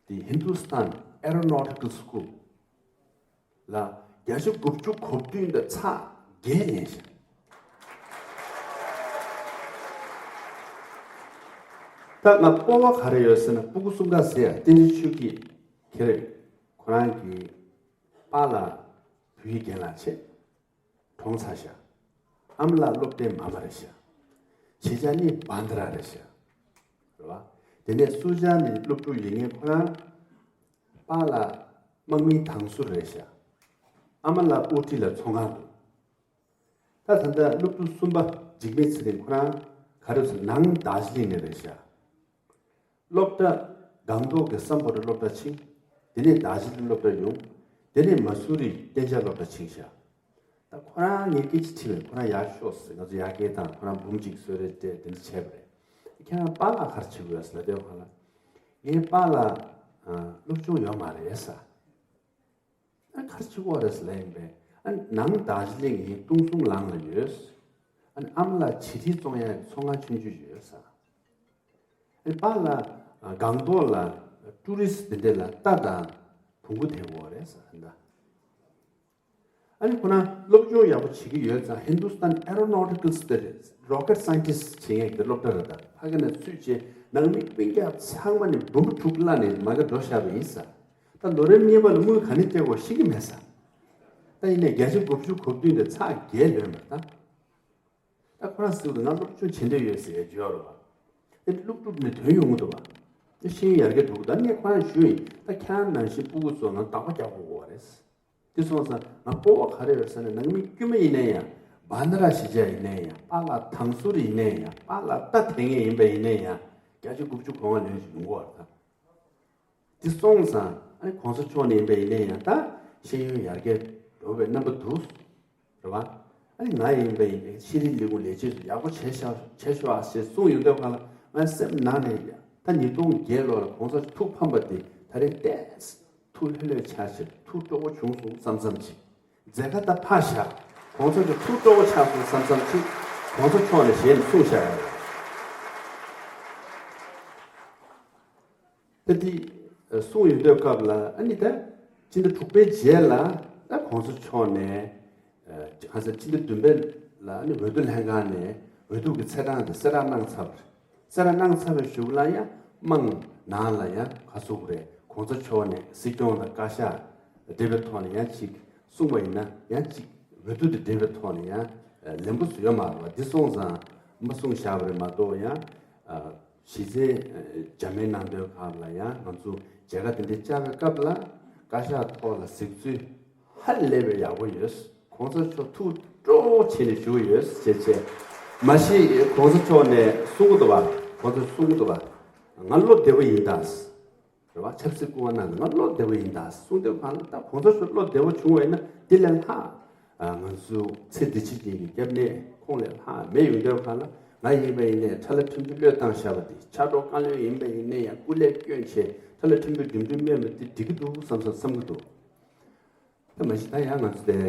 དེ་Hindustan Aeronautical School ལ་བརྒྱད་ཅུ་དགུ་བཅུ་གོ་བདུན་དང་ཚེག་བརྒྱད་ལེན་ཤག་ད་ང་སྤོབས་པ་ག་རེ་ཡོད་ཟེར་ན། སྤུ་གུ་གསུམ་ཀ་ཟེར་ཡ་བསྟན་འཛིན་ཆོས་སྐྱིད་ཁྱེད་རེད། ཁོ་རང་གི་པཱ་ལགས་བོད་ཡིག་རྒན་ལགས་བྱས། གྲོངས་ཚར་ཤག་ཨ་མ་ལགས་སློབ་གྲྭའི་མ་མ་རེད་ཤག་གཞིས་ཆགས་ནི་བྷན་དྷ་ར་རེད་ཤག་རེད་བ། དེ་ནས་སུ་ཇཱ་ནི་སློབ་ཕྲུག་ཡིན་ངེས་ཁོ་རང་། པཱ་ལགས་དམག་མིའི་དྭང་ཟུར་རེད་ཤག་ཨ་མ་ལགས་ཨོ་ཊི་ལ་ཚོང་ཁང་འདུག་ད་ད་ལྟ་སློབ་ཕྲུག་གསུམ་པ་འཇིགས་མེད་ཚེ་རིང་ཁོ་རང་ག་རེ་ཟེར་ནང་རྡོ་རྗེ་གླིང་ནས་རེད་ཤག་སློབ་གྲྭ་སྒང་ཏོག་གི་སམ་བྷོ་ཊ་སློབ་གྲྭ་ཕྱིན། དེ་ནས་རྡོ་རྗེ་གླིང་སློབ་གྲྭ་ཡོང་། དེ་ནས་མ་སུ་རི་གཏན་འཇགས་སློབ་གྲྭ་ཕྱིན་ཤག་ད་ཁོ་རང་ངས་སྐད་ཆ་དྲིས་པས་ཁོ་རང་ཡར་ཤོག་ཟེར། ང་ཚོ་ཡར་སྐད་བཏང་། ཁོ་རང་འབུམ་གཅིག་གསོལ་རས་སྤྲད་དེ་འདྲ་བྱས་པ་རེད། ཁྱེད་རང་པཱ་ལགས་ག་རེ་བྱེད་དགོས་ཟེར་ལབ་དུས་ཁོ་ལ། ངའི་པཱ་ལགས་ཨ་སློབ་སྦྱོང་ཡོད་མ་རེད་ཟེར། ཨ་ག་རེ་བྱེད་དགོས་རེད་ཟེར་ལབ་ཡིན་པས། ཨ་ནང་རྡོ་རྗེ་གླིང་ཡིན་སྟོང་སུམ་ལང་ལ་ཡོད། ཨ་ཨ་མ་ལགས་བྱི་རིལ་བཙོང་ཡག་གི་ཚོང་ཁང་ཆུང་ཆུང་ཡོད་ཟེར། ཨ་པཱ་ལགས་སྒང་ཏོག་ལ་ཀྲུ་རི་སི་དེ་འདྲས་ལ་རྟ་དང་བོང་གུ་དེད་ཀྱི་ཡོད་རེད་ཟེར་ད། ཨ་ནི་ཁོ་རང་སློབ་སྦྱོང་ཡག་པོ་བྱེད་ཀྱི་ཡོད་ཙང་Hindustan Aeronautical Studies Rocket Scientist བྱེད་མཁན་གྱི་སློབ་གྲྭ་རེད་ད། ཕ་གི་ནས་ཚུད་རྗེས་ནང་མི་སྤུན་ཀྱག་ཚང་མ་ནི་འབུམ་དྲུག་བླ་ནས་མ་གི་འགྲོ་བཞག་པ་ཡིན་ཟེར། ད་ལོ་རིམ་གཉིས་པ་ལ་དངུལ་ག་ནས་སྤྲད་དགོས་ཤེས་ཀྱི་མེད་ཟེར། ད་ཡིན་ནའི་བརྒྱད་ཅུ་དགུ་བཅུ་གོ་བདུན་དེ་ཚེག་བརྒྱད་ལོན་པ་ད། ད་ཁོ་རང་ཟེར་གི་འདུག་ང་སློབ་སྦྱོང་བྱེད་འདོད་ཡོད་ཟེར་ཡ་བརྗོད་རོགས། ཨེ་སློབ་ཕྲུག་ནས་དོན་ཡོང་གི་འདུག་བ། ཨེ་ཤེས་ཡོན་ཡར་རྒྱས་འགྲོ་གི་འདུག་ད་ངས་ཁོ་རང་ཞུས་ཡིན། ད་ཁྱེད་རང་ནང་བཞིན་སྤུ་གུ་ཚོ་ནང་བདག་པོ་རྒྱག་དགོས་ཀྱི་རེད། དེ་སོང་ཙང་ང་སྤོབས་པ་ག་རེ་ཡོད་ཟེར་ན། ནང་མི་དཀྱུས་མ་ཡིན་ན་ཡང་། བྷན་དྷ་ར་གཞིས་ཆགས་ཡིན་ན་ཡང་། པཱ་ལགས་དྭང་ཟུར་ཡིན་ན་ཡང་། པཱ་ལགས་རྟ་དེད་མཁན་ཡིན་པ་ཡིན་ན་ཡང་། བརྒྱ་ཆ་དགུ་བཅུ་གོ་ལྔ་ལོན་ཞིག་ཡོང་གི་ཡོད་རེད་ད། དེ་སོང་ཙང་ཨ་ནི་གོང་ས་མཆོག་ནས་ཡིན་པ་ཡིན་ན་ཡང་ད་ཤེས་ཡོན་ཡར་རྒྱས་འགྲོ་བའི་རྣམ་པ་འདུག་རེད་བ། ཨ་ནི་ང་ཡིན་པ་ཡིན་ནའི་ཤེས་རིག་ལས་ཁུངས་ལས་བྱེད་ཚོ་ཡག་པོ་བྱས་ཤག་བྱས་ཤག་ཨ་ཞེས་གསུངས་ཡོང་དུས་སྒང་ལ་ང་སེམས་ནང་ནས་ཡ། ད་ཉིས་སྟོང་བརྒྱད་ལོ་ལ་གོང་ས་མཆོག་ཐུགས་ཕམ་པ་དེ་ད་རེས་ཏོག་ཙམ་ཐུགས་ལྷོད་ལྷོད་ཆགས་ཤིག་ཐུགས་སྤྲོ་པོ་བྱུང་སོང་བསམ་བསམ་ཅིག་མཛད་དཀའ་ད་ཕར་བཞག་གོང་ས་མཆོག་ཐུགས་སྤྲོ་པོ་ཆགས་སོང་བསམ་བསམ་ཅིག་གོང་ས་མཆོག་ནས་ཞལ་ནས་གསུངས་བཞག་ཡོད་རེད། ད་དེ་གསུངས་ཡོང་དུས་སྐབས་ལ་ཨ་ནི་ད་སྤྱི་ཟླ་དྲུག་པའི་རྗེས་ལ་ད་གོང་ས་མཆོག་ནས་ཁ་སང་སྤྱི་ཟླ་བདུན་པ་ལ་ཨ་ནི་འོས་བསྡུ་ལྷན་ཁང་ནས་འོས་བསྡུ་གི་ཚེས་གྲངས་དེ་གསལ་བསྒྲགས་གནང་ཚར་བ་རེད། གསལ་བསྒྲགས་གནང་ཚར་བའི་གཞུག་ལ་ཡང་དམངས་ནང་ལ་ཡང་ག་ཟེར་དགོས་རེད། གོང་ས་མཆོག་ནས་སྲིད་སྐྱོང་དང་བཀའ་ཤག་འབྲེལ་བའི་ཐོག་ནས་ཡང་ཅིག་གསུངས་པ་ཡིན་ན་ཡང་ཅིག་འོས་བསྡུ་དེ་འབྲེལ་བའི་ཐོག་ནས་ཡང་ལན་པོ་ཞིག་ཡོད་མ་རེད་བ། འདི་སོང་ཙང་མ་གསུངས་བཞག་པ་རེད་མ་གཏོགས་ཡང་། གཞི་རྩའི་བཅར་མིན་གནང་དོན་ཁག་ལ་ཡང་ང་ཚོ་མཇལ་ཁ་དེ་འདྲ་བཅར་བའི་སྐབས་ལ་བཀའ་ཤག་ཐོག་ལ་གཟིགས་ཚུལ་ཧ་ལས་པའི་ཡག་པོ་ཡོད། གོང་ས་མཆོག་ཐུགས་སྤྲོ་བོ་བྱས་ནས་བཞུགས་ཡོད་ཅེས་བྱས། མ་གཞི་གོང་ས་མཆོག་ནས་གསུང་གི་འདུག་བ། གོང་ས་གསུང་གི་འདུག་བ། ང་བློ་བདེ་བོ་ཡིན་ད། རེད་བ། ཆབ་སྲིད་སྐུ་དབང་གནང་ནས་ང་བློ་བདེ་བོ་ཡིན་ད་གསུང་དུས་སྒང་ལ། ད་གོང་ས་མཆོག་བློ་བདེ་བོ་བྱུང་བ་ཡིན་ན་དེ་ལས་ལྷག་ང་ཚོ་ཚེ་འདི་ཕྱི་གཉིས་ཀྱི་སྐྱབས་གནས་ཁོང་ལས་ལྷག་མེད་ཡོང་དུས་སྒང་ལ། ང་ཡིན་པ་ཡིན་ནའི་ཁྲ་ལ་ཕྲན་བུ་བློས་བཏང་བཞག་པ་དེ། ཕྱག་རོགས་བཀའ་བློན་ཡིན་པ་ཡིན་ནའི་ཡང་སྐུ་ལས་བསྐྱོན་བྱས་ཁྲ་ལ་ཕྲན་བུ་འགྲིམ་འགྲུལ་སྨོན་པ་དེ་འགྲིག་གི་འདུག་བསམ་བསམ་བསམ་གི་འདུག་ད་མ་གཞི་ད་ཡང་ང་ཚོ་དེ་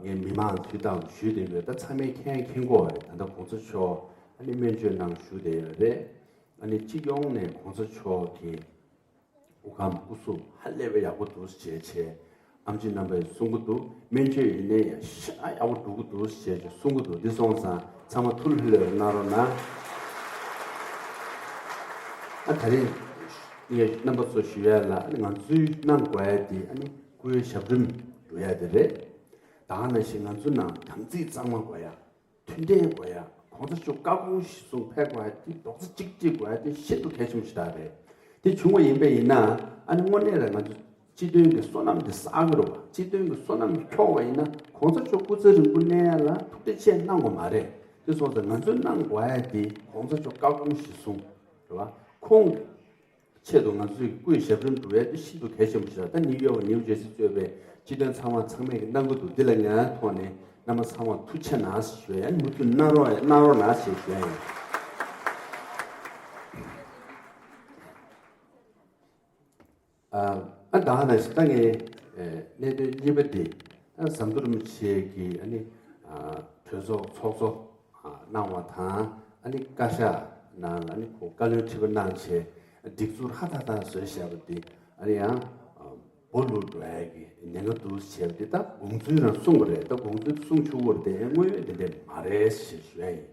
ངས་མི་མང་འཐུས་དང་ཞུས་བསྡད་ཡོད། ད་ཚང་མས་མཁྱེན་མཁྱེན་གྱི་ཡོད་རེད། ད་ལྟ་གོང་ས་མཆོག་ཨ་ནི་སྨན་བཅོས་གནང་བཞུགས་བསྡད་ཡོད་རེད། ཨ་ནི་སྤྱི་ཡོངས་ནས་གོང་ས་མཆོག་གི་སྐུ་ཁམས་སྐུ་གཟུགས་ཧ་ལས་པའི་ཡག་པོ་འདུག་ཟེར་བྱས་ཨེམ་ཆི་རྣམ་པས་གསུང་གི་འདུག་སྨན་བཅོས་ཡིན་ནའི་ཡང་ཤ་ཡག་པོ་འགྲོ་གི་འདུག་ཟེར་བྱས་གསུང་གི་འདུག་འདི་སོང་ཙང་ཚང་མ་ཐུགས་ལྷོད་ལྷོད་གནང་རོགས་གནང་། ཨ་ད་རེས་ངས་རྣམ་པ་ཚོ་ཞུ་ཡ་ལ་ཨ་ནི་ང་ཚོའི་གནང་དགོས་ཡ་དེ་ཨ་ནི་སྐུའི་ཞབས་རིམ་འགྲོ་ཡ་དེ་རེད། ད་ག་ནང་བཞིན་ང་ཚོའི་ནང་དམ་ཚིག་གཙང་མ་དགོས་ཡ། མཐུན་འབྲེལ་དགོས་ཡ། གོང་ས་མཆོག་བཀའ་དགོངས་གཞིར་བཟུང་ཕེབས་དགོས་ཡ་དེ་རྡོག་རྩ་གཅིག་སྒྲིལ་དགོས་ཡ་དེ་ཤིན་ཏུ་གལ་ཆེན་པོ་ཞིག་རེད། དེ་བྱུང་བ་ཡིན་པ་ཡིན་ན་ཨ་ནི་དངོས་གནས་རང་ང་ཚོ་སྤྱི་དོན་གྱི་བསོད་ནམས་དེ་བསགས་ཀྱི་རེད་བ། སྤྱི་དོན་གྱི་བསོད་ནམས་འཁྱོག་པ་ཡིན་ན་གོང་ས་མཆོག་སྐུ་ཚེ་རིང་པོ་གནས་ཡ་ལ་ཐུགས་རྗེ་ཆེ་གནང་དགོས་མ་རེད། དེ་སོང་ཙང་ང་ཚོས་གནང་དགོས་ཡ་དེ་གོང་ས་མཆོག་བཀའ་དགོངས་གཞིར་བཟུང་རེད་བ། ཁོང་ཆེད་དུ་ང་ཚོས་སྐུའི་ཞབས་རིམ་སྒྲུབ་ཡ་དེ་ཤིན་ཏུ་གལ་ཆེན་པོ་ཞིག་རེད། ད་ནིའུ་ཡོག་ནིའུ་ཇར་སི་གཙོས་པའི་སྤྱི་དོན་ཚང་མ་ཚང་མས་ཀྱི་གནང་གི་འདུག་འདི་ལ་ང་ཐོག་ནས་རྣམ་པ་ཚང་མ་ཐུགས་རྗེ་གནང་ཞེས་ཞུ་ཡ་ཡིན། མུ་མཐུད་གནང་རོགས་གནང་རོགས་གནང་ཞེས་ཞུ་ཡ་ཡིན། ཨ་ཨ་ད་ནང་བཞིན་ད་ངས་ཨེ་གནད་དོན་གཉིས་པ་འདི་ཨ་ཟམ་གདོང་རིན་པོ་ཆེ་གིས་ཨ་ནི་ཨ་གྲོས་ཚོགས་ཚོགས་གཙོ་ཨ་གནང་བ་དང་ཨ་ནི་བཀའ་ཤག་ནང་ལ་ཨ་ནི་ཁོ་བཀའ་བློན་ཁྲི་པ་གནང་བྱས་སྒྲིག་འཛུགས་ཧ་ཐག་ཐག་བཟོས་བཞག་པ་འདི་ཨ་ནི་ཡང་ཨ་སྦོ་ལུག་འགྲོ་ཡ་གི་ཉེན་ཁ་འདུག་བྱས་པ་འདི་ད་དགོངས་ཚུལ་རང་གསུངས་པ་རེད། ད་དགོངས་ཚུལ་གསུང་ཆོག་གི་རེད་དེ་དངོས་ཡོད་འདི་འདྲས་མ་རེད་ཞེས་ཞུ་ཡ་ཡིན།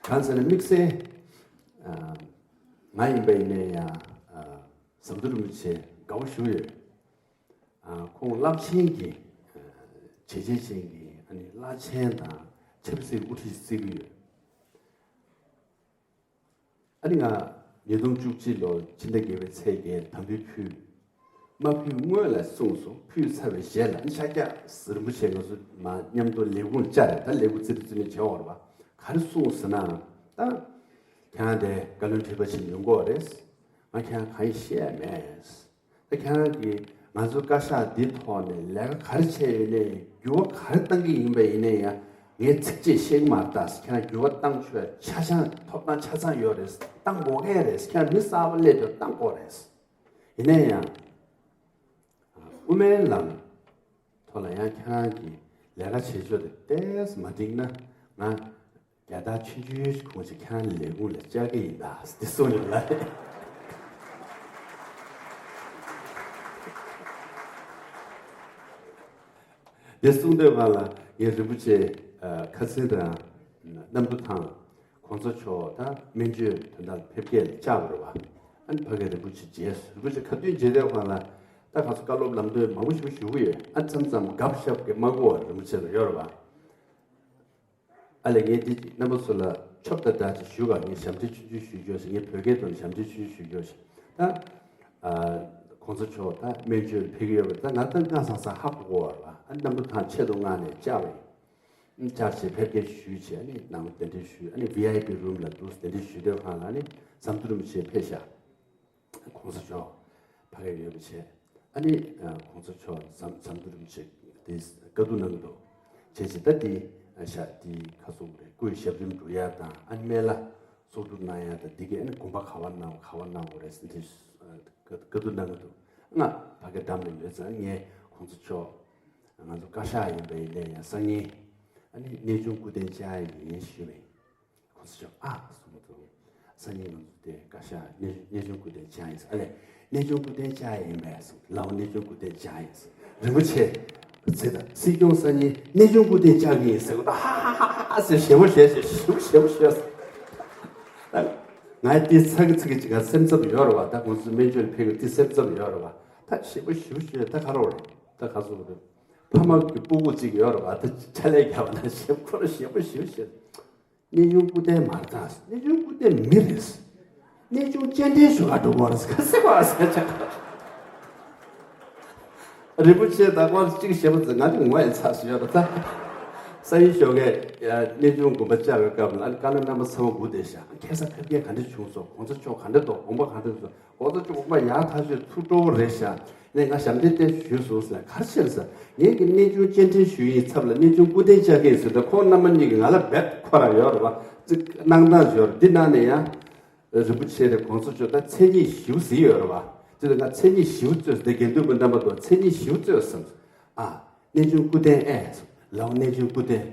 གང་ཟེར་ན་དམིགས་བསལ་ཨ་ང་ཡིན་པ་ཡིན་ན་ཡང་ཨ་ཟམ་གདོང་རིན་པོ་ཆེ་དགའ་བོ་ཞུ་ཡོད། ཨ་ཁོང་རླབས་ཆེན་གྱི་ཨ་བྱས་རྗེས་ཅན་གྱི་ཨ་ནི་བླ་ཆེན་དང་ཆབ་སྲིད་དབུ་ཁྲིད་བརྩི་གི་ཡོད། ཨ་ནི་ང་ཉིས་སྟོང་བཅུ་གཅིག་ལོ་ཕྱི་ཟླ་བརྒྱད་པའི་ཚེས་བརྒྱད་དམ་འབུལ་ཕུལ། མ་ཕུལ་སྔོན་ལ་གསུངས་སོང་། ཕུལ་ཚར་བའི་རྗེས་ལ་ཨ་ནི་ཤཱཀྱ་རིན་པོ་ཆེ་ང་ཚོ་མ་མཉམ་དུ་ལས་ཁུངས་བཅར་རེད། ད་ལས་ཁུངས་རྩིས་རིག་རྩིས་མེད་བྱེད་འོར་བ་ག་རེ་གསུངས་ཟེར་ན། ད་ཁྱེད་རང་དེ་བཀའ་བློན་ཁྲི་པ་ཆེན་ཡོང་གི་ཡོད་རེད། ང་ཁྱེད་རང་གང་ཡིན་ཤེས་ཡ་མེད། ད་ཁྱེད་རང་གིས་ང་ཚོ་བཀའ་ཤག་འདི་ཐོག་ནས་ལས་ཀ་ག་རེ་བྱས་ཡོད་ནའི་འགྱུར་བ་ག་རེ་བཏང་གི་ཡིན་པ་ཡིན་ནའི་ཡང་ངས་ཚིག་གཅིག་བཤད་ཀྱི་མ་རེད། ད་ཁྱེད་རང་འགྱུར་བ་བཏང་ཆོག་ཆ་ཚང་ཐོབ་ཐང་ཆ་ཚང་ཡོད་རེད། བཏང་དགོས་ཀྱི་རེད། ཁྱེད་རང་མི་གསར་པ་སླེབས་དུས་བཏང་དགོས་རེད། ཡིན་ནའི་ཡང་དབུ་མའི་ལམ་ཐོག་ལ་ཡང་ཁྱེད་རང་གིས་ལས་ཀ་བྱེད་ཕྱོགས་དེ་ཏོག་ཙམ་མ་འགྲིག་ན་ང་རྒྱལ་དར་ཆུང་ཆུང་ཞིག་གོན་བྱས་ཁྱེད་རང་ལས་ཁུངས་ལ་བཅར་གྱི་ཡིན་ད་འདི་གསུངས་ཡོད་ལ། འདི་གསུངས་དུས་སྒང་ལ་ངས་རིན་པོ་ཆེ་ཁ་སང་རང་གནམ་གྲུ་ཐང་གོང་ས་མཆོག་དང་སྨན་བཅོས་དོན་དག་ཕེབས་སྐྱེལ་བཅར་བ་རེད་བ། ཨ་ནི་ཕ་གིར་རིན་པོ་ཆེ་མཇལ་སོང་། རིན་པོ་ཆེ་ཁ་ཐུག་མཇལ་དུས་སྒང་ལ་ད་ཁ་སང་བཀའ་སློབ་ལམ་སྟོན་མང་པོ་ཞིག་ཞུ་གི་ཡོད། ཨ་མཚམས་མཚམས་དགའ་པོ་ཞབས་ཀྱི་མ་གོ་བ་རིན་པོ་ཆེ་ལ་ཡོད་རེད་བ། ཨ་ལས་ངས་འདི་རྣམ་པ་ཚོ་ལ་ཆོབ་དང་འདྲ་ཅིག་ཞུ་ག་ངས་ཞབས་འདྲེན་ཆུང་ཆུང་ཞུ་རྒྱུ་ཞིག་ངས་བོད་སྐད་ཐོག་ནས་ཞབས་འདྲེན་ཆུང་ཆུང་ཞུ་རྒྱུ་ཞིག་ད་ཨ་གོང་ས་མཆོག་ད་སྨན་བཅོས་ཕེབས་ཀྱི་ཡོད་པ་ད་ང་ད་སྔ་སང་སང་ཧ་གོ་གོ་བ་རེད་བ། ཨ་གནམ་གྲུ་ཐང་ཆེད་དུ་མངགས་ནས་བཅར་བ་ཡིན། བཅར་བྱས་ཕེབས་སྐྱེལ་ཞུས་བྱས་ཨ་ནི་ནང་གདན་འདྲེན་ཞུས། ཨ་ནི་ཝི་ཨའི་པི་རུམ་ལ་འདུག་གདན་འདྲེན་ཞུས་དུས་སྒང་ལ་ཨ་ནི་ཟམ་གདོང་རིན་པོ་ཆེ་ཕེབས་ཤག་གོང་ས་མཆོག་ཕ་གིར་ཡོད་པ་བྱས། ཨ་ནི་ཨ་གོང་ས་མཆོག་ཟམ་ཟམ་གདོང་རིན་པོ་ཆེ་དེ་བཀའ་བསྡུར་གནང་གི་འདུག་བྱས་བྱས་ད་དེ་ཨ་ཤ་དེ་ཁ་སོག་རེད། སྐུའི་ཞབས་རིམ་སྒྲུབ་ཡ་དང་ཨ་ནི་སྨན་བླ་གསོག་སྒྲུབ་གནང་ཡ་དང་འདི་གའི་ཨ་ནི་དགོངས་པ་ག་བ་གནང་ག་བ་གནང་དགོས་རེད་ཟེར་དེ་ཨ་བཀའ་བཀའ་བསྡུར་གནང་གི་འདུག་ང་ཕ་གིར་འགྲམ་ལ་ཡོད་ཙང་ངས་གོང་ས་མཆོག་ང་ཚོ་བཀའ་ཤག་ཡིན་པ་ཡིན་ནའི་ཡང་སང་ཉིན་ཨ་ནི་གནས་ཆུང་སྐུ་རྟེན་བཅར་ཡ་ཡིན་ཞུས་པ་ཡིན། གོང་ས་མཆོག་ཨ་གསུངས་འདུག་སང་ཉིན་ང་ཚོ་དེ་བཀའ་ཤག་གནས་གནས་ཆུང་སྐུ་རྟེན་བཅར་ཡིན་ཟེར། ཨ་ལས་གནས་ཆུང་སྐུ་རྟེན་བཅར་ཡིན་པས་གསུངས། ལའོ་གནས་ཆུང་སྐུ་རྟེན་བཅར་ཡིན་ཟེར། རིན་པོ་ཆེ་ཟེར་ད་སྲིད་སྐྱོང་སང་ཉིན་གནས་ཆུང་སྐུ་རྟེན་བཅར་གྱི་ཡིན་ཟེར་གོ་ད་ཧ་ཧ་ཧ་ཧ་ཟེར་ཞེ་པོ་བྱས་ཞེ་ཞེ་པོ་ཞེ་པོ་བྱས་ཟེར། ང་དེ་ཚ་གི་ཚ་གི་ཅིག་ང་སེམས་འཚབ་ཡོད་རེད་བ། ད་ཁོང་ཚོ་སྨན་བཅོས་ཕེབས་གི་དེ་སེམས་འཚབ་ཡོད་རེད་བ། ད་ཞེ་པོ་ཞེ་པོ་བྱས་ད་ག་རེ་རེད། ད་ག་ཚོད་རེད། ཕ་མ་གི་སྤུ་གུ་ཅིག་ཡོད་རེད་བ། ད་ཕྱག་ལས་རྒྱབ་ན་ཞེ་པོ་ཁོ་རང་ཞེ་པོ་ཞེ་པོ་བྱས། གནས་ཆུང་སྐུ་རྟེན་མ་རེད་ད། གནས་ཆུང་སྐུ་རྟེན་མི་རེད། གནས་ཆུང་སྤྱན་འདྲེན་ཞུ་ག་འགྲོ་དགོས་རེད་ག་ཟེར་བ་ཟེར་ཆགས། རིན་པོ་ཆེ་ད་སྐོར་གཅིག་བཤད་པ་ཚོ་ང་ཚོ་ངོ་ཡི་ཚ་ཞུ་ཡོད་རེད་ད། ས་ཡི་ཞོགས་ཀས་གནས་ཆུང་དགོན་པ་བཅར་བའི་སྐབས་ལ་ཨ་ནི་བཀའ་བློན་རྣམ་པ་ཚང་མ་སྒུག་བསྡད་ཤག་ཁ་སང་ཕེབས་མཁན་ག་འདྲ་བྱུང་སོང་། གོང་ས་མཆོག་ག་འདྲ་འདུག་དགོངས་པ་ག་འདྲ་འདུག་གོང་ས་མཆོག་དགོངས་པ་ཡག་ཐག་ཆོད་ཐུགས་སྤྲོ་བོ་རེད་ཤག་ནས་ང་ཞབས་འདྲེན་ཏོག་ཙམ་ཞུས་སོང་ཟེར་ལ་ག་རེ་བྱས་ཟེར། ངེད་ཀྱི་གནས་ཆུང་སྤྱན་འདྲེན་ཞུ་ཡི་ཡིན་ཚབ་ལ་གནས་ཆུང་སྐུ་རྟེན་བཅར་གྱི་ཡིན་ཟེར་ད་ཁོང་རྣམ་པ་གཉིས་ཀྱིས་ང་ལ་རྦད་ཁོ་རང་ཡོད་རེད་བ། ཅིག་གནང་སྟངས་ཡོད་རེད། འདི་གནང་ནས་ཡང་རིན་པོ་ཆེ་དེ་གོང་ས་མཆོག་ད་མཚན་ཉིད་ཞིབ་གཟིགས་ཡོད་རེད་བ། དེ་ལ་ང་མཚན་ཉིད་ཞིབ་བཙོས་དེ་དགེ་འདུན་པ་རྣམ་པ་དང་མཚན་ཉིད་ཞིབ་བཙོས་སམ། ཨ་གནས་ཆུང་སྐུ་རྟེན་ཨེ་ལའོ་གནས་ཆུང་སྐུ་རྟེན།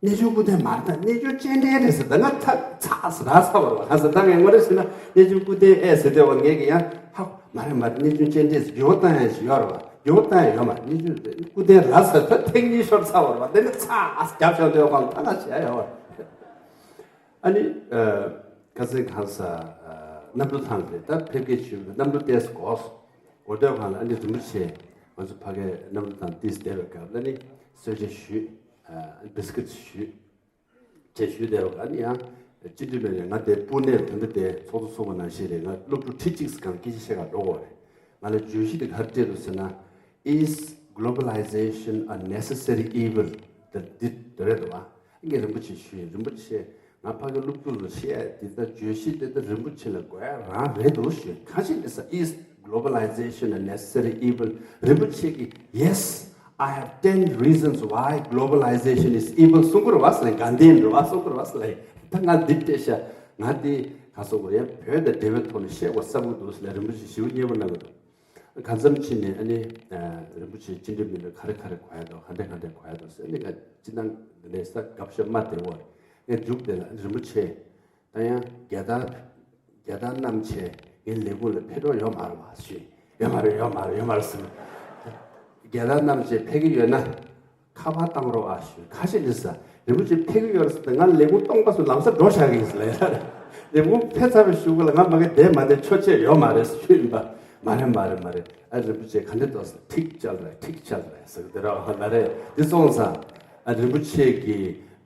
གནས་ཆུང་སྐུ་རྟེན་མ་རེད་ད། གནས་ཆུང་སྤྱན་འདྲེན་རེད་ཟེར་ད་ང་ཚ་ཚ་ཟེར་ར་ཚ་བ་རེད་བ། ད་ཟེར་ད་ངས་ངོ་རེ་ཟེར་ན་གནས་ཆུང་སྐུ་རྟེན་ཨེ་ཟེར་དེ་བ་ངས་ཀྱི་ཡང་ཧ་མ་རེད་མ་རེད། གནས་ཆུང་སྤྱན་འདྲེན་ཟེར་འགྱུར་བ་བཏང་ཡ་ཞིག་ཡོད་རེད་བ། འགྱུར་བ་བཏང་ཡ་ཡོད་མ་རེད། གནས་ཆུང་སྐུ་རྟེན་ར་ཟེར་ད་ཐེངས་གཉིས་ཤོར་ཚ་བ་རེད་བ། དེ་ནི་ཚ་རྒྱབ་ཤོར་དེ་བ་ད་ང་བྱས་ཡོད་བ། ཨ་ནི་ཁ་སང་གང་ས་གནམ་གྲུ་ཐང་རེད་ད་ཕེབས་སྐྱེལ་ཞུས་པ་གནམ་གྲུ་ཏོག་ཙམ་འགོར་སོང་། འགོར་དུས་སྒང་ལ་ཨ་ནི་རིན་པོ་ཆེ་ང་ཚོ་ཕ་གིའི་གནམ་གྲུ་ཐང་ཏོག་ཙམ་བསྡད་པའི་སྐབས་ལ་ནི་གསོལ་ཇ་ཞུས། བིས་ཀིཊ་ཞུས། ཅེས་ཞུས་བསྡད་པ་ཨ་ནི་ཡང་སྤྱི་འཐུས་མེད་ནས་ང་དེ་པུ་ནེར་དེ་འདྲ་དེ་ཚོགས་གཙོ་ཚོགས་པ་ནང་བཞིན་རེད། ང་སློབ་ཕྲུག་ཁྲི་གཅིག་སྒང་སྐད་ཆ་བཤད་ག་འགྲོ་དགོས་རེད། ང་ལ་བརྗོད་གཞི་དེ་ག་རེ་སྤྲད་འདུག་ཟེར་ན། Is globalization a necessary evil? དེ་འདི་དེ་རེད་འདུག་བ། ངས་རིན་པོ་ཆེ་ཞུས། རིན་པོ་ཆེ་ང་ཕ་གི་སློབ་ཕྲུག་ལ་བཤད་ཡ་འདི་ལྟར་བརྗོད་གཞི་འདི་ལྟར་རིན་པོ་ཆེ་ལ་དགོས་ཡ་རང་རེད་འདུག་ཞུས། གང་ཞིག་ནས་is globalization a necessary evil? རིན་པོ་ཆེ་གིས yes, I have ten reasons why globalization is evil གསུང་གི་རེད་བ་ཟེར་ལ། དགའ་ལྡན་རེད་བ་གསུང་གི་རེད་བ་ཟེར་ལ། ད་ང་འདི་བལྟས་ཤག་ང་འདི་ག་སོང་གི་རེད། བོད་དང་འབྲེལ་བའི་ཐོག་ནས་བཤད་དགོས་བསམ་གི་འདུག་ཟེར་ལ། རིན་པོ་ཆེ་ཞེ་པོ་མཉེས་པོ་གནང་གི་འདུག་གང་འཚམ་ཕྱིན་ནས་ཨ་ནི་རིན་པོ་ཆེ་ཅི་འདྲ་མི་འདྲ་ག་རེ་ག་རེ་གོ་ཡ་འདུག་ག་འདྲ་ག་འདྲ་གོ་ཡ་འདུག་ཟེར་ནས་ང་ཅི་ནང་འདི་ནས་ས་སྐབས་ཤོད་མ་བདེ་བོ་ངས་མཇུག་དེ་ལ་རིན་པོ་ཆེ་ད་ཡང་རྒྱལ་དར་རྒྱལ་དར་བསྣམས་བྱས་ངའི་ལས་ཁུངས་ལ་ཕེབས་རོགས་ཡོད་མ་རེད་བ་ཞུས། ཡོད་མ་རེད་ཡོད་མ་རེད་ཡོད་མ་རེད་ཟེར། རྒྱལ་དར་བསྣམས་བྱས་ཕེབས་ཀྱི་ཡོད་ན། ཁ་པར་བཏང་རོགས་ཨ་ཞུས། ཁ་ཤས་ནི་ས་རིན་པོ་ཆེ་ཕེབས་ཀྱི་ཡོད་རེད་ཟེར་ཏེ་ང་ལས་ཁུངས་སྟོང་པ་སུ་ལམ་སང་འགྲོ་བཞག་གི་ཡིན་ཟེར་ལབ་ཡ་རེད། ལས་ཁུངས་ཕེབས་ཚར་བའི་གཞུག་གུ་ལ་ང་མ་གི་བསྡད་མ་བསྡད་ཆོ་ཆེ་ཡོད་མ་རེད་ཟེར་ཞུས་ཡིན་པ། མ་རེད་མ་རེད་མ་རེད། ཨ་རིན་པོ་ཆེ་ག་འདྲ་འདུག་ཟེར། ཐིག་ཅལ་རེད་ཐིག་ཅལ་རེད་ཟེར་གི་དེ་ར་བ་ལ་རེད། འདི་སོང་ཙང་ཨ་རིན་པོ་ཆེ་གི་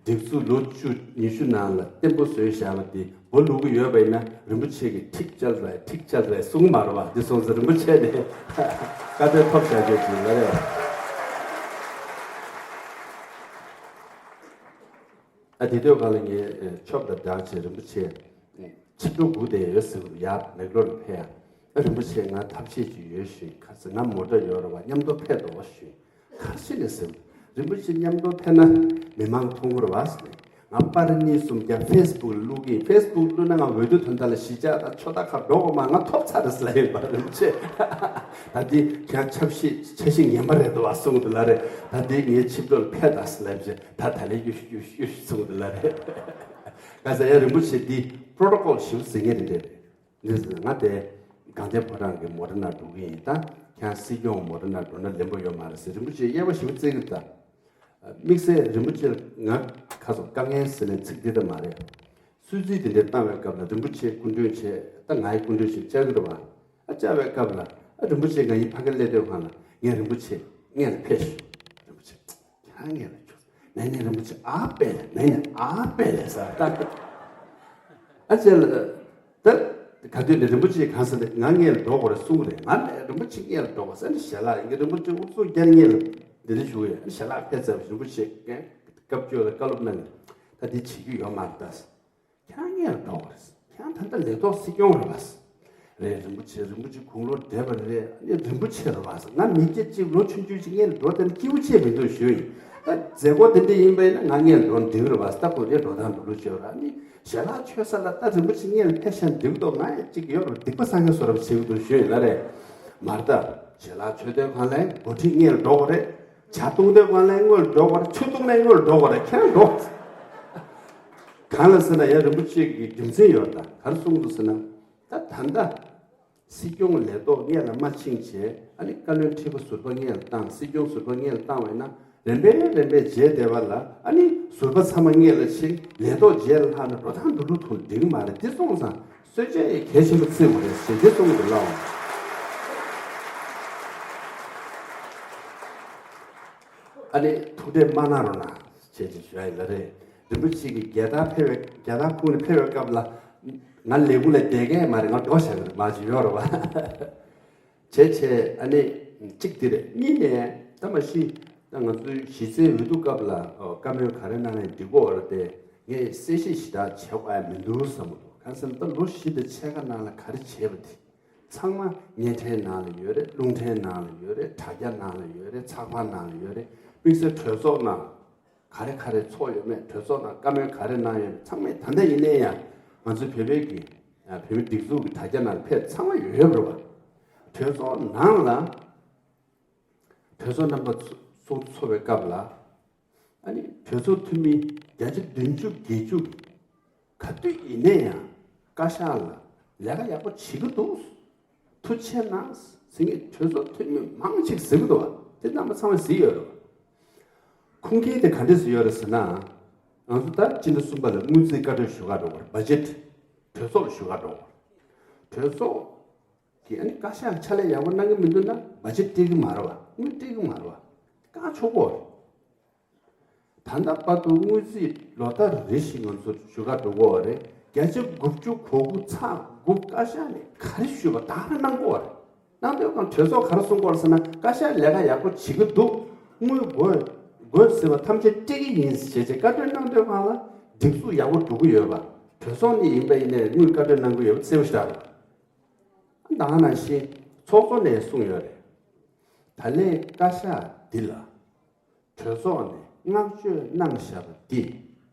སྒྲིག་འཛུགས་ལོ་བཅུ་ཉི་ཤུ་ནང་ལ་བརྟན་པོ་བཟོས་བཞག་པ་དེ། འབུ་བླུག་གི་ཡོད་པ་ཡིན་ན་རིན་པོ་ཆེ་གིས་ཁྲིག་ཅལ་རེད་ཁྲིག་ཅལ་རེད་གསུང་གི་མ་རེད་བ། འདི་སོང་ཙང་རིན་པོ་ཆེ་ནས་བཀའ་དྲིན་ཐོབ་བཞག་རྒྱུ་ཅིག་ལ་རེད། ཨ་དེ་དུས་ག་ལ་ངས་ཆོབ་དང་སྦྲགས་བྱས་རིན་པོ་ཆེ་ཕྱི་དྲོ་སྒུག་བསྡད་ཡོད་ཟེར་གི་འདུག་ཡར་མེག་ལོར་ལ་ཕེབས་ཡ། ཨ་རིན་པོ་ཆེ་ང་ཐབས་ཤེས་ཅིག་ཡོད་ཞུས། ཁ་སང་ང་མོ་ཊ་ཡོད་རེད་བ། མཉམ་དུ་ཕེབས་འགྲོ་བ་ཞུས། ག་ཤེད་ནས་ཟེར། རིན་པོ་ཆེ་མཉམ་དུ་ཕེབས་ན་མི་མང་མཐོང་གི་རེད་བ་ཟེར། ང་པར་གཉིས་གསུམ་རྒྱ་ཕེ་སི་བུག་ལ་བླུག་གི་ཡིན། ཕེ་སི་བུག་བླུགས་ན་ང་འོས་བསྡུ་དོན་དག་ལ་གཞིས་ཆགས་དང་ཆོས་དང་ཁ་འགྲོ་དགོས་མ། ང་ཐོབ་ཚར་རེད་ཟེར་ལབ་ཡོད་པ་རིན་པོ་ཆེ། ད་འདི་ཁྱེད་ཆབ་སྲིད་འཆར་གཞི་ངན་པ་རེད་འདུག་བ་གསུངས་འདུག་ལ་རེད། ད་འདི་ངའི་ཆིབས་སྒྲོལ་ཕེབས་དང་ཟེར་ལབ་བྱས་ད་ད་ལས་གཡུ་ཞུ་གཡུ་ཞུ་གཡུ་ཞུ་གསུངས་འདུག་ལ་རེད། ག་ཟེར་ཡ་རིན་པོ་ཆེ་འདི་པྲོ་ཊོ་ཀོལ་ཞིག་ཟེར་མཁན་རེད་རེད། འདི་ཟེར་ང་དེ་དགའ་ལྡན་ཕོ་བྲང་གི་མོ་ཊ་ནང་འགྲོ་གི་ཡིན། ད་ཁྱེད་སྲིད་སྐྱོང་མོ་ཊ་ནང་འགྲོ་ན་ལེན་པོ་ཡོད་མ་རེད་ཟེར། རིན་པོ་ཆེ་དབྱེ་བ་ཞིག་བཙལ་གི་ད། དམིགས་བསལ་རིན་པོ་ཆེ་ང་ཁ་སོ་དཀའ་ངལ་ཟེར་ནས་ཚིག་འདི་ལྟ་མ་རེད། གསོལ་ཚིགས་དེ་འདྲ་བཏང་བའི་སྐབས་ལ་རིན་པོ་ཆེ་སྐུ་མགྲོན་བྱས། ད་ང་ཡི་སྐུ་མགྲོན་ཞིག་བཅར་གི་རེད་བ། ཨ་བཅར་བའི་སྐབས་ལ་ཨ་རིན་པོ་ཆེ་ང་ཡི་ཕ་གི་སླེབས་དུས་སྒང་ལ་ངས་རིན་པོ་ཆེ་སྔས་ལ་ཕེབས་ཤོག་རིན་པོ་ཆེ་ཁྱེད་རང་སྔས་ལ་ཁྱོད་ནས་ནས་རིན་པོ་ཆེ་ཨ་པེ་ལ་ནས་ནས་ཨ་པེ་ལ་ཟེར་ད། ཨ་ཅེ་ལ། ད། ག་དུས་ནས་རིན་པོ་ཆེ་གང་ཟེར་ནས་ང་སྔས་ལ་འགྲོ་དགོས་རེད་གསུངས་རེད། ང་ནས་རིན་པོ་ཆེ་སྔས་ལ་འགྲོ་དགོས་ཟེར་ནས་ཞལ་ལག་ཡིན་གྱི་རིན་པོ་ཆེ་ཨུ་ཚུགས་རྒྱལ་སྔས་ལ་འདི་འདྲ་ཞུ་གི་ཡོད། ཞལ་ལག་ཕེབས་ཚར་བ་རིན་པོ་ཆེ་སྐད་སྐབས་བཅོལ་ལ་བཀའ་སློབ་གནང་གི། ད་འདི་བྱེད་རྒྱུ་ཡོད་མ་རེད་ད། ཁྱེད་རང་སྔས་ལ་འགྲོ་དགོས་རེད། ཁྱེད་རང་ད་ལྟ་ལས་ཐོག་སྲིད་སྐྱོང་རེད་བ། རེད་རིན་པོ་ཆེ་རིན་པོ་ཆེ་དགུང་ལོ་བགྲེས་པ་རེད། ཨ་ནི་རིན་པོ་ཆེ་རེད་བ། ང་མི་སྐྱ་གཅིག་ལོ་ཆུང་ཆུང་ཅིག་སྔས་ལ་འགྲོ་དེ་ནི་སྐྱིད་པོ་ཆེ་མི་འདུག་ཞུ་ཡིན། ད་མཛད་སྒོ་དེ་འདྲ་ཡིན་པ་ཡིན་ན་ང་སྔས་ལ་འགྲོ་འགྲིག་རེད་བ། ད་ཁོ་རེ་འགྲོ་སྟངས་འགྲོ་ལུགས་བྱོས་ར། ཨ་ནི་ཞལ་ལག་མཆོད་ས་ལ་ད་རིན་པོ་ཆེ་སྔས་ལ་ཕེབས་ཤག་འགྲིག་འདུག་ང་ཡང་གཅིག་ཡོད་རུ་སྡིག་པ་བསགས་མཁན་བཟོ་འདྲ་བྱེད་ཀྱི་འདུག་ཞུ་ཡིན་ལ་རེད། མ་རེད་ད། ཞལ་ལག་མཆོད་དུས་སྒང་ལ་འགོ་ཁྲིད་སྔས་ལ་འགྲོ་དགོས་རེད། ཇ་བཏུང་དུས་སྒང་ལ་སྔོན་ལ་འགྲོ་དགོས་རེད། ཆུ་བཏུང་ནས་སྔོན་ལ་འགྲོ་དགོས་རེད། ཁྱེད་རང་འགྲོ། གང་ལ་ཟེར་ན་ཡང་རིན་པོ་ཆེ་གི་རྒྱུ་མཚན་ཡོད་རེད་ད། ག་རེ་གསུངས་འདུག་ཟེར་ན། ད་ད་ལྟ་སྲིད་སྐྱོང་ལས་ཐོག་སྔས་ལ་མ་ཕྱིན་བྱས། ཨ་ནི་བཀའ་བློན་ཁྲི་པ་ཟུར་པ་སྔས་ལ་བཏང་། སྲིད་སྐྱོང་ཟུར་པ་སྔས་ལ་བཏང་བས་ན་རིམ་པས་རིམ་པས་བརྗེད་བསྡད་པ་ལ། ཨ་ནི་ཟུར་པ་ཚང་མ་སྔས་ལ་ཕྱིན། ལས་ཐོག་རྗེས་ལ་ལྷག་ན་འགྲོ་སྟངས་འགྲོ་ལུགས་ཐུག་འགྲིག་གི་མ་རེད། འདི་སོང་ཙང་གསོལ་ཇ་ཡི་གལ་ཆེན་པོ་བརྩི་དགོས་རེད་ཟེར་འདི་གསུང་གི་འདུག་ལགས། ཨ་ནི་ཐུགས་ཁྲལ་མ་གནང་རོགས་གནང་བྱས་ཅིག་ཞུ་ཡ་ཡིན་ལ་རེད། རིན་པོ་ཆེ་གིས་རྒྱལ་དར་ཕེབས་པའི་རྒྱལ་དར་ཁུར་ནས་ཕེབས་པའི་སྐབས་ལ་ང་ལས་ཁུངས་ལ་བསྡད་མཁན་མ་རེད། ང་འགྲོ་བཞག་གི་རེད། མ་ཅིག་ཡོད་རེད་བ། བྱས་བྱས་ཨ་ནི་གཅིག་འདི་རེད། གཉིས་ནས་ད་མ་གཞི་ད་ང་ཚོའི་གཞི་རྩའི་འོས་བསྡུ་སྐབས་ལ་བཀའ་མོལ་ག་རེ་གནང་ཡང་འགྲིག་གི་ཡོད་རེད་དེ། ངས་གསལ་བཤད་ཞེ་དྲག་བྱེད་དགོས་ཡ་མི་འདུག་བསམ་གི་འདུག་གང་ཟེར་ན་ད་ལོ་བཞི་དང་ཕྱེད་ཀ་ནང་ལ་ག་རེ་བྱས་པ་དེ་ཚང་མ་བརྙན་འཕྲིན་ནང་ལ་ཡོད་རེད། རླུང་འཕྲིན་ནང་ལ་ཡོད་རེད། དྲ་རྒྱ་ནང་ལ་ཡོད་རེད། ཚགས་པར་ནང་ལ་ཡོད་རེད། དམིགས་བསལ་གྲོས་ཚོགས་ནང་ག་རེ་ག་རེ་ཚོགས་ཡོད་མེད། གྲོས་ཚོགས་ནང་བཀའ་མོལ་ག་རེ་གནང་ཡོད་མེད་ཚང་མས། ད་ལྟ་ཡིན་ནའི་ཡང་ང་ཚོའི་བོད་པའི་གི་བོད་མི་སྒྲིག་འཛུགས་ཀྱི་དྲ་རྒྱ་ནང་ལ་ཕེབས་ཚང་མ་ཡོད་ཡོད་རེད་བ། གྲོས་ཚོགས་ནང་ལ་གྲོས་ཚོགས་རྣམ་པ་ཚོ་ཚོགས་འདུ་ཚོགས་པའི་སྐབས་ལ། ཨ་ནི་གྲོས་ཚོགས་འཐུས་མི་བརྒྱ་ཆ་བདུན་ཅུ་བརྒྱད་ཅུ་ག་དུས་ཡིན་ནའི་ཡང་བཀའ་ཤག་ལ་ལས་ཀ་ཡག་པོ་བྱེད་ཀྱི་འདུག་ཐུགས་རྗེ་ཆེ་གནང་ཟེར་མཁན་གྲོས་ཚོགས་འཐུས་མི་མང་ཆེ་གིས་ཟེར་གྱི་འདུག་བ། དེ་རྣམ་པ་ཚང་མས་གཟིགས་ཡོད་རེད་བ། ཁུངས་སྐྱེལ་དེ་ག་འདྲས་སུ་ཡོད་རེད་ཟེར་ན། ང་ཚོ་ད་སྤྱི་ཟླ་གསུམ་པ་ལ་དངུལ་རྩིས་བཀའ་འཁྲོལ་ཞུ་ག་འགྲོ་དགོས་རེད། བ་ཇེཊ་གྲོས་ཚོགས་ལ་ཞུ་ག་འགྲོ་དགོས་རེད། གྲོས་ཚོགས་ཀྱིས་ཨ་ནི་བཀའ་ཤག་ཕྱག་ལས་ཡག་པོ་གནང་གི་མི་འདུག་ན་བ་ཇེཊ་སྤྲད་ཀྱི་མ་རེད་བ། དངུལ་སྤྲད་ཀྱི་མ་རེད་བ། བཀག་ཆོག་གི་རེད། ད་ལྟ་བར་དུ་དངུལ་རྩིས་ལོ་ལྟར་རེ་བཞིན་ང་ཚོར་ཞུ་ག་འགྲོ་གི་ཡོད་རེད། བརྒྱ་ཆ་དགུ་བཅུ་གོ་དགུ་ཚེག་དགུ་བཀའ་ཤག་ནས་ག་རེ་ཞུས་པ་ད་ག་རང་གནང་གི་ཡོད་རེད། གནང་དུས་ཀྱང་གྲོས་ཚོགས་ག་རེ་གསུང་གི་ཡོད་རེད་ཟེར་ན། བཀའ་ཤག་ལས་ཀ་ཡག་པོ་བྱེད་ཀྱི་འདུག་དངུལ་དགོས། དགོས་ཟེར་བ་ཐམས་ཅད་སྤྲད་ཀྱི་ཡིན་ཞེས་བྱས་བཀའ་འཁྲོལ་གནང་དུས་སྒང་ལ་སྒྲིག་འཛུགས་ཡག་པོ་འགྲོ་གི་ཡོད་པ། གྲོས་ཚོགས་ནས་ཡིན་པ་ཡིན་ནའི་དངུལ་བཀའ་འཁྲོལ་གནང་གི་ཡོད་པ་གསལ་པོ་ཞིག་རེད། ད་ག་ནང་བཞིན་ཚོགས་གཙོ་ནས་གསུངས་ཡོད་རེད། ད་ལན་བཀའ་ཤག་འདི་ལ་གྲོས་ཚོགས་ནས་བསྔགས་བརྗོད་གནང་བཞག་པ་འདི།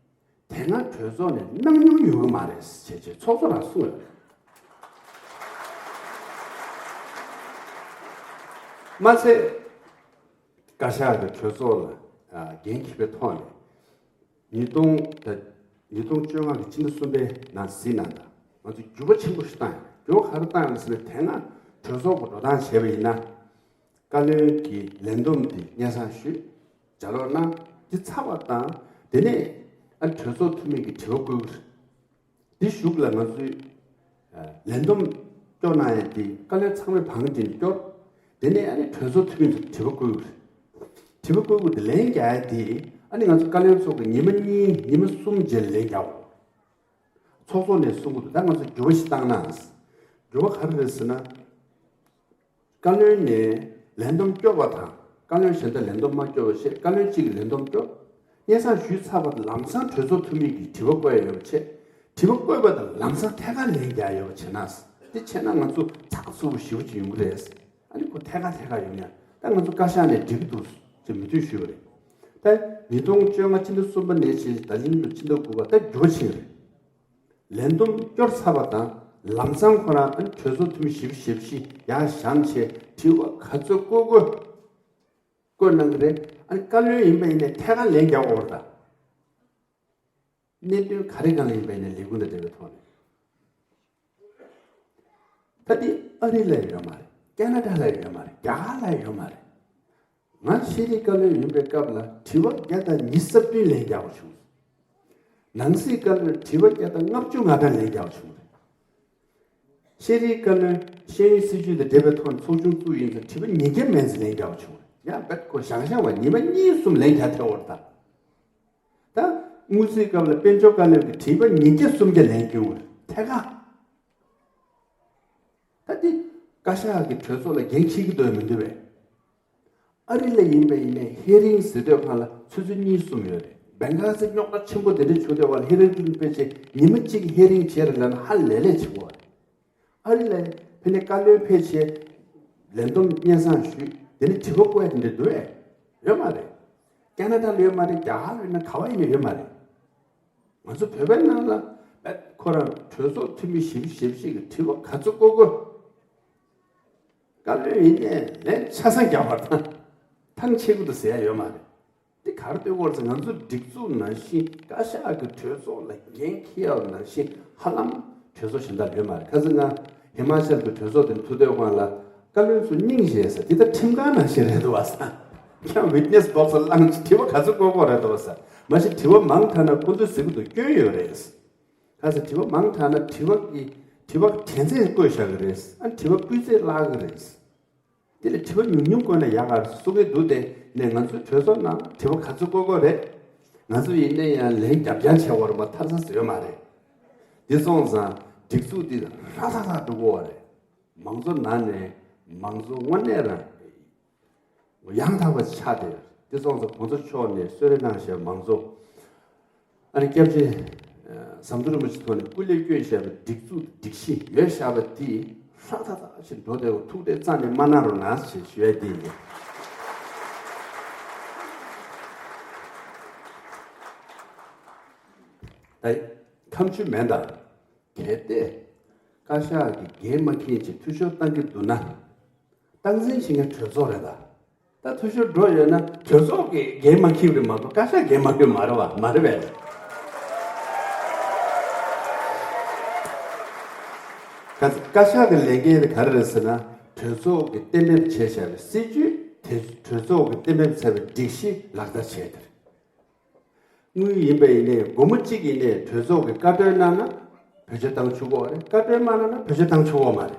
དེ་སྔ་གྲོས་ཚོགས་ནས་གནང་མྱོང་ཡོད་ཀྱི་མ་རེད་ཅེས་བྱས་ཚོགས་གཙོ་རང་གསུངས་ཡོད་རེད། མ་ཚད། བཀའ་ཤག་གི་གྲོས་ཚོགས་ལ་འགན་འཁྱེར་བའི་ཐོག་ནས་ཉིས་སྟོང་ད་ཉིས་སྟོང་བཅོ་ལྔ་གི་སྤྱི་ཟླ་གསུམ་པའི་ནང་གཟིགས་གནང་དང་། ང་ཚོས་འགྱུར་བ་ཆེན་པོ་ཞིག་བཏང་ཡོད། འགྱུར་བ་ག་རེ་བཏང་ཡོད་ཟེར་ན། དེ་སྔ་གྲོས་ཚོགས་ཀྱི་འགྲོ་སྟངས་བྱས་པ་ཡིན་ན། བཀའ་བློན་གྱི་ལས་བསྡོམས་དེ་སྙན་སེང་ཞུས། ལྗགས་ཀློག་གནང་། དེ་ཚར་བ་དང་། དེ་ནས་ཨ་གྲོས་ཚོགས་འཐུས་མི་གི་དྲི་བ་བཀོད་ཀྱི་རེད། དེ་གཞུག་ལ་ང་ཚོས་ལས་བསྡོམས་སྐྱོར་གནང་ཡས་དེ་བཀའ་བློན་ཚང་མས་བང་སྒྲིག་ནས་སྐྱོར། དེ་ནས་ཨ་ནི་གྲོས་ཚོགས་འཐུས་མི་ཚོ་དྲི་བ་བཀོད་ཀྱི་རེད། དྲི་བ་བཀོད་ཀྱི་དེ་ལན་རྒྱག་ཡས་དེ་ཨ་ནི་ང་ཚོ་བཀའ་བློན་ཚོ་གི་ཉི་མ་གཉིས་ཉི་མ་གསུམ་རྗེས་ལན་རྒྱག་དགོས། ཚོགས་གཙོ་ནས་གསུང་གི་འདུག་ད་ང་ཚོ་འགྱུར་བ་ཞིག་བཏང་ན། འགྱུར་བ་ག་རེ་རེད་ཟེར་ན། བཀའ་བློན་ནས་ལས་བསྡོམས་སྐྱོར་བ་དང་། བཀའ་བློན་གཞན་དག་ལས་བསྡོམས་མ་སྐྱོར་བ་བྱས། བཀའ་བློན་གཅིག་གིས་ལས་བསྡོམས་སྐྱོར། སྙན་སེང་ཞུས་ཚར་བ་དང་ལམ་སང་གྲོས་ཚོགས་འཐུས་མི་གིས་དྲི་བ་བཀོད་ཡ་ཡོད་པ་བྱས། དྲི་བ་བཀོད་པ་དང་ལམ་སང་ཐད་ཀར་ལན་རྒྱག་ཡ་ཡོད་པ་བྱས་ན། དེ་བྱས་ན་ང་ཚོ་ཚགས་ཚུད་པོ་ཞེ་པོ་ཅིག་ཡོང་གི་རེད། ཨ་ནི་ཁོ་ཐད་ཀར་ཐད་ཀར་ཡོང་ཡ། ད་ང་ཚོ་བཀའ་ཤག་ནས་འགྲིག་གི་འདུག་ཅེས་མོས་མཐུན་ཞུས་པ་རེད། ད་ཉིས་སྟོང་བཅོ་ལྔ་སྤྱི་ཟླ་གསུམ་པ་ནས་བྱས་ད་ལན་དུ་སྤྱི་ཟླ་དགུ་པ་ད་འགྱུར་བ་ཕྱིན་རེད། ལས་བསྡོམས་སྐྱོར་ཚར་བ་དང་ལམ་སང་ཁོ་རང་ཨ་ནི་གྲོས་ཚོགས་འཐུས་མི་བཞི་བཅུ་ཞེ་བཞི་ཡར་བཞེངས་བྱས་དྲི་བ་ག་ཚོད་བཀོད་དགོས་བཀོད་གནང་གི་རེད། ཨ་ནི་བཀའ་བློན་ཡིན་པ་ཡིན་ནའི་ཐད་ཀར་ལན་རྒྱག་དགོས་རེད་ད། གནད་དོན་ག་རེ་སྒང་ལ་ཡིན་པ་ཡིན་ནའི་ལས་ཁུངས་དང་འབྲེལ་བའི་ཐོག་ནས། ད་འདི་ཨ་རི་ལ་ཡོད་མ་རེད། ཀེ་ན་ཌ་ལ་ཡོད་མ་རེད། རྒྱ་གར་ལ་ཡོད་མ་རེད། ང་ཤེས་རིག་བཀའ་བློན་ཡིན་པའི་སྐབས་ལ་དྲི་བ་བརྒྱ་དང་ཉི་ཤུ་རྩ་བདུན་ལན་རྒྱག་པ་བྱུང་། ནང་སྲིད་བཀའ་བློན་དྲི་བ་བརྒྱ་དང་ལྔ་བཅུ་ང་གྲངས་ལན་རྒྱག་པ་བྱུང་རེད། ཤེས་རིག་བཀའ་བློན་ཤེས་ཡོན་སྲིད་བྱུས་དང་འབྲེལ་བའི་ཐོག་ནས་ཚོགས་ཆུང་བཙུགས་ཡིན་ཙང་དྲི་བ་ཉིས་བརྒྱ་མན་ཙམ་ལན་རྒྱག་པ་བྱུང་རེད། ཡང་བེད་ཁོ་ཞང་ཞང་བ་ཉི་མ་གཉིས་གསུམ་ལན་རྒྱག་ཐལ་བ་རེད་ད། ད་དངུལ་རྩིས་སྐབས་ལ་དཔལ་འབྱོར་བཀའ་བློན་གྱིས་དྲི་བ་ཉིས་བརྒྱ་སུམ་བརྒྱ་ལན་བསྐྱོན་ཡོད་རེད་ཐད་ཀར། ད་འདི་བཀའ་ཤག་གི་གྲོས་ཚོགས་ལ་འགན་འཁྱེར་གྱི་འདུག་མི་འདུག་པས། ཨ་རི་ལ་ཡིན་པ་ཡིན་ནའི་ཧེ་རིང་ཟེར་དུས་སྒང་ལ་ཆུ་ཚོད་གཉིས་གསུམ་ཡོད་རེད། བེང་ཀོག་ཟེར་རྙོག་དྲ་ཆེན་པོ་དེ་འདྲ་བྱུང་དུས་སྒང་ལ་ཧེ་རིང་ཕེབས་བྱས་ཉི་མ་གཅིག་ཧེ་རིང་བྱས་རེད་ལབ་ན་ཧ་ལས་ལས་བྱེད་དགོས་པ་རེད། ཨ་རི་ལ་ཕེབས་ནས་བཀའ་བློན་ཕེབས་བྱས་ལས་བསྡོམས་སྙན་སེང་ཞུས། དེ་ནས་དྲི་བ་བཀོད་ཡ་དེ་འདྲ་འདུག་པས། ཡོད་མ་རེད། ཀེ་ན་ཌ་ལ་ཡོད་མ་རེད། རྒྱ་གར་ལ་ཡོད་ན་ག་བ་ཡིན་ན་ཡོད་མ་རེད། ང་ཚོ་བོད་པའི་ནང་ལ་ཨ་ཁོ་རང་གྲོས་ཚོགས་འཐུས་མི་བཞི་བཅུ་ཞེ་བཞི་གི་དྲི་བ་ག་ཚོད་བཀོད་དགོས། བཀའ་བློན་ཡིན་ནའི་ལན་ཆ་ཚང་རྒྱག་པ་དང་ཐང་ཆད་ཀྱི་འདུག་ཟེར་ཡ་ཡོད་མ་རེད། འདི་ག་རེ་ལྟོས་དགོས་ཟེར། ང་ཚོ་སྒྲིག་འཛུགས་ནང་བཞིན་བཀའ་ཤག་གི་གྲོས་ཚོགས་ལ་འགན་འཁྱེར་ཡག་ནང་བཞིན་ཧ་ལམ་གྲོས་ཚོགས་གཞན་དག་ལ་ཡོད་མ་རེད། ཁ་སང་ང་ཧི་མ་ཅལ་གྱི་གྲོས་ཚོགས་དེ་ཐུག་དུས་སྒང་ལ་བཀའ་བློན་ཚོ་སྙིང་རྗེ་ཟེར། འདི་ལྟར་ཁྲིམས་ཁང་ནང་བཞིན་རེད་འདུག་བ་ཟེར། ཁྱེད་རང་ཝིཊ་ནེ་སི་བོག་སི་ལ་ལངས་བྱས་དྲི་བ་ག་ཚོད་བཀོད་དགོས་རེད་འདུག་བ་ཟེར། མ་གཞི་དྲི་བ་མང་དྲགས་ན་ཁོ་ཚོས་ཟེར་གྱི་འདུག་སྐྱོན་ཡོད་རེད། ག་ཟེར། དྲི་བ་མང་དྲགས་ན་དྲི་བ་གི་དྲི་བ་དྲན་ཚད་བཀོད་བཞག་གི་རེད། ཨ་དྲི་བ་སྤུས་ཚད་བརླག་གི་རེད། དེ་ལས་དྲི་བ་ཉུང་ཉུང་བཀོད་ན་ཡག་ག་རེད་གསུང་གི་འདུག་དེ་ནས་ང་ཚོའི་གྲོས་ཚོགས་ནང་དྲི་བ་ག་ཚོད་བཀོད་དགོས་རེད། ང་ཚོ་ཡིན་ན་ཡང་ལན་རྒྱབ་རྒྱག་བྱེད་དགོས་རེད་པ། ཐར་ས་ཟེར་ཡོད་མ་རེད། དེ་སོང་ཙང་སྒྲིག་འཛུགས་འདི་ཧྲ་ཐག་ཐག་འགྲོ་དགོས་པ་རེད། མང་གཙོ་ནང་ནས་མང་གཙོ་དངོས་གནས་རང་ཡང་དག་པ་ཆགས་ཏེ། དེ་སོང་ཙང་གོང་ས་མཆོག་ནས་གསོལ་རས་གནང་བཞག་མང་གཙོ། ཨ་ནི་སྐྱབས་རྗེ་ཟམ་གདོང་རིན་པོ་ཆེ་ཐོག་ནས་སྐུ་ལས་བསྐྱོན་བཞག་པའི་སྒྲིག་འཛུགས་སྒྲིག་གཞི་ཡོད་བཞག་པ་དེ་ཧྲ་ཐག་ཐག་ཅིག་འགྲོ་བསྡད་པ་ཐུགས་གཏད་རྩ་ནས་མ་གནང་རོགས་གནང་ཞེས་ཞུ་ཡ་དེ་ཡིན། ད་ཁ་མཆུ་མེད་ད། གལ་ཏེ་བཀའ་ཤག་གིས་འགན་མ་འཁྱེར་ཅིག་འཐུས་ཤོར་བཏང་གི་འདུག་ན། སྟངས་འཛིན་བྱེད་མཁན་གྲོས་ཚོགས་རེད་ད། ད་འཐུས་ཤོར་འགྲོ་ཡོད་ན་གྲོས་ཚོགས་ཀྱིས་འགན་མ་འཁྱེར་བ་རེད་མ་གཏོགས་བཀའ་ཤག་འགན་མ་འཁྱེར་མ་རེད་བ། མ་རེད་པས། ག་བཀའ་ཤག་གི་ལས་འགན་དེ་ག་རེ་རེད་ཟེར་ན། གྲོས་ཚོགས་ཀྱིས་གཏན་འབེབས་བྱས་བཞག་པའི་སྲིད་ཇུས་དེ་གྲོས་ཚོགས་ཀྱིས་གཏན་འབེབས་བྱས་པའི་སྒྲིག་གཞི་ལག་བསྟར་བྱས་དེ་རེད། དངུལ་ཡིན་པ་ཡིན་ནའི་སྒོར་མོ་གཅིག་ཡིན་ནའི་གྲོས་ཚོགས་ཀྱིས་བཀའ་འཁྲོལ་གནང་ན་བེད་སྤྱོད་བཏང་ཆོག་གི་རེད། བཀའ་འཁྲོལ་མ་གནང་ན་བེད་སྤྱོད་བཏང་ཆོག་གི་མ་རེད།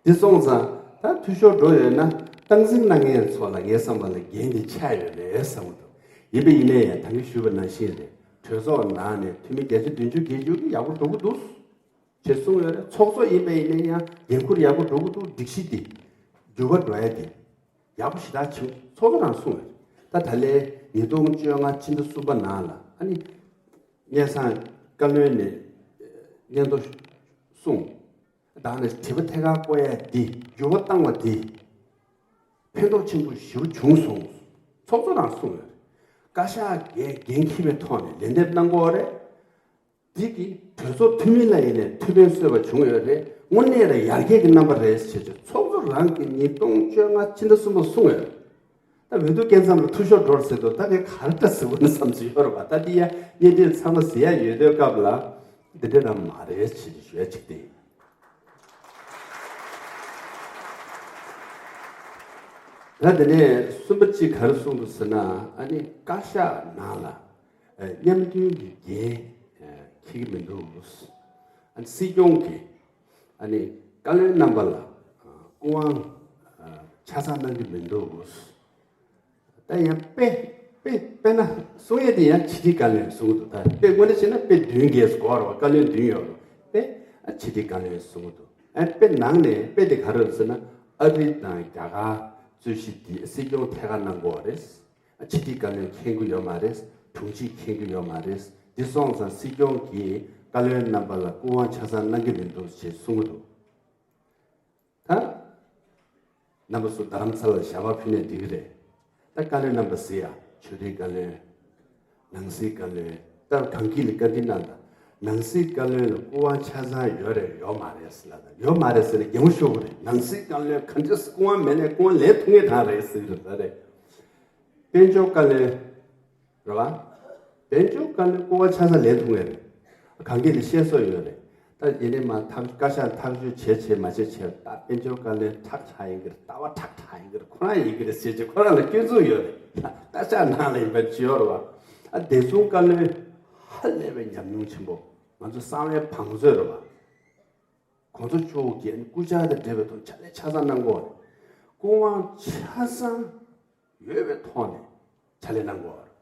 འདི་སོང་ཙང་ད་འཐུས་ཤོར་འགྲོ་ཡོད་ན་སྟངས་འཛིན་གནང་མཁན་ཚོ་ལ་ངའི་བསམ་པ་ལ་འགན་འདི་ཆགས་ཡོད་རེད་བསམ་གྱི་འདུག་ཡིན་པ་ཡིན་ནའི་ཡང་ད་གིན་ཞུས་པ་ནང་བཞིན་རེད། གྲོས་ཚོགས་ནང་ནས་འཐུས་མི་བརྒྱ་ཆ་བདུན་ཅུ་བརྒྱད་ཅུ་གིས་ཡག་པོ་འགྲོ་གི་འདུག་ཅེས་གསུངས་ཡོད་རེད། ཚོགས་གཙོ་ཡིན་པ་ཡིན་ན་ཡང་འགན་འཁུར་ཡག་པོ་འགྲོ་གི་འདུག་སྒྲིག་གཞི་འདི་འགྱུར་བ་འགྲོ་ཡ་འདི་ཡག་པོ་ཞེ་དྲག་བྱུང་། ཚོགས་གཙོ་རང་གསུངས་ཡོད་རེད། ད་ད་ལན་ཉིས་སྟོང་བཅོ་ལྔ་ཕྱི་ཟླ་གསུམ་པ་ནང་ལ་ཨ་ནི་སྙན་སེང་བཀའ་བློན་ནས་སྙན་ཐོ་གསུངས། བདག་ནི་དྲི་བ་ཐད་ཀར་བཀོད་ཡ་འདི་འགྱུར་བ་བཏང་བ་འདི་ཕན་ཐོགས་ཆེན་པོ་ཞེ་པོ་བྱུང་སོང་། ཚོགས་གཙོ་རང་གསུངས་ཡོད་རེད། བཀའ་ཤག་འགན་འཁྱེར་བའི་ཐོག་ནས་ལན་འདེབས་གནང་དགོས་རེད། འདི་གི་གྲོས་ཚོགས་འཐུས་མི་ལ་ཡིན་ནས་ཐུགས་ཕན་གསོས་པ་བྱུང་ཡོད་རེད། དངོས་གནས་རེད། ཡར་རྒྱས་ཀྱི་རྣམ་པ་རེད་ཟེར་བྱས་ཚོགས་གཙོ་རང་གིས་ཉིས་སྟོང་བཅོ་ལྔ་ཕྱི་ཟླ་གསུམ་པ་གསུངས་ཡོད་རེད། ད་འོས་བསྡུ་སྐབས་མཚམས་ལ་འཐུས་ཤོར་འགྲོ་ཟེར་དུས་ད་ངས་ག་རེ་འདྲ་ཟེར་དགོས་ན་བསམ་ཚུལ་ཡོད་རེད་པ། ད་འདི་ཡ་བརྙན་འཕྲིན་ཚང་མ་གཟིགས་ཡ་ཡོད་དུས་སྐབས་ལ་འདི་འདྲ་རང་མ་རེད་ཟེར་ཞུ་ཡ་གཅིག་དེ་ཡིན། ད་དེ་ནས་གསུམ་པ་གཅིག་ག་རེ་གསུངས་འདུག་ཟེར་ན། ཨ་ནི་བཀའ་ཤག་ནང་ལ་ཨ་མཉམ་འདུན་གྱི་འགན་ཨ་འཁྱེར་གྱི་མི་འདུག་ཨ་ནི་སྲིད་སྐྱོང་གིས་ཨ་ནི་བཀའ་བློན་རྣམ་པ་ལ་ཨ་སྐུ་དབང་ཨ་ཆ་ཚང་གནང་གི་མི་འདུག་ད་ཡང་དཔེ་དཔེ་དཔེར་ན་གསུང་ཡས་དེ་ཡང་ཕྱི་དྲིལ་བཀའ་བློན་གསུང་གི་འདུག་ད་དཔེ་དངོས་གནས་བྱས་ན་དཔེ་བདུན་བརྒྱད་སྐོར་བ། བཀའ་བློན་བདུན་ཡོད་རེད། དཔེ་ཨ་ཕྱི་དྲིལ་བཀའ་བློན་གསུང་གི་འདུག་ཨ་དཔེ་ནང་ནས་དཔེ་དེ་ག་རེ་རེད་ཟེར་ན། ཨ་རི་དང་རྒྱ་གར་རྩོད་གཞི་འདི་སྲིད་སྐྱོང་ཐད་ཀར་གནང་དགོས་རེད། ཕྱི་དྲིལ་བཀའ་བློན་མཁྱེན་གྱི་ཡོད་མ་རེད། དྲུང་ཆེ་མཁྱེན་གྱི་ཡོད་མ་རེད། འདི་སོང་ཙང་སྲིད་སྐྱོང་གིས་བཀའ་བློན་རྣམ་པ་ལ་སྐུ་དབང་ཆ་ཚང་གནང་གི་མི་འདུག་ཅེས་གསུང་གི་འདུག་ད་རྣམ་པ་ཚོ་རྡ་རམ་ས་ལར་ཞལ་པར་ཕུལ་ནས་འགྲིག་གི་རེད། ད་བཀའ་བློན་རྣམ་པ་གཟིགས་ཡ། ཆོས་རིག་བཀའ་བློན། ནང་སྲིད་བཀའ་བློན། ད་གངས་སྐྱིད་ལ་བཀའ་འདྲི་གནང་དང་། ནང་སྲིད་བཀའ་བློན་ལ་སྐུ་དབང་ཆ་ཚང་ཡོད་རེད་ཡོད་མ་རེད་ཟེར་ལབ་དང་། ཡོད་མ་རེད་ཟེར་ན་གད་མོ་ཤོར་གི་རེད། ནང་སྲིད་བཀའ་བློན་ག་འདྲ་སྐུ་དབང་མེད་ནས་སྐུ་དབང་ལེན་ཐུབ་ངེས་དང་རེད་ཟེར་གི་རེད། ད་རེད། དཔལ་འབྱོར་བཀའ་བློན། རེད་བ། དཔལ་འབྱོར་བཀའ་བློན་སྐུ་དབང་ཆ་ཚང་ལེན་ཐུབ་ངེས་རེད། གངས་སྐྱིད་ལ་བཤད་སྲོལ་ཡོད་རེད། ད་ཡིན་ནའི་མ་ཐག་བཀའ་ཤག་ཐག་གཅོད་བྱས་བྱས་མ་བྱས་བྱས། ད་དཔལ་འབྱོར་བཀའ་བློན་ཁྲག་ཁྲག་ཡིན་གྱི་རེད། ལྟ་བ་ཁྲག་ཁྲག་ཡིན་གྱི་རེད། ཁོ་རང་ཡིན་གྱི་རེད་ཟེར་བྱས་ཁོ་རང་ལ་སྐྱོན་འཛུགས་ཡོད་རེད། བཀའ་ཤག་ནང་ལ་ཡིན་པ་ཅི་ཡོད་རེད་བ། ཨ་བདེ་སྲུང་བཀའ་བློན་ཧ་ལས་པའི་ཉམས་མྱོང་ཆེན་པོ། ང་ཚོ་གསང་བའི་བང་མཛོད་རེད་བ། གོང་ས་མཆོག་གིས་སྐུ་བཅར་དང་འབྲེལ་བའི་ཐོག་ཕྱག་ལས་ཆ་ཚང་གནང་དགོས་རེད། སྐུ་དབང་ཆ་ཚང་ཡོད་པའི་ཐོག་ནས་ཕྱག་ལས་གནང་དགོས་རེད།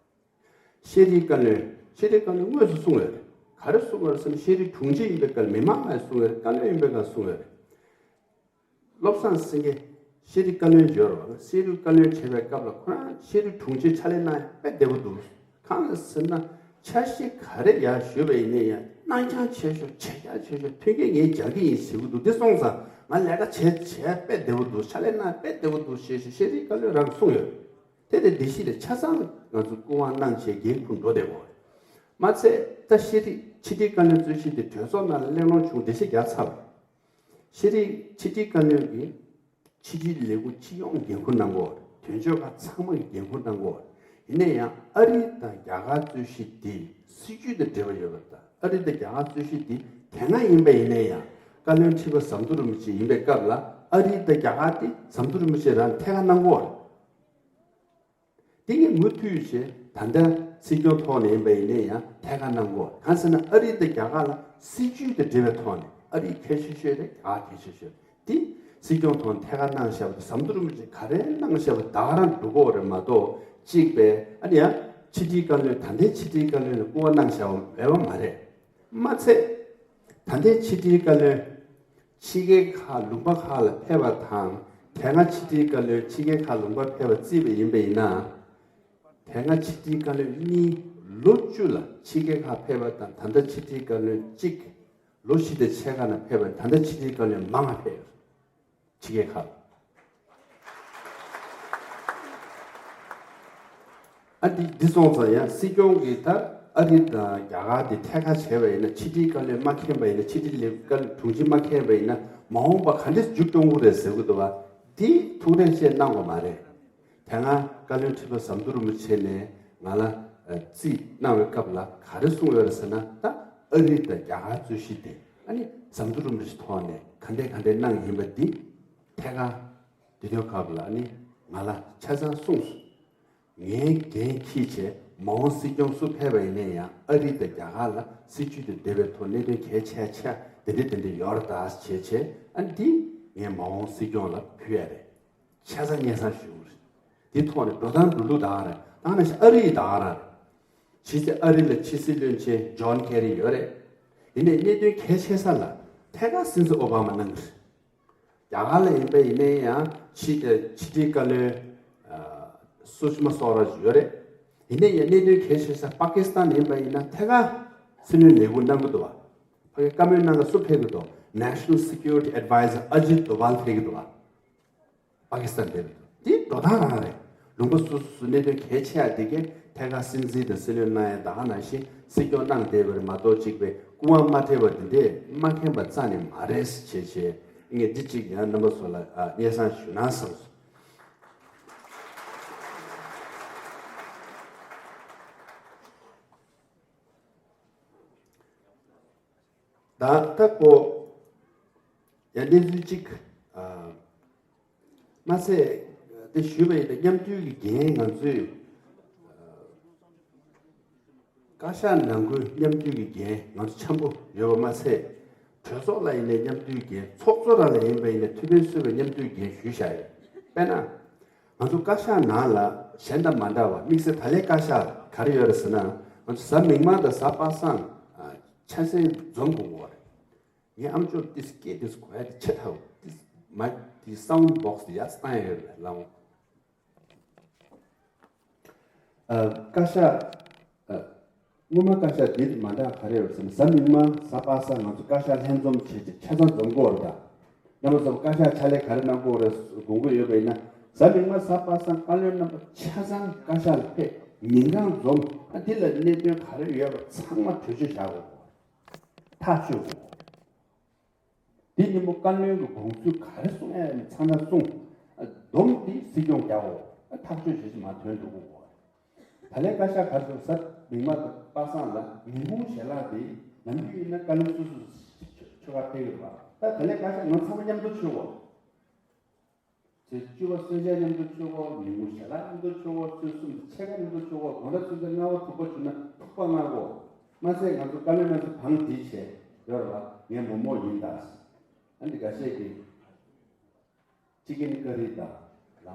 ཤེས་རིག་བཀའ་བློན། ཤེས་རིག་བཀའ་བློན་དངོས་སུ་གསུངས་ཡོད་རེད། ག་རེ་གསུངས་ཡོད་རེད་ཟེར་ན། ཤེས་རིག་དྲུང་ཆེ་ཡིན་པའི་སྐབས་མི་མང་ལ་གསུངས་ཡོད་རེད། བཀའ་བློན་ཡིན་པའི་སྐབས་གསུངས་ཡོད་རེད། བློ་བཟང་སེང་གེ་ཤེས་རིག་བཀའ་བློན་ཡོད་རེད་བ། ཤེས་རིག་བཀའ་བློན་བྱས་པའི་སྐབས་ལ་ཁོ་རང་ཤེས་རིག་དྲུང་ཆེ་ཕྱག་ལས་གནང་ཡ་དཔེ་བདེ་པོ་འདུག་གང་ལ་ཟེར་ན། འཆར་གཞི་ག་རེ་ཡར་ཞུས་པ་ཡིན་ན་ཡང་གནང་རྐྱང་བྱས་ཤོག་བྱས་རྐྱང་བྱས་ཤོག་མཐུན་རྐྱེན་ངས་སྦྱར་གྱི་ཡིན་ཟེར་གྱི་འདུག་འདི་སོང་ཙང་ང་ལས་ཀ་བྱས་བྱས་དཔེ་བདེ་པོ་འདུག་ཕྱག་ལས་གནང་དཔེ་བདེ་པོ་འདུག་ཞེས་ཤེས་རིག་བཀའ་བློན་རང་གསུངས་ཡོད། དེ་ལས་བདེ་སྐྱིད་ལ་ཆ་ཚང་ང་ཚོ་སྐུ་དབང་གནང་བྱས་འགན་འཁུར་འགྲོ་བསྡད་དགོས། མ་ཚད་ད་ཤེས་རིག་ཕྱི་དྲིལ་བཀའ་བློན་རྩོད་གཞི་དེ་གྲོས་ཚོགས་ནང་ལ་གླེང་སློང་བྱུང་འགྲེལ་བཤད་རྒྱག་ཚར་བ། ཤེས་རིག་ཕྱི་དྲིལ་བཀའ་བློན་གྱིས་ཕྱི་དྲིལ་ལས་ཁུངས་སྤྱི་ཡོངས་འགན་འཁུར་གནང་དགོས། དོན་གཅོད་ཁག་ཚང་མ་གི་འགན་འཁུར་གནང་དགོས། ཡིན་ན་ཡང་ཨ་རི་དང་རྒྱ་གར་རྩོད་གཞི་འདི་སྲིད་ཇུས་དང་འབྲེལ་བ་ཡོད་པ་དང་། ཨ་རི་དང་རྒྱ་གར་རྩོད་གཞི་འདི་དེ་སྔ་ཡིན་པ་ཡིན་ན་ཡང་བཀའ་བློན་ཁྲི་པ་ཟམ་གདོང་རིན་པོ་ཆེ་ཡིན་པའི་སྐབས་ལ་ཨ་རི་དང་རྒྱ་གར་དེ་ཟམ་གདོང་རིན་པོ་ཆེ་རང་ཐད་ཀར་གནང་དགོས། དེ་ངས་མུ་མཐུད་བྱས་ད་ལྟ་སྲིད་སྐྱོང་ཐོག་ནས་ཡིན་པ་ཡིན་ན་ཡང་ཐད་ཀར་གནང་དགོས། གང་ཟེར་ན་ཨ་རི་དང་རྒྱ་གར་ལ་སྲིད་ཇུས་དང་འབྲེལ་བའི་ཐོག་ནས་ཨ་རི་གལ་ཆེ་ཤོས་རེད། རྒྱ་གར་གལ་ཆེ་ཤོས་རེད། དེ་སྲིད་སྐྱོང་ཐོག་ནས་ཐད་ཀར་གནང་བཞག་པ་དང་། ཟམ་གདོང་རིན་པོ་ཆེ་ག་རེ་གནང་བཞག་པ་ད་ག་རང་འགྲོ་གི་ཡོད་རེད་མ་གཏོགས། གཅིག་པས་ཨ་ནི་ཡང་ཕྱི་དྲིལ་བཀའ་བློན། ད་ལྟའི་ཕྱི་དྲིལ་བཀའ་བློན་ལ་སྐུ་དབང་གནང་བཞག་པ་མེད་པ་མ་རེད། མ་ཚད་ད་ལྟའི་ཕྱི་དྲིལ་བཀའ་བློན་ཕྱི་རྒྱལ་ཁག་ལུང་པ་ཁག་ལ་ཕེབས་པ་དང་། དེ་སྔ་ཕྱི་དྲིལ་བཀའ་བློན་ཕྱི་རྒྱལ་ཁག་ལུང་པ་ཕེབས་པ་བརྩིས་པ་ཡིན་པ་ཡིན་ན། དེ་སྔ་ཕྱི་དྲིལ་བཀའ་བློན་གཉིས་ལོ་བཅུ་ལ་ཕྱི་རྒྱལ་ཁག་ཕེབས་པ་དང་། ད་ལྟ་ཕྱི་དྲིལ་བཀའ་བློན་གཅིག་ལོ་བཞི་དང་ཕྱེད་ཀ་ནང་ཕེབས་པ། ད་ལྟ་ཕྱི་དྲིལ་བཀའ་བློན་མང་ང་ཕེབས་ཡོད། ཕྱི་རྒྱལ་ཁག་ལ། ཨ་འདི་འདི་སོང་ཙང་ཡང་སྲིད་སྐྱོང་གིས་ད་ཨ་རི་དང་རྒྱ་གར་དེ་ཐད་ཀར་བྱས་པ་ཡིན་ན། ཕྱི་དྲིལ་བཀའ་བློན་མ་མཁྱེན་པ་ཡིན་ན། ཕྱི་དྲིལ་ལས་བཀའ་དྲུང་ཆེ་མ་མཁྱེན་པ་ཡིན་ན། མ་འོངས་པ་ག་འདྲས་འགྱུར་གྱོང་གི་རེད་ཟེར་གྱི་འདུག་བ། འདི་ཐུགས་རེ་བཅས་གནང་དགོས་མ་རེད། དེ་སྔ་བཀའ་བློན་ཁྲི་པ་ཟམ་གདོང་རིན་པོ་ཆེ་ནས་ང་ལ་རྩིས་གནང་བའི་སྐབས་ལ་ག་རེ་གསུངས་ཡོད་རེད་ཟེར་ན། ད་ཨ་རི་དང་རྒྱ་གར་རྩོད་གཞི་དེ་ཨ་ནི་ཟམ་གདོང་རིན་པོ་ཆེ་ཐོག་ནས་ག་འདྲས་ག་འདྲས་གནང་ཡིན་པ་འདི་ཐད་ཀར་དེ་དུས་སྐབས་ལ་ཨ་ནི་ང་ལ་ཆ་ཚང་གསུངས་སོང་། ངས་འགན་འཁྱེར་བྱས་མ་འོངས་སྲིད་སྐྱོང་སུ་ཕེབས་པ་ཡིན་ན་ཡང་ཨ་རི་དང་རྒྱ་གར་ལ་སྲིད་ཇུས་དང་འབྲེལ་བའི་ཐོག་གནད་དོན་གལ་ཆེ་ཆེ་དེ་འདྲས་དེ་འདྲས་ཡོད་རེད་ད་བྱས་བྱས། ཨ་ནི་འདི་ངས་མ་འོངས་སྲིད་སྐྱོང་ལ་ཕུལ་ཡ་རེད། ཆ་ཚང་སྙན་སེང་ཞུ་གི་རེད། འདི་ཐོག་ནས་འགྲོ་སྟངས་འགྲོ་ལུགས་ད་ག་རེད། ད་ག་ནང་བཞིན་ཨ་རི་ཡི་ད་ག་རང་རེད། ཕྱི་སྲིད་ཨ་རི་ལ་ཕྱི་སྲིད་བློན་ཆེན་ཇོན་ཁེ་རི་ཡོད་རེད། ཡིན་ནའི་གནད་དོན་གལ་ཆེ་ས་ལ་ཐད་ཀར་སྲིད་འཛིན་ཨོ་བྷ་མ་གནང་གི་རེད། རྒྱ་གར་ལ་ཡིན་པ་ཡིན་ནའི་ཡང་ཕྱི་ཕྱི་དྲིལ་བཀའ་བློན་ཨ་ སུ་ཤི་མ་སོ་ར་ཡོད་རེད། ཡིན་ནའི་ཡང་གནད་དོན་གལ་ཆེ་ས་པ་ཀི་སི་ཐན་ཡིན་པ་ཡིན་ན་ཐད་ཀར་སྲིད་བློན་ལས་ཁུངས་གནང་གི་འདུག་བ། ཕ་གི་བཀའ་མོལ་གནང་ག་སུ་ཕེབས་ཀྱི་འདུག National Security Advisor Ajit Doval ཕེབས་ཀྱི་འདུག་བ། པ་ཀི་སི་ཐན་ཕེབས་ཀྱི་འདུག་འདི་འགྲོ་སྟངས་རང་རེད། ལུང་པ་སོ་སོ་སུ་གནད་དོན་གལ་ཆེ་ཡ་དེ་གས་ཐད་ཀར་སྲིད་འཛིན་དང་སྲིད་བློན་གནང་ཡ་ད་ག་ནང་བཞིན་སྲིད་སྐྱོང་གནང་བསྡད་པ་རེད་མ་གཏོགས་གཅིག་པའི་སྐུ་དབང་མ་ཐེབས་པ་དེ་འདྲས་མ་མཁྱེན་པ་རྩ་ནས་མ་རེད་ཟེར་བྱས་བྱས་ངས་འདི་གཅིག་ཡང་རྣམ་པ་ཚོ་ལ་སྙན་སེང་ཞུ་ན་བསམ་སོང་། ད་ལྟ་ཁོ་ཡང་གནས་ཚུལ་གཅིག་ཨ། མ་ཚད་དེ་ཞུས་པ་ཡིན་ན་མཉམ་འདུས་ཀྱི་འགན་ང་ཚོས་ཨ། བཀའ་ཤག་ནང་ཁུལ་མཉམ་འདུས་ཀྱི་འགན་ང་ཚོ་འཆམ་པོ་ཡོད་པ་མ་ཚད། གྲོས་ཚོགས་ལ་ཡིན་ནའི་མཉམ་འདུས་འགན་ཚོགས་གཙོ་རང་ལ་ཡིན་པ་ཡིན་ན་ཐུགས་ཕན་གསོས་པའི་མཉམ་འདུས་འགན་ཞུས་བཞག་ཡོད། དཔེར་ན། ང་ཚོ་བཀའ་ཤག་ནང་ལ་གཞན་དང་མ་འདྲ་བ་དམིགས་བསལ་ད་ལན་བཀའ་ཤག་ག་རེ་ཡོད་རེད་ཟེར་ན་ང་ཚོ་གཟའ་མིག་དམར་དང་གཟའ་པ་སངས་ཆ་ཚང་འཛོམས་དགོས་པ་རེད། ངའི་ཨམ་ཅོག་ཏིས་སྐད་ཏིས་གོ་ཡ་དེ་ཆེ་ཐལ་ཏིས་མ་ཏིས་སའུན་ཌི་བོག་སི་དེ་ཡ་སྟངས་ཡོད་རེད་ལའང་། ཨ། བཀའ་ཤག་ཨ། སྔོན་མ་བཀའ་ཤག་འདི་མ་འདྲ་ག་རེ་ཡོད་ཟེར་ན་གཟའ་མིག་དམར་གཟའ་པ་སངས་ང་ཚོ་བཀའ་ཤག་ལྷན་འཛོམས་བྱས་ཏེ་ཆ་ཚང་འཛོམས་དགོས་རེད་ད། རྣམ་པ་ཚོ་བཀའ་ཤག་ཕྱག་ལས་ག་རེ་གནང་དགོས་རེད་དགོངས་ཀྱི་ཡོད་པ་ཡིན་ན་གཟའ་མིག་དམར་གཟའ་པ་སངས་བཀའ་བློན་རྣམ་པ་ཆ་ཚང་བཀའ་ཤག་ལ་ཕེབས་ཉིན་གང་འཛོམས། ཨ། འདི་ལ་གནད་དོན་ག་རེ་ཡོད་པ་ཚང་མ་གྲོས་ཆོད་བཞག་དགོས། ཐག་གཅོད་དགོས། འདི་ཉིན་མོ་བཀའ་བློན་གྱི་དགོངས་ཚུལ་ག་རེ་གསུང་ཡ་ཡིན་ཚང་མ་གསུང་། ཨ། སྡོམ་འདི་སྲིད་སྐྱོང་རྒྱག་འོ། ཨ། ཐག་གཅོད་བྱེད་ཀྱི་མ་ཐོན་འགྲོ་གི་འོ། ད་ལན་བཀའ་ཤག་ག་རེ་གསུང་གཟའ་མིག་དམར་དང་པ་སངས་ལ་ཉིན་གུང་ཞལ་ལག་འདི་ནམ་རྒྱུན་ཡིན་ན་བཀའ་བློན་སོ་སོ་ཆོ་ག་ཕེབས་ཡོད་པ། ད་ད་ལན་བཀའ་ཤག་ང་ཚང་མ་མཉམ་དུ་མཆོད་འོ། ཚེས་བཅུ་པ་གསོལ་ཇ་མཉམ་དུ་མཆོད་འོ། ཉིན་གུང་ཞལ་ལག་མཉམ་དུ་མཆོད་འོ། ཚེས་གསུམ་ཕྱེད་ཀ་མཉམ་དུ་མཆོད་འོ། དགོང་དག་ཚོད་ཚོད་ལྔ་པ་དྲུག་པ་བྱུང་ན་ཐུག་པ་མངག་འོ། མ་ཚད་ང་ཚོ་བཀའ་བློན་རྣམ་ཚོ་བང་སྒྲིག་བྱས་ཡོད་རེད་པ། ངས་མོག་མོག་ཡིན་ད། ཨ་འདི་འགའ་ཤས་ཀྱིས་ཅི་ཀེན་ཀ་རི་དང་ལ་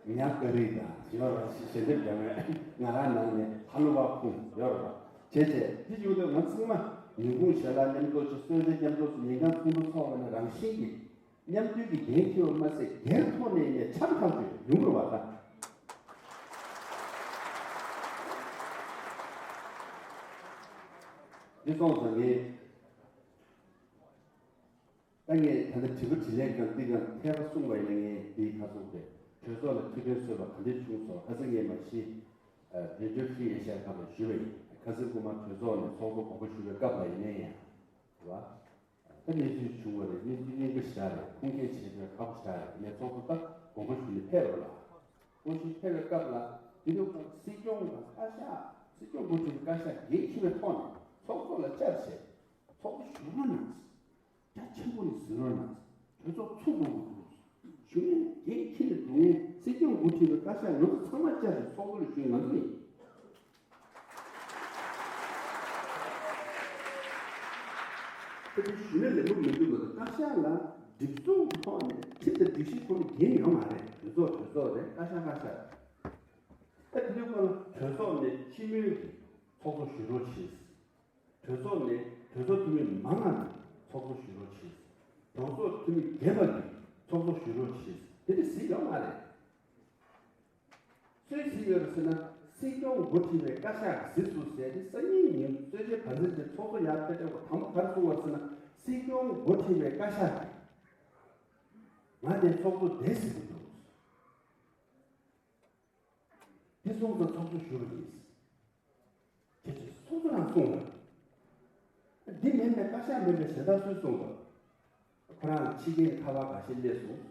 ཉ་ཀ་རི་དང་ཡོད་རེད་པ། ཞལ་འདེབས་རྒྱག་མེད། ང་རང་ནང་ནས་ཧ་ལུ་བ་ཁུང་ཡོད་རེད་པ། བྱས་བྱས་འདི་ཡོད་དུས་ང་ཚང་མ་ཉིན་གུང་ཞལ་ལག་མཉམ་དུ་ཅིག་གསོལ་ཇ་མཉམ་དུ་ཉིན་གང་ཚོགས་འདུ་ཚོགས་པ་ན་རང་བཞིན་གྱིས། མཉམ་འདུས་ཀྱི་འགན་འཁྱེར་བ་མ་ཟད་སྒེར་ཐོག་ནས་ནས་འཆམ་ཐག་ཆོད་ཡོང་དགོས་པ་དང་། འདི་སོང་ཙང་ངས་ད་ངས་ད་ལྟ་དྲི་བ་དྲིས་ལན་གང་འདི་གང་ཐད་ཀར་གསུངས་པ་ཡིན་ན་ངས་འདིའི་ཁ་སོང་དེ་གྲོས་ཚོགས་ལ་ཐུགས་ཕན་གསོས་པ་ག་འདྲས་བྱུང་སོང་། ཁ་སང་ངས་མ་གཞི་རེ་ཌི་ཡོ་ཧྥི་ཨེ་ཤ་ཡ་ཁག་ལ་ཞུས་པ་ཡིན། ཁ་སང་དགོང་མོ་གྲོས་ཚོགས་ནས་ཚོགས་གཙོ་དགོངས་པ་ཞུ་བའི་སྐབས་ལ་ཡིན་ན་ཡང་རེད་བ། ད་གནས་ཚུལ་བྱུང་བ་རེད། གནས་ཚུལ་སྙིང་པོ་ཞེ་དྲག་རེད། ཁུངས་སྐྱེལ་བྱེད་དུས་ཁག་པོ་ཞེ་དྲག་རེད། ངས་ཚོགས་གཙོ་ད་དགོངས་པ་ཞུ་ནས་ཕེབས་རོགས་ལ། དགོངས་ཞུ་ཕེབས་པའི་སྐབས་ལ་དེ་དུས་ཁོང་སྲིད་སྐྱོང་དང་བཀའ་ཤག་སྲིད་སྐྱོང་འགོ་ཁྲིད་པའི་བཀའ་ཤག་འགན་འཁྱེར་བའི་ཐོག་ནས་ཚོགས་གཙོ་ལ་བཅར་བྱས་ཚོགས་གཙོ་ཞུ་རོགས་གནང་། རྒྱ་ཆེན་པོ་ནས་གཟིགས་རོགས་གནང་། གྲོས་ཚོགས་ཚུགས་དགོས་ཀྱི་འདུག་ཞུ་མཁན་འགན་འཁྱེར་ནས་འགྲོ་མཁན་སྲིད་སྐྱོང་འགོ་ཁྲིད་པའི་བཀའ་ཤག་ང་ཚོ་ཚང་མ་བཅར་ཏེ་ཚོགས་གཙོ་ལ་ཞུས། ང་ཚོ་ཡིན། ཁོ་ཚོས་ཞུ་ན་ལེགས་པོ་མི་འདུག་མ་གཏོགས་བཀའ་ཤག་ལ་སྒྲིག་འཛུགས་ཐོག་ནས་ཁྲིམས་དང་སྒྲིག་གཞི་ཐོག་ནས་འགན་ཡོད་མ་རེད། གྲོས་ཚོགས་གྲོས་ཚོགས་རེད། བཀའ་ཤག་བཀའ་ཤག་རེད། ད་དེ་དུས་ཁོ་ལ་གྲོས་ཚོགས་ནས་སྤྱི་མོས་ཀྱིས་ཚོགས་གཙོ་ཞུ་རོགས་བྱེད། གྲོས་ཚོགས་ནས་གྲོས་ཚོགས་འཐུས་མི་མང་ང་ནས་ཚོགས་གཙོ་ཞུ་རོགས་བྱེད། གྲོས་ཚོགས་འཐུས་མི་རྒན་པ་གིས་ཚོགས་གཙོ་ཞུ་རོགས་བྱེད། དེ་འདྲ་གཟིགས་ཡོད་མ་རེད། སུས་གཟིགས་ཡོད་རེད་ཟེར་ན་སྲིད་སྐྱོང་འགོ་ཁྲིད་པའི་བཀའ་ཤག་གིས་གཟིགས་སོང་ཟེར་ཏེ་སང་ཉིན་ཉིན་གསོལ་ཇའི་བར་འཛིན་དེ་ཚོགས་གཙོ་ཡར་ཕེབས་དུས་དང་པོ་ག་རེ་གསུངས་པ་རེད་ཟེར་ན་སྲིད་སྐྱོང་འགོ་ཁྲིད་པའི་བཀའ་ཤག་གིས་ང་དེ་ཚོགས་གཙོ་བསྡད་ཟེར་གྱི་འདུག་འདི་སོང་ཙང་ཚོགས་གཙོ་ཞུ་རོགས་གྱིས། ཁྱེད་ཚོས་ཚོགས་གཙོ་རང་གསུངས་པ། འདི་མིན་པའི་བཀའ་ཤག་མིན་པའི་གཞན་དག་སུས་གསུངས་པ། ཁོ་རང་ལ་ཕྱི་རྒྱལ་ནས་ཁ་པར་འགའ་ཤས་སླེབས་སོང་།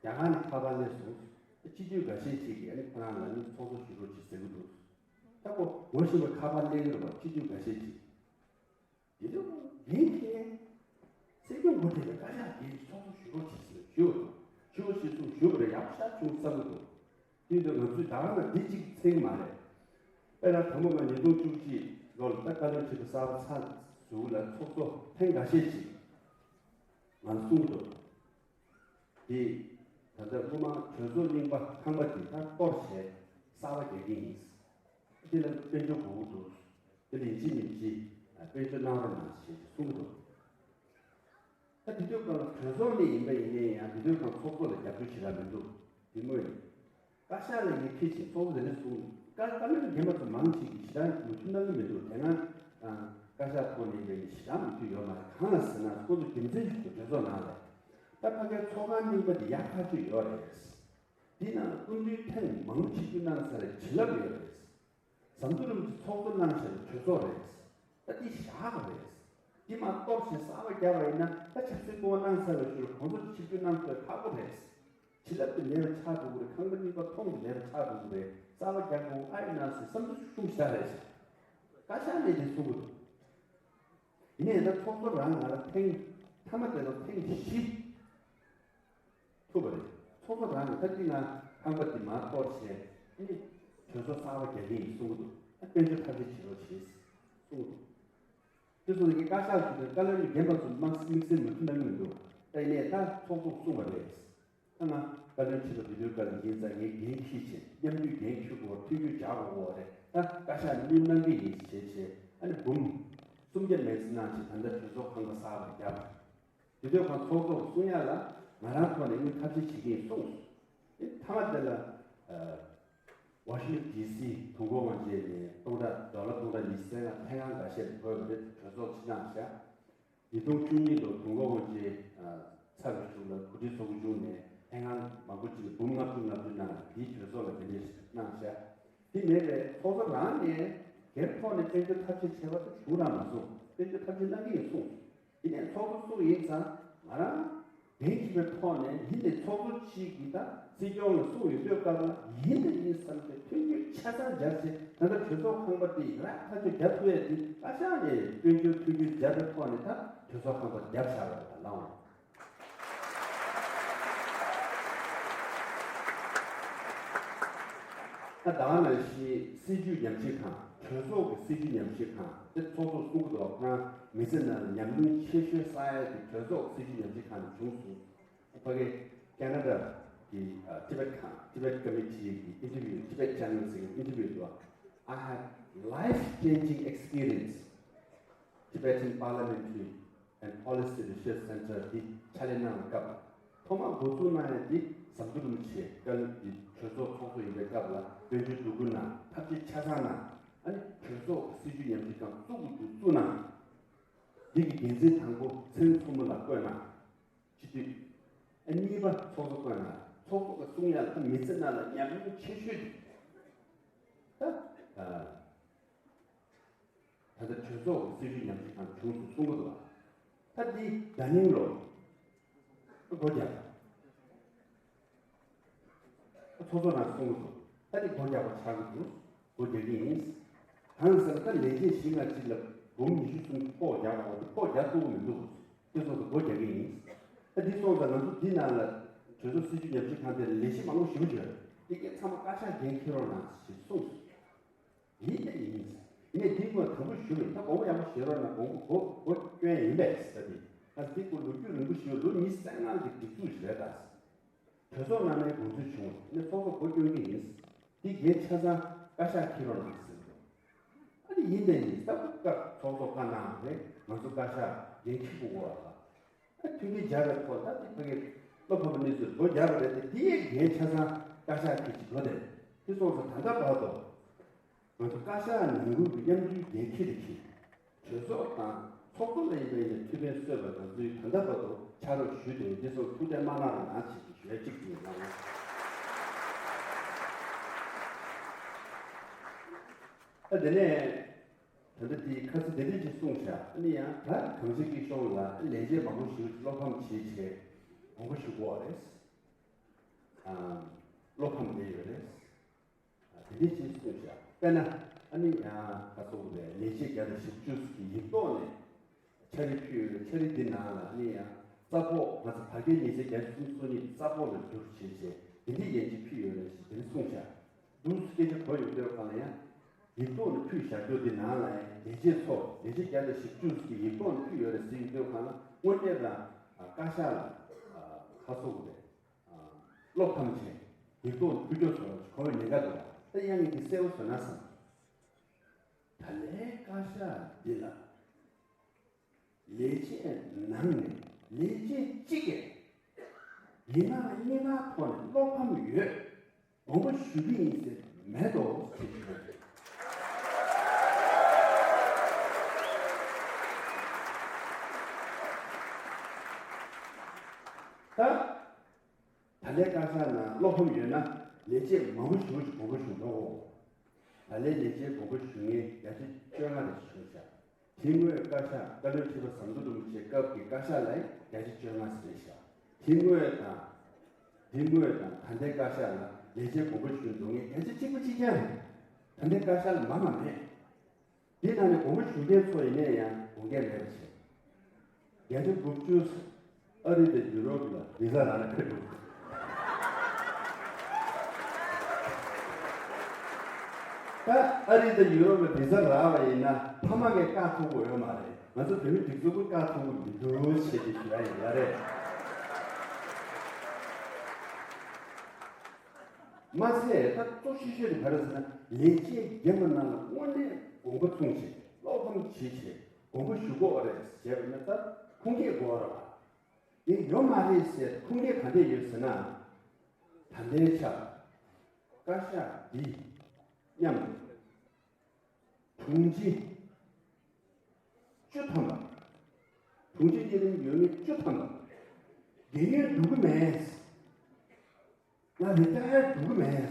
རྒྱ་གར་ནས་ཁ་པར་སླེབས་སོང་། སྤྱི་འཐུས་འགའ་ཤས་ཅིག་གིས་ཨ་ནི་ཁོ་རང་ལ་ནི་ཚོགས་གཙོ་ཞུ་རོགས་གྱིས་ཟེར་གྱི་འདུག་ད་ཁོ་ངོ་ཤེས་པའི་ཁ་པར་སླེབས་ཀྱི་རེད་པ། སྤྱི་འཐུས་འགའ་ཤས་ཅིག་དེ་ཚོ་འགན་འཁྱེར་མཁན་སྲིད་སྐྱོང་འགོ་ཁྲིད་པའི་བཀའ་ཤག་གིས་ཚོགས་གཙོ་ཞུ་རོགས་བྱེད་ཟེར་ཞུ། ཞུ་རོགས་བྱེད་གསུངས་ཞུ་བ་རེད། ཡག་པོ་ཞེ་དྲག་བྱུང་བསམ་གྱི་འདུག་དེ་ཡིན་དུས་ང་ཚོས་ད་ག་ནང་འདི་གཅིག་ཚིག་མ་རེད། དཔེར་ན་དང་པོ་ང་ཉིས་སྟོང་བཅུ་གཅིག་ལོ་ལ་ད་བཀའ་བློན་ཁྲི་པ་གསར་པ་ཚར་ཟུར་ལ་ཚོགས་གཙོ་ཐེངས་འགའ་ཤས་ཤིག་ང་ལ་གསུངས་འདུག་དེ་ད་ལྟ་སྔོན་མ་གྲོས་ཚོགས་རྙིང་པ་ཁང་པ་འདི་ད་གཏོར་བྱས་གསར་པ་རྒྱག་གི་ཡིན། དེ་ལ་དཔལ་འབྱོར་དགོས་ཀྱི་འདུག་དེ་ལ་ཡིན་གཅིག་མིན་གཅིག་དཔལ་འབྱོར་གནང་རོགས་གནང་ཞེས་གསུངས་འདུག་ད་དེ་དུས་སྒང་ལ་གྲོས་ཚོགས་ནས་ཡིན་པ་ཡིན་ནའི་ཡང་དེ་དུས་སྒང་ཚོགས་གཙོ་ལ་རྒྱབ་སྐྱོར་བྱེད་ཡ་མི་འདུག་དེ་སྔོན་ནས། བཀའ་ཤག་ལ་ངས་ཕྱིན་ཅིང་ཚོགས་གཙོ་དེ་འདྲ་གསུངས། བཀའ་བཀའ་བློན་རྒན་པ་ཚོ་མང་ཆེ་གིས་ཞེ་དྲག་མོས་མཐུན་གནང་གི་མི་འདུག་དེ་སྔ་ཨ་བཀའ་ཤག་ཐོག་ནས་ཡིན་པའི་ཞེ་དྲག་མོས་མཐུན་ཡོད་མ་རེད། གང་ལ་ཟེར་ན་ཁོ་ཚོ་རྒྱུ་མཚན་ཞིག་ཏུ་གྲོས་ཚོགས་ནང་ལ། ད་ཕ་གའི་ཚོགས་ཁང་རྙིང་པ་འདི་ཡག་ཐག་ཆོད་ཡོད་རེད། འདི་ནང་སྐུ་མདུན་ཐེངས་མང་པོ་ཆིབས་བསྒྱུར་གནང་ཚར་བའི་བྱིན་རླབས་ཡོད་རེད། ཟམ་གདོང་རིན་པོ་ཆེ་ཚོགས་གཙོ་གནང་བཞག་པའི་གྲོས་ཚོགས་རེད། ད་འདི་བཞག་དགོས་རེད། འདི་མ་གཏོར་བྱས་གསར་པ་བརྒྱབ་པ་ཡིན་ན་ད་ཆབ་སྲིད་སྐུ་དབང་གནང་ཚར་བའི་ཤུལ་གོང་ས་མཆོག་ཆིབས་བསྒྱུར་གནང་ཐུབ་པའི་ཁག་པོ་རེད། བྱིན་རླབས་དེ་མེད་པ་ཆགས་འགྲོ་གི་རེད། ཁང་པ་རྙིང་པ་མཐོང་གི་མེད་པ་ཆགས་འགྲོ་གི་རེད། གསར་པ་རྒྱག་དགོས་ཨ་ཡོད་ན་ཟེར་བསམ་ཚུལ་ཤུགས་ཆེ་རེད་ཤག་བཀའ་ཤག་ནས་དེ་གསུང་གི་འདུག་ཡིན་ནའི་ད་ཚོགས་གཙོ་རང་ང་ལ་ཐེངས་མཐའ་མ་དེ་ལ་ཐེངས་བཞི་ཐུབ་པ་རེད། ཚོགས་གཙོ་རང་ནས་ད་འདི་ང་ཁང་པ་འདི་མར་གཏོར་བྱས་ཨ་ནི་གྲོས་ཚོགས་གསར་པ་རྒྱག་གི་ཡིན་གསུང་གི་འདུག་ད་དཔལ་འབྱོར་ཐབས་ཤེས་བྱེད་རོགས་བྱེད་གསུང་གི་འདུག་དེ་སོང་ཙང་ངས་བཀའ་ཤག་ཞུས་ཏེ་བཀའ་བློན་གྱི་རྒན་པ་ཚོ་དམིགས་བསལ་མོས་མཐུན་གནང་གི་མི་འདུག་ད་ཡིན་ནའི་ད་ཚོགས་གཙོ་གསུངས་པ་རེད། ད་ང་བཀའ་བློན་ཁྲི་པ་དེ་དུས་བཀའ་ལ་ཡིན་ཙང་ངས་འགན་འཁྱེར་བྱས་མཉམ་འདུས་འགན་འཁྱེར་དགོས། མཐུན་འགྱུར་རྒྱག་དགོས་རེད། ད་བཀའ་ཤག་ནས་མཉམ་གནང་གི་ཡིན་ཞེས་བྱས་ཨ་ནི་འབུམ་སུམ་བརྒྱ་མེད་ཙམ་གནང་བྱས་ད་ལྟ་གྲོས་ཚོགས་ཁང་པ་གསར་པ་བརྒྱབ། དེ་དུས་ཁོང་ཚོགས་གཙོ་གསུང་ཡ་ལ་ང་རང་ཐོག་ནས་དངུལ་ཐབས་ཤེས་བྱེད་ཀྱི་ཡིན་གསུངས། དེ་མཐའ་མ་དེ་ལ་ཨ་ཝ་ཤིང་ཊོན་ཌི་སི་དུས་འཁོར་དབང་ཆེན་ནས་སྟོང་ཕྲག་ཌོ་ལར་སྟོང་ཕྲག་ཉི་ཤུ་རྩ་ལྔ་ལྷན་ཁང་འགའ་ཤས་ལ་བགོས་པ་རེད། གྲོས་ཚོགས་ཕྱི་ནང་བཞག་ཉིས་སྟོང་བཅུ་གཉིས་ལོ་དུས་འཁོར་དབང་ཆེན་ཚར་བའི་གཞུག་ལ་གོ་སྒྲིག་ཚོགས་ཆུང་ནས་ལྷན་ཁང་མང་པོ་ཅིག་ལ་འབུམ་ལྔ་བཅུ་ལྔ་བཅུ་གནང་དེའི་གྲོས་ཚོགས་ལ་དེ་འདྲས་གནང་བཞག་དེ་མེད་པའི་ཚོགས་གཙོ་རང་ནས་སྒེར་ཐོག་ནས་དཔལ་འབྱོར་ཐབས་ཤེས་བྱས་པ་དེ་བྱུང་རང་མ་སོང་། དཔལ་འབྱོར་ཐབས་ཤེས་གནང་གི་ཡིན་གསུངས། དེ་ནས་ཚོགས་གཙོ་སུ་ཡིན་ཙང་ང་རང་འགན་འཁྱེར་བའི་ཐོག་ནས་ཡིན་ནའི་ཚོགས་གཙོ་གཅིག་གིས་ད་སྲིད་སྐྱོང་ལ་གསུངས་ཡོད་དུས་སྐབས་ལ་ཡིན་ནའི་ཡིན་བསམ་སྟེ་མཐུན་འགྱུར་ཆ་ཚང་སྦྱར་བྱས་ད་ལྟ་གྲོས་ཚོགས་ཁང་པ་དེ་ཡག་ཐག་ཆོད་རྒྱག་ཐུབ་ཡས་དེ་བཀའ་ཤག་ནས་དཔལ་འབྱོར་མཐུན་འགྱུར་སྦྱར་བའི་ཐོག་ནས་ད་གྲོས་ཚོགས་ཁང་པ་བརྒྱབ་བཞག་པ་རེད་ད་ལགས། ད་ད་ག་ནང་བཞིན་སྲིད་བྱུས་ཉམས་ཞིབ་ཁང་། གྲོས་ཚོགས་ཀྱི་སྲིད་བྱུས་ཉམས་ཞིབ་ཁང་དེ་ཚོགས་གཙོས་གསུང་གི་འདུག་ཁོ་རང་མི་ཚེ་ནང་ལ་ཉམས་མྱོང་ཆེ་ཤོས་བསགས་ཡ་དེ་གྲོས་ཚོགས་སྲིད་བྱུས་ཉམས་ཞིབ་ཁང་ནས་བྱུང་སོང་། ཕ་གི་ཁེ་ན་ཌ་གི་ཨ་Tibet ཁང་Tibet Committee གི་interview Tibet Channel ཟེར་གི་interview དུ། I had life-changing experience Tibetan Parliamentary and Policy Research Center འདི་ཕྱག་ལས་གནང་བའི་སྐབས། ཐོག་མར་འགོ་འཛུགས་གནང་ཡ་འདི་ཟམ་གདོང་རིན་པོ་ཆེ་བཀའ་བློན་གྱི་གྲོས་ཚོགས་ཚོགས་གཙོ་ཡིན་པའི་སྐབས་ལ་དཔལ་འབྱོར་འཛུགས་སྐྲུན་གནང་། ཐབས་ཤེས་ཆ་ཚང་གནང་། ཨ་ནི་གྲོས་ཚོགས་ཀྱི་སྲིད་བྱུས་ཉམས་ཞིབ་ཁང་བཙུགས་དགོས་འདུག་བཙུགས་གནང་། འདི་གི་འགན་འཛིན་དང་པོ་ཚེ་རིང་མཚོ་མོ་ལགས་བསྐོས་གནང་། སྤྱི་འཐུས། ཨ་གཉིས་པ་ཚོགས་གཙོ་བསྐོས་གནང་། ཚོགས་གཙོ་གི་གསུང་ཡ་ལ་མི་ཚེ་ནང་ལ་ཉམས་མྱོང་ཆེ་ཤོས་དེ་ད་ཨ། ད་ལྟ་གྲོས་ཚོགས་ཀྱི་སྲིད་བྱུས་ཉམས་ཞིབ་ཁང་བྱུང་སོང་གསུང་གི་འདུག་བ། ད་འདི་ཟླ་ཉིན་ལོ་སྒོ་རྒྱག་པ། ཚོགས་གཙོ་ནང་གསུང་གི་འདུག་ད་འདི་སྒོ་རྒྱག་པ་ཆགས་ཀྱི་འདུག་སྒོ་རྒྱག་གི་ཡིན། གང་ཟེར་ན་ད་ལས་བྱེད་བཞི་ལྔ་གཅིག་ལ་འབུམ་ཉི་ཤུ་སུམ་ཅུ་ཕོགས་རྒྱག་དགོས་པ་དེ་ཕོགས་རྒྱག་ཐུབ་ཀྱི་མི་འདུག་དེ་སོང་ཙང་སྒོ་རྒྱག་གི་ཡིན། ད་འདི་སོང་ཙང་ང་ཚོ་འདི་ནང་ལ་གྲོས་ཚོགས་སྲིད་བྱུས་ཉམས་ཞིབ་ཁང་དེ་ལ་ལས་གཞི་མང་པོ་ཞེ་པོ་ཅིག་ཡོད་རེད། འདི་གའི་ཚང་མ་བཀའ་ཤག་འགན་འཁྱེར་རོགས་གནང་ཞེས་གསུངས་སོང་། ཡིན་ད་ཡིན། ངས་འདི་སྔོན་དང་པོ་ཞུ་བ་ཡིན། ད་དགོངས་པ་ཡག་པོ་བཞེས་རོགས་གནང་། དགོངས་པ་གོ་གོ་སྐྱོན་ཡིན་པས་ཟེར་ཏེ། ད་འདི་སྐོར་ལོ་རྒྱུས་རིང་པོ་ཞིག་ལོ་ཉི་ཤུ་རྩ་ལྔ་གི་སྒྲིག་འཛུགས་ཤིག་རེད་ད། གྲོས་ཚོགས་ནང་ནས་དགོངས་ཚུལ་བྱུང་། ངས་ཚོགས་གཙོ་གོ་སྐྱོན་གྱི་ཡིན། འདི་འགན་ཆ་ཚང་བཀའ་ཤག་འཁྱེར་རོགས་གནང་ཟེར་འདུག་ཨ་ནི་ཡིན་ད་ཡིན། ད་སྐབས་ཚོགས་གཙོ་བཀའ་གནང་རེད། ང་ཚོ་བཀའ་ཤག་འགན་འཁྱེར་དགོས་པ་ལ། ཨ་མཐུན་སྒྲིལ་སྦྱར་བའི་ཐོག་ད་ལྟ་ཕ་གི་བློ་ཕམ་གནས་ཚུལ་སྒོ་རྒྱག་པ་རེད་དེ། དེ་ཡི་འགན་ཆ་ཚང་བཀའ་ཤག་གིས་ཅིག་གོ་དེ། དེ་སོང་ཙང་ད་ལྟ་བར་དུ་ང་ཚོ་བཀའ་ཤག་ནང་ཁུལ་གྱི་མཉམ་འབྲེལ་འགན་འཁྱེར་དེ་འཁྱེར། གྲོས་ཚོགས་དང་ཚོགས་གཙོ་ལ་ཡིན་པ་ཡིན་ན་ཐུགས་ཕན་གསོས་པ་ང་ཚོས་ད་ལྟ་བར་དུ་ཕྱག་རོགས་ཞུས་ཏེ། དེ་སོང་ཐུགས་བདེ་མ་གནང་རོགས་གནང་བྱེད་ཀྱི་ཞུ་ཡ་གཅིག་ཡིན་ལགས། ད་དེ་ནས། ད་ལྟ་དེའི་ཁ་ཚིག་དེ་འདྲ་ཅིག་གསུངས་བཞག་ཨ་ནི་ཡང་ད་གངས་ཅན་སྐྱིད་གཤོངས་ལ་ལས་བྱེད་མང་པོ་ཞིག་བློ་ཕམ་བྱེད་བྱེད་མང་པོ་ཞིག་དགོས་རེད། ཨ་བློ་ཕམ་བསྡད་ཡོད་རེད། ཨ་དེ་འདྲ་ཅིག་གསུངས་བཞག་དཔེར་ན་ཨ་ནི་ཡང་ཁ་སོག་རེད། ལས་བྱེད་བརྒྱ་དང་བཞི་བཅུ་ཞིག་གིས་ཡིག་ཐོག་ནས་འཆར་གཞི་ཕུལ་ཡོད་རེད། འཆར་གཞི་འདི་ནང་ལ་ཨ་ནི་ཡང་རྩ་ཕོགས་ང་ཚོ་བར་བརྒལ་ཉེས་ཆད་བརྒྱ་ཆ་སུམ་ཅུ་སོ་གཉིས་རྩ་ཕོགས་ལ་བསྒྱུར་བྱས་བྱས་དེ་འདྲ་ཡན་ཆད་ཕུལ་ཡོད་རེད་ཞེས་དེ་འདྲ་གསུངས་བཞག་འདུག་སྐད་ཆ་གོ་ཡོང་དུས་གང་ལ་ཡང་། ཡིག་ཐོག་ནས་ཕུལ་བཞག་རྒྱུ་འདི་ནང་ལ་ཡང་ལས་བྱེད་ཚོ་ལས་བྱེད་བརྒྱ་དང་བཞི་བཅུ་ཞིག་གིས་ཡིག་ཐོག་ནས་ཕུལ་ཡོད་རེད་ཟེར་ཡོང་དུས་གང་ལ་དངོས་གནས་ལ་བཀའ་ཤག་ལ་ཁ་གསོ་དགོས་རེད། བློ་ཕམ་བྱས་ཡིག་ཐོག་ནས་ཕུལ་རྒྱུ་བཟོ་གོ་བའི་ཉེན་ཁ་འདུག་ད་ཡང་ངས་འདི་གསལ་པོ་བཟོས་ན་བསམ། ད་ལས་བཀའ་ཤག་འདི་ལ། ལས་བྱེད་ནང་ནས་ལས་བྱེད་གཅིག་གིས་ཡིན་ན་གཉིས་ཀ་ཐོག་ནས་བློ་ཕམ་ཡོད། དགོངས་པ་ཞུ་གི་ཡིན་ཟེར་མེད་དོ་ཞེས་ཞུ་གི་ཡོད། ད། ད་ལྟའི་བཀའ་ཤག་ནང་བློ་ཕམ་ཡོད་ན་ལས་བྱེད་མང་པོ་ཞེ་པོ་ཞིག་དགོངས་པ་ཞུ་འགྲོ་གོ། ད་ལྟའི་ལས་བྱེད་དགོངས་པ་ཞུ་མཁན་བརྒྱ་ཆ་བཅོ་ལྔ་རེ་ཞིག་བྱུང་ཤག་དེ་སྔོན་བཀའ་ཤག་བཀའ་བློན་ཁྲི་པ་ཟམ་གདོང་རིན་པོ་ཆེའི་སྐབས་ཀྱི་བཀའ་ཤག་ལ་བརྒྱ་ཆ་བཅོ་ལྔ་ཙམ་རེད་ཤག་དེ་སྔོན་དང་། དེ་སྔོན་དང་ད་ལྟའི་བཀའ་ཤག་ལ་ལས་བྱེད་དགོངས་པ་ཞུ་འགྲོ་མཁན་བརྒྱ་ཆ་གཅིག་པ་གཅིག་རྐྱང་རེད། ད་ལྟའི་བཀའ་ཤག་ལ་མང་བ་མེད། དེ་ནང་ནས་དགོངས་པ་ཞུ་མཁན་ཚོ་ཡིན་ནའི་ཡང་དགོངས་འགལ་མེད་པ་བྱས། བརྒྱད་ཅུ་དགུ་བཅུ། ཨ་རི་དང་ཡུ་རོབ་ལ་བི་ཟ་རག་ན་ཕེབས་འགྲོ། ད་ཨ་རི་དང་ཡུ་རོབ་ལ་བི་ཟ་རག་པ་ཡིན་ན་ཕ་མ་གིས་བཀག་ཐུབ་ཀྱི་ཡོད་མ་རེད། ང་ཚོ་བོད་མི་སྒྲིག་འཛུགས་ཀྱིས་བཀག་ཐུབ་ཀྱི་མི་འདུག་ཞེས་ཀྱི་ཞུ་ཡ་ཡིན་ཡ་རེད། མ་ཚད་ད་གཙོ་ཆེ་ཤོས་དེ་ག་རེ་ཟེར་ན་ལས་བྱེད་རྒན་པ་རྣམས་ལ་དངོས་གནས་དགོངས་པ་མཚུངས་བྱས་བློ་ཕམ་བྱེད་བྱས་དགོངས་པ་ཞུ་དགོས་རེད་ཞེས་པ་ཡིན་ན་ད་ཁུངས་སྐྱེལ་དགོས་རེད་པ། དེ་ཡོད་མ་རེད་ཟེར་ཁུངས་སྐྱེལ་ག་འདྲས་ཡོད་ཟེར་ན། ད་ལྟའི་ཆར་བཀའ་ཤག་འདི་མཉམ་དུ་དྲུང་ཆེ་བཅུ་ཐམ་པ། དྲུང་ཆེ་གཉེར་རིམ་ཡོད་མཁན་བཅུ་ཐམ་པ། རྒན་ཡོལ་འགྲོ་གི་མེད། ང་རི་ཊ་ཡར་འགྲོ་གི་མེད།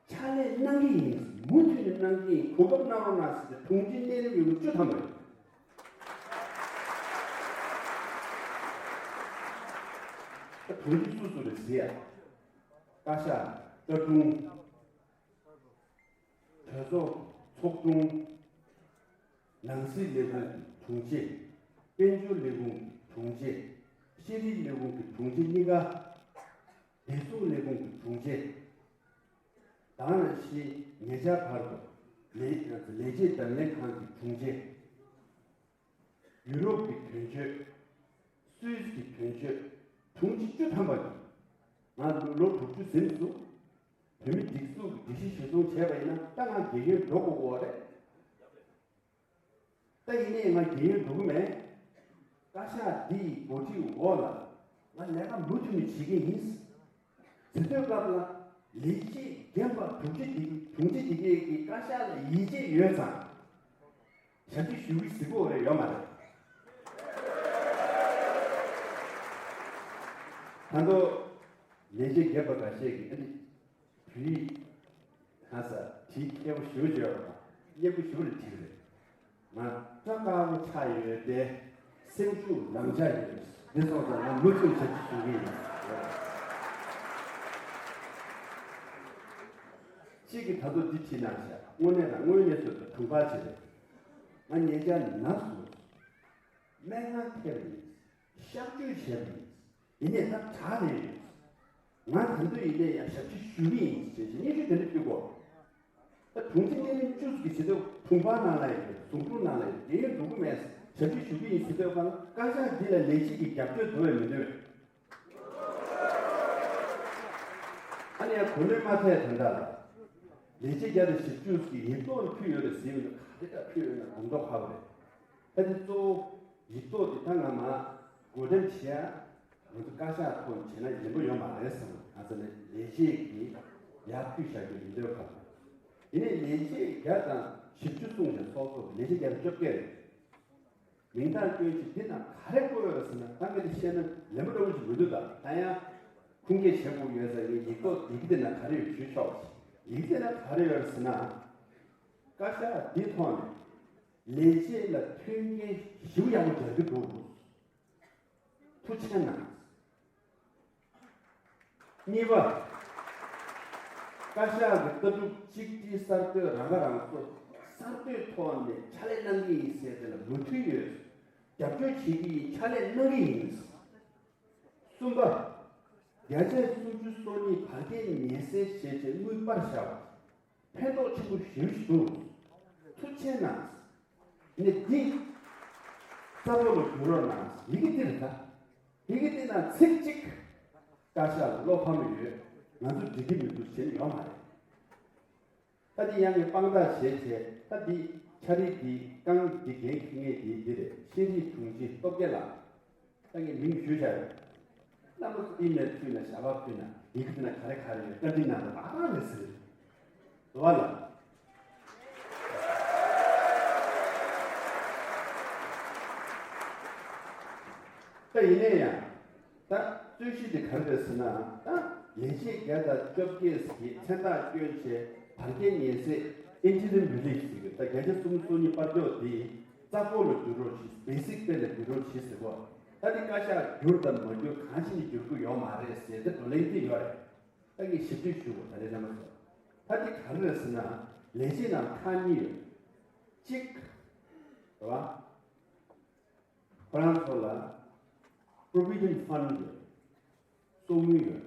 ཕྱག་ལས་གནང་གི་ཡིན། མུ་མཐུད་ནས་གནང་གི་ཡིན། གོ་སྐབས་གནང་རོགས་གནང་ཟེར་ཏེ་དྲུང་ཆེ་གཉེར་རིམ་ཡོད་མཁན་བཅུ་ཐམ་པ་རེད། ད་དྲུང་ཆེ་སུ་སུ་རེད་ཟེར་ཡ། བཀའ་ཤག་ལྟ་དྲུང་། གྲོས་ཚོགས་ཚོགས་དྲུང་། ནང་སྲིད་ལས་ཁུངས་ཀྱི་དྲུང་ཆེ། དཔལ་འབྱོར་ལས་ཁུངས་ཀྱི་དྲུང་ཆེ། ཤེས་རིག་ལས་ཁུངས་ཀྱི་དྲུང་ཆེ་གཉིས་ཀ། བདེ་སྲུང་ལས་ཁུངས་ཀྱི་དྲུང་ཆེ། དེ་ནང་བཞིན་ཉེ་ཆར་བར་དུ་ལས་ལས་བྱེད་བདག་ལེན་ཁང་གི་དྲུང་ཆེ། ཡུ་རོབ་ཀྱི་དོན་གཅོད། སུད་སི་གི་དོན་གཅོད། དྲུང་ཆེ་བཅུ་ཐམ་པ་གིས་ང་ལོ་དྲུག་ཅུ་ཟིན་སོང་། བོད་མི་སྒྲིག་འཛུགས་ཀྱི་སྒྲིག་གཞི་གཞིར་བཟུང་བྱས་པ་ཡིན་ན་ད་ང་རྒན་ཡོལ་འགྲོ་དགོས་ཀྱི་ཡོད་རེད། ད་ཡིན་ནའི་ང་རྒན་ཡོལ་འགྲོ་གི་མེད། བཀའ་ཤག་འདི་ཡི་འགོ་ཁྲིད་འོག་ལ་ང་ལས་ཀ་མུ་མཐུད་ནས་བྱེད་ཀྱི་ཡིན། ཟེར་དུས་སྐབས་ལ་ལས་བྱེད་རྒན་པ་དྲུང་ཆེ་འདི་དྲུང་ཆེ་འདི་གས་ཀྱིས་བཀའ་ཤག་ལ་ཡིད་ཆེས་ཡོད་ཙང་། ཞབས་ཕྱི་ཞུ་གི་ཟེར་གོ་རེ་ཡོད་མ་རེད། ད་དུང་ལས་བྱེད་རྒན་པ་འགའ་ཤས་ཀྱིས་ཨ་ནི་བོད་ཡིག་ཧ་ས་བྲིས་མཁས་པོ་ཞེ་པོ་ཅིག་ཡོད་པ་དང་སྙན་པོ་ཞེ་པོ་ཅིག་བྲིས་རེད། ང་སྐྲ་དཀར་པོ་ཆགས་ཡོད་དེ་སེམས་ཤུགས་ལམ་ཆགས་ཡོད། འདི་སོང་ཙང་ང་མུ་མཐུད་ཞབས་ཕྱི་ཞུ་གི་ཡིན། གཅིག་གིས་ད་དུང་འདི་བྲིས་གནང་ཤག་དངོས་གནས་དང་དངོས་གནས་སུ་དུང་ཕར་བྱེད་རེད། ང་ཉེ་ཆར་ན་སོང་། སྨན་ཁང་ཐེབས་ཡིན། གཤག་བཅོས་བྱས་པ་ཡིན། ཡིན་ནའི་ད་དྲག་རེད་ཡོད། ང་ད་དུང་ཡིན་ནའི་ཡང་ཞབས་ཕྱི་ཞུ་གི་ཡིན་ཞེས་བྱས་སྙན་ཞུ་དེ་འདྲ་ཕུལ་དགོས། ད་དྲུང་ཆེ་གཉེར་རིམ་བཅུ་གི་བྱེད་ཐབས་དྲུང་འཕར་ནང་ལ་ཡོད། ཟུང་དྲུང་ནང་ལ་ཡོད། རྒན་ཡོལ་འགྲོ་གི་མེད། ཞབས་ཕྱི་ཞུ་གི་ཡིན་ཟེར་དུས་གང་བཀའ་ཤག་འདི་ལ་ལས་བྱེད་ཀྱི་རྒྱབ་སྐྱོར་འདུག་བས་མི་འདུག་ཨ་ནི་ཡང་གོ་ནོན་མ་ཐད་དོན་དག་ལ། ལས་བྱེད་བརྒྱ་དང་བཞི་བཅུ་ཞིག་ཡིག་ཐོག་ལ་ཕུལ་ཡོད་རེད་ཟེར་ཡོད་ན་ག་རེ་ལྟར་ཕུལ་ཡོད་ན་དགོངས་དོགས་ཁ་པོ་རེད། ད་དེ་གཙོ་བོ་ཡིག་ཐོག་དེ་ད་ང་མ་བགོ་འགྲེམས་བྱེད་ཡ་ང་ཚོ་བཀའ་ཤག་ཐོག་ནས་བྱས་ན་ཡིན་པ་ཡོད་མ་རེད་བསམ། ང་ཚོ་ནས་ལས་བྱེད་ཀྱི་ཡར་ཕུལ་བཞག་རྒྱུ་ཡིན་འདོད་ཁ་པོ། ཡིན་ནའི་ལས་བྱེད་བརྒྱ་དང་བཞི་བཅུ་གསུངས་ནས་ཚོགས་གཙོ་ལས་བྱེད་བརྒྱ་དང་བཅོ་བརྒྱད་རེད། མིང་རྟགས་བཀོད་ཅིག་འདི་ན་ག་རེ་བཀོད་ཡོད་རེད་ཟེར་ན་ད་ངས་འདི་བཤད་ན་ལན་པོ་འདྲ་བོ་ཞིག་མི་འདུག་ད་ད་ཡང་ཁུངས་སྐྱེལ་བྱེད་དགོས་ཡོད་ཟེར་ངས་ཡིག་ཐོག་ཡི་གེ་འདི་ན་ག་རེ་ཡོད་ཞུས་ཆོག་ཡིག་འདི་ན་ག་རེ་ཡོད་རེད་ཟེར་ན། བཀའ་ཤག་འདི་ཐོག་ནས་ལས་བྱེད་ལ་མཐུན་རྐྱེན་ཞེ་པོ་ཡག་པོ་སྦྱར་གྱི་འདུག་ཐུགས་རྗེ་ཆེ་གནང་། གཉིས་པ། བཀའ་ཤག་གི་ལྟ་གྲུབ་གཅིག་སྒྲིལ་གསར་གཏོད་རང་ཁ་རང་གསོ། གསར་གཏོད་ཐོག་ནས་ཕྱག་ལས་གནང་གི་ཡིན་ཟེར་དེ་ལ་མོས་མཐུན་ཡོད། རྒྱབ་སྐྱོར་བྱེད་ཀྱི་ཡིན། ཕྱག་ལས་གནང་གི་ཡིན། གསུམ་པ། བརྒྱ་ཆ་སུམ་ཅུ་སོ་གཉིས་བར་བརྒལ་ཉེན་སེལ་བྱས་རྗེས་དངུལ་སྤར་བཞག་པ། ཕན་ཐོགས་ཆེན་པོ་ཞེ་པོ་ཞིག་འདུག་ཐུགས་རྗེ་ཆེ་གནང་། ནི་འདི་རྩ་བོ་ལ་བསྒྱུར་རོགས་གནང་། ཡི་གེ་འདི་རེད་ད། ཡི་གེ་འདི་ན་ཚིག་གཅིག་བཀའ་ཤག་ལ་བློ་ཕམ་ཡོད། ང་ཚོ་འགྲིག་གི་མི་འདུག་ཟེར་ཡོད་མ་རེད། ད་འདི་ཡང་ངས་དཔང་རྟགས་བྱས་བྱས་ད་འདི་ཕྱག་བྲིས་འདི་རྐང་འདི་འགན་འཁྱེར་མཁན་འདི་འདི་རེད། ཤེས་རིག་དྲུང་ཆེ་སྟོབས་རྒྱལ་ལགས། ད་ངས་མིང་ཞུས་བཞག་ཡོད། རྣམ་པ་ཚོ་ཨི་མེལ་ཕུལ་ན་ཞལ་པར་ཕུལ་ན་ཡི་གེ་ཕུལ་ན་ག་རེ་ག་རེ་ཡོད་བཀའ་འདྲི་གནང་དང་ཨ་རང་རེད་ཟེར། རེད་བ་ལ། ད་ཡིན་ནའི་ཡང་། ད་རྩོད་གཞི་དེ་ག་རེ་རེད་ཟེར་ན། ད་ལས་བྱེད་བརྒྱ་དང་བཅོ་བརྒྱད་ཀྱིས་མཚན་རྟགས་བསྐྱོན་བྱས་བར་བརྒལ་ཉེས་སེལ་interim relief ཟེར་གི། ད་བརྒྱ་ཆ་སུམ་ཅུ་སོ་གཉིས་སྤར་ཕྱོགས་དེ་རྩ་ཕོགས་ལ་བསྒྱུར་རོགས་གྱིས། basic pay ལ་བསྒྱུར་རོགས་གྱིས་ཟེར་གོ། ད་དེ་བཀའ་ཤག་བསྒྱུར་དང་མ་བསྒྱུར་གང་ཞིག་ནས་བསྒྱུར་གི་ཡོད་མ་རེད་ཟེར་ཏེ་བགྲོ་གླེང་དེ་ཡོད་རེད། ད་ངས་ཞིབ་འཇུག་ཞུ་དགོས། ད་རེས་ནམ་སོ། ད་དེ་ག་རེ་རེད་ཟེར་ན། ལས་བྱེད་ནང་ཁག་གཉིས་ཡོད། གཅིག་རེད་བ། ཁོ་རང་ཚོ་ལ་provident fund ཡོད། གསོག་དངུལ་ཡོད།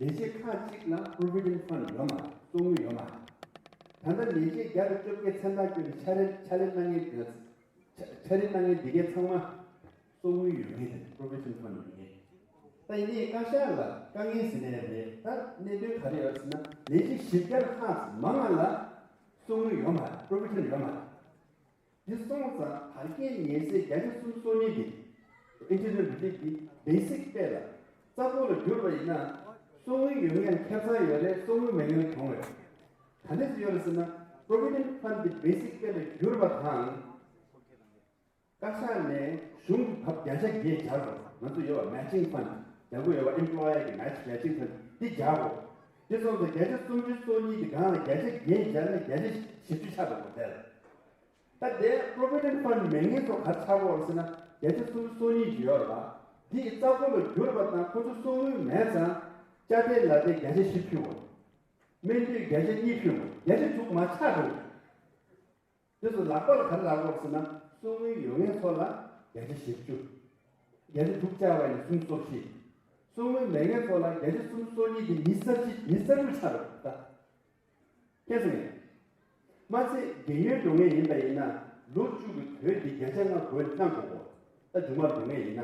ལས་བྱེད་ཁག་གཅིག་ལ་provident fund ཡོད་མ་རེད། གསོག་དངུལ་ཡོད་མ་རེད། ད་ལྟ་ལས་བྱེད་བརྒྱ་དང་བཅོ་བརྒྱད་མཚན་རྟགས་བསྐྱོན་ནས་ཕྱག་ལས་ཕྱག་ལས་གནང་མཁན་དེ། ཕྱག་ལས་གནང་མཁན་དེ་གའི་ཚང་མ་གསོག་དངུལ་ཡོད་མཁན་དེ་provident fund ཡོད་མཁན། ད་ཡིན་ནའི་བཀའ་ཤག་ལ་དཀའ་ངལ་ཟེར་ནའི་རེད། ད་གནད་དོན་ག་རེ་ཡོད་ཟེར་ན། ལས་བྱེད་བཞི་བརྒྱ་ལྷག་མང་བ་ལ་གསོག་དངུལ་ཡོད་མ་རེད། provident ཡོད་མ་རེད། འདི་སོང་ཙང་བར་བརྒལ་ཉེས་སེལ་བརྒྱ་ཆ་སུམ་ཅུ་སོ་གཉིས་འདི། interim relief འདི་basic pay ལ་རྩ་ཕོགས་ལ་བསྒྱུར་བ་ཡིན་ན། གསོག་དངུལ་ཡོད་མཁན་ཁེ་བཟང་ཡོད་རེད། གསོག་དངུལ་མེད་མཁན་གྱོང་རེད། ག་འདྲས་སེ་ཡོད་རེད་ཟེར་ན། provident fund འདི་basic pay ལ་བསྒྱུར་བ་དང་། བཀའ་ཤག་ནས་གཞུང་གི་བབ་བརྒྱ་ཆ་བརྒྱད་སྦྱར་རོགས། ང་ཚོ་ཡོད་པ་matching fund སྦྱར་དགོས་ཡོད་པ། employer གི་match matching fund འདི་སྦྱར་རོགས། འདི་སོང་ཙང་བརྒྱ་ཆ་སུམ་ཅུ་སོ་གཉིས་ཀྱི་སྒང་ལ་བརྒྱ་ཆ་བརྒྱད་སྦྱར་ན་བརྒྱ་ཆ་བཞི་བཅུ་ཆགས་འགྲོ་དགོས་དེ་ལ། ད་དེ་provident fund མེད་མཁན་ཚོ་ག་རེ་ཆགས་ཀྱི་ཡོད་རེད་ཟེར་ན། བརྒྱ་ཆ་སུམ་ཅུ་སོ་གཉིས་ཅིག་ཡོད་རེད་པ། འདི་ཡི་རྩ་ཁོ་ལ་བསྒྱུར་བ་དང་ཁོ་ཚོ་གསོག་དངུལ་མེད་ཙང་། དཔྱ་ཁྲལ་ལ་དེ་བརྒྱ་ཆ་བཞི་བཅུ་བ། སྨན་དུས་བརྒྱ་ཆ་གཉིས་བཅུ་བ། བརྒྱ་ཆ་དྲུག་མར་ཆག་འགྲོ། དེ་ཚོ་ལག་པ་ལ་ག་རེ་ལབ་དགོས་ཟེར་ན། གསོག་དངུལ་ཡོད་མཁན་ཚོ་ལ་བརྒྱ་ཆ་བཞི་བཅུ། བརྒྱ་ཆ་དྲུག་བཅག་པ་ཡིན་ན་སུམ་ཅུ་སོ་བཞི། གསོག་དངུལ་མེད་མཁན་ཚོ་ལ་བརྒྱ་ཆ་སུམ་ཅུ་སོ་གཉིས་དེ་ཉི་ཤུ་རྩ་གཅིག་ཉི་ཤུ་རྩ་དྲུག་ཆགས་རེད་ད། མཁྱེན་སོང་ངས། མ་ཚད་རྒས་ཡོལ་འགྲོ་མཁན་ཡིན་པ་ཡིན་ན། ལོ་བཅུ་གི་དོན་དེ་བརྒྱ་ཆ་ལྔ་བགོས་ནས་གནང་དགོས་གོ། ད་མཇུག་མར་འགྲོ་མཁན་ཡིན་ན།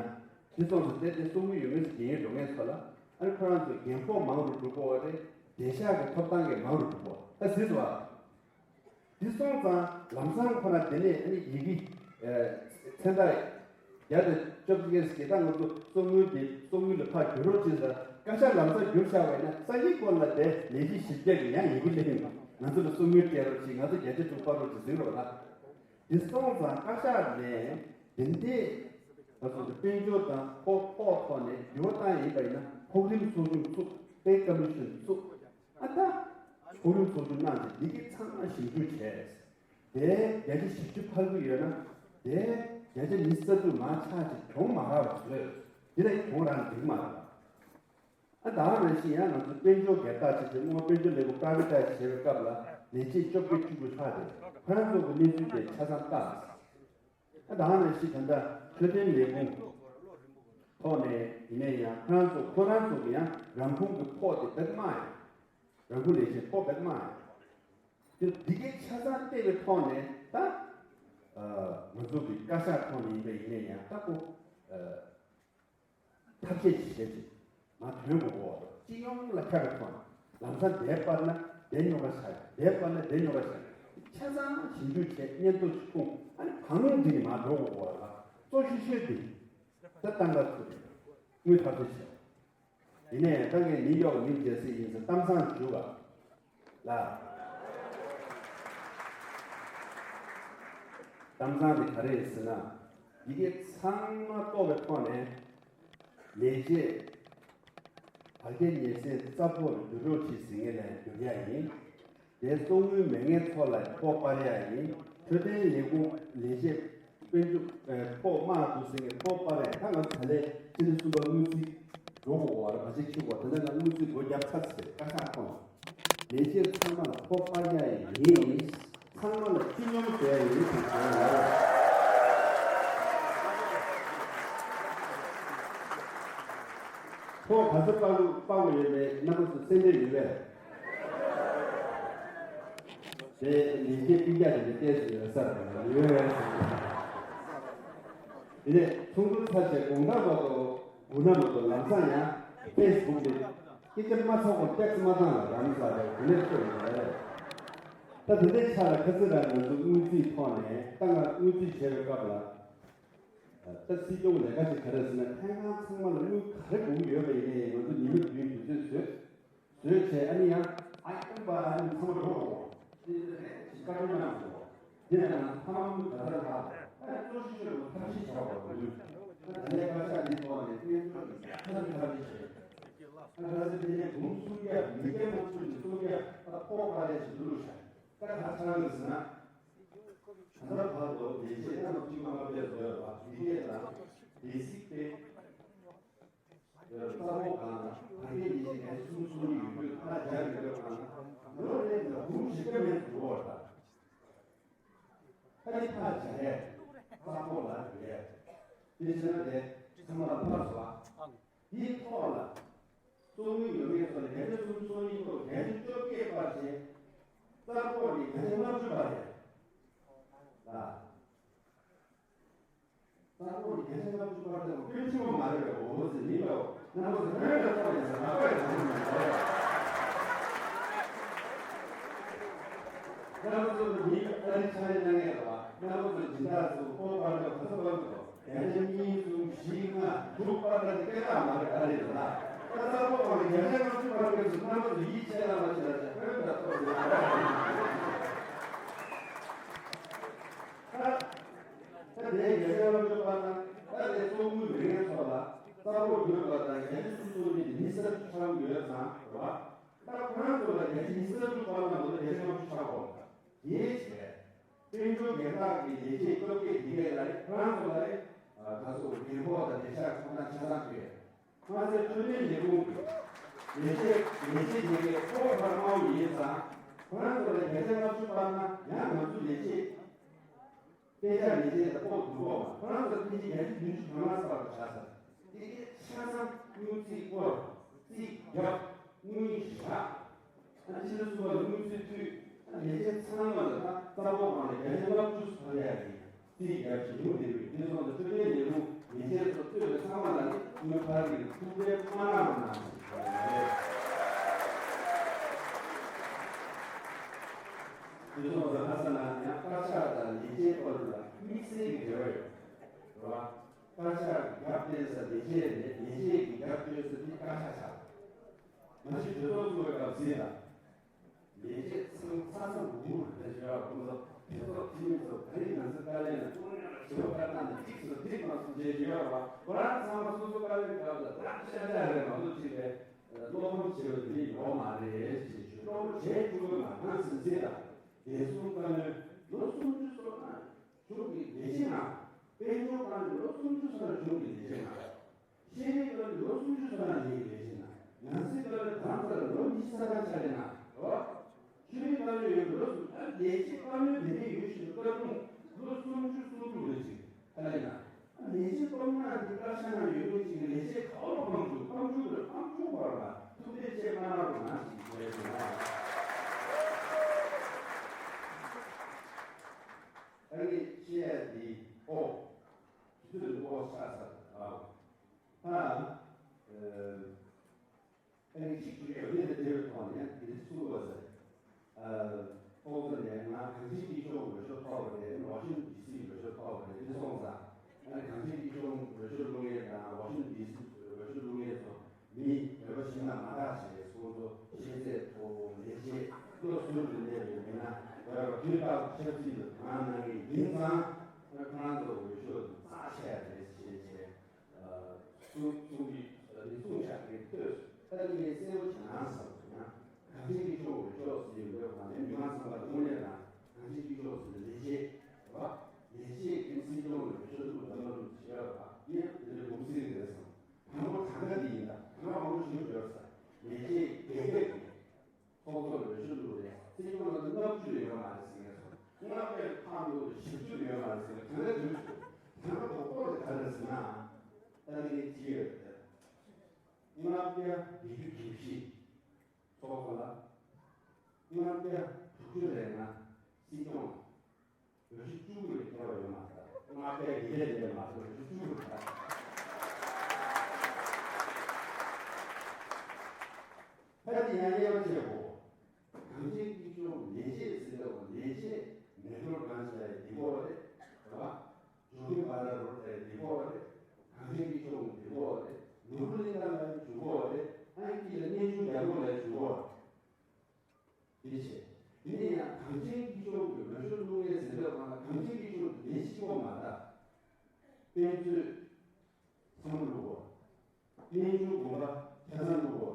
དེ་སོང་ཙང་དེ་དེ་གསོག་དངུལ་ཡོད་མཁན་ཚོ་རྒས་ཡོལ་འགྲོ་མཁན་ཚོ་ལ། ཨ་ནི་ཁོ་རང་ཚོ་རྒན་ཕོགས་མང་རུ་འགྲོ་གི་ཡོད་རེད། བདེ་གཤགས་ཀྱི་ཐོབ་ཐང་གི་མང་རུ་འགྲོ་གི་ཡོད་རེད། ད་གཟིགས་སོང་ཨ། འདི་སོང་ཙང་ལམ་སང་ཁོ་ན་དེ་ནས་ཨ་ནི་ཡི་གེ་ཨ་མཚན་རྟགས་བརྒྱ་དང་བཅོ་བརྒྱད་ཀྱི་ད་ང་ཚོ་གསོག་དངུལ་དེ་གསོག་དངུལ་ལ་ཕར་བསྒྱུར་རོགས་བྱེད་ཟེར། བཀའ་ཤག་ལམ་སང་བསྒྱུར་བཞག་པ་ཡིན་ན། སང་ཉིན་སྐོར་ལ་དེ་ལས་བྱེད་བཞི་བརྒྱ་གི་ཡང་ཡི་གེ་སླེབས་ཡོང་། ང་ཚོ་ལ་གསོག་དངུལ་སྤྲད་རོགས་བྱེད། ང་ཚོ་བརྒྱ་ཆ་དྲུག་སྤར་རོགས་བྱེད་ཟེར་རོགས་ལ། འདི་སོང་ཙང་བཀའ་ཤག་ནས་དེ་འདྲའི་ང་ཚོ་དཔལ་འབྱོར་དང་ཕོགས་ཕོགས་ཐོག་ནས་འགྱུར་བ་བཏང་ཡིན་པ་ཡིན་ན། ཕོགས་རིམ་ཚོགས་ཆུང་བཙུགས། pay commission བཙུགས། ཨ་ད། ཕོགས་རིམ་ཚོགས་ཆུང་གནང་བྱས་འདི་གི་ཚང་མ་ཞིབ་འཇུག་བྱས། དེ་བརྒྱ་ཆ་བཞི་བཅུ་འཕར་གྱི་ཡོད་ན། དེ་བརྒྱ་ཆ་ཉི་ཤུ་རྩ་དྲུག་མར་ཆག་ཅིག་གྱོང་མ་རག་པ་བཟོས། འདི་ལ་གྱོང་རག་འགྲིག་མ་རེད། ཨ་ད་ག་ནང་བཞིན་ཡང་ང་ཚོ་དཔལ་འབྱོར་སྒེར་བདག་བྱས་ཏེ། སྔོན་དཔལ་འབྱོར་ལས་ཁུངས་privatise བྱས་པའི་སྐབས་ལ་ལས་བྱེད་བཅོ་བརྒྱད་བཅུ་དགུ་ལྷག་དེ་ཁོ་རང་ཚོ་གི་གནས་ཚུལ་དེ་ཆ་ཚང་བལྟས། ཨ་ད་ག་ནང་བཞིན་ད་ལྟ་འཕྲོད་བསྟེན་ལས་ཁུངས་ཐོག་ནས་ཡིན་ནའི་ཡང་ཁོ་རང་ཚོ་ཁོ་རང་ཚོ་གི་ཡང་རང་ཁོངས་ཀྱི་ཕོགས་དེ་བེད་མ་ཡོད། རང་ཁུངས་ལས་བྱེད་ཕོགས་བེད་མ་ཡོད། དེ་འདི་གའི་ཆ་ཚང་བལྟས་པའི་ཐོག་ནས་ད་ཨ་ང་ཚོ་གི་བཀའ་ཤག་ཐོག་ནས་ཡིན་པ་ཡིན་ནའི་ཡང་ད་ཁོ་ཨ་ཐབས་ཤེས་ཅིག་བྱས་ཅིག་མར་ཐོན་དགོས་གོ། སྤྱི་ཡོངས་ལ་ཁྱབ་པའི་ཐོག་ནས་ལམ་སང་དེ་སྤར་ན་དེ་རྙོག་དྲ་ཆགས། དེ་སྤར་ན་དེ་རྙོག་དྲ་ཆགས། ཆ་ཚང་ཞིབ་འཇུག་བྱས། སྙན་ཐོ་ཅིག་ཁུངས། ཨ་ནི་བང་རིམ་འདི་ནས་མར་འགྲོ་དགོས་གོ་ལ། གཙོ་ཤོས་ཤོས་འདི་ད་ཏང་ཁ་ཚུད་རེད། དངུལ་ཐབས་ཤེས་བྱས། དེ་ནས་ད་ངས་ནིའུ་ཡོག་ནིའུ་ཇར་སི་ཡིན་ཟེར་གཏམ་བཟང་ཞུ་བ་ལ། གཏམ་བཟང་དེ་ག་རེ་རེད་ཟེར་ན། ཡི་གེ་ཚང་མ་རྟོགས་པའི་ཐོག་ནས་ལས་བྱེད་བར་བརྒལ་ཉེས་སེལ་རྩ་ཕོགས་བསྒྱུར་རོགས་གྱིས་ཟེར་མཁན་ལ་བསྒྱུར་ཡ་ཡིན། དེ་གསོག་དངུལ་མེད་མཁན་ཚོ་ལ་ཕོགས་སྤར་ཡ་ཡིན། འཕྲོད་བསྟེན་ལས་ཁུངས་ལས་བྱེད་དཔལ་འབྱོར་ཨེ་ཕོགས་དམག་འདུག་ཟེར་མཁན་ཕོགས་སྤར་ཡ། ད་ང་ཚོ་ད་ལན་ཕྱི་ཟླ་གསུམ་པ་དངུལ་རྩིས་འགྲོ་དགོས་པ་རེད། མ་གཞི་འཁྱེར་དགོས། དེ་འདྲ་ན་དངུལ་རྩིས་སྒོ་བརྒྱབ་ཚར་ཟེར། བཀའ་ཤག་ཁོངས་ལས་བྱེད་ཚང་མ་ལ་ཕོགས་སྤར་ཡ་ཡིན། ཚང་མ་ལ་སྤྱི་སྙོམས་བཟོ་ཡ་ཡིན་ཟེར་བྱས་ཡོད་རེད། ཕོགས་ག་ཚོད་སྤར་དགོས་སྤར་དགོས་ཡོད་མེད་རྣམ་པ་ཚོ་གསན་འདོད་ཡོད་པས། དེ་ལས་བྱེད་སྤུན་ཀྱག་དེ་འདྲ་བལྟས་སུ་ཡོད་ས་རེད། ཡོད་རེད། དེ་ནས་ཚོགས་འདུ་ཚར་རྗེས་དགོང་དག་བར་དུ་སྒུག་ན་མ་གཏོགས་ལམ་སང་ཡང་ཕེ་སི་བུག་ལ་སྐད་ཆ་མ་ཚོགས་པར་ཊེག་སི་མ་བཏང་ལ་རང་ས་རེད། དེ་ནས་ཐོས་ཡོད་རེད། ད་དེ་འདྲའི་ཆ་ལ་ཁ་སང་རང་ང་ཚོ་དངུལ་རྩིས་ཐོག་ནས་ད་ང་དངུལ་རྩིས་བྱེད་པའི་སྐབས་ལ། ད་སྲིད་སྐྱོང་ལས་ཀ་ཞིག་ག་རེ་ཟེར་ན། ལྷན་ཁང་ཚང་མ་ལ་དངུལ་ག་རེ་དགོས་ཀྱི་ཡོད་པ་ཡིན་ནའི་ང་ཚོ་ཉི་མ་བདུན་དུས་ཚོད་བཟོས། བཟོས་བྱས་ཨ་ནི་ཡང་ཨ་ཡོང་པ་ཨ་ནི་ཚང་མ་འགྲོ་དགོས། དེ་ནས་བཀའ་འཁྲོལ་གནང་དགོས། དེ་ནས་ང་ཚོ་ཐ་མ་དངུལ་ག་ཚོད་ལྷག་ཨ་ནི་གཙོ་ཤོས་ཤོས་ལ་ཐབས་ཤེས་བྱ་དགོས་དགོས། ད་ལྟའི་བཀའ་ཤག་འདི་ཐོག་ནས་དངོས་འབྲེལ་གྱི་ཐབས་ཤེས་ཐབས་ཤེས་བྱས། ཨ་ད་ཚོད་དེ་ནས་འབུམ་སུམ་བརྒྱ་མི་སྐྱ་ལྔ་བཅུ་ནས་སུམ་བརྒྱ་ད་ཕོགས་ཕ་ལས་ཞིག་འདུག་ལུགས་བྱས། ད་ག་ཚང་ཡོད་ཟེར་ན། ད་ལྟ་བར་དུ་ལས་བྱེད་སྣ་ཚོགས་གཅིག་མ་ཕེབས་བཟོས་པ་དེ་གས་ལ་སྡེ་སྲིད་པས་རྩ་བོ་གང་ལ་ད་ལྟའི་ལས་བྱེད་ངན་གསུམ་གསུམ་ཡོད་རྒྱུ་ཁ་རྒྱ་ཡོད་རྒྱུ་གང་ལ་ལོ་རེ་ལ་འབུམ་བཞི་བརྒྱ་མེད་འགྲོ་བར་ད་ཨ་ནི་ཕར་བྱ་ཡས་རྩ་བོ་ལ་ཡོད་ཡས་དེ་བྱས་ན་དེ་ཚང་མ་ལ་ཕར་བཟོ་བ། དེའི་ཐོག་ལ་གཙོ་དངུལ་ཡོད་མེད་སོགས་ལ་བརྒྱ་ཆ་སུམ་ཅུ་སོ་གཉིས་ཐོག་བརྒྱ་ཆ་བཅོ་བརྒྱད་སྤར་བྱས། རྩ་བོ་ནི་བརྒྱ་ཆ་ལྔ་བཅུ་སྤར་ཡས། ལ། རྩ་བོ་ནི་བརྒྱ་ཆ་ལྔ་བཅུ་སྤར་ཏེ་སྐྱོན་ཆེན་པོ་མ་རེད་པས། འོ་ཟེར་མིན་པའོ། རྣམ་པ་ཚོ་ཧོན་ལ་ཐོག་ཡིན་ཟེར་ལག་པ་ཡིན་ཟེར་མིན་པའོ། རྣམ་པ་ཚོ་མི་ཨ་རི་ཆ་ལེ་གནང་ངེས་ལ་བ། རྣམ་པ་ཚོ་སྦྱིན་བདག་ཚོ་ཁོ་པར་ལ་ག་ཚོད་པར་ཚོ། བརྒྱ་ཆ་གཉིས་གསུམ་བཞི་ལྔ་དྲུག་པ་ལ་དེ་སྐད་གྲགས་མ་རེད་ཨ་རི་ལ། ད་ལྟ་ཁོ་གང་ལ་བརྒྱ་ཆ་ལྔ་བཅུ་པར་སྐབས་སུ་རྣམ་པ་ཚོ་ཡིད་ཆེས་ལ་མ་བྱེད་ལ་བྱ་ཁོན་ད་ཐོག་ཟེར་ད། ད་དེ་བརྒྱ་ཆ་ལྔ་བཅུ་པར་ན་ད་དེ་གཙོ་བོ་མི་རིགས་ཚོ་ལ་རྩ་བོ་ཡོད་པ་དང་བརྒྱ་ཆ་སུམ་ཅུ་ནི་མི་སེར་ཆགས་ཡོད་ཙང་རེད་བ། ད་ཁོ་རང་ཚོ་ལ་བརྒྱ་ཆ་ཉི་ཤུ་རྩ་དྲུག་པར་ན་ལོ་བརྒྱ་ཆ་ལྔ་བཅུ་ཆགས་གོ། དེའི་ཕྱིར། དཔལ་འབྱོར་སྒེར་བདག་གི་ལས་བྱེད་སྟོབས་སྐྱེད་དེ་གས་ལ་ཁོ་རང་ཚོ་ལ་ཁ་སོ་རྒན་ཕོགས་དང་བདེ་འཇགས་ཁོ་ན་ཆ་ཚང་ཐོབ། ང་ཚོའི་འཕྲོད་བསྟེན་ལས་ཁུངས་ཀྱི་ལས་བྱེད་ལས་བྱེད་དེ་གས་ཕོགས་ཕར་དམའ་བོ་ཡིན་ཙང་ཁོ་རང་ཚོ་ལ་བརྒྱ་ཆ་ལྔ་བཅུ་སྤར་ན་ཡང་ང་ཚོ་ལས་བྱེད་གཏན་འཇགས་ལས་བྱེད་ལ་ཕོགས་སྡུག་གོ་མ་ཁོ་རང་ཚོ་ཕལ་ཆེར་བརྒྱ་ཆ་བདུན་ཅུ་དོན་ལྔ་སྤར་དུ་ཆགས་ས་དེ་གས་ཆ་ཚང་དངུལ་རྩིས་སྐོར་རྩིས་རྒྱབ་དངུལ་བཞག་ཨ་ཕྱི་ཟླ་གསུམ་པ་ལ་དངུལ་རྩིས་མཐུད། ཨ་ལས་བྱེད་ཚང་མ་ལ་ད་རྩ་བོ་གང་ལ་བརྒྱ་ཆ་ལྔ་བཅུ་ཐོབ་ཡག་གི་རྩིས་རྒྱབ་བྱེད་ཡོང་བསྡད་པའི་དེ་སོང་ཙང་འཕྲོད་བསྟེན་ལས་ཁུངས་ལས་བྱེད་ཚོ་གཙོས་པའི་ཚང་མ་ལ་ནི་དངུལ་ཕར་གྱི་ཐུགས་ཕན་མ་གནང་རོགས་གནང་ཞེས་ཞུ་བ་རེད། དེ་སོང་ཙང་ཁ་ས་ན་ཡང་བཀའ་ཤག་དང་ལས་བྱེད་བར་ལ་དམིགས་བསལ་གྱི་འབྲེལ་བ་ཡོད་རེད་བ། བཀའ་ཤག་གི་རྒྱབ་བརྟེན་ས་ལས་བྱེད་རེད། ལས་བྱེད་ཀྱི་རྒྱབ་སྐྱོར་ས་དེ་བཀའ་ཤག་ཆགས། མ་གཞི་གྲོས་ཚོགས་ཚོགས་པའི་སྐབས་ཟིན་ལ། ལས་བྱེད་ཚང་ཚ་ཚ་འུར་འུར་རེད་བྱས་པ་ཁོང་ཚོ་དེ་ཚོ་དེ་མི་ཚོ་ག་རེ་ང་ཚོ་དཀའ་ལས་ན་ཀྲུང་དབྱང་ལ་ཞེ་པོ་བཀའ་བཏང་ནས་འགྲིག་སོང་འགྲིག་མ་སོང་བྱས་ཡོད་རེད་བ། ཁོ་རང་ཚང་མ་སོ་སོ་དཀའ་ལས་སྐབས་ལ་ད་ཤ་ཤ་རེད་མ་གཏོགས་ཅིག་རེད། བློ་ཕམ་བྱེད་པ་དེ་འདྲ་ཡོད་མ་རེད་ཅེས་ཞུ། གློ་བུར་བྱས་བཅུག་གི་མ་གཏོགས་ཟིན་ཚེ་ལ་བདེ་སྲུང་བཀའ་བློན་ལོ་སུམ་ཅུ་སོང་ན་གཞུང་གི་ལས་བྱེད་ནང་དཔལ་འབྱོར་བཀའ་བློན་ལོ་སུམ་ཅུ་སོང་ན་གཞུང་གི་ལས་བྱེད་ནང་། ཤེས་རིག་བཀའ་བློན་ལོ་སུམ་ཅུ་སོང་ན་ལས་ཀྱི་ལས་བྱེད་ནང་། ནང་སྲིད་བཀའ་བློན་གང་ཚར་ལོ་ཉི་ཤུ་རྩ་གྲངས་ཆགས་ལས་ནང་། རེད་བ། ཤེས་རིག་བཀའ་བློན་ཡོད་པའི་ལོ་སུམ་ཨ་ལས་བྱེད་བཀའ་བློན་དེ་འདྲའི་ཡོད་བཞིན་དུ་བཀའ་དྲུང་ལོ་སུམ་ཅུ་སོ་དྲུག་རེ་ཅིག་ཨ་ལས་ན། ལས་བྱེད་སྟོབས་ན་འདི་བཀའ་ཤག་ནང་ཡོད་མཁན་ཅིག་གི་ལས་བྱེད་ག་བ་ཕམ་བཅུག་ཕམ་བཅུག་རེད་ཕམ་བཅུག་བར་ལ་ཐུགས་འདེད་བྱེད་མ་གནང་རོགས་གནང་ཞེས་ཞུ་ཡས་ཡིན། ཨ་ནི་བཤད་ཡ་འདི་ཨོ། དུས་ཚོད་འདི་ཨོ་ཆགས་ཚར་ཨ། ད་ཨ་ནི་གཅིག་ཞུ་ཡ་ཡོད་དེ་དེ་བའི་ཐོག་ནས་འདི་གསུང་དགོས་ཟེར། ཨ། ཚོགས་གཙོ་ནས་ང་གངས་ཅན་སྐྱིད་གཤོངས་འོས་ཤོག་ཐོབ་པ་རེད། ཝ་ཤིང་ཊོན་ཌི་སི་འོས་ཤོག་ཐོབ་པ་རེད། འདི་སོང་ཙང་ཨ་ནི་གངས་ཅན་སྐྱིད་གཤོངས་འོས་ཤོག་བླུག་མཁན་དང་ཝ་ཤིང་ཊོན་ཌི་སི་འོས་ཤོག་བླུག་མཁན་ཚོ་མི་བོད་པ་གཞན་དང་མ་འདྲ་ཞེས་ཁོང་ཚོ་ཤེས་ཚད་མཐོ་བོ་ལས་བྱེད་བློ་གཟུ་བོ་ནས་ཡོད་མེད་ན་བོད་པ་དུས་རྟག་ཆབ་སྲིད་ལ་དོ་སྣང་གནང་མཁན་ཡིན་ཙང་ཨ་ནི་ཁོ་རང་ཚོ་འོས་ཤོག་འདི་བཙག་བྱས་རེད་ཞེས་བྱས། གསུང་གསུང་གི་ནི་གསུང་བྱ་དེ་ལྟོས་སུ་ལྟ་ནི་སེ་བོ་བྱ་ནང་བསམ་སོང་ན་གངས་ཅན་སྐྱིད་གཤོངས་འོས་ཤོག་ཟེར་ཡོད་པའི་ནང་ནས་མི་མང་ཚང་མ་ལ་དངོས་གནས་རང་གངས་ཅན་སྐྱིད་གཤོངས་ཟེར་ནས་ལས་བྱེད་རེད་བ། ལས་བྱེད་ཀྱི་སྲིད་སྐྱོང་ལ་འོས་ཤོག་བླུགས་དང་མ་བླུགས་བྱེད་ཡ་རེད་བ། ཡིན་ཡང་དེ་འདྲའི་ལུགས་སྲོལ་རེད་བསམ། དང་པོ་གང་ག་འདི་ཡིན་ད་གང་ག་མང་པོ་ཞིག་ཡོད་ས་ལས་བྱེད་དགེ་རྒན་གྱི། ཚོགས་གཙོ་འོས་ཤོག་བླུགས་རེད། སྲིད་སྐྱོང་ལ་ལྔ་བཅུ་ཡོད་མ་རེད་ཟེར་མཁན་སོང་། ལྔ་པའི་ཁག་འདུག་བཞི་བཅུ་ཡོད་མ་རེད་ཟེར་མཁན་ག་འདྲ་བྱུང་བྱུང་། དེ་ནི་གོ་སྐོར་དེ་ག་རེ་ཟེར་ན། ད་ནི་ཅི་ཡོད་རེད། ལྔ་བརྒྱ་བརྒྱད་ཅུ་གྱ་བཞི་ཚོགས་གཙོ་ལ། ལྔ་བརྒྱ་དྲུག་ཅུ་རེ་ལྔ་སྲིད་སྐྱོང་ལ། འོས་ཤོག་བཅུ་དགུ་རེ་ཁྱད་པར་ཡོད་མ་རེད། ལྔ་བརྒྱ་བརྒྱད་བརྒྱ་ལས་མ་གཏོགས་འོས་ཤོག་བཅུ་དགུ་རེད། ཕ་དེ་ཡང་དབྱེ་བ་ཕྱེ་གོ། གངས་ཅན་སྐྱིད་གཤོངས་ལས་བྱེད་ཟེར་བ་ལས་བྱེད་མེ་འབྲོག་གང་ཞིག་ལ་ཡི་དེ་གོ་རེད་བ། འབྱོར་འབྲིང་མ་ ལ་རོ་དེ་འདི་གོ་རེད། གངས་ཅན་སྐྱིད་ཆུ་འདི་གོ་རེད། ནོར་བུ་གླིང་ཁ་ལ་འཇུག་གོ་རེད། ཨ་ཀི་ལ་གནས་ཆུང་རྒྱལ་པོ་ལ་འཇུག་གོ་རེད། འདི་བྱས། དེ་ནས་ཡང་གངས་ཅན་སྐྱིད་ཆུ་གི་རོ་ཆུ་བླུག་མཁན་ཟེར་བའི་སྒང་ལ་གངས་ཅན་སྐྱིད་ཆུ་ལས་གཅིག་པོ་མ་རེད། དཔེ་མཛོད་ཚང་མ་བླུག་གོ། གནས་ཆུང་དགོན་པ་ཆ་ཚང་བླུག་གོ།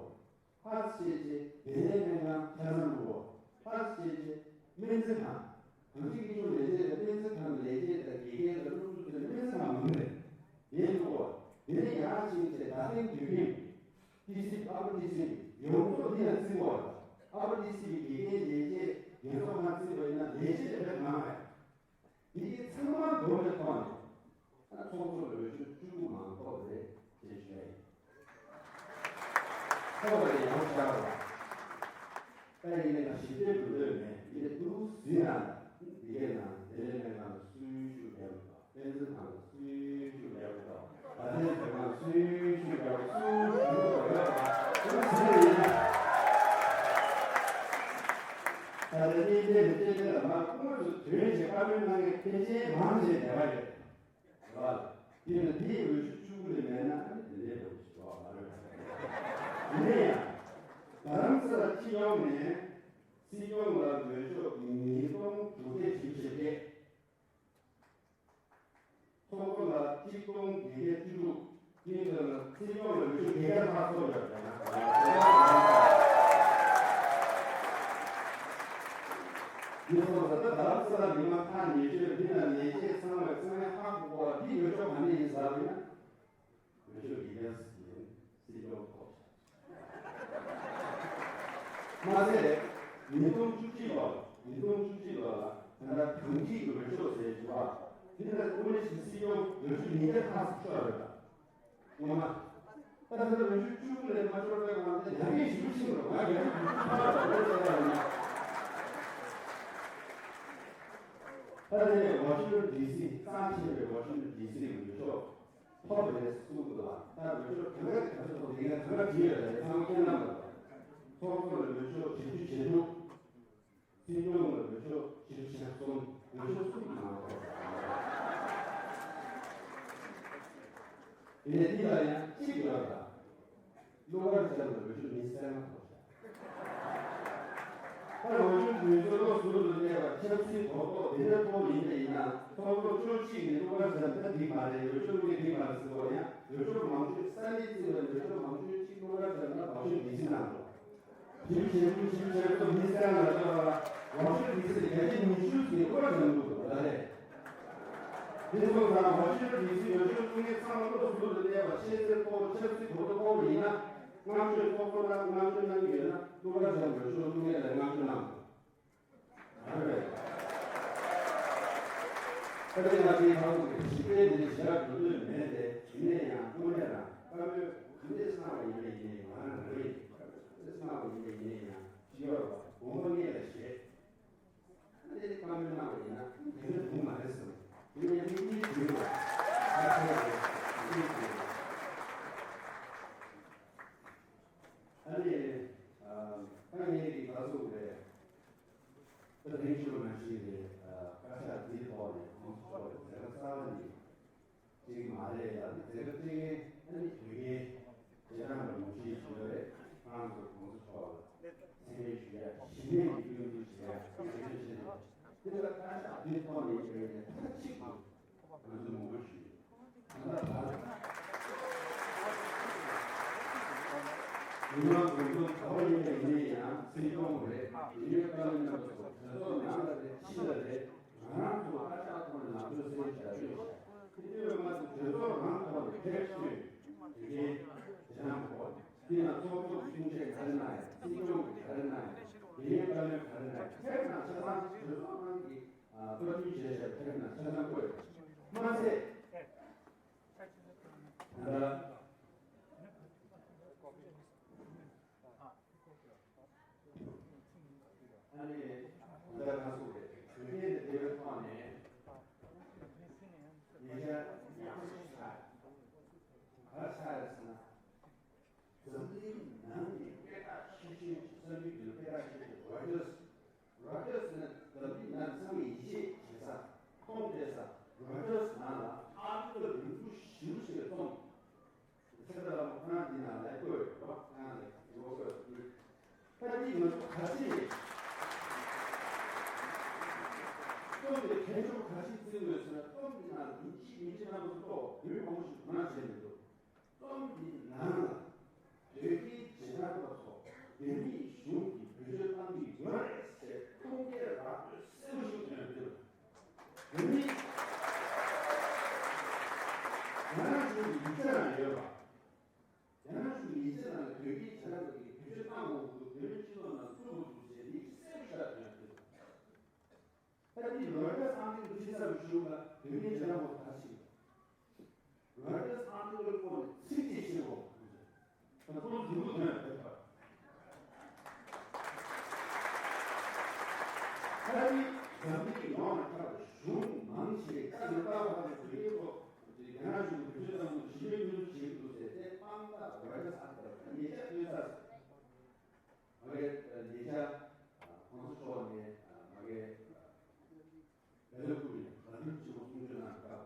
ཕར་བྱས་རྗེས་བདེ་ལེགས་སྨན་ཁང་ཆ་ཚང་བླུག་གོ། ཕར་བྱས་རྗེས་སྨན་རྩིས་ཁང་། གངས་ཅན་སྐྱིད་ཆུ་ལས་བྱེད་དང་སྨན་རྩིས་ཁང་ལས་བྱེད་དང་དགེ་རྒན་དང་སློབ་ཕྲུག་ཚོ་ནས་སྨན་རྩིས་ཁང་མང་པོ་རེད། དེ་བླུག་གོ། དེ་ནས་ཡར་ཕྱིན་ཚེ་རྡ་སྟེང་དུད་ཁྱིམ། ཏི་སི་ཨ་པར་ཏི་སི་ཡོངས་རྫོགས་འདི་ཡང་རྩིས་གོ། ཨ་པར་ཏི་སི་དགེ་རྒན་ལས་བྱེད་ཡོངས་རྫོགས་ཁང་རྩིས་པ་ཡིན་ན་ལས་བྱེད་དེ་བས་མང་བས། འདི་གའི་ཚང་མ་བསྡོམས་པའི་ཐོག་ནས་ད་ཚོགས་གཙོ་ལ་འོས་ཤོག་བཅུ་དགུ་མ་གཏོགས་རེད་ཅེས་ཞུ་ཡ་ཡིན། ཚོགས་པ་ལས་ཡོངས་ཤར་བ། ད་ཡིན་ནའི་ཞིབ་ཕྲའི་འགྲོ་འདོད་མེད། ཡིན་ནའི་ཏུ་ཟིན་ན་འདི་གའི་ནང་དེ་ལས་སྨན་ཁང་ལ་སུས་ཤུགས་རྒྱབ་མི་ཐུབ། དཔེ་མཛོད་ཁང་ལ་སུས་ཤུགས་རྒྱབ་མི་ཐུབ། ད་ལྟའི་མཛོད་ཁང་སུས་ཤུགས་རྒྱབ་སུ་ཞུ་དགོས་ཡོད་པ་ཏུ་ཟིན་ཡིན། ད་ལྟ་གཉིས་ལྡན་དུ་སྐྱེས་ཆེན་ལ་མ་དངོས་སུ་དོན་བྱེད་བཀའ་མོལ་གནང་མཁན་ཕལ་ཆེར་མང་ཆེ་བསྡད་པ་རེད། རེད་བ། དེ་ཡིན་ན་དེའི་འོས་ཤོག་བཅུ་དགུ་ལས་མེད་ན་ཨ་ནི་དེ་འདྲའི་འགྲོ་གི་ཞོག་མ་རེད། ཡིན་ན་ཡང་། རྡ་རམ་ས་ལ་སྤྱི་ཡོངས་ནས་སྲིད་སྐྱོང་ལ་འོས་ཤོག་ཉིས་སྟོང་དྲུག་བརྒྱ་བཞི་བཅུ་ཞེ་བརྒྱད། ཚོགས་གཙོ་ལ་གཅིག་སྟོང་བརྒྱད་བརྒྱ་བཅུ་དྲུག་སྤྱི་འཐུས་ལ་སྲིད་སྐྱོང་ལ་འོས་ཤོག་བརྒྱད་བརྒྱ་ལྷག་ཐོབ་ཡོད་པ་ཡིན་ན། འདི་སོང་ཙང་ད་རྡ་རམ་ས་ལ་མི་མང་ཐག་ཉེ་ཤོས་འདི་ལ་ལས་བྱེད་ཚང་བའི་ཚང་མས་ཧ་གོ་གོ་བ་འདི་འོས་ཤོག་ག་ནས་ཡིན་ཟེར་བ་ཡིན་ན། འོས་ཤོག་བརྒྱད་བརྒྱ་ཡིན། སྲིད་སྐྱོང་ཐོབ་ཤག་མ་ཟད། ཉིས་སྟོང་བཅུ་གཅིག་ལོ། ཉིས་སྟོང་བཅུ་གཅིག་ལོ་ལ་ད་ལྟ་གངས་སྐྱིད་ཀྱི་འོས་ཤོག་ཟེར་བཞིན་པ། འདི་ལ་དངོས་གནས་ཀྱི་སྲིད་སྐྱོང་འོས་ཤོག་ཉིས་བརྒྱ་ལྷག་ཙམ་ཤོར་རེད་པ། ངོ་མ། ད་ལྟ་འོས་ཤོག་བཅུ་དགུ་ལས་མ་ཤོར་བའི་དབང་དུ་ཡང་ངས་ཞུ་ཕྱིན་རོགས་ང་ཡང་ཞུ་ཕྱིན་རོགས་ལ་ཡིན། ད་ལྟ་ནས་ཝ་ཤིང་ཏོན་ཌི་སི་གཙང་ཆེ་བའི་ཝ་ཤིང་ཏོན་ཌི་སི་གི་འོས་ཤོག་ཐོབ་རེད་གསུངས་འདུག་ལ། ད་འོས་ཤོག་གང་ག་ག་ཚོད་ཐོབ་དེ་ངས་གང་ག་བྲིས་ཡོད་རེད། ཚང་མ་མཁྱེན་གནང་མ་རེད། ཚོགས་གཙོ་ལ་འོས་ཤོག་བཞི་བཅུ་ཞེ་དྲུག་སྲིད་སྐྱོང་ལ་འོས་ཤོག་བཞི་བཅུ་ཞེ་གསུམ། འོས་ཤོག་གསུམ་མ་གཏོགས། དེ་ནས་འདི་ལ་ཡང་གཅིག་ཡོད་ལ། བློ་དཀར་ལྕམ་ལ་འོས་ཤོག་ཉི་ཤུ་རྩ་ལྔ་ཐོབ་ཤག་ད་འོས་ཤོག་ཉུང་ཤོས་ལོ་ཟུར་དུ་གནས་པ་ཆབ་སྲིད་གོ་རྟོགས་དེ་འདྲ་མཐོ་ཡིན་པ་ཡིན་ན། ཚོགས་གཙོ་བཅུ་གཅིག་ནས་བློ་དཀར་ལྕམ་ད་འགྲིག་མ་རེད། འོས་ཤོག་གཉིས་འགྲིག་མ་རེད་ཟེར་བ་ཡང་འོས་ཤོག་མང་ཤོས་ས་གནས་རྩིས་པ་ནས་འོས་ཤོག་མང་ཤོས་གཅིག་བློ་དཀར་ལྕམ་ལ་བག་ཤོག་ཉི་ཤུ་གནང་འདུག་ཞིབ་ཞིབ་ཞིབ་ཞིབ་ཀྱི་མི་སེར་ལ་ལྟོས་པ་ལ་ཝ་ཤིང་ཏོན་ཌི་སི་ལ་བརྒྱ་ཆ་ཉི་ཤུ་ཙམ་བློ་དཀར་ལྕམ་འདུག་ལ་རེད། དེ་སོང་ཙང་ཝ་ཤིང་ཏོན་ཌི་སི་འོས་ཤོག་བླུག་མཁན་ཚང་མ་བློ་ཟུར་དུ་གནས་པ་ཤེས་ཚད་མཐོ་བོ་ཆབ་སྲིད་གོ་རྟོགས་མཐོ་བོ་ཡིན་ན། བསྔགས་བརྗོད་ཚོགས་གཙོ་ལ་བསྔགས་བརྗོད་གནང་གི་ཡོད་ན་བློ་དཀར་ལྕམ་འོས་ཤོག་བླུག་མཁན་ལ་བསྔགས་བརྗོད་གནང་དགོས། ད་རེས་ང་ཚོའི་ཁ་ལོ་གི་ཞིབ་ཕྲའི་འདི་ཞེ་དྲག་འགྲོ་འདོད་མེད་དེ། ཡིན་ན་ཡང་དངོས་གནས་རང་བཀའ་མོལ་ག་འདྲས་གནང་བ་ཡིན་པ་ཡིན་ནའི་ང་རང་རེད། ག་འདྲས་གནང་བ་ཡིན་པ་ཡིན་ནའི་ཡང་ཅི་ཡོད་རེད་པ། དགོངས་པ་ངེས་ལ་བཞེས། ཨ་ནི་བཀའ་མོལ་གནང་བ་ཡིན་ན་དེ་འདྲ་འདུག་མ་རེད་བསམ། དེ་ནས་མིག་གཉིས་བསྒྲིལ་བ། ཨ་ཁོ་རེད། མིག་གཉིས་བསྒྲིལ་བ། ཨ་ནི། ཨ། ད་ངས་ཀྱི་ད་གཟུགས་རེད། ད་དེང་ཕྱི་ལོ་ནང་བཞིན་རེད། ཨ། བཀའ་ཤག་འདིའི་ཐོག་ནས་ཁོང་ཚོ་ཕྱོགས་ནས་མཛད་པ་གསར་པ་ནི་གཅིག་མ་རེད་ལ། ནི་མཛད་པ་གཅིག་ཨ་ནི་དུས་རྒྱུན་རྗེས་འབྲང་ལ་ངོ་ཤེས་ཞུ་ཡ་རེད། ཁོང་ཚོ་ཁོང་ཚོ་ཕྱོགས་ལ་མཚན་སྨད་ཞུ་ཡ། གཞི་མེད་ཀྱི་སྐྱོན་འཛུགས་བྱེད་ཡ་དེ་འདྲ་བྱས་ནས། དེ་ལ་བཀའ་ཤག་འདིའི་ཐོག་ནས་བྱས་ནས་མཐའ་གཅིག་ཏུ་ང་ཚོ་ངོ་རྒོལ་ཞུ་ཡོད། ད་ལྟ་བར། མི་མང་དགོངས་དོན་ག་བ་ཡིན་པ་ཡིན་ན་ཡང་སྲིད་སྐྱོང་རེད། ཡིན་ནའི་བཀའ་བློན་རྣམ་པ་ཚོ་གྲོས་ཚོགས་ནང་ལ་རེད། ཕྱི་ལ་རེད། ང་རང་ཚོ་བཀའ་ཤག་ཐོག་ནས་ལམ་སྟོན་གསལ་བཤད་བྱ་ཆོག་ཤག་དེ་བསྟུན་མ་ཐུབ་གྲོས་ཚོགས་རང་ཐོག་ནས་ཁྲལ་གཅོད་དེ་གའི་བྱེད་སྟངས་གོ། དེ་ཡང་ཚོགས་གཙོ་གསུང་བཤད་ག་རེ་གནང་ཡང་། སྲིད་སྐྱོང་གིས་ག་རེ་གནང་ཡང་། དེ་ཡང་བཀའ་བློན་ག་རེ་གནང་ཡང་། ཁྲལ་གནང་ཆ་ཚང་གྲོས་ཚོགས་ནང་གི་ཨ། བཀའ་འཁྲོལ་བྱས་བྱས་ཐེབས་ན་ཆ་ཚང་བཀོད། མ་ཟད། ད་ལྟ། ཨ་ནི། ད་ལྟ་ག་སོགས་རེད། དོན་རྐྱེན་དེ་འབྲེལ་བའི་ཐོག་ནས་ཉེ་ཆར་ཡག་པོ་ཞིག་ཆགས། ག་རེ་ཆགས་རེད་ཟེར་ན། འཛམ་གླིང་ནང་གི་སྐད་གྲགས་ཆེ་ཤོས་ཀྱི་གསར་འགྱུར་འདི་ལ་སྐད་གྲགས་ཆེ་ཤོས་རོའི་ཊར། རོའི་ཊར་ཟེར་ན་འཛམ་གླིང་ནང་ཚང་མས་ཡིད་ཆེས་བྱེད་ས། མཐོང་བསྡད་ས། རོའི་ཊར་ནང་ལ་ཨ་ བོད་མང་པོ་ཞིག་དོ་སྣང་བྱས་མི་འདུག་རྩོམ་འདིའི་ནང་ལ་བོད་ཀྱི་རྗེས་འབྲང་པ་ཚོ་བོད་མིའི་གཞུང་གིས་བེད་སྤྱོད་གཏང་གི་ཡོད་རེད་ཅེས་ཁུངས་སྐྱེལ་ར་སྤྲོད་གསལ་པོ་ཞིག་ཐོན་ཡོད་འདུག་བོད་མི་རྒྱ་ནག་གཞུང་གི་ཡིག་ཆ་ནང་ཡོད་པ། རྒྱ་ནག་གཞུང་གི་ཡིག་ཆ་ནང་ལ་བོད་ཀྱི་རྗེས་འབྲང་པ་གིས་བེད་སྤྱོད་གཏང་དགོས་འདུག་བོད་མིའི་སྤྱི་ཚོགས་ནང་བཙུགས་དགོས་འདུག་ཅེས་ཡིག་གསལ་པོ་ཞིག་ཐོན་ཡོད་འདུག་ད་ལྟའི་རོའི་ཊར་ཨང་ཀི་ཁྲིད་ས་རུ་ཞུགས་ལ་བོད་མིའི་རྗེས་འབྲང་པ་དར་ཞིང་། རོའི་ཊར་ཨང་ཀི་ཁྲིད་པའི་སྐོར་ནས་ཚིག་གཅིག་བཤད་རོགས་གནང་། ད་ཁོང་ཚོ་འཛུལ་དགོས་དོན་ཡོད་པ། ད་ནི་འཛམ་གླིང་ཡོངས་ལ་ཁྱབ་པའི་གཞུང་མང་ཆེ་ད་ནི་ལྟ་བ་དེ་བོད་ཡིག་ཐོག་རྒྱ་ནག་གཞུང་གིས་བེད་སྤྱོད་གཏང་དགོས་ཞི་བའི་སྐུལ་འདེད་བྱེད་ཀྱི་འདུག་ཟེར་ཏེ་དཔང་རྟགས་རོའི་ཊར་ཨང་ཀི་ཁྲིད་ཉེ་ཆར་ཐོན་ས་རེད། མ་གི་ཉེ་ཆར་གོང་ས་མཆོག་ནས་མ་གི་བེ་ལ་ཀུ་རི་ལ་དུས་ཆེན་མོ་གསུང་ཆོས་གནང་སྐབས་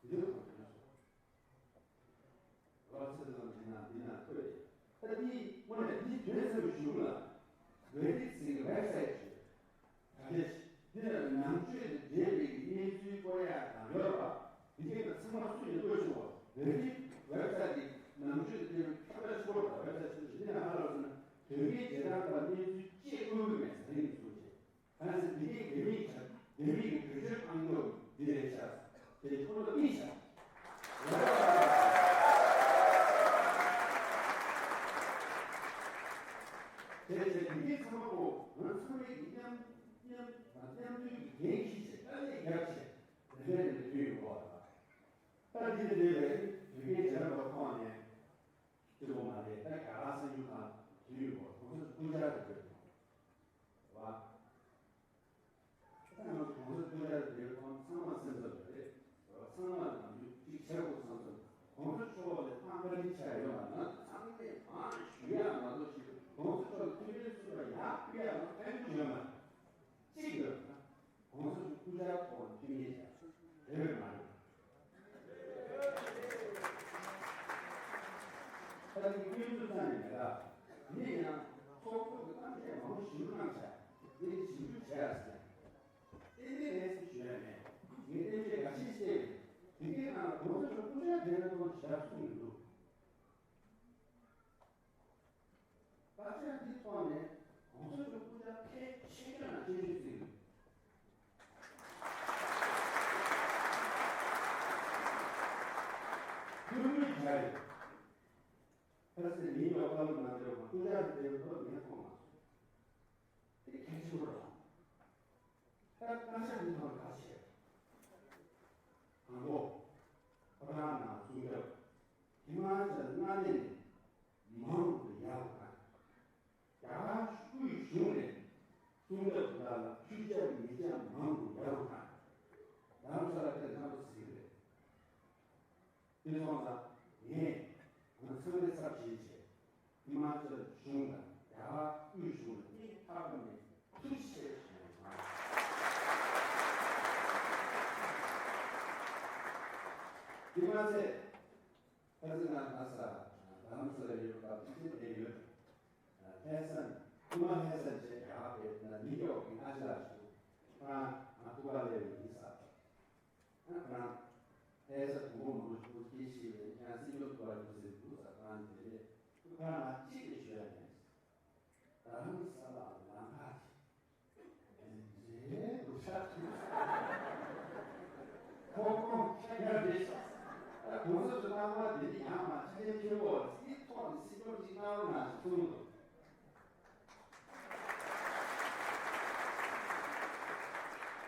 དེ་དུས་གོང་ས་མཆོག་ལོ་ཚེ་དང་འབྲེལ་ན་འདི་ན་ཐོས་ཏེ། ད་འདི་དངོས་གནས་འདི་དོན་ཚན་པའི་གཞུང་ལ་བོད་རིགས་ཚིག་གི་ཝེབ་སའིཊ་ཞིག་ད་ལྟ་འདི་ལ་ནང་ཆོས་དང་འབྲེལ་བའི་གནས་ཚུལ་བཀོད་ཡག་དང་ཡོད་པ། འདི་གའི་ནང་ཚང་མ་སུ་ཡིན་བཀོད་ཆོག་པ། བོད་རིགས་ཝེབ་སའིཊ་འདི་ནང་ཆོས་དང་འབྲེལ་བའི་ཁྱབ་བསྒྲགས་ཤོར་བ་ཝེབ་སའིཊ་ཞིག་འདི་ནང་ཧ་ལམ་ཟེར་ན་བོད་མིའི་རྗེས་འབྲང་པ་གནས་ཚུལ་ཅེས་བཀོད་ཀྱི་མེད་ཟེར་ནས་གསུངས་བྱས། གང་ཟེར་འདི་གའི་འགན་མིག་བྱ་འགན་མིག་གི་བེད་སྤྱོད་ཨང་ཀི་འདི་རེད་ཤག་དེ་ཁོ་ལ་མིག་བྱ། དེ་བྱས་འདི་གའི་ཚང་མ་པོ་ང་ཚང་མའི་གི་མཉམ་མཉམ་དང་མཉམ་འདུས་ཀྱི་འགན་འཁྱེར་བྱས་དཀའ་ལས་རྒྱབ་བྱས་རེ་རེ་ནས་བསྡུས་ཡོང་བ་ལ། ད་འདི་ལས་རེད་བོད་པའི་རྒྱལ་རབས་པ་ཐོག་ནས་སྤྱི་ཚོགས་མ་རེད་ད་རྒྱ་གར་གསར་འགྱུར་ཁང་དུས་ཡོད་པ་གོང་ས་སྐུ་བཅར་དུ་བ། ད་ང་ཚོ་གོང་ས་སྐུ་བཅར་དུ་བ་ཚང་མ་སེམས་འཚབ་རེད་བ་ཚང་མ་ང་ཚོས་ཅིག་བྱེད་དགོས་བསམ་སོང་གོང་ས་མཆོག་ལ་ཐང་ག་རི་ཆ་ཡོད་མ་ང་ཚོ་ཚང་མས་མང་ཞུ་ཡག་མ་གཏོགས་ཞིག་གོང་ས་མཆོག་ལ་ཐུགས་རྗེ་གསོལ་བ་ཡག་ཕུལ་ཡག་ང་ཚོ་ཕན་གྱི་ཡོད་མ་རེད་གཅིག་ཡོད་ན། གོང་ས་མཆོག་སྐུ་བཅར་ཐོག་ནས་མཐུན་རྐྱེན་བྱ་རེད་བས་མ་རེད། ད་ནི་སྐྱོན་འཛུགས་ས་ནས་མེད་ལ་ཡིན་ཡང་ཚོགས་གཙོ་གི་གཏམ་བཤད་མང་པོ་ཞིབ་གནང་བྱ་འདི་ནི་ཞིབ་འཇུག་བྱས་ཟེར་ཏན་ཏན་རེད་ཟེར་ཞུ་ཡ་མེད་ངས་གཏན་འཁེལ་འགའ་ཤས་བཤད་ཡོད་དེ་གའི་ནང་ལ་གོང་ས་མཆོག་སྐུ་བཅར་དེ་འདྲ་ཐོག་ནས་བྱ་གསུངས་མི་འདུག་བརྟག་དཔྱད་འདིའི་ཐོག་ནས་གོང་ས་མཆོག་སྐུ་བཅར་ཕལ་ཆེ་ཤོས་ལ་སྐྱོན་བརྗོད་བརྩི་གི་འདུག་ཐུགས་མོས་བྱ་ཡོད། ཁ་སང་མི་ཡོད་བཀའ་སློབ་གནང་དེར་སྐུ་བཅར་དེ་ཐོག་ངས་མཐོང་མ་སོང་། དེ་གལ་ཆེན་པོ་རེད། ད་བཀའ་ཤག་འདི་ཐོག་ཁ་ཆེ། དང་པོ། ཁོ་རང་ནང་སྲུང་སྐྱོབ། ཧི་མ་ཅལ་མངའ་སྡེ་ནས་མང་དུ་ཡག་པོ་དང་། རྒྱ་གར་དབུས་གཞུང་ནས་སྲུང་སྐྱོབ་དང་ལ་ཕུལ་ཆ་མི་ཆ་མང་དུ་ཡག་པོ་དང་། རྡ་རམ་ས་ལ་དེ་ལྟ་བུ་ཟིག་རེད། དེ་སོང་ཙང་ངས་ང་ཚང་མའི་ཚབ་བྱེད་བྱས་ཧི་མ་ཅལ་གཞུང་དང་རྒྱ་གར་དབུས་གཞུང་ལ་སྙིང་ཐག་པ་ནས་ཐུགས་རྗེ་ཆེ་ཞུ་ཡ་ཡིན། དེ་མ་ཚད་ཁ་སང་ང་ལྷ་ས་རྡ་རམ་ས་ལ་ཡོད་པ་དུས་ཆེན་དེ་ཡོད། ལྷ་ས་ནས་ཧི་མ་ལྷ་ས་བྱས་རྒྱ་གར་བལ་ན་ནིའུ་ཡོག་གི་ཨ་ཅག་ཞིག་ཁོ་རང་ང་ཐུག་པ་ལས་ཡིན་ས། ཁོ་རང་ལྷ་ས་དུ་མོ་མང་པོ་ཞིག་སྐྱེས་ཤིག་རེད་ཁྱེད་སྲིད་སྐྱོང་ཐུག་པ་ཡོད་ཟེར་འདུག་ས་ཁོ་རང་དེ་རེད་ཁོ་རང་ལ་གཅིག་རེ་ཞུ་ཡ་ཡིན། རྡ་རམ་ས་ལ་ལམ་ཁ་ཅིག་རེད་འདུག་ཤག་ཁོ་ཁོང་ཁྱེད་ཡར་རེད་ཤག་ད་གོང་ས་མཆོག་རྣམ་པ་དེ་ནི་ཡང་མ་ཁྱེད་ཆེན་ཕེབས་འོག་སྲིད་ཐོག་ནས་སྲིད་སྐྱོང་ཅིག་གནང་རོགས་གནང་ཞེས་གསུངས་འདུག་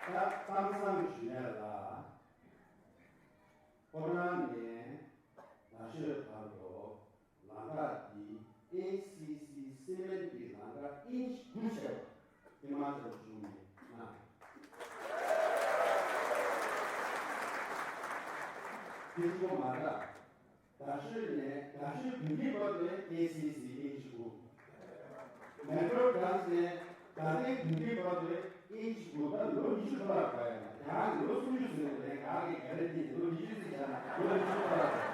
ད་གཏམ་བཟང་ཞུ་ཡ་ལ། ཁོ་རང་ནས་ན་ཤོད་བར་དུ་ལམ་ཁ་འདི་ཨེ་སི་སི་སི་མེན་གྱི་ལམ་ཁ་ཨིན་ཅི་དགུ་བྱས་པ་ཧི་མ་ཅལ་གཞུང་ནས་གནང་། དེ་ཚོ་མ་རེད། རྡ་ཤོད་ནས་རྡ་ཤོད་བོད་ཁྱིམ་བར་དུ་ཨེ་སི་སི་ཨིན་ཅི་དགུ། མེ་ཊོ་གྷ་རན་སི་ནས་རྡ་སྟེང་བོད་ཁྱིམ་བར་དུ་ཨིན་ཅི་དགུ་ད་ལོ་ཉི་ཤུ་ཐོག་ལ་བགོ་ཡ་ན་རྒྱ་གར་གྱི་ལོ་སུམ་ཅུ་ཟིན་པ་ལས་རྒྱ་གར་གྱི་ག་རེ་འདི་ལོ་ཉི་ཤུ་ཟིན་བྱས་ན་ལོ་ཉི་ཤུ་ཐོག་ལ་བགོ་ཡ།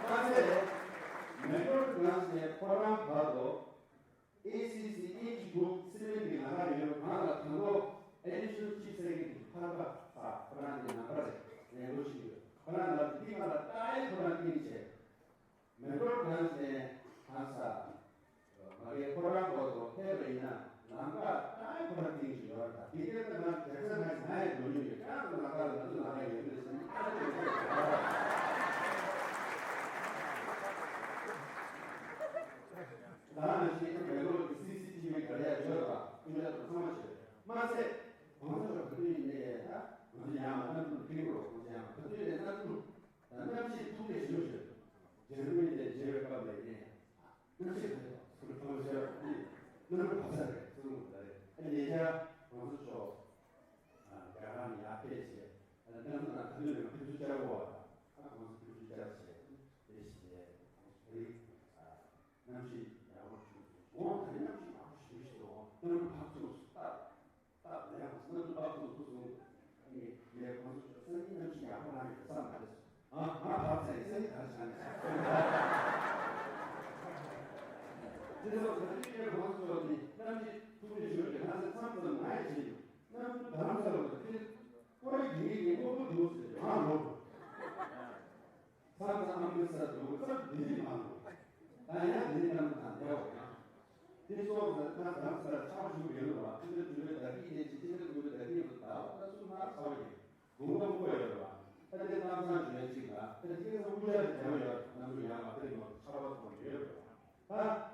ད་ཚེ་མེ་ཊོ་གྷ་རན་སི་ནས་ཁོ་རང་བར་དུ་ཨེ་སི་སི་ཨིན་ཅི་དགུ་སི་མེན་གྱི་ལམ་ཁ་ཡོད་པ་གང་ལ་དང་པོ་ཨེ་ཌི་ཤི་ནལ་ཅིབ་སེ་ཀེ་རེ་ཊི་ཕར་པ་ས་ཁོ་རང་གི་ནང་པ་རེད་ལས་འགུལ་ཞིག་ཡོད་ཁོ་རང་ལ་དེ་ ཐིག་ལ་ལྟ་ཡི་ཁོ་རང་ཀིང་བྱས། མེ་ཏོག་གང་ནས་གང་ས། མ་གི་ཁོ་རང་གོ་ཏོ་ཕེབས་པ་ཡིན་ན་ལམ་ཁ་ལྟ་ཡི་ཁོ་རང་ཀིང་ཞིག་ཡོད་ར། དེ་གའི་ནང་ང་དེ་ཚོ་ང་ང་ཡི་འགྲོ་མྱོང་ཡོད། ཀྱང་ལམ་ཁ་ལ་ང་ཚོ་ལམ་ཁ་ཡོད་མེད་ཟེར་ན་ཨ་ཅེ་ཡོད་ཟེར་ག་ར། ད་ནང་བཞིན་མེ་ལོ་གི་སི་སི་ཊི་བི་ག་རེ་ཡ་ཡོད་པ་སྐུ་ཞབས་དང་ཚང་མ་བྱས། མ་ཟད་གོང་ས་མཆོག་ག་དུས་ཡིན་ནའི་ད་ང་ཚོ་ཡང་མ་གནམ་གྲུ་ཁྲིད་རོགས་གོང་ས་ཡང་ག་དུས་ནས་གནམ་གྲུ་ད་གནམ་གཤིས་ཐུགས་རེ་ཞུ་ཞུ། རྒྱ་རི་མི་དེ་མཇལ་བའི་སྐབས་ལ་ཡིན་ནའི་གནམ་གཤིས་ག་ཡོད་སུ་ཕོ་ཤར་གནམ་གྲུ་བབས་ས་རེད་གསུང་གི་རེད། ཨ་ཉེ་ཆར་གོང་ས་མཆོག་རྒྱ་གར་ནས་ཡར་ཕེབས་བྱས། གནམ་གྲུ་ནང་ག་དུས་ནས་ཕེབས་བསུ་བཅར་བ་ཨ་གོང་ས་ཕེབས་བསུ་བཅར་བྱས་དེ་བྱས། གནམ་གཤིས་ཡག་པོ་བྱུང་སོང་། འོང་ད་ནི་གནམ་གཤིས་ཡག་པོ་བྱུང་ཞིག་འདུག་གནམ་གྲུ་བབས་ཐུབ་སོང་། སྟབས་སྟབས་ལེགས་པོ་སོང་། གནམ་གྲུ་བབས་ཐུབ་ཐུབ་སོང་། ངས་ངས་ཁོང་ཚོ་ཚོ་སང་ཉིན་གནམ་གཤིས་ཡག་པོ་རང་ཡོད་བསམ་མ་རེད་སོང་། ཨ་ང་བབས་ཚར་ཡིན། སང་ཉིན་ག་རེ་བྱ་ནས་བྱ། དེ་ཚོ་ད་དུས་ངས་ཁོང་ཚོ་ཚོ་ནི་གནམ་གཤིས་ཐུགས་རེ་ཞུ་རེ་ང་ཚོ་མཚམས་ཙམ་ང་ཡི་བྱེད་ཡོད། གནམ་གྲུ་རྡ་རམ་ས་ལ་དེ་ཀོ་རི་དེ་ཡིན་ངས་ཀོ་ཀོ་འདུག་ཟེར་ང་ལོག་འགྲོ། ས་ས་ཨ་མི་ས་འགྲོ་ས་འདི་རིགས་མ་འགྲོ། ད་ཡང་འདི་རིགས་གནམ་གྲུ་དང་འདྲ་བ་ཡང་། དེ་སོགས་ལ་ཁ་སང་ས་ཆག་ཞུགས་ཡོད་ལ་ཕྱི་ཟླ་དྲུག་པའི་ཟླ་དཀྱིལ་ནས་ཕྱི་ཟླ་དགུ་པའི་ཟླ་དཀྱིལ་དུ་ཟླ་བ་ལྟར་སུ་ལྷག་ཚ་བ་ཡིན། དགུང་ལོ་མགོ་ཡོད་ལ་ད་ལྟའི་གནམ་གང་བྱོན་གཅིག་ལ་ད་ལྟའི་ས་དབུ་ཆ་དེ་བྱ་བ་ཡོད། གནམ་གྲུ་ཡང་མ་ཕེབས་ནོ་ཆར་པ་ཐོག་ཡོད་ལ་ད།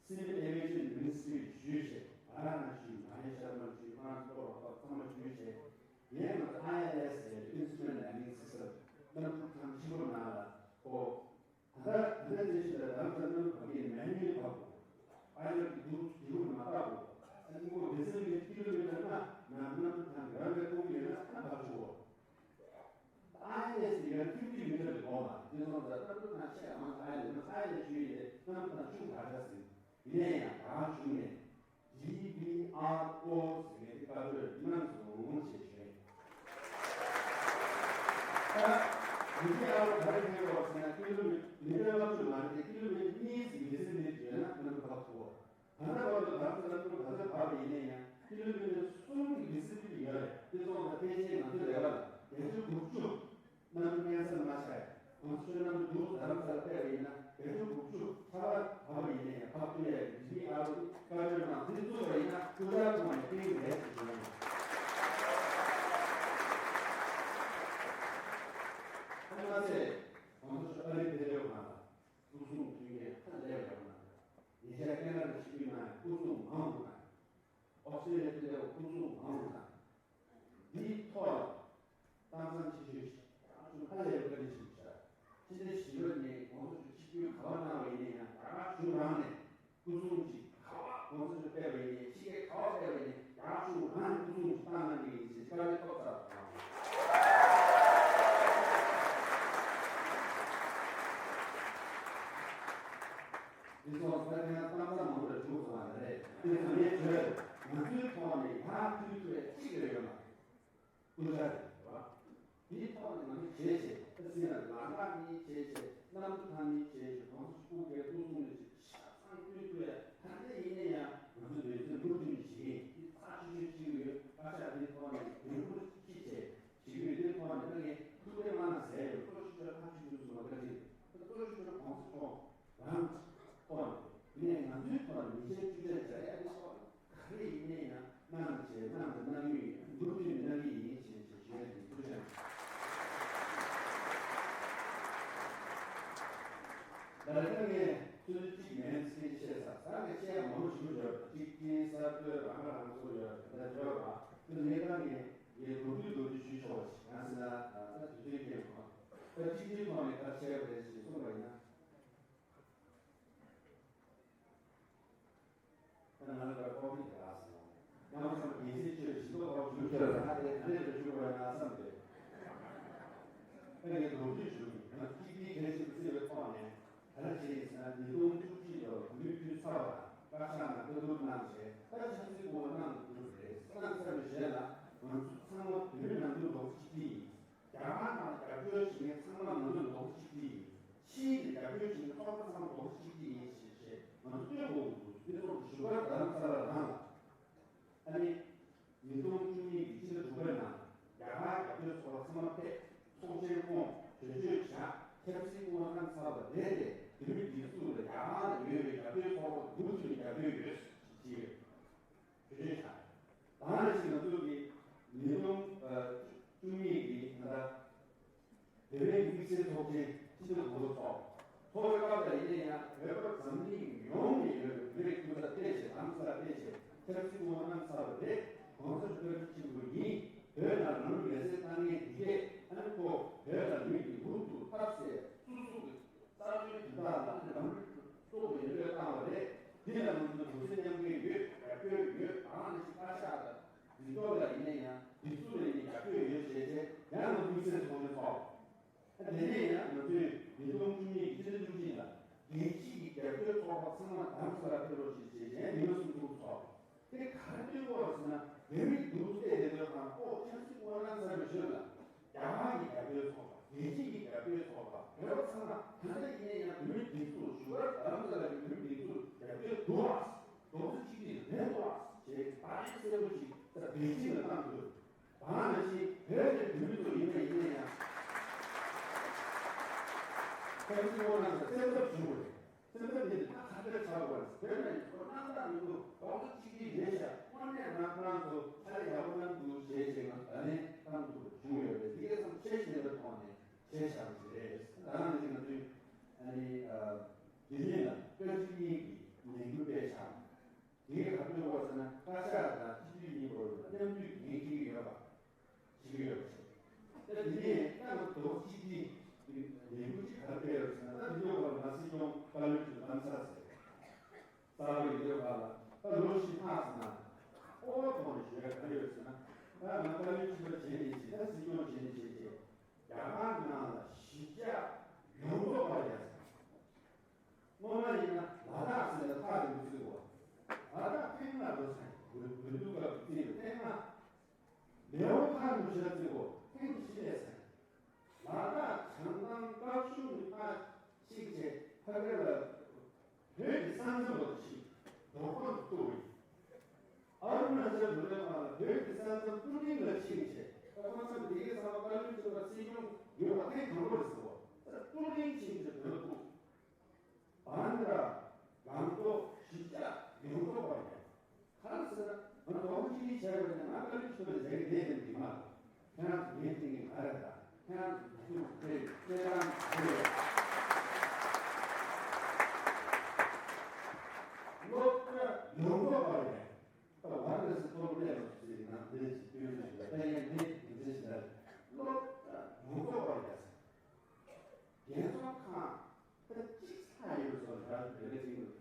Civil Aviation Ministry ཞུས་བྱས། ང་རང་ཞུས། ང་རང་ཤར་མ་ཞུས། ང་རང་ཚོ་རོགས་པ་ཚང་མ་ཞུས་བྱས། ཡང་ང་ཚོ་ཨའི་ཨེལ་ཨེས་ཟེར་ཨིན་སི་ཊུ་མེན་ཊི་ལེན་ཌིང་སི་སི་ཊམ་གནམ་གྲུ་ཐང་ཆེན་པོ་ནང་ལ་ཨོ། ད་ལྟ་ད་ལྟ་ཅི་ཞིག་ལ་ལམ་སང་གནམ་གྲུ་བབས་ཀྱི་མེ་ནུལ་བབས་དགོས། པའི་ལོཊ་ཀྱིས་འདུག་ཡིག་རྒྱུགས་མ་བཏབ་དགོས། ཨ་ནི་མགོ་བདེ་སེམས་ཀྱི་ཀི་ལོ་མི་ཊར་ལྔ་ནང་གནམ་གྲུ་ཐང་རང་གི་ཐོག་ཡོད་ན་ཨ་བབས་ཆོག་ཨའི་ཨེལ་ཨེས་ཡར་ཐིམ་ཐིམ་མི་འདྲ་བའི་སྒོ་ལ་དེ་སོང་ཙང་གནམ་གྲུ་ནང་ཆེ་ཡང་མང་ཨའི་ཨེལ་ཨེས་ཨའི་ཨེལ་ཨེས་ཞུ་ཡི་རེད། གནམ་གྲུ་ནང་ཆུང་ག་འདྲ་ཟིན། ཡིན་ན་ཡང་ད་གཞུང་ནས་ཌི་ཝི་ཨར་ཨོ་ཟེར་མཁན་དེ་བཀའ་འཁྲོལ་གནང་སོང་ཞེས་ཞུས། ད་ཌི་ཝི་ཨར་ཨོ་ག་རེ་ཡིན་རོགས་ཟེར་ན་ཀི་ལོ་མི་མི་ཊར་ལྔ་བཅུ་མ་རེད་དེ་ཀི་ལོ་མི་ཊར་གཉིས་ཟིན་མི་ཟིན་མི་བརྗོད་ན་གནམ་གྲུ་བབས་ཐུབ་བོ། ད་ལྟ་བར་དུ་ད་ལྟ་ལམ་ལུགས་ག་ཚོད་བབས་པ་ཡིན་ན་ཡང་ཀི་ལོ་མི་ཊར་གསུམ་གྱི་ལི་སི་ཊི་ཡོད་རེད། དེ་ཚོ་ལ་ཕལ་ཆེར་ང་ཚོའི་རེ་བ་ལ་བརྒྱ་ཆ་དགུ་བཅུ་གནམ་གྲུ་ཀན་སེལ་མ་བྱས། ང་ཚོ་ཆོས་གནམ་གྲུ་འདུག་རྡ་རམ་ས་ལ་ཕེབས་པ་ཡིན་ན་བརྒྱ་ཆ་དགུ་བཅུ་ཁྲ་བ་བབས་པ་ཡིན་ན་ཡང་བབས་ཐུབ་ཡ་གི་ལི་སི་ཊི་ཨ་རུ་བཀའ་འཁྲོལ་གནང་དེ་བཙུགས་པ་ཡིན་ན་སྐུ་བཅར་ཐོག་ནས་སྐད་ཡིག་རེད་ཞེས་ཞུ་བ་ཡིན། ཨ་ནི་མ་ཚད་ང་ཚོ་ཆོས་ཨ་རིའི་ཕེབས་ཡོད་ང་ལ། སྐུ་སྲུང་མཐུན་རྐྱེན་ཧ་ལས་པ་ཡོད་མ་རེད། ཉེ་ཆར་ཁེ་ན་ཌ་ཆིབས་བསྒྱུར་གནང་ཡང་སྐུ་སྲུང་མང་དུ་གནང་། ཨོ་སི་ཀྲི་ལི་ཡ་སྐུ་སྲུང་མང་དུ་གནང་། འདིའི་ཐོག་ལ་གཏམ་བཟང་ཆེ་ཤོས་ཤིག་ང་ཚོ་ཧ་ལས་པ་བཀའ་དྲིན་ཆེན་པོ་ཞིག་རེད། ཕྱི་ཟླ་བཞི་པ་ནས་གོང་ས་མཆོག་ཆིབས་བསྒྱུར་ག་པར་གནང་བ་ཡིན་ན་ཡང་རྒྱ་གར་གཞུང་རང་ནས་སྐུ་སྲུང་ཅིག་ག་པར་གོང་ས་མཆོག་ཕེབས་པ་ཡིན་ནའི་ཕྱི་རྒྱལ་ག་པར་ཕེབས་པ་ཡིན་ནའི་རྒྱ་གར་གཞུང་རང་ནས་སྐུ་སྲུང་ཅིག་བཏང་གནང་གི་ཡིན་ཞེས་བཀའ་ལན་ཐོབ་ཚར་བ་དང་། འདི་ཚོ་ས་ཁང་གཏམ་བཟང་མང་པོ་ལ་བྱུང་སོང་བ་རེད། དེ་ཚོ་ངས་བརྗོད། ང་ཚོའི་ཐོག་ནས་ཡར་ཕུལ་ཐུབ་ཡ་གཅིག་ཡོད་ཡོད་མ་རེད། སྐུ་ཚ་རེད་བ། དེའི་ཐོག་ནས་ང་ཚོ་བྱས་བྱས་ཨ་སྲིད་ལ་ལམ་ཁ་གཉིས་བྱས་བྱས་གནམ་གྲུ་ཐང་གཉིས་བྱས་བྱས་གོང་ས་སྐུ་སྒེར་སྐུ་སྲུང་ནས་བྱས་ཆ་ཚང་བསྐྲུན་ཐུབ་ཡ་ག་འདྲ་ཡིན་ན་ཡང་ང་ཚོ་འདོད་འཛིན་མུ་མཐུད་ནས་བྱེད་ཀྱི་ཡིན། དེ་ཚགས་ཆུང་ཆུང་གཅིག་ཡོད། བཀའ་ཤག་དེའི་ཐོག་ནས་འགན་འཁུར་གཅིག་བྱས། བྱེད་ཀྱི་ཡོད། དེ་ཐོག་ནས་ད་ངས་ཐུགས་རེ་མ་གནང་ཟེར་ཡོད། གཙོ་ཆེ་ཤོས་ཐག་གཅོད་ཚུལ་སོགས་ལ་བཀའ་དྲིན། ད་གཙོ་ཆེ་ཤོས་གོང་ས་མཆོག་རང་ཐོག་ནས་ཡིན་ནའི་ང་ཚོའི་ཐོག་ནས་མི་ཆེན་བཅུ་ཆ་བྱ་ཡ་དེ་ཐོག་ག་རེ་ཡིན་ནའི་ཡང་གནང་བྱས་གནང་དང་གནང་གི་ཡོད། མུ་མཐུད་ནས་གནང་གི་ཡིན་ཞེས་ཞེས་ཞུ་ཡ་དེ་ཐུགས་རྗེ་ཆེ། ད་ལྟ་ངས་ཚོད་ཚོད་གཅིག་མིན་ཚིག་བཤད་ས་ས་ངས་བཤད་ཡ་མང་པོ་ཞིག་ཡོད། གཅིག་སྤྱིའི་གསར་གཏོད་རང་ཁ་རང་གསོ་ཡོད། ད་ལྟ་ཡོད་པ་དེ་ངས་ད་ངས། ངས་མདོར་བསྡུས་མདོར་བསྡུས་ཞུས་ཆོག་པ་ཞིག་ཡང་ཟེར་ན་ད་ལྟ་དུས་ཚོད་རྐྱེན་གྱིས་ད་སྤྱི་འཐུས་ཐོག་ནས་ག་རེ་བྱས་པ་རེད་ཞེས་གསུངས་པ་ཡིན་ན། ད་ང་ལ་ཀོ་ཕི་དེ་ལ་ཟེར་ཡང་མཚམས་རྒྱལ་སྲིད་ཆོས་བཞི་ཐོག་ཐོག་བཞུགས་ཆོག་ལ་ང་དེ་ག་འདྲས་ལ་བཞུགས་པ་ཡིན་ན་བསམ་སྟེ། ད་ངས་མདོར་བསྡུས་ཞུ་ཡིན། ང་ཚོ་སྤྱི་འཐུས་གལ་ཆེན་པོ་བརྩི་བའི་ཐོག་ནས། ག་རེ་བྱས་ཡིན་ཟེར་ན་ཉིས་སྟོང་བཅུ་གཅིག་ལོར་བོད་མིའི་དུས་ཚབ་པ་བཀའ་ཤག་ནང་བཀའ་བསྡུར་གནང་བྱས་ད་ཆབ་སྲིད་སྐོར་གནང་དགོས་རེད། གནང་ཚར་བའི་རྗེས་ལ་ང་ཚོ་ཚང་མ་བོད་མི་ནང་ཁུལ་རྡོག་རྩ་གཅིག་སྒྲིལ་ཡིན། རྒྱ་གར་ནང་རྒྱབ་སྐྱོར་བྱེད་མཁན་ཚང་མ་ང་ཚོ་རྡོག་རྩ་གཅིག་སྒྲིལ་ཡིན། ཕྱིའི་ནས་རྒྱབ་སྐྱོར་བྱེད་མཁན་ཚོགས་པ་ཚང་མ་རྡོག་རྩ་གཅིག་སྒྲིལ་ཡིན་ཞེས་བྱས་ང་ཚོ་སྟོན་དགོས་ཀྱི་འདུག་དེ་ཚོ་བཞུགས་སྒར་རྡ་རམ་ས་ལ་རང་ལ། ཨ་ནི། ཉིས་སྟོང་བཅུ་གཉིས་ཀྱི་ཕྱི་ཟླ་དྲུག་པའི་ནང་རྒྱ་གར་རྒྱབ་སྐྱོར་ཚོགས་པ་ཚང་མ་ཕེབས། ཚོགས་ཆེན་བསྐོངས། གྲོས་ཆོད་ ཆབ་སྲིད་དབང་ཐང་ཚར་བ་རེད་དེ། བོད་མིའི་སྒྲིག་འཛུགས་ལ་རྒྱ་གར་ལ་ཡོད་པའི་རྒྱབ་སྐྱོར་ཚོགས་པ་མུ་མཐུད་ནས་རྒྱབ་སྐྱོར་ཡོད་ཅེས་བརྗོད་ཡོད། ད་ནང་བཞིན་ང་ཚོ་གི་ཉིས་སྟོང་བཅུ་གཉིས་ཀྱི་ད་ལྟ་བོད་པའི་དམིགས་བསལ་ཚོགས་ཆེན་སྤྱི་ཟླ་དགུ་པ་ཚོགས། ཚོགས་པའི་སྐབས་ལ་ཡིན་ན་ཡང་བོད་པ་འཛམ་གླིང་ཡོངས་ནས་ཡོད་པའི་བོད་རིགས་སྐུ་ཚབ་ཕེབས་བྱས། རྡ་རམ་ས་ལ་ཕེབས་བྱས། ཆབ་སྲིད་དབང་ཐང་ཚར་བ་རེད། གོང་ས་སྐྱབས་མགོན་ཆེན་པོ་ཡིན། བོད་ནང་ལ་ལས་འཛིན་གནང་མཁན་འདི་གས། ཨ་ནི་ཁོ་བོད་ལ་མི་གི་ལུགས་དང་ཐབས་ཟད་སོ་སོ་གི་གསར་འགྱུར་དེ་དག་ལ་ལམ་ལུགས་སོགས་ཀྱི་འོས་བློས་བཏང་བ་རེད། འདི་ལ་ང་ཚོ་གདུང་སེམས་མཉམ་སྐྱེད་ཡོད། རྒྱབ་སྐྱོར་ཡོད། གང་ལ་ཞིག་བཀའ་ཤག་དང་འཛིན་སྐྱོང་ལ་ཡིན་ན་ཡང་། སྒྲིག་འཛུགས་ལ་ཡིན་ན་རྒྱབ་སྐྱོར་ཡོད་ཞེས་བྱས། ཡང་ང་དམིགས་བསལ་ཚོགས་ཆེན་ཚོགས། ཨ་དེ་ནས་ཡང་ང་ཚོས་ཉིས་སྟོང་བཅུ་གཉིས་ཀྱི་སྤྱི་ཟླ་བཅུ་གཅིག་ལ་རྒྱལ་སྤྱི་ཡི་རྒྱབ་སྐྱོར་ཚོགས་པ་ཚང་མ་རྡ་རམ་ས་ལ་ཕེབས་རོགས་ཞེས་བྱས། ཡང་མི་མང་སུམ་ཅུ་ཚོགས། དེ་ག་རེ་འདོད་སྐོར་ཟེར་ན། བོད་མི་འདུག་བལྟས་བསྡད་པའི་ཁར། ཨོ་ཆབ་སྲིད་དབང་ཐང་ཚར་བའི་ཞོར་ལ། རྒྱ་གར་གྱི་རྒྱབ་སྐྱོར་ཚོགས་པ། རྒྱལ་སྤྱི་གི་རྒྱབ་སྐྱོར་ཚོགས་པ། བོད་པ་ཚང་མ་གང་འདྲ་ཡིན་ན་ཡང་། བོད་མིའི་སྒྲིག་འཛུགས་ཞུ་བར། རྡ་རམ་ས་ལ་གི་བོད་མིའི་སྒྲིག་འཛུགས་རྒྱབ་སྐྱོར་འདུག་ཨ། རྡོག་རྩ་གཅིག་སྒྲིལ་རེད་འདུག་ཨ་ཞེས་རྟགས་མཚན་གསལ་པོ་ཞིག་ད་བདེ་སྐྱིད་ལ་བཏང་དགོས། ད་ནང་བཞིན་བོད་ཀྱི་བོད་མི་ཚོ་ཡིན་པ་ཡིན་ན་ཡང་། ཆབ་སྲིད་དབང་ཐང་ལ་སེམས་འཚབ་བྱུང་བ་རེད། སེམས་འཚབ་མེད་དེ་ད་ག་འདྲ་ཆགས་པ་རེད། བོད་ནང་ཡིན་ཁོ་རྣམ་དག་མི་འདུག་རྡོག་རྩ་གཅིག་སྒྲིལ་རེད་ཤག་དངོས་གནས་རང་རང་ཚོ་ཕ་རེ་ཡག་པོ་གནང་འདུག་ཞེས་བྱས་ང་ད་ནས་གཏམ་དུ་བྱུང་ཡོད་རེད། དེ་གས་ཚང་ཁྱེད་ཤེས་པའི་ཐོག་ནས་བྱས་བཞག་པ་ཞིག་རེད། ད་ནང་བཞིན་ང་ཚོས་ཨ་ནི་ཨ་དེ་རིང་ལ་བཀའ་སྤྱི་གཉིས་ཀྱི་ལས་འགུལ་སྤེལ་བཞག་དེ་ག་དུས་འོག་ཟེར་ན། བཀའ་ཤག་དང་སྤྱི་འཐུས་གཉིས་བར་ལ་མཉམ་འདུས་འགན་འཁྱེར་གྱི་ཡོད་པ་བྱེད་ཀྱི་ཡོད་པ་རེད། ད་དེ་ནས་ད་ང་ཚོ་སྤྱི་འཐུས་ལས་འགུལ་ཅིག་ག་རེ་སྤེལ་ཡོད་ཟེར་ན། ད་དེ་དུས་འོག་ལ་ང་སྲིད་སྐྱོང་བཀའ་བློན་ཁྲི་ལམ་སར་ཟེར། གསར་པ་ཡིན་དུས་བར་ལ་ད་ལོ་བཞི་ལྷག་ཙམ་ནང་། ཨོ་ཐོག་ནས་ཞུ་ཡ་ག་རེ་ཡོད་ཟེར་ན། ད་ང་བཀའ་བློན་ཁྲི་པ་བྱས་ནས་བྱས། ད་སྲིད་སྐྱོང་བྱས་ནས་བྱས་བྱས། རྒྱ་གར་ནང་ལ་གཞིས་ཆགས་ཡོངས་རྫོགས་པར་ཡ་ཟེར། སྔོན་མ་ཡིན་ན་ལ་དྭགས་ཟེར་ན་ཐག་རིང་པོ་ཚུད་པ། ལ་དྭགས་ཐེངས་ལྔ་འགྲོ་ཚར་ཡིན། འོས་འོས་བསྡུ་སྐབས་སུ་བརྩིས་པའི་ཐེངས་ལྔ། མེའོ་ཐག་རིང་པོ་ཞེ་དྲག་ཚུད་པ། ཐེངས་བཞི་སླེབས་ཚར་ཡིན། ལ་དྭགས་བྱང་ཐང་སྟག་གཞུང་གི་ཕར་ཕྱིན་བྱས། ཕ་གི་ལ་བོད་ཀྱི་ས་མཚམས་བར་དུ་ཕྱིན། མདོ་ཁམས་སུ་གཏུགས་པ་ཡིན། ཨ་རུ་ན་ཅལ་འགྲོ་དུས་སྒང་ལ་བོད་ཀྱི་ས་མཚམས་སྤུ་ཧྲེང་ལ་ཕྱིན་བྱས། ད་ཁོང་ཚང་མ་དེ་གའི་ཚང་མ་བཀའ་བློན་ཁྲི་པ་སྲིད་སྐྱོང་ཡོད་པ་ཐེངས་དང་པོ་རེད་ཟེར་བ། ད་སྤུ་ཧྲེང་ཕྱིན་བྱས་བོད་ལ་གཏུགས། བན་དྷ་ར་གྷང་ཏོག་གཞིས་ཆགས་ཡོངས་རྫོགས་པར་ཡང་། གང་ཟེར་ན། ང་རྡོག་རྩ་གཅིག་སྒྲིལ་བྱས་པ་ཡིན་ན། ང་བཀའ་བློན་ཁྲི་པ་ལ་མཛད་ཀྱི་མེད་དེ་འདི་མ་རེད། ཁྱེད་རང་ཚོ་ངས་བསྟན་གྱི་མ་རེད། ད་ཁྱེད་རང་ཚོ་ང་ཚོ་ཁྲེལ་ཁྲེལ་རང་ཚོ་རེད། སློབ་གྲྭ་ཡོངས་རྫོགས་པར་ཡང་། ད་བར་དུ་སློབ་གྲྭ་ལ་ཟེར་ན་འདི་ཞིག་སྐྱོན་ཞིག་ལ་ད་ཡང་འདི་འདི་ཞིག་ལ། སློབ་གྲྭ་ཡོངས་རྫོགས་པར་ཡང་། རྒན་གསོ་ཁང་ད་གཅིག་ཚང་ཡོད་སོང་། ད་དེ་འདྲ་ཅིག་ཡོངས་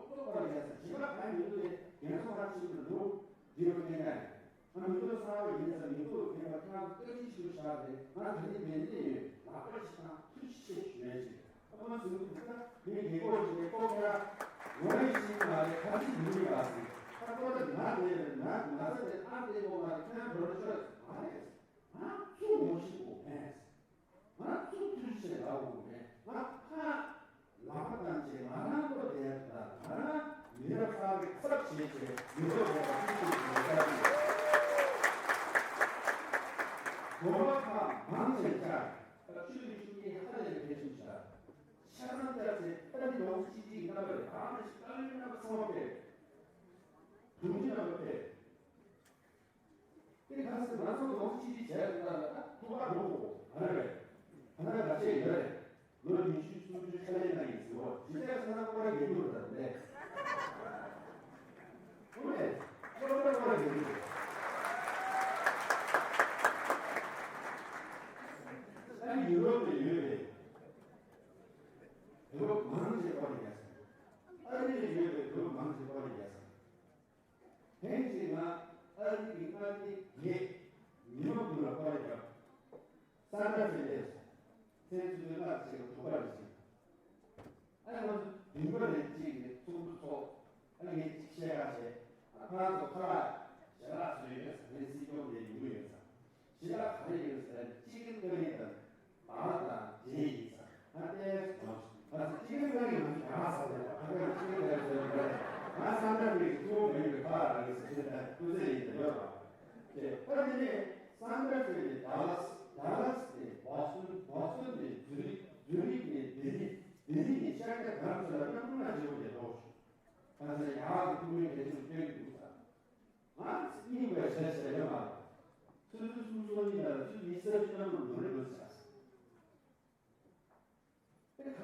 རྫོགས་པར་ཡང་ཟེར། གཞན་པ་གང་ཡོད་དེ་རྒན་གསོ་ཁང་ཆེན་པོ་འདུག་འདི་རུ་ཕན་ཡ་ཡོད། ང་མི་ཐོག་གསར་པ་ཡིན་ཙང་མི་ཐོག་ཕན་པ་ཁྱེད་རང་བཀའ་དྲིན་ཆེ་ཞུ་བཞག་རེད། ང་ད་ནི་མེད་ནི་ཡོད། ལག་པ་ཞིག་དང་ཐུགས་རྗེ་ཆེ་ཞུ་ཡ་ཞིག་ཨ་མ་ཟུག་ད་མི་རྒན་གོག་ཞིག་ལས་ཀོ་ཁྱེད་རང་ངོ་རེ་ཞིག་མ་རེད། ཁ་ཅིག་མི་རིགས་པ་ཟིག་ད་ཀོ་ད་ང་རེད་རེད། ང་ང་ས་རེད། ཨ་རེད་གོ་མ་རེད། ཁྱེད་རང་འགྲོ་རེ་ཤོར་མ་རེད། ང་ཚུགས་ངོ་ཤེས་དགོས་མེད། ང་ཚུགས་ཐུགས་རྗེ་ཆེ་ལབ་དགོས་མེད། ང་ཕ་ལག་པ་བསྟན་བྱས་ང་རང་ལོ་དེར་ད་ང་རང་མི་རབས་གསར་པའི་ཚབ་བྱས་བྱས་མི་ཚོགས་རོགས་པ་ཐུགས་ཐུགས་ཀྱི་ལས་ཀ་ཡིན། དགོན་པ་ཁག་མང་ཆེ་བཅར། ད་ཆོས་ཀྱི་ཤུགས་རྐྱེན་ཧ་ལས་པའི་ཆེ་ཆུང་བྱ། ཆ་ཚང་བཅར་ཚེ་ད་ནི་ལོངས་སུ་སྤྱི་སྤྱིའི་རྣམ་པ་རེད། གང་ན་ཞིག་བཀའ་བློན་རྣམ་པ་ཚང་མ་ཕེབས། དྲུང་ཆེ་རྣམ་པ་ཕེབས། དེ་ག་ཟེར་ང་ཚོ་ལོ་གཅིག་གཅིག་བྱས་ལ་ད་ཐུག་པ་འགྲོ་དགོས་ཨ་རེད། ད་ནང་ལ་ཆེ་ཡོད་རེད། ལོ་ཉི་ཤུ་སུམ་ཅུ་ཕྱག་ལས་གནང་ཡིན་ཟེར་བ་ཇི་ལྟར་ས་ན་ཀོ་ར་གེ་དུ་རེད་ད་ལས། ཨོ་ལས། ཀོ་ར་ཀོ་ར་གེ་དུ་རེད། ཨ་ནི་ཡུ་རོབ་ལ་ཡོད་པའི་བོད་མང་ཆེ་ཀོ་ར་རྒྱག་ས། ཨ་རི་ལ་ཡོད་པའི་བོད་མང་ཆེ་ཀོ་ར་རྒྱག་ས། ཐེངས་གཅིག་ང་ཨ་རི་གི་མངའ་སྡེ་བརྒྱད་ཉི་མ་དགུ་ལ་སྐོར་ར་བརྒྱབ། སན་ཏྲ་ཧྥེ་ལེ་སོང་། ཚེས་བཅུ་དགུའི་སྔ་ཕྱི་ལ་དྲུག་པ་རེ་བྱས། ཨ་ང་ཚོ་བདུན་པ་རེ་གཅིག་ནས་ཚོགས་འདུ་ཚོགས། ཨ་ངས་གཅིག་བཤད་ག་བྱས། ཨ་ཁོ་རང་ཚོ་ཁ་ལག་ཞལ་ལག་བཟོས་ཡོད་ཟེར། ངས་སྲིད་སྐྱོང་དེ་ཡོང་གི་ཡོད་ཟེར། ཞལ་ལག་ག་རེ་ཡོད་ཟེར་ན་ཅི་ཀིན་ཀ་རི་དང་། ཨ་དང་དེ་ཡིན་ས། ཨ་ཏེ། ང་ཚོ་ཅི་ལ་ང་ཡིན་ང་ཚོ་ཡང་ས་ལ་ཨ་ཀ་ཅི་ལ་ང་ཚོ་ཡང་ང་སན་ཏྲ་ཧྥེ་ལི་ཁུ་མེད་པའི་ཁ་ར་ལ་ས་ཅི་ལ་ཀུ་ཚེ་ཡིན་ད་ཡོད་ར། ཏེ་ཨ་དེ་ནས་སན་ཏྲ་ཧྥེ་ལི་ཌ་ལཱ་སི། ཌ་ལཱ་སི་ནས་བྷོ་སི་ཊོན། བྷོ་སི་ཊོན་ནས་ཛུ་རིག་ཛུ་རིག་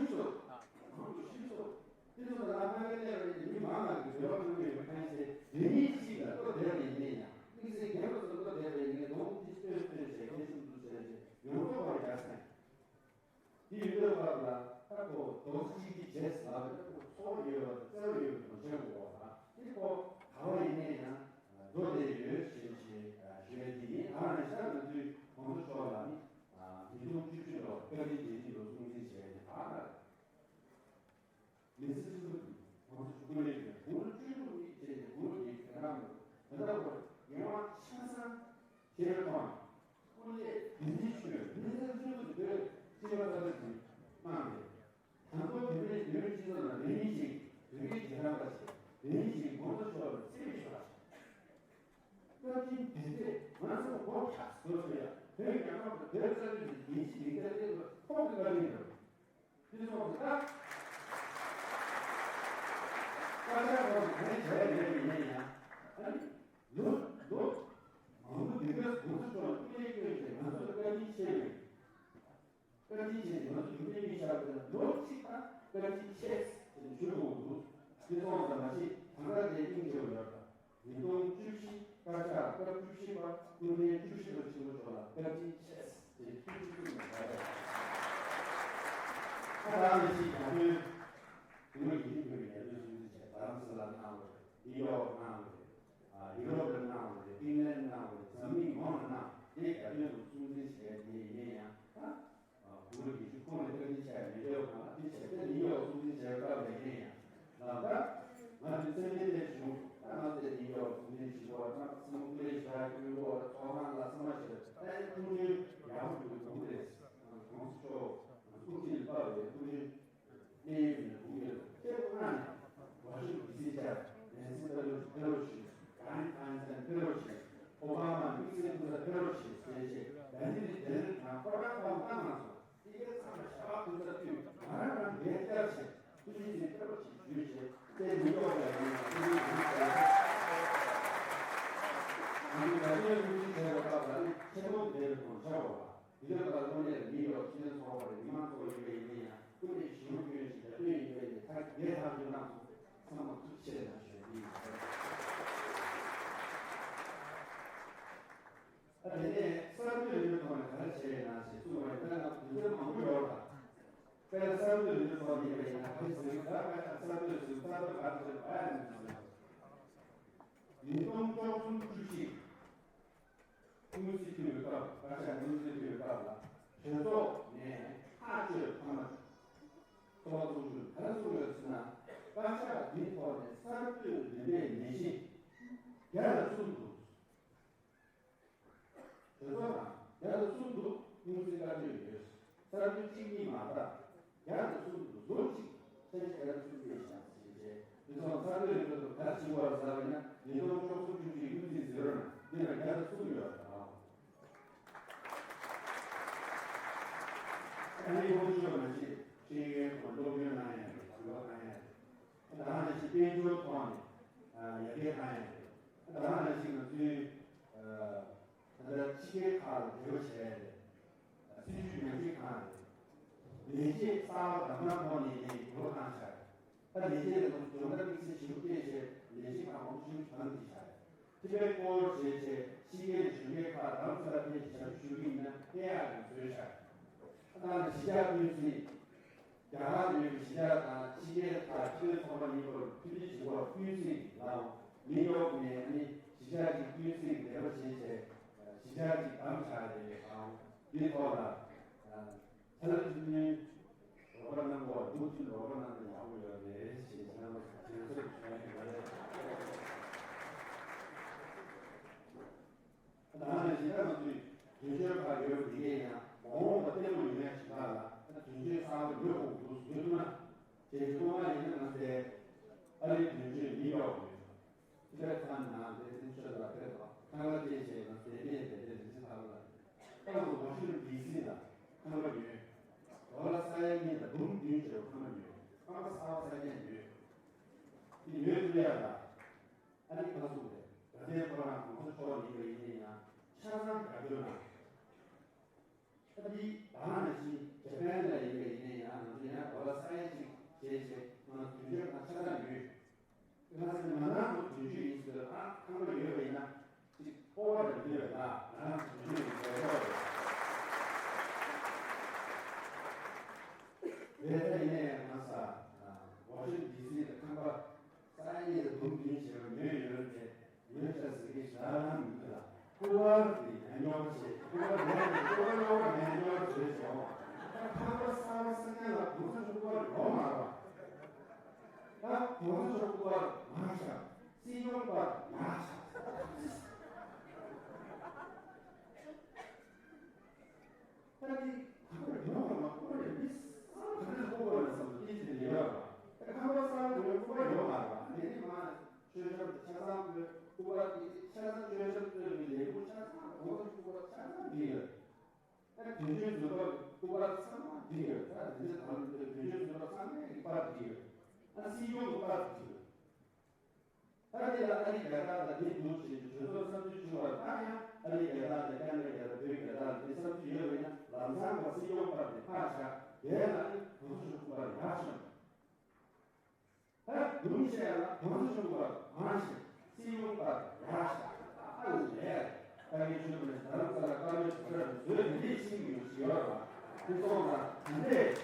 ཞིབ་སོ། མང་དུ་ཞིབ་སོ། དེ་ཚོ་ལ་ལྷག་པའི་གནས་པ་ཡིན་ཏེ། མི་མང་ལ་གི་འབྲེལ་བ་གནང་གི་ཡོད་མཁན་ཞིག་རེ་གཉིས་ཤིག་ལ་བློ་བདེ་བ་ཡིན་ནས་ཡང་། དམིགས་བསལ་རྒན་པ་ཚོ་བློ་བདེ་བ་ཡིན་ནས་གདོང་འདི་སྟོན་སྟོན་བྱས། སྐད་ཆུང་དུ་བྱས་བྱས་ཡོངས་རྫོགས་པར་རྒྱག་སེང་། དེ་ཡོད་པའི་སྐབས་ལ་ད་ཁོ་རྡོག་རྩ་གཅིག་གིས་བྱས་ཟེར་ལབ་པ་ནི། ཁོ་ཚོར་བ་ཡོད་པ་དང་བརྩེ་བ་ཡོད་པའི་ངོ་ཤེས་དགོས་པ་དང་། དེ་ཁོ་ག་བ་ཡིན་ནས་ཡང་འགྲོ་བསྡད་ཡོད་ཞེས་ཞེས་ཞུ་ཡ་དེ་ཡིན། ད་ནི་ཤར་ནུབ་ཏུ་གོང་ས་མཆོག་ལ་ནི་ཉིས་སྟོང་བཅུ་བཅུ་ལོར་བཀའ་དྲིན་རྗེས་དྲན་ལོ་སྲུང་བརྩི་བྱས་ནས། ད་ནི་མི་ཚེ་གཅིག་པུ་དུས་གོང་ས་མཆོག་སྐུ་ལས་བསྐྱོན། དགུང་ལོ་བཅུ་དྲུག་ཉིན་བྱས་ནས་དགུང་ལོ་བརྒྱད་ཅུ་གྱ་གྲངས་ལོ། ད་ལྟ་བར་ཡང་ཆ་ཚང་ཤེས་རབ་ཐོག་ནས་སྐུ་ལས་དེ་འདྲའི་ཆོད། མི་ཚེ་གཅིག་པུ་དུས་བོད་སྤྱི་པ་ལྟ་བུ་ཞིག་གནང་སྟེ། དང་པོ་བོད་མིའི་བོད་མི་སྤྱི་ཚོགས་ནང་རེ་གཉིས་ཤིག་བོད་སྐད་རྗེས་འབྲང་པ་ཞིག་རེ་གཉིས་ཤིག་གོང་ས་མཆོག་ལ་བརྩེ་བའི་ཞོར་ཞིག་བཀའ་དྲིན་དེ་ཚེ་ང་ཚོ་མགོ་འཁྱགས་སུ་བཟོ་ཚོ་ཡ། བོད་རྒྱལ་ཁབ་དང་བོད་རྩ་དོན་གྱི་བདེ་སྐྱིད་ལེགས་བཅའ་ལེགས་པ་ཁོང་གི་བཀའ་དྲིན་རེད། དེ་སོང་ཙང་། དཀར་ཆག་ཐོག་ནས་ག་རེ་བྱས་ཡོད་མེད་ཡིན་ན་ཡང་། ཨ་ནི་ལོ་ལོ་མང་པོ་འདི་ག་གོང་ས་མཆོག་ལ་སྐུ་ལས་བསྐྱོན་བྱས་ང་ཚོ་ལ་བཀའ་དྲིན་ཆེ་བས། བཀའ་དྲིན་ཆེ་ནས་ང་ཚོ་རྒྱུན་ལྡན་མི་ཆགས་པ་དང་། ལོ་གཅིག་དང་བཀའ་དྲིན་ཆེ་ཟེར་ནས་ཞུ་དགོས་འདུག་དེ་སོང་ཙང་མ་གཞི་གང་ལྟར་དེ་སྙིང་རྗེ་པོ་ཡོད་དང་། ཉིས་སྟོང་བཅུ་བཞི་དཀར་ཆག་སྐབས་བཅུ་བཞི་པ་སྐུ་ཕྲེང་བཅུ་བཞི་པ་ཆེན་པོ་མཆོག་ལ་བཀའ་དྲིན་ཆེ་ཟེར་ཐུགས་རྗེ་ཆེ་ཞུ་ཡ་རེད། ད་ད་ནི་ཅིག་རྒྱ་དཔོན་དེ་མོ་ཡིན་གྱི་ཡོད་པའི་རྒྱ་དཔོན་སྲུང་བརྩི་བྱས། རྡ་རམ་ས་ལ་གནང་བ་རེད། ནིའུ་ཡོག་གནང་བ་རེད། ཨ། ཡུ་རོབ་ལ་གནང་བ་རེད། ཕིན་ལན་གནང་བ་རེད། འཛམ་གླིང་ཡོངས་ལ་གནང་། དེ་རྒྱ་དཔོན་དུ་སྲུང་བརྩི་བྱས་དེ་ཡིན་ན་ཡང་། ད་དགུང་ལོ་ཉི་ཤུ་ཁོངས་ལ་བཀའ་དྲིན་ཆེ་བ་མེད་འདོད་པ་ལ་དེ་བྱས། དེ་ནི་ཡོག་སྲུང་བརྩི་བྱས་སྐབས་ལ་ཡིན་ཡང་། ལགས། ད་ང་ཚོའི་སེམས་ཅན་ལས་བྱུང་། ད་ང་ཚོའི་ནིའུ་ཡོག་སྲུང་བརྩི་བྱེད་པ་དང་། སྲིད་དབང་སྐུ་ལས་བཞག་སྐྱོན་པ་ཚོགས་ཁང་ལ་ཚང་མ་བྱས། ད་ཁོང་ཚོའི་ཡག་པོ་ཡོད་དགོངས་རེད། གོང་ས་མཆོག་སྐུ་ཕྲེང་ལ་དཔག་པའི་སྐུ་ཕྲེང་གནས་ཡུལ་ནས་དགོངས་ཡོད། ཁྱེད་ཚོ་ལྔ་ནས་ཝ་ཤིང་ཊོན་ཌི་སི་བཅར། ནན་སི་པེ་ལོ་སི་ཕེ་ལོ་ཤིབ། ཌན་ཕན་སན་ཕེ་ལོ་ཤིབ། ཨོ་བྷ་མ་དམིགས་བསལ་སྐུ་ཚབ་ཕེ་ལོ་ཤིབ་ཟེར་བྱས། ད་ནི་དེ་ནི་ནང་ཁོ་རང་ཁོང་བཏང་མ་སོང་། དེ་གའི་ཚང་མ་ཞྭ་བ་ཕུལ་ས་དུས་ང་རང་རང་ལས་བསྐྱར་བྱས། ཐུགས་རྗེ་ཆེ་ཕེ་ལོ་ཤིབ་ཞུས་བྱས། དེ་ནི་ཡོག་ལ་ཡིན་ན་ཐུགས་རྗེ་ཆེ་ཞུས་བྱས། ང་ཚོ་ད་ལྟའི་ཐུགས་རྗེ་ཆེ་བ་ལྟ་བ་ནི་ཆེ་མཐོང་དེ་རུ་གོང་ཆགས་པ། དེ་དུས་ལ་དངོས་གནས་ལ་ནིའུ་ཡོག་སྤྱི་མཐུན་ཚོགས་པ་རེད། མི་མང་ཚོགས་ཡིན་པ་ཡིན་ན་ཡང་སྐུ་ལས་ཞེ་པོ་བསྐྱོན་ཞིང་རྒྱ་དཔོན་ཡིན་པ་ཡིན་ན་ཐག་རྒྱལ་ཐག་ཆོད་གནང་སོང་། ཚང་མ་ཐུགས་རྗེ་ཆེ་གནང་ཞུ་ཡ་ཡིན། ཨ། དེ་ནས་གསར་གཏོད་ལས་འགུལ་ཐོག་ནས་ག་རེ་བྱས་ཡོད་ན་ཞེས་གསུངས་པ་ཡིན་ན། ང་དུས་ཚོད་མང་པོ་ཡོད་ལ། དཔེར་ན་གསར་གཏོད་ལས་འགུལ་ཐོག་ནས་ཡིན་པ་ཡིན་ན་ག་རེ་ཟེར་ན། ད་ང་གསར་གཏོད་ཟེར་གསར་གཏོད་ག་རེ་ཟེར་བ་ཡིན་ན། ཉིས་སྟོང་བཅུ་གསུམ་བཅུ་བཞི་དངུལ་རྩིས་ཐོན་པའི་སྐབས། བཀའ་ཤག་དངུལ་རྩིས་ཐོན་པའི་སྐབས་ལ་གྲོས་ཚོགས་ནས་ཐག་གཅོད་ཐོག་མ། ཚོགས་པ་ཚོགས་ཞུགས་ག་རེ་གསུངས་ཡོད་ཟེར་ན། བཀའ་ཤག་འདིའི་ཐོག་ནས་གསར་གཏོད་རིམ་པའི་ལས་གཞི་བརྒྱ་དང་གསུམ་འདུག་གྲོས་ཚོགས་ནང་བརྒྱ་དང་གསུམ་འདུག་དངུལ་རྩིས་བཀའ་ཆོས་ཡོད། གསར་གཏོད་གཅིག་གཉིས་མ་རེད། བརྒྱ་དང་གསུམ་འདུག་ལོ་གཅིག་ཆ་ཤས་བརྒྱ་དང་གསུམ་སྤེལ་བཞག་ཟེར་བྱས། དེ་ཚོ་གསར་གཏོད་ལས་འགུལ་དུ་ག་རེ་བྱེད་དགོས་རེད་ཟེར་བ་ཡིན་ན། ཉིས་སྟོང་བཅུ་གསུམ་བཅུ་བཞི་དངུལ་རྩིས་ཟེར་བ་ན་འདི་ལ་བརྒྱ་དང་གསུམ་ཡོད་རེད། ཨ་ནི་ཁོང་ཚོས་མ་བྱེད། ཤེས་ཡོན་ཐོག་སློབ་སྟོན་གནང་ཡ་རེད། དྲི་བ་གནང་ཡ་རེད། ད་ག་ནང་བཞིན་དཔལ་འབྱོར་ཐོག་ནས་ཡར་རྒྱས་གཏང་ཡ་རེད། ད་ག་ནང་བཞིན་ང་ཚོའི་ད་ལྟ་ཕྱི་རྒྱལ་ཁག་ལ་འབྲེལ་བ་བྱས་རེད། སྲིད་ཇུས་ཉམས་ཞིབ་གནང་རེད། ལས་བྱེད་གསར་པ་གདམ་ག་ཐོག་ནས་ནས་འགྱུར་བ་བཏང་ཤག་ད་ལས་བྱེད་ལ་སྦྱོང་བརྡར་དམིགས་བསལ་ཞིབ་པོ་སྤྲད་བྱས། ལས་བྱེད་གང་མང་ ཊི་བེཊ་སྐོར་བྱས་བྱས་ཕྱི་རྒྱལ་གྱི་གཞོན་སྐྱེས་ཁག་རྡ་རམ་ས་ལ་ཕེབས་ཀྱི་ཞབས་ཞུ་གི་ཡིན་ན་ཕེབས་ཡག་གི་བཟོས་བཞག་ད་ལྟ་གཞིས་ཆགས་ཀུན་གཟིགས། རྒྱ་གར་ཡོད་པའི་གཞིས་ཆགས་དང་ཕྱི་རྒྱལ་ཁག་ཕྱི་སྡོད་ཚོགས་པ་གཉིས་པོར་ཕུལ་དུ་ཕྱིན་སྐོར་ཀུན་གཟིགས་ལའང་ནིའུ་ཡོག་ནས་ནི་གཞིས་ཆགས་ཀྱི་ཀུན་གཟིགས་འདེམས་པ་བྱས་བྱས་གཞིས་ཆགས་ཀྱི་གདམ་བཞག་རེ་དང་འདི་ཐོག་ལ། ཆ་ལག་ཆུ་ནི་རོགས་པ་གནང་བ་འདུག་ཚུལ་རོགས་པ་གནང་ན་ཡག་པོ་ཡོད་རེད་ཞེས་ཆ་ལག་ཆུ་ཚོད་བྱུང་ཡོད་རེད། ད་ནང་བཞིན་ད་ང་ཚོས་དོན་གཅོད་ཁག་ཡོད་པ་འདི་གས་ཡང་མ་འོངས་པ་ལྟད་མོ་ཡོད་མཁན་ཞིག་ཁག་ལ་ད་དོན་གཅོད་གསར་པ་ཡོད་དགོས་འདུག་ཟེར་ན་རྗེས་སུ་མ་ཡིན་ན་ང་ཚོའི་ཨ་རིའི་དོན་གཅོད་མི་ཡོག་ཡོད། ཕེབས་ཚར་ནང་དེ་ཚུན་ཆད་ལ་ཕེབས་པ་ཁང་གླ་སྤྲད་བྱས་ན་ཟས་བརྟན་བསྡད་དེ་རིན་ཆེན་ཐར་ལ་ཏང་གི་ཝ་ཤིང་ཊོན་ཌི་སི་ལ་ཁང་པ་ཉོས། ཌོ་ལར་ས་ཡ་གཉིས་དང་འབུམ་བདུན་བྱས་པ་ཁང་པ་ཉོས། ཁང་པ་གསར་པ་གསར་རྐྱང་ཉོས། དེ་ཉོས་ཐུབ་ཡག་ལ་ཨ་ནི་ཁ་སུ་རེད། དགའ་ལྡན་ཕོ་བྲང་གོང་ས་མཆོག་ཡིན་པ་ཡིན་ན་ཡང་ཆ་ཚང་རྒྱབ་སྐྱོར་གནང་། ཨ་ནི་ད་ནང་བཞིན་ཇ་པན་ལ་ཡིན་པ་ཡིན་ན་ཡང་ང་ཚོ་ཡང་ཌོ་ལར་ས་ཡ་གཅིག་བྱས་བྱས་ང་ཚོ་དོན་གཅོད་ཁང་ཆ་ཚང་ཡོད། ང་ཚོ་ང་རང་ཚོ་དོན་གཅོད་ཡིན་ཟེར་ཨ་ཁང་པ་ཡོད་པ་ཡིན་ན་ཅིག་སྤོབས་པ་རེ་ཡོད་པ་ལ་ང་རང་ཚོ་དོན་གཅོད་ཡིན་ཟེར་ཡོད་རེད། དེ་ལྟ་ཡིན་ན་ཡང་ང་ས་ཝ་ཤིང་ཊོན་ཌི་སི་ལ་ཁང་པ་ས་ཡ་གཉིས་དང་འབུམ་བདུན་བྱས་པ་ཉོས་ཡོད་རེད་དེ། ཡོད་ཆ་ཟེར་གྱི་ཞག་ལམ་མི་འདུག་ལ། སྐུ་པར་དེ་ཉན་ཉོར་བྱེད། སྐུ་པར་ཉན་ཉོར་སྐུ་པར་ཉོ་བ་ཉན་ཉོར་བྱེད་བྱེད་འོང་། ད་ཁང་པ་གསར་པ་གསར་རྐྱང་ལ་གོང་ས་མཆོག་སྐུ་པར་ཡོང་མ་རེད་པ། ད་གོང་ས་མཆོག་སྐུ་པར་མང་ཤག་སྲིད་སྐྱོང་པར་ཉག་ཤག་ད་ནི་ཁང་པ་ཡོང་བ་ལ་སྐུ་པར་མི་སང་ག་ནས་སྐུ་པར་ལ་བསམ་བློ་སྐྱེ་ཆེད་ཡོད་པ། ད་ཁང་པ་གསར་པ་ཡོང་སྐུ་པར་ཡོང་མ་རེད་པ། དེ་ནི་མ། ཆོས་ཆོས་ཆ་ཚང་གི་སྐུ་པར་དེ་ཆ་ཚང་ཆོས་ཆོས་གཙོས་པའི་ལས་ཁུངས་ཆ་ཚང་གོང་ས་སྐུ་པར་ཆ་ཚང་འདི་ཡོད། ཨ་དོན་གཅོད་ཟུར་པ་སྐུ་པར་ཚང་མ་འདི་ཡོད། ད་དེ་ཚོ་དང་དོན་གཅོད་ཟུར་པ་ཚང་མའི་གི་པར་འདི་ཡོད། ཨ་སྲིད་སྐྱོང་གི་པར་འདི་ཡོད། ད་དེ་ལ་ཨ་རི་རྒྱ་གར་ལ་དེ་འདུག་ཅེས་ཀྱི་གྲོས་ཚོགས་བསམ་ཚུལ་བྱུང་བ་ལ་ད་ཡང་ཨ་རི་རྒྱ་གར་དང་ཁ་ན་ཌ་རྒྱ་གར་བོད་རྒྱ་གར་ལ་དེ་བསམ་ཚུལ་ཡོད་པ་ཡིན་ན་ལམ་སང་བ་སྲིད་སྐྱོང་པར་དེ་ཕར་བཞག་དེ་ལ་ཨ་ནི་གོང་ས་མཆོག་སྐུ་པར་ཡར་བཞག་ད་སྒྲུང་བཤད་ལ་གོང་ས་མཆོག་པར་མང་ཞིང་སྲིད་སྐྱོང་པར་ཡག་ཤག་ཨ་ལས་ད་ངས་ཆོས་པ་ནས་རྡ་རམ་ས་ལ་བཀའ་མོལ་ཞིག་ཟེར་བཟོས་དེ་འདྲས་ཤིག་ཡོད་ཞིག་ཡོད་ར་བ་དེ་སོང་ཙང་དེ་འདྲས་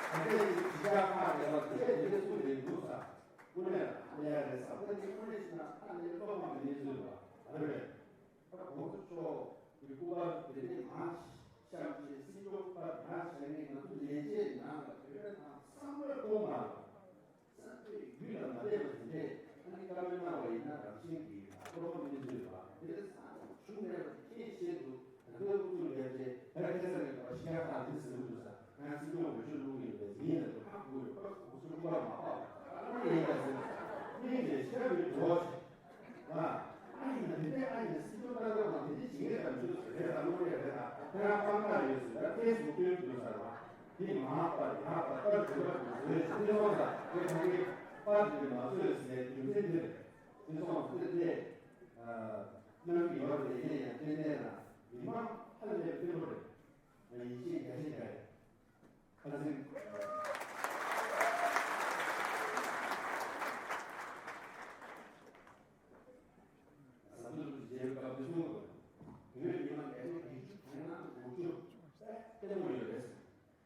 ད་ལྟའི་གཞིས་ཆགས་ཁག་ལས་པ་དེ་དེ་འདྲས་གསུངས་བསྡད་འདུག་ས་དངོས་གནས་ལ་ཨ་ལས་རེད་ས་ད་འདི་དངོས་གནས་ཤིག་ན་ཨ་ལས་ཀློག་མ་གི་གནས་ཚུལ་ར་བ་ཨ་རེད། ད་གོང་ས་མཆོག་གི་སྐུ་པར་དེ་འདྲའི་མང་བཤམས་བྱས་སྲིད་སྐྱོང་པར་མང་བྱས་ནས་ང་ཚོ་ལས་བྱེད་ནང་ལ་བོད་པའི་ནང་བསམ་བློ་གཏོང་མ་རེད། བསམ་བློའི་ཡུལ་ལ་མ་བསྡད་པ་དེ་འདྲས་ཨ་ནི་བཀའ་མོལ་གནང་བ་ཡིན་ན་རང་བཞིན་གྱིས་ད་ཁོ་རང་གི་གནས་ཚུལ་རེད་པ་དེ་འདྲ་བསམ་བློ་བྱུང་མེད་པ་དེ་ཁྱེད་ཤེས་འདུག་ད་ལྟའི་དབུ་ཁྲིད་རྒྱ་ཆེ་ད་ཁ་ས་ནས་གོ་ཤ་ཁ་འདི་ཟེར་གི་འདུག་ས་ང་སྲིད་སྐྱོང་འོས་ཤོག་བླུག་གི་ཡོད་པས་ཡིན་ལ་འདུག་ཧ་གོ་ཡོད་པ་གོང་ས་སྐུ་པར་མ་པ་ཨ་ནི་ཡིན་ད་ཟེར་སྙིང་རྗེ་ཤ་བའི་འགྲོ་བ་ཞིག་ཨ་ཨ་ཡིན་ན་དེ་འདྲའི་ཨ་ཡིན་ན་སྲིད་སྐྱོང་ལྟ་སྐབས་ལ་དེ་འདྲའི་བྱེད་ངེས་དང་མི་འདུག་ཟེར་རེད་དང་བློ་རེད་རེད་དང་ཁྱེད་རང་དཔང་རྟགས་ཡོད་ཟེར་ད་ཕེ་སི་བུག་སྟོན་དགོས་ཟེར་བ་དེ་མ་པར་ཡག་པར་ལྟར་བྱེད་པ་དགོས་ཟེར་ཕེ་སི་བུག་དེ་ཁོང་གིས་པར་དེ་མ་བཟོས་ཟེར་རྒྱུ་མཚན་དེ་རེད། ཕེ་སི་བུག་དེ་དེ་གནང་གི་ཡོད་རེད་ཡིན་ཡང་ཏན་ཏན་ལ་མི་མང་ཧ་ལས་པའི་དཔོན་པོ་རེད། ཡིད་ཆེས་རྒྱ་ཆེ་རྒྱ་རེད། ཁ་སང་། ཟམ་གདོང་རིན་པོ་ཆེ་མཇལ་བའི་སྐབས་དེ་གསུངས་པ་རེད། བོད་མི་མང་གལ་ཆེན་བརྒྱད་ཅུ་གྱ་ལྔ་དགུ་བཅུ་ལྟད་མོ་ཡོད་རེད།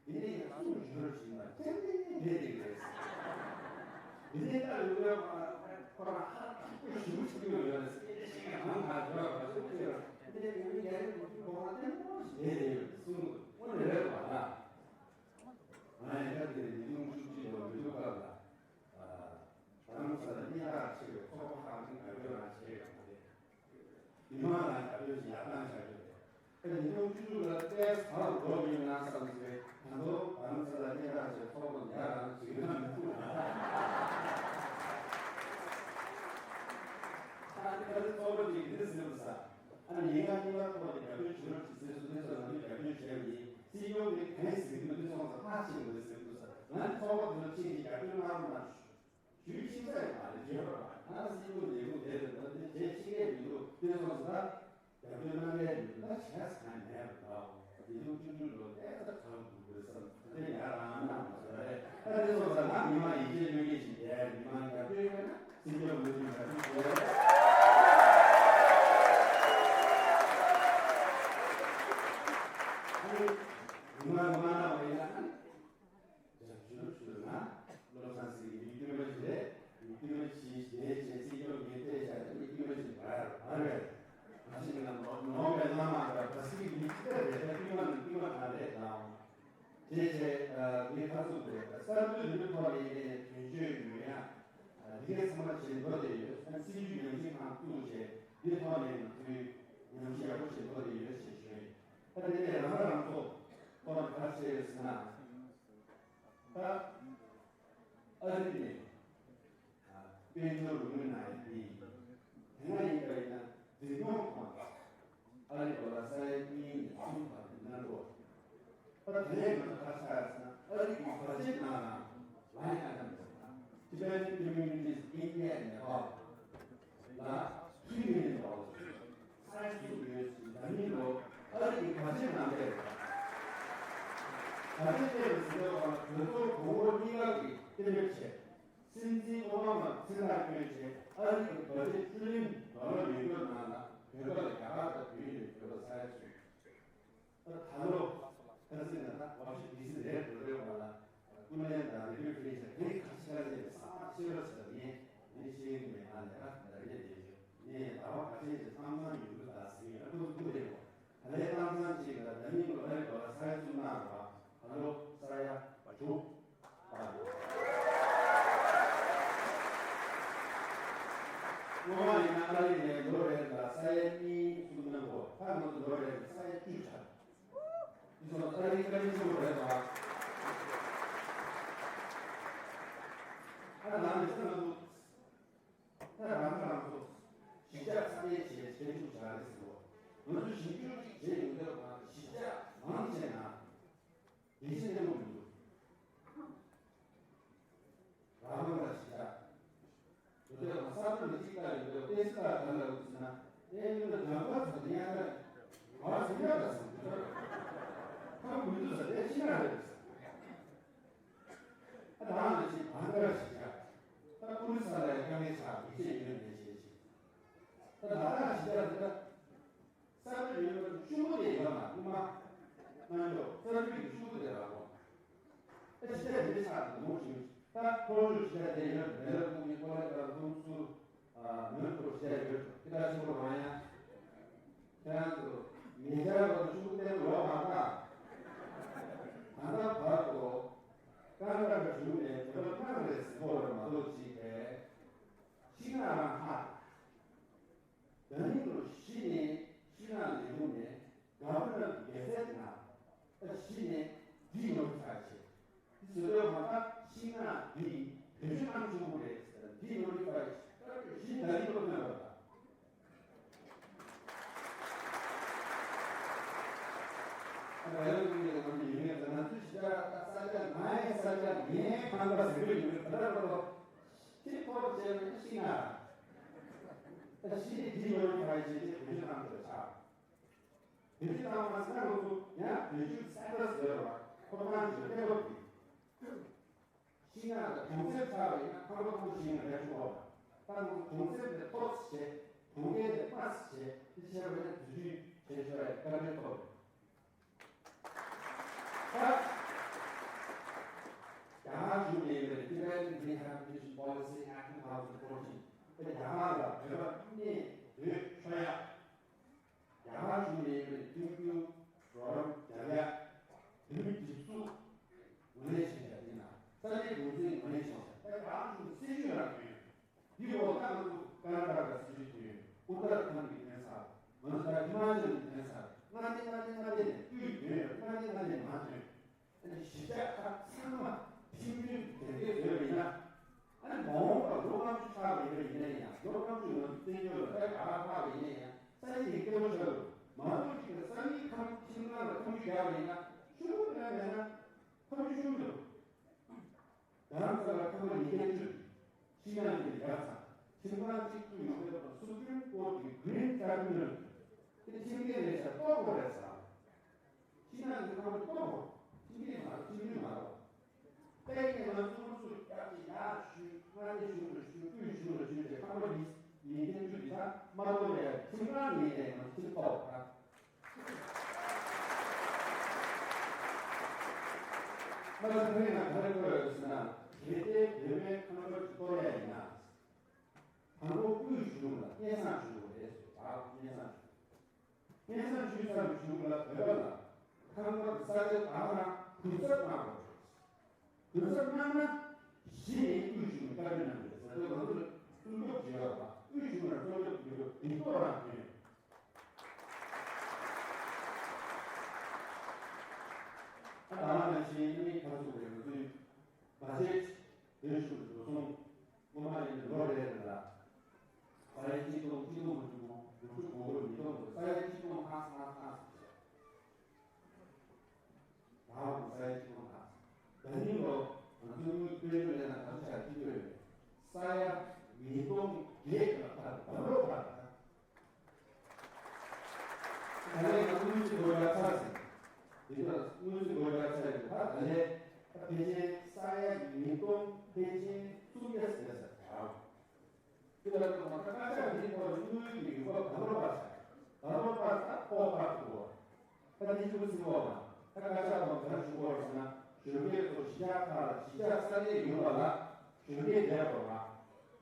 དེ་ནས་ཡང་གསུང་ཞུ་རོགས་བྱེད་ན་ཏན་ཏན་བསྡད་བསྡད་ཀྱི་རེད། དེ་ནས་ད་ལོ་ལོན་ཁོ་རང་ཧ་ཅང་ཞུ་ཞུ་ཡོད་ཡོད་རེད། སྐད་ཆ་ཞིག་ཡང་མང་ང་ཞུ་བ་ཞུ་ཞུ་རེད། དེ་ནས་བོད་མི་རྒྱ་རིགས་མང་པོ་ཁོ་རང་ལྟད་མོ་ཞིག་བསྡད་བསྡད་ཡོད་རེད་གསུངས་འདུག་དངོས་གནས་རེད་པ་ལ། ང་ཡང་སྐབས་དེར་ཉིས་སྟོང་བཅུ་གཅིག་ལོར་མི་ཐུག་སྐབས་ལ། རྡ་རམ་ས་ལ་སྙན་གྲགས་ཆེ་བའི་ཚོགས་པ་ཁག་ཅིག་རྒྱབ་སྐྱོར་རང་བྱས་ཡོད་པ་རེད། མི་མང་ལ་རྒྱབ་སྐྱོར་ཞིག་ཡར་བཏང་བཞག་རྒྱུ་རེད། ད་ཉིས་སྟོང་བཅུ་དྲུག་ལ་ཏོག་ཙམ་བར་དུ་འགྲོ་གི་ཡོད་ན་བསམ་ཚེ་ད་དུང་རྡ་རམ་ས་ལ་སྙན་གྲགས་ཆེ་བའི་ཚོགས་པ་ཡར་རང་འཛུལ་ན་མི་ཐུབ་ན། ད་ནི་ཁ་སང་ཚོགས་པ་ཅིག་འདི་འདྲ་ཟེར་འདུག་ས། ཨ་ནི་ཉེན་ཁ་གཉིས་ཀ་ཐོག་ནས་རྒྱབ་སྐྱོར་བྱེད་རོགས་གྱིས་ཟེར་སོང་། དེ་ཚོ་ང་ཚོས་རྒྱབ་སྐྱོར་བྱས་པ་ཡིན། སྲིད་སྐྱོང་གིས་གང་ཟེར་གྱི་འདུག་དེ་སོང་ཙང་ཕར་ཕྱིན་དགོས་ཟེར་གྱི་འདུག་ཟེར། ང་ཚོ་ཚོགས་པ་དེ་ཚོ་ཕྱིན་གྱིས་རྒྱབ་སྐྱོར་གནང་རོགས་གནང་། ཞུས་ཕྱིན་ཚར་ཡོད་མ་རེད། རྒྱལ་བ་རང་ང་སྲིད་སྐྱོང་ལས་ཁུངས་དེ་རེད་འདུག་དེ་བྱས་ཕྱིན་མཁན་མི་འདུག་དེ་སོང་ཙང་ད་རྒྱབ་སྐྱོར་གནང་མཁན་མི་འདུག་ད་བྱས་ཙང་མེད་པ་འདྲ། དེ་ཚོ་ཆུང་ཆུང་ལོ་ཏོག་ཙམ་གང་དགོས་དགོས་བསམ་དེ་ཡང་རང་གནང་མ་སོང་རེད། ད་དེ་ཚོ། བརྩི་འཇོག་མི་ཞུ་བ་ཞིག་བྱས། ཨ་ནི་ཉི་མ་ངོ་མ་ལ་བ་ཡིན་ན། ཞབས་ཞུ་ཞུ་ན་བློ་བཟང་སེང་གེ་མི་དཀྱུས་མ་ཞིག་རེད། མི་དཀྱུས་མ་ཞིག་ཞེས་བྱས་བརྩི་འཇོག་ངས་སྤྲད་བྱས་ཏེ་མི་དཀྱུས་མ་ཞིག་རེད་མ་རེད། ང་ཞིག་ལ་ནོ་ནོ་བེལ་བླ་མ་འདྲ་བ་སི་ཀི་མི་གཅིག་རེད། ད་དཀྱུས་མ་ནང་དཀྱུས་མ་གང་རེད་དང་། དེ་བྱས་ངས་ཁ་ཚུགས་དགོས། གསར་འགྱུར་རིག་པའི་ཐོག་ནས་ཡིན་ནའི་དོན་གཅོད་ཡོད་ཡ། འདི་གའི་ཚང་མ་བྱེད་འགྲོ་བསྡད་ཡོད། ཨ་སྲིད་ཇུས་ཉམས་ཞིབ་ཁང་བཙུགས་བྱས་འདི་ཐོག་ནས་ང་ཚོའི་ཉམས་ཞིབ་ཡག་པོ་བྱེད་འགྲོ་བསྡད་ཡོད་ཅེས་ཞུ་ཡིན། ཨ་དེ་ནས་རང་ཁ་རང་གསོ་ཐོག་ནས་ག་རེ་བྱས་ཡོད་ཟེར་ན། ད་ཨ་རི་ནས་དཔལ་འབྱོར་རོགས་དངུལ་གནང་ཡ་དེ་ཡིན། དེ་སྔ་ཡིན་པ་ཡིན་ན་འཛིན་སྐྱོང་ཁང་ཨ་རི་ཌོ་ལར་ས་ཡ་གཉིས་ནས་གསུམ་བར་དུ་གནང་འགྲོ། ད་དེ་ནས་ང་ཚོ་ག་རེ་ཆགས་ཡོད་ཟེར་ན། ཨ་རི་གི་བར་ཆད་ནང་ལ་ལན་ཨ་དམ་ཟེར་ན། Tibetan communities India and Nepal ལ་three million dollars ཚང་བཙུགས་ཡོད་ཟེར། ད་ནི་ལོ་ཨ་རི་གི་བར་ཆད་ནང་བསྡད་རེད། བར་ཆད་བསྡད་རེད་ཟེར་བའི་བར་ལ་གྲོས་ཚོགས་གོང་འོག་གཉིས་ཀ་གིས་གཏན་འབེབས་བྱས། སྲིད་འཛིན་ཨོ་བྷ་མ་མཚན་རྟགས་བསྐྱོན་བྱས་ཨ་རི་གི་བར་ཆད་ཊི་རི་ལི་ཡོན་ཌོ་ལར་ཡོད་རྒྱུ་ནང་ལ་བོད་པ་ལ་རྒྱ་གར་དང་བོད་ཡིན་པའི་བོད་པ་ས་ཡ་ཚོས། ད་ད་ལོ་ཁ་སང་ན་ད་ཝ་ཤིང་ཌི་སི་རེད་འགྲོ་རེད་བ་ལ་ཀུན་གླེང་དང་རེ་ལྟོས་ཕུལ་བྱས་དེ་ཁ་ཤས་ལ་བྱས་ནས་ས་ཆེ་ར་ཟེར་ནས་ནི་ཤེས་ཀྱི་མེད། ང་ལས་ཀ་འདྲ་བྱས་བསྡད་ཡོད། ངས་ཟླ་བ་ཁ་ཤས་ཀྱི་ཐང་ཐང་ཡོང་གི་ད་ཟིན་ཡོད། ཁོ་ཚོ་ཀུ་རེད་བ། ད་ལས་ཏང་ཚང་གཅིག་ལ་ད་ནི་ལོ་ལྟར་གོ་ལ་ས་ཡ་གསུམ་གནང་བ། ད་ལོ་ས་ཡ་དྲུག་པ་རེད། སྔོན་མ་ཡིན་ན་ཨ་རི་ནས་ལོ་རེ་ལ་ས་ཡ་གཉིས་གསུམ་གནང་གོ། ད་ང་ཚོ་ལོ་རེ་ལ་ས་ཡ་བཅུ་ཆགས། འདི་ཚོ་ཨ་རི་བཀའ་དྲིན་ཆེན་པོ་རེད་པ། ཨ་ནང་མི་ཚང་ང་ཚོ། ད་རང་ཁ་རང་གསོ། གཞིས་ཆགས་ཚ་དེ་བྱས་ཞིབ་འཇུག་བྱ་རེད་ཟེར་བ། ང་ཚོ་ཞིབ་འཇུག་ཅིག་བྱས་ཡོང་དུས་ང་གཞིས་ཆགས་མང་ཆེ་ན་ཡིད་ཆེས་གནང་གི་མི་འདུག་རང་དབང་དང་གཞིས་ཆགས། ཡོད་དུས་ང་ས་ཁུལ་ལ་གཅིག་ལྟ་ཡོང་དུས་ཏེ་སི་ལ་ག་ལ་འུ་ཟེར་ན་ཨེ་ཡོད་ན་རྒྱ་གར་ཚོ་དེ་ཡང་ལ་ང་ཟེར་ཡ་ལ་ཟེར་འདུག་ཁམས་མི་འདུག་ཟེར་ཏེ་ཕྱི་ནང་རེད་ཟེར། ཨ་ད་ང་ཞིག་བང་ག་ཞིག་ཆགས། ད་ཀུ་རི་ས་ལ་ཡ་དཀའ་ངལ་ཆགས་མི་ཆེ་ཡོད་མེད་བྱེད་ཅིག་ད་ལ་དྭགས་ཞིག་ཆགས་འདི་ད་ས་རུད་ཡོད་པ་ཤུ་གུ་དེ་ཡོད་མ་རྨ་རྨ་འཇོག་ས་རུད་ཀྱི་ཤུ་གུ་དེ་རག་གོ། ད་ཞིག་ཆགས་དེ་ཆགས་འདུག་མོ་ཞིག་ད་ཁོ་རུ་ཞིག་ཆགས་དེ་ཡོད་མེད་ལ་ཀུ་ཉི་ཀོ་ལེ་ཀ་ལ་ཀུ་སུ་མོན་ཁོ་ཞིག་ཆགས་ཡོད་ཀི་ད་ཤུ་གུ་རང་ཡ། ཁྱེད་རང་ཚོ་ཉེ་ཆར་བར་དུ་ཤུགས་ལྡན་ཡོད་མ་རེད། ད་ལྟ་བར་དུ་ཀན་ལྷོ་བྱུང་ནས་བོད་པ་ཁག་རེ་ཟིན་པོ་རེ་མ་གཏོགས་ཅིག་རེད། ཤིང་ནགས་རང་ཧ། ད་ནི་ལོ་གཞི་ནས་ཤིང་ནགས་ལས་ཁུངས་ནས་ག་བ་ནར་གི་གེ་ཟེ་ཊི་ནང་ཨ་གཞི་ནས་འདི་ཡོང་ཚར་བྱས། འདི་བཟོ་འདོད་མ་ཐག་ཤིང་ནགས་འདི་བེད་སྤྱོད་གཏང་ཆོག་གི་རེད་ཟེར། འདི་ནོ་ཊི་ཕའི་བྱས་ད་གཞི་ད་རིང་ལོ་ཐོན་པ་དང་། ཨ་བལ་ཡུལ་གྱི་ང་ཚོ་ཡུལ་ནས་ང་ཚོའི་གཞིས་ཆགས་ས་ཆ་ང་ཡི་ས་ཆ་ངའི་ཁང་པ་ཟེར་གྱི་ཡོད་ད་ལྟ་བར་དུ་ཁྱེད་ཐོག་བྱས་ནས་ཤི་ན་ད་ཤི་ནས་འདི་ཡོང་བའི་བྱས་ཏེ་བེད་སྤྱོད་གཏང་དགོས་ཆགས། བེད་སྤྱོད་གཏང་བ་ས་ང་ཚོ་ཡང་བེད་སྤྱོད་སེ་ཊ་སི་ཟེར་བ་ཁོ་ཐང་ཆོས་ལྟེ་བ་གི་ཤིང་ནགས་ལ་གྲོང་གསེབ་ཆགས་པ་ཡིན་ན་ཁང་པ་ཁང་པ་ཞིག་ཡིན་ན་ཡག་ཤོས་རེད། ད་ང་ཚོ་གྲོང་གསེབ་དེ་ཐོག་ཏུ་བྱས། གྲོང་ཁྱེར་དེ་ཕ་སི་བྱས། དེ་བྱས་པ་ཡིན་ན་དུས་རྒྱུན་བྱས་ཆོག་ཡ་བཀའ་དྲིན་ཐོབ་རེད། ད་རྒྱ་གར་གཞུང་ནས་ཡིན་པའི་Tibetan Rehabilitation Policy Act two thousand fourteen དེ་རྒྱ་གར་ལ་བོད་པ་གནས་སྡོད་ཆོག་ཡ། རྒྱ་གར་གཞུང་ནས་ཡིན་པའི་མཐུན་འགྱུར་རོགས་རམ་རྒྱག་ཡ། བོད་མི་སྒྲིག་འཛུགས་ངོས་ལེན་བྱེད་ཡ་དེ་ན་ས་གནས་འགོ་འཛིན་ངོས་ལེན་བྱེད་ཡ། ད་རྒྱ་གར་གཞུང་གི་སྲིད་ཇུས་རག་གི་ཡོད། འདི་འོག་ད་ང་ཚོ་ཀར་ནཱ་ཊ་ཀ་སྲིད་ཇུས་དེ་ཡོད། ཨུ་ཏར་ཁནྜ་གི་ཐོན་ས། ང་ཚོ་ད་ཧི་མ་ཅལ་གི་ཐོན་ས། མངའ་སྡེ་མངའ་སྡེ་མངའ་སྡེ་ནས་དབུས་ཐོན་ཡོད། མངའ་སྡེ་མངའ་སྡེ་ནས་མར་ཐོན། ཨ་ནི་གཞིས་ཆགས་ཁག་ཚང་མ་ཁྲིམས་མཐུན་དེ་འདྲའི་བཟོས་པ་ཡིན་ན། ཨ་ནི་མ་འོངས་པར་ལོ་ལྔ་བཅུ་ཆགས་པ་ཡིན་པ་ཡིན་ན་ཡང་། ལོ་ལྔ་བཅུ་ང་ཚོ་བཙན་བྱོལ་ལ་ད་ག་ལ་ལྷག་པ་ཡིན་ན་ཡང་ས་ཡིན་གྱི་སྐད་པོ་ཆགས་འདུག་མ་གཏོགས་ཅིག་ལ་ས་མིའི་ཁམས་ཁྱིམ་ཚང་ལ་ཁ་མཆུ་རྒྱག་པ་ཡིན་ན་ཤུགས་པོ་དེ་འདྲ་མེད་ན་ཁ་མཆུ་ཤོར་མི་འདུག་རྒྱ་ནག་ས་ལ་ཁང་པ་ཉིས་བརྒྱ་བཅུ་ཤིང་ནགས་ཀྱི་རྒྱབ་ཚང་ཁྱིམ་ཚང་གཅིག་ཏུ་ཡོང་བའི་སུ་པྲིམ་ཀོར་གྱི་གྷི་རིན་ཊི་རི་བྷི་ནལ་དེ་ཁྲིམས་འགལ་རེད་ཤག་གཏོར་དགོས་རེད་ཟེར། ཕྱི་ནང་གི་ཁང་པ་གཏོར་དགོས། ཁྲིམས་འགལ་མ་རེད། ཁྲིམས་མཐུན་མ་རེད། དཔེ་ནས་ང་ཚོ་སློབ་གསོ་རྒྱབ་ཀྱི་ཡག་ཞུས། མངའ་སྡེ་གཞུང་ལ་ཞུས། ཁུལ་གཞུང་ལ་ཞུས། ཁ་སང་ཁ་ཡིན་ན་ག་རེ་གོ་ཡོད་ཟེར་ན། གལ་ཏེ་བོད་མིའི་ཁང་པ་ཅིག་གཏོར་ཡ་ཡིན་ན། དང་པོ་དབུས་གཞུང་ལ་སྙན་སེང་ཞུ་དགོས་རེད་ཟེར། ད་སྙན་སེང་ཞུ། སྙན་སེང་ཞུས་ཚར་བའི་གཞུག་ལ་བོད་པ་ལ་ཁང་པ་གི་ས་ཆ་བདག་དབང་གུན་གསབ་གནང་དགོས་རེད། གུན་གསབ་གནང་ན་གཞི་ནས་དབུས་གཞུང་གི་བཀའ་འཁྲོལ་གནང་དགོས་རེད་ཟེར་དུས། ང་ཚོ་ལ་སྲུང་སྐྱོབ་བྱེད་ཡོད་པ། དབུས་གཞུང་ལ་སྲུང་སྐྱོབ་བྱེད་དགོས། སྡིག་ཏོ་རང་ཡོད། ད་ལྟ་ནང་བཞིན་ནི་ཁ་ཚུགས་རེད། ང་ཚོའི་བ་ཇེཊ་བོད་གཞུང་གི་འགྲོ་སོང་སྔོན་མ་ཡིན་ན་ལོ་རེ་རེ་ལ་ས་ཡ་གཅིག་སྟོང་། གཅིག་སྟོང་དགུ་བཅུ་གོ་དགུ། ཉིས་སྟོང་དགུ། ས་ཡ་གཅིག་སྟོང་ལྷག་ཙམ་ལྷག་ཙམ་ཞིག་བྱས། ད་འོ་ས་ཡ་གཅིག་སྟོང་ལྷག་ཙམ། ད་ནི་ལོ་ང་ཚོའི་དངུལ་བཀོད་སྤྱོད་ལས་ན་ག་ཚོད་ཆགས་ཀྱི་ཡོད་རེད། ས་ཡ་ཉིས་སྟོང་བརྒྱད་ལ་ཕར་ད་ལོ་ཕར་ད། ད་ལན་ང་དངུལ་རྩིས་སྒོ་རྒྱག་ཚར་ཟིན། དེ་ཚོ་དངུལ་རྩིས་སྒོ་རྒྱག་ཚར་ཡོད། ད་ད་ལན་ད་ཕལ་ཆེར་ས་ཡ་ཉིས་སྟོང་ཕལ་ཆེར་སུམ་བརྒྱ་ཟིན་ཟེར་བ། དེ་ལ་ད་ད་ཀ་ཤ་འདི་ཐོག་དངུལ་གྱི་ཡོང་འབབ་ད་ལོ་པ་ཟེར། ད་ལོ་པ་ཟེར་ད་ཕོགས་པ་ཐུག་གོ། ད་འདི་ཆུ་ཚིག་འོག་ལ་ད་ཀ་ཤ་དང་ག་རེ་ཞུ་དགོས་ཟེར་ན། གཞོན་སྐྱེས་ཚོ་གཞིས་ཆགས་ཁག་ལ་གཞིས་ཆགས་ས་གནས་ཡོད་པ་ལ་གཞོན་སྐྱེས་བསྡད་དགོས་པ།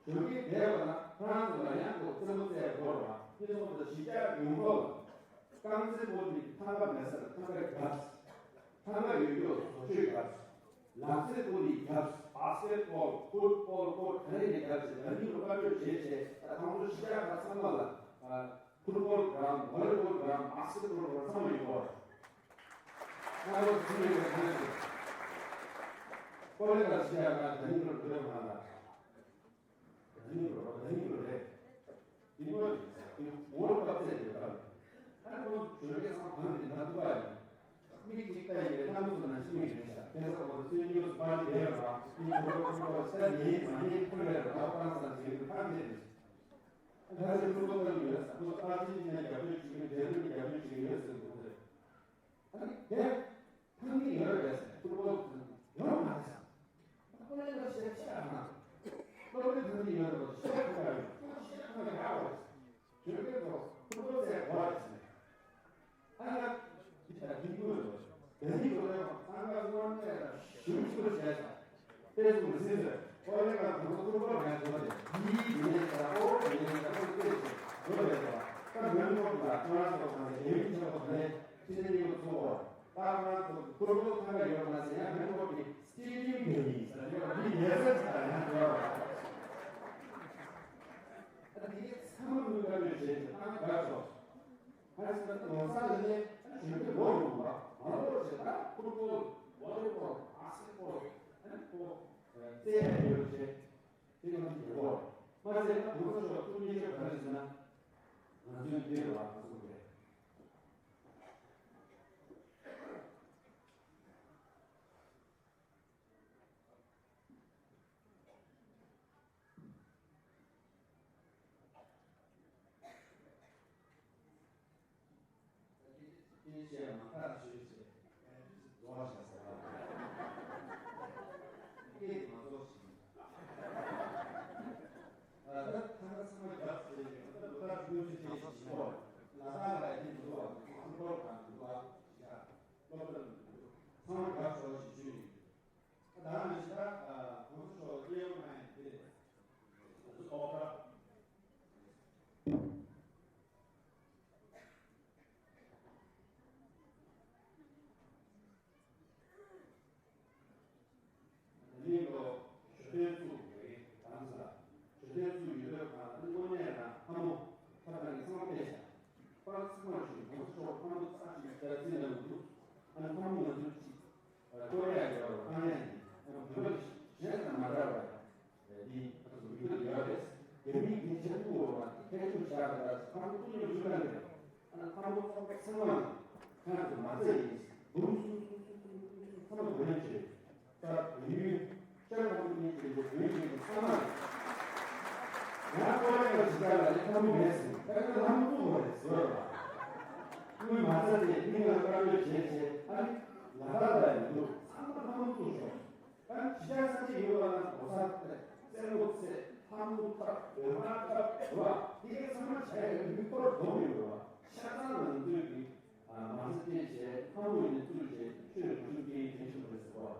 གཞོན་སྐྱེས་བསྡད་པ་ན་ཁོ་རང་ཚོ་ལ་ཡང་ཁོ་རྩེད་མོ་རྩེ་དགོས་རེད་པ། དེ་སོང་ཙང་གཞིས་ཆགས་ཡོང་འབབ་ལ་རྐང་རྩེད་སྤོ་ནི་ཐང་ག་མེད་ས་ལ་ཐང་ག་བརྒྱབ། ཐང་ག་ཡོད་ཡོད་བཟོ་བཅོས་བརྒྱབ། ལག་རྩེད་སྤོ་ནི་བརྒྱབ། བྷ་སི་ཀེ་ཊི་བྷོལ། ཕུཊ་བྷོལ། སྤོ་ག་རེ་ཡིན་ནའི་བརྒྱབ་བྱས། ད་ནི་རུ་བཀའ་འཁྲོལ་བྱས་བྱས། ད་ཁོང་ཚོ་གཞིས་ཆགས་ཁག་ཚང་མ་ལ་ཕུཊ་བྷོལ་གྷི་རའུན་ཌི། ཝོ་ལི་བྷོལ་གྷི་རའུན་ཌི། བྷ་སི་ཀེ་ཊི་བྷོལ་གྷི་རའུན་ཌི་ཚང་མ་ཡོད་པ་རེད། ང་ལོ་ཚིག་ཡོད་པའི་ཁ་ནས་ཀོ་ལེ་ག་གཞིས་ཆགས་ཁག་ད་ནི་རུ་བོད་མ་ལ། ད་ནི་རོ་ད་ནི་རོ་རེད། དེ་ངོ་དེ་ངོ་བབ་ཚད་དེ་བབ། ཨ་ནི་ཁོང་གཞོན་སྐྱེས་ཚང་གང་དེ་ན་འདུག་ག་ཡིན། མིག་གཅིག་ལྟ་ཡི་རེད། གནམ་ལོ་ན་ཤི་མིག་རེད་ཤག་ཁྱེད་ཚོ་ཁོང་ཚོའི་ཉུ་སི་པར་ཊི་དེ་ར་བ། ཨ་ནི་ཁོ་ཁོ་ཁོ་ཁོ་ས་ཉིན་མ་ཉིན་ཁོ་རེ་ར་བ་ཁོ་རང་ས་ཟིན་གི་ཐང་དེ་རེད། ཨ་ཁ་སེ་ཁོ་ཁོ་ཁོ་ཡོད་ས་ཁོ་ཨར་ཇེན་ཊི་ན་རྒྱབ་སྐྱོར་བྱེད་གི། འབྲེལ་ཡོད་རྒྱབ་སྐྱོར་བྱེད་གི་ཡོད་ཟེར་གི་འདུག་རེད། ཨ་ནི་དེ་ཐང་གི་ཡོད་རེད་ཟེར། ཕུཊ་བྷོལ་ཡོད་མ་རེད་ཟེར། ཨ་ཁོ་ལས་ལ་ཤེས་ཤེས་ཨ་མ། སློབ་གྲྭའི་ཐང་གི་ཡོད་རེད་པ། ཤེས་ཁོ་ག་ཡོད། ཁོ་ཤེས་ཁོ་ཡག་པོ་རེད་ཟེར། ཞོལ་གྱི་ཐོག་ཕུཊ་བྷོལ་ཟེར་གོ་རེད་ཟེར། ཨ་ན་འདི་ད་འདི་དགོས་རེད། དེ་འདི་དགོས་རེད་པ། ཚང་མ་དངོས་གནས་ལ་ཞུ་ཞུ་བྱས་ཙང་། དཔེ་གསུམ་རེ་ཟིན་ཟེར། ཨོ་ལེ་ང་དང་པོ་ཀུར་པོ་ང་འགྲོ་རེད། ཡིད་ཡིན་ནས་ད་ཨོ་ཡིན་ནས་ད་ཨོ་ལྟོས་ཤིག་འགྲོ་རེད་པ། ད་མོན་གྷོ་ལ་ཁོ་རང་ཚོ་གང་ལས་དེ་རིང་ཆགས་པ་གང་ལས་ཕྱི་ནས་ཡོང་ཚོ་བ། ད་ང་ཚོ་ཀུར་པོ་ཐང་ག་ཡོད་ན་ཟེར་ཡང་མོན་གྷོ་གི་སི་ཊེ་ཌི་ཡམ་དེ་ཡིན་ཟེར་ཡོད་པ། འདི་ཡལ་ས་ཆགས་ཡང་འགྲོ་བ། ད་དེ་གའི་ཚང་མ་མོས་པ་ཡོད་བྱས་ཏེ་ཨ་ནི་དགའ་ཤོག་ཨ་ནི་ད་ལོ་གསར་ལ་ནི་ཞོན་པའི་ལོ་རུ་བ་མ་ལོ་ཞེ་ད་ཕུར་པོ་ཝོ་ལི་པོལ་ཨ་སི་པོལ་ཨ་ནི་ཁོ་རྩེ་ཡ་ཡོད་ཅེས་དེ་གང་ཞིག་ཡོད་གོ། མ་ཟད་ན་གོང་ས་མཆོག་ཐུགས་མཉེས་ཆོས་ག་རེ་ཟེར་ན། ང་ཚོའི་འདིར་བ་གསུངས་པས། ཨིན་ཤེས་མ་ཁ་ཤོད་ཅེས་རྫོགས་བྱ་ཟེར་བ། སྐད་མ་རྫོགས་ཤིང་། ད་ཐང་ག་ཚང་མ་རྒྱབ་ཟེར་ཡོད། ད་ལོ་ལྟར་དངུལ་ཆུ་ཅན་ཞིག་ཡོད། ལ་དྭགས་ལ་ཡིན་འདུག་བ། ཁང་ཐོག་གང་འདུག་བ། ཞིག་ཡ། སློབ་གྲྭ་འདུག་ཚང་མ་རྒྱབ་ཤོག་ཞེས་ཞུས་ཡིན། ད་ང་ཞིག་ད་གོང་ས་མཆོག་སྐྱེས་ཡོང་ན་ཡང་དེ་ང་ཚོ་ཐོག་ད། དེ་ནས་ལོ་ཞོ་སྟོན་བཙུགས་ཡོད་རེད། དང་ས་ཞོ་སྟོན་བཙུགས་ཡོད་པའི་བར་དུ་དངོས་གནས་ལ་ལྷ་མོ་ཐབས་དང་གི་ཚང་མ་སྤེལ་བཞག་པར་ཚང་མ་ཞུ་གོང་ས་མཆོག་ལྷ་མོ་རྩ་ཆེ་རྩ་ཆེ་ལ་འདུག་ཨ་ནི་ལྷ་མོ་ང་ཚོའི་གཅིག་བསྐོར་ཡ་ཡོད་རེད། བཏང་ཡ་ཡིན། ཨ་ནི་བོད་པ་གཞན་དང་མ་འདྲ་བ་འདི་ང་ཚོ་མི་འདོད་ཡོད་རེད། རྒྱ་མིའི་དགེ་ཆེན་པོ་བ་དེ་ཁྱད་ཆོས་བཞག་པ་ལ་ཁ་མོ་ཀུན་ནས་འཇུ་ག་རེད། ཨ་ནི་ཁ་མོ་ཚོགས་པ་ཚང་མ་ཁ་ཚོ་མ་རྩ་ཡིན། འབུམ་སུ་སུ་སུ་སུ་སུ་ཚང་མ་དགོས་ཡ་ཆེ། ད་བོད་ཡུལ་ཤར་ཁ་མོ་ཀུན་ནས་ཆེ་བོད་ཡུལ་ཆེ་ཚང་མ་རེད། ང་ཀོ་ལེ་ག་ཞིག་ལ་ལས་ཁ་མོ་མེད་ཟིན། ད་ཁ་ལྷ་མོ་བཙུགས་པ་རེད་ཟེར་བ། དངུལ་མ་རྩ་དེ་མི་ང་བཀའ་འཁྲོལ་བྱས་བྱས། ཨ་ནི་ལ་དྭགས་ལ་ཡིན་འདུག་ཚང་མ་ལྷ་མོ་བཙུགས་ཤོག་ད་ཕྱི་རྒྱལ་ས་ཆ་ཡོད་པ་ན་གོ་ས་ཏེ་རྩེད་མོ་རྩེ། ལྷ་མོ་འཁྲབ། འོད་མ་འཁྲབ་བ། དེ་གའི་ཚང་མ་བྱས་ཡོད་མི་འཁོར་སྡོམ་ཡོད་རེད་བ། ཤ་ཚང་ང་ཚོས་ཀྱི་མ་རྩ་སྤྲད་བྱས་ལྷ་མོ་ཡིན་ན་བཙུགས་བྱས་ཆོས་རུ་ཆུང་སྐྱེས་དྲན་ཤོག་རེད་ཟེར་བ།